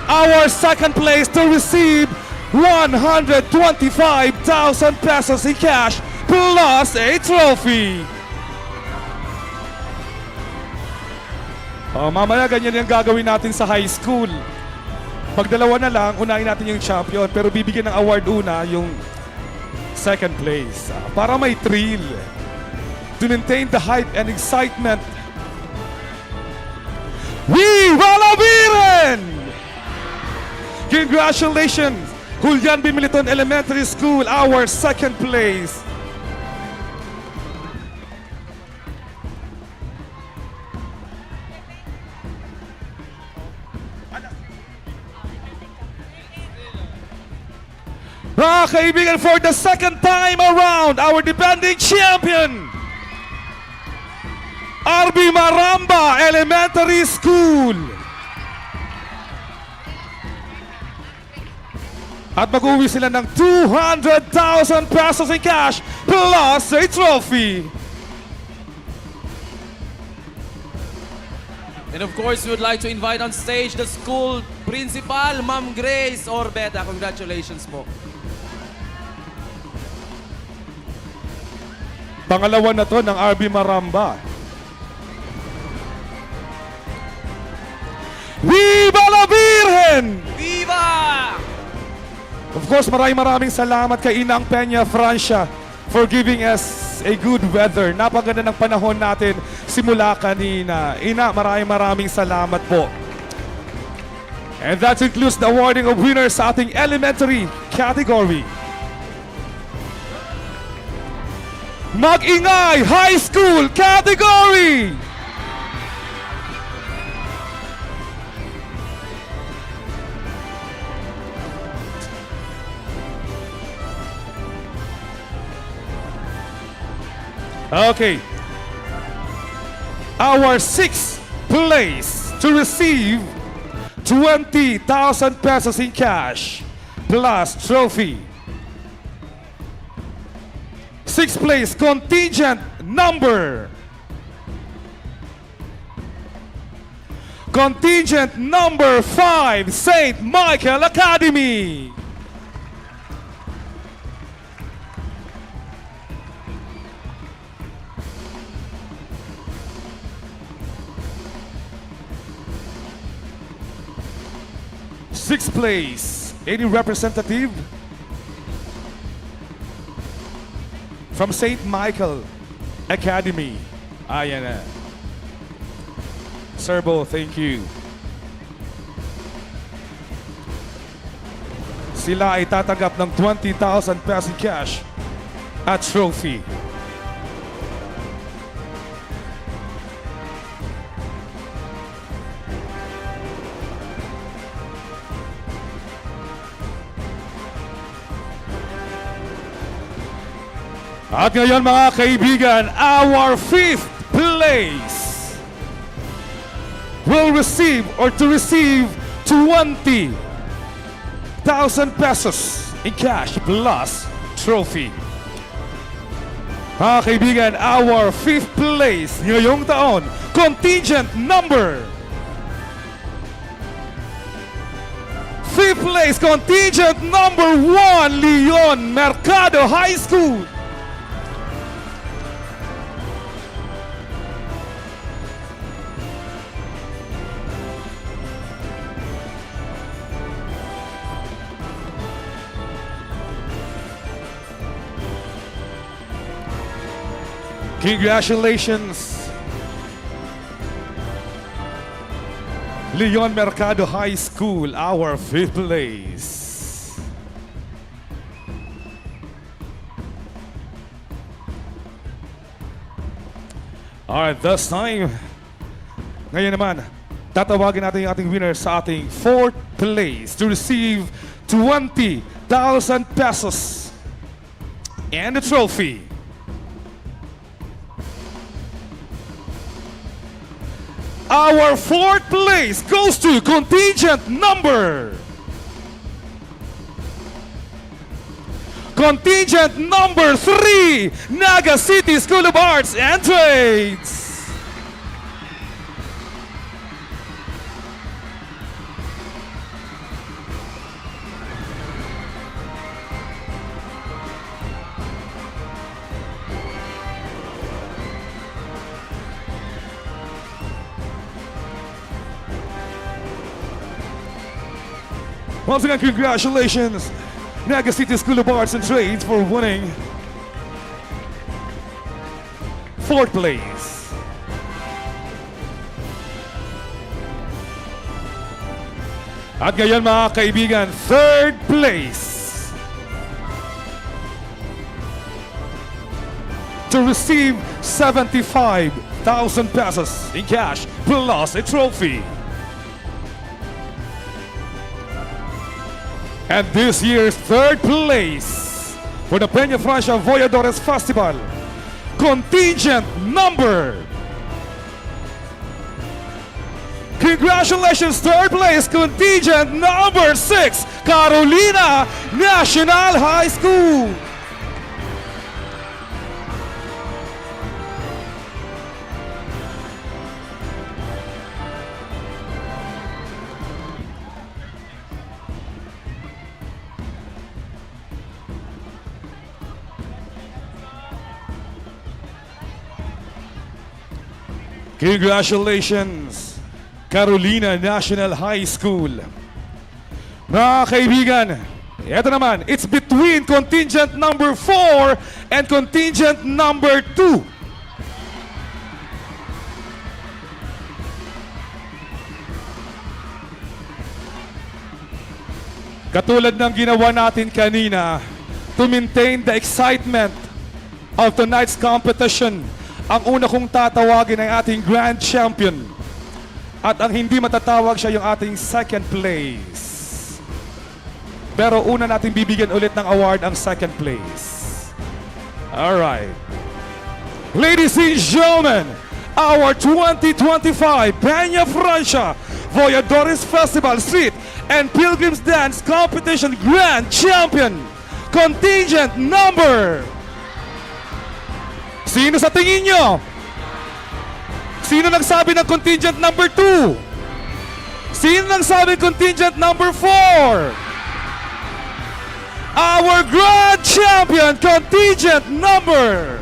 Our second place to receive one hundred twenty-five thousand pesos in cash plus a trophy. Oh, mamaya ganyan yung gagawin natin sa high school. Pag dalawa na lang, unahin natin yung champion, pero bibigyan ng award una yung second place. Ah, para may thrill. To maintain the hype and excitement. Viva la Virgen! Congratulations, Julian B. Militon Elementary School, our second place. Mga kaibigan, for the second time around, our defending champion, R B Maramba Elementary School. At mag-uwi sila ng two hundred thousand pesos in cash plus a trophy. And of course, we would like to invite on stage the school principal, Ma'am Grace Orbeta. Congratulations po. Pangalawa na to ng R B Maramba. Viva la Virgen! Viva! Of course, maraming maraming salamat kay Inang Peña Francia for giving us a good weather. Napaganda ng panahon natin simula kanina. Ina, maraming maraming salamat po. And that includes the awarding of winners sa ating elementary category. Mag-ingay High School category! Okay. Our sixth place to receive twenty thousand pesos in cash plus trophy. Sixth place, contingent number. Contingent number five, Saint Michael Academy. Sixth place, any representative from Saint Michael Academy? Ayan na. Sir Bo, thank you. Sila ay tatanggap ng twenty thousand pesos cash at trophy. At ngayon, mga kaibigan, our fifth place will receive or to receive twenty thousand pesos in cash plus trophy. Mga kaibigan, our fifth place ngayong taon, contingent number. Fifth place, contingent number one, Leon Mercado High School. Congratulations, Leon Mercado High School, our fifth place. Alright, this time, ngayon naman, tatawagin natin yung ating winner sa ating fourth place to receive twenty thousand pesos and a trophy. Our fourth place goes to contingent number. Contingent number three, Naga City School of Arts and Trades. Once again, congratulations, Naga City School of Arts and Trades, for winning fourth place. At ngayon, mga kaibigan, third place to receive seventy-five thousand pesos in cash plus a trophy. And this year's third place for the Peña Francia Voyadores Festival, contingent number. Congratulations, third place, contingent number six, Carolina National High School. Congratulations, Carolina National High School. Mga kaibigan, eto naman, it's between contingent number four and contingent number two. Katulad ng ginawa natin kanina, to maintain the excitement of tonight's competition, ang una kong tatawagin ay ating grand champion. At ang hindi matatawag, siya yung ating second place. Pero una natin bibigyan ulit ng award ang second place. Alright. Ladies and gentlemen, our twenty twenty-five Peña Francia Voyadores Festival Street and Pilgrims Dance Competition Grand Champion, contingent number. Sino sa tingin nyo? Sino nagsabi ng contingent number two? Sino nagsabi contingent number four? Our grand champion, contingent number.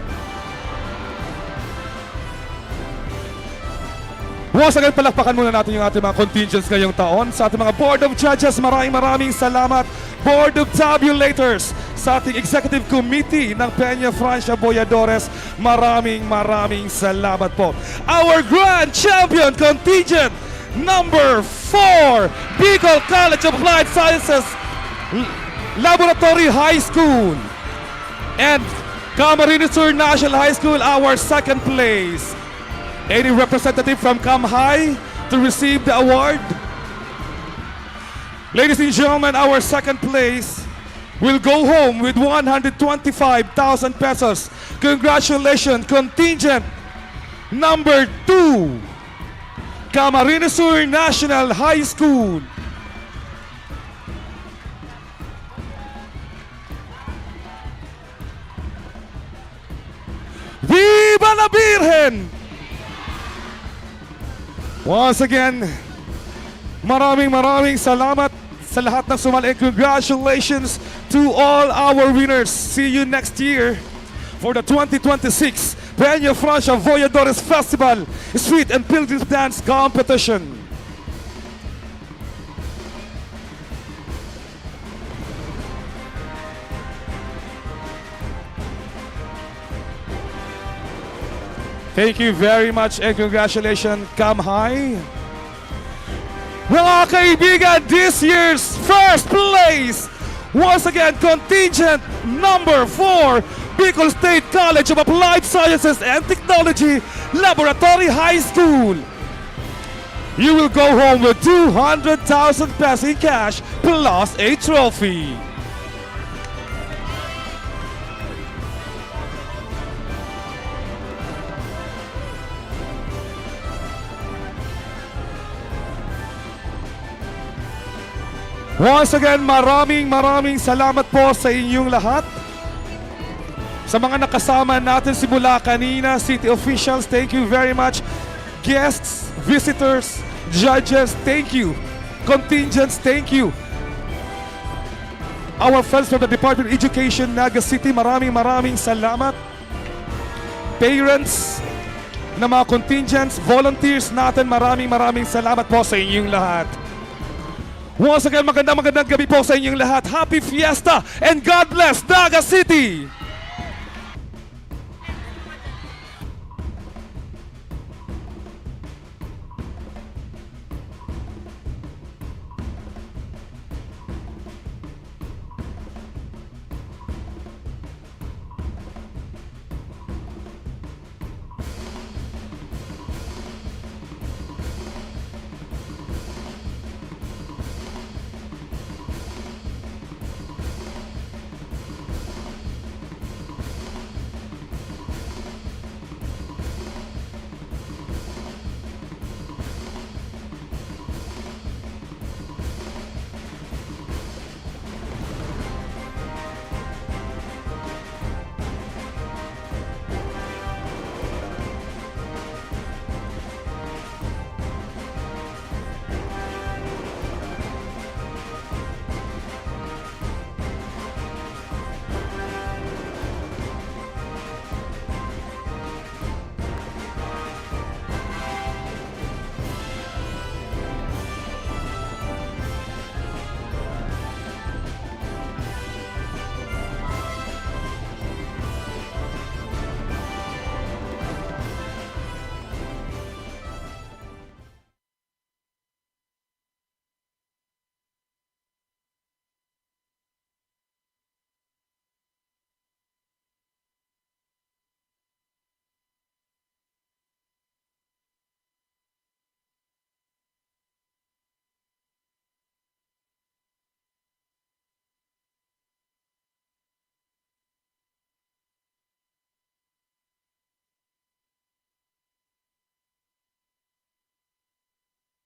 Once again, palakpakan muna natin yung ating mga contingents ngayong taon. Sa ating mga Board of Judges, maraming maraming salamat. Board of Tabulators, sa ating Executive Committee ng Peña Francia Voyadores, maraming maraming salamat po. Our grand champion contingent number four, Bicol College of Applied Sciences L-, Laboratory High School, and Camarines Sur National High School, our second place. Any representative from Cam High to receive the award? Ladies and gentlemen, our second place will go home with one hundred twenty-five thousand pesos. Congratulations, contingent number two, Camarines Sur National High School. Viva la Virgen! Once again, maraming, maraming salamat sa lahat ng sumali, and congratulations to all our winners. See you next year for the twenty twenty-six Peña Francia Voyadores Festival, Street and Pilgrims Dance Competition. Thank you very much and congratulations, Cam High. Mga kaibigan, this year's first place, once again, contingent number four, Bicol State College of Applied Sciences and Technology, Laboratory High School. You will go home with two hundred thousand pesos in cash plus a trophy. Once again, maraming, maraming salamat po sa inyong lahat. Sa mga nakasama natin simula kanina, city officials, thank you very much. Guests, visitors, judges, thank you. Contingents, thank you. Our friends from the Department of Education, Naga City, maraming, maraming salamat. Parents ng mga contingents, volunteers natin, maraming, maraming salamat po sa inyong lahat. Once again, magandang, magandang gabi po sa inyong lahat. Happy Fiesta and God bless Naga City!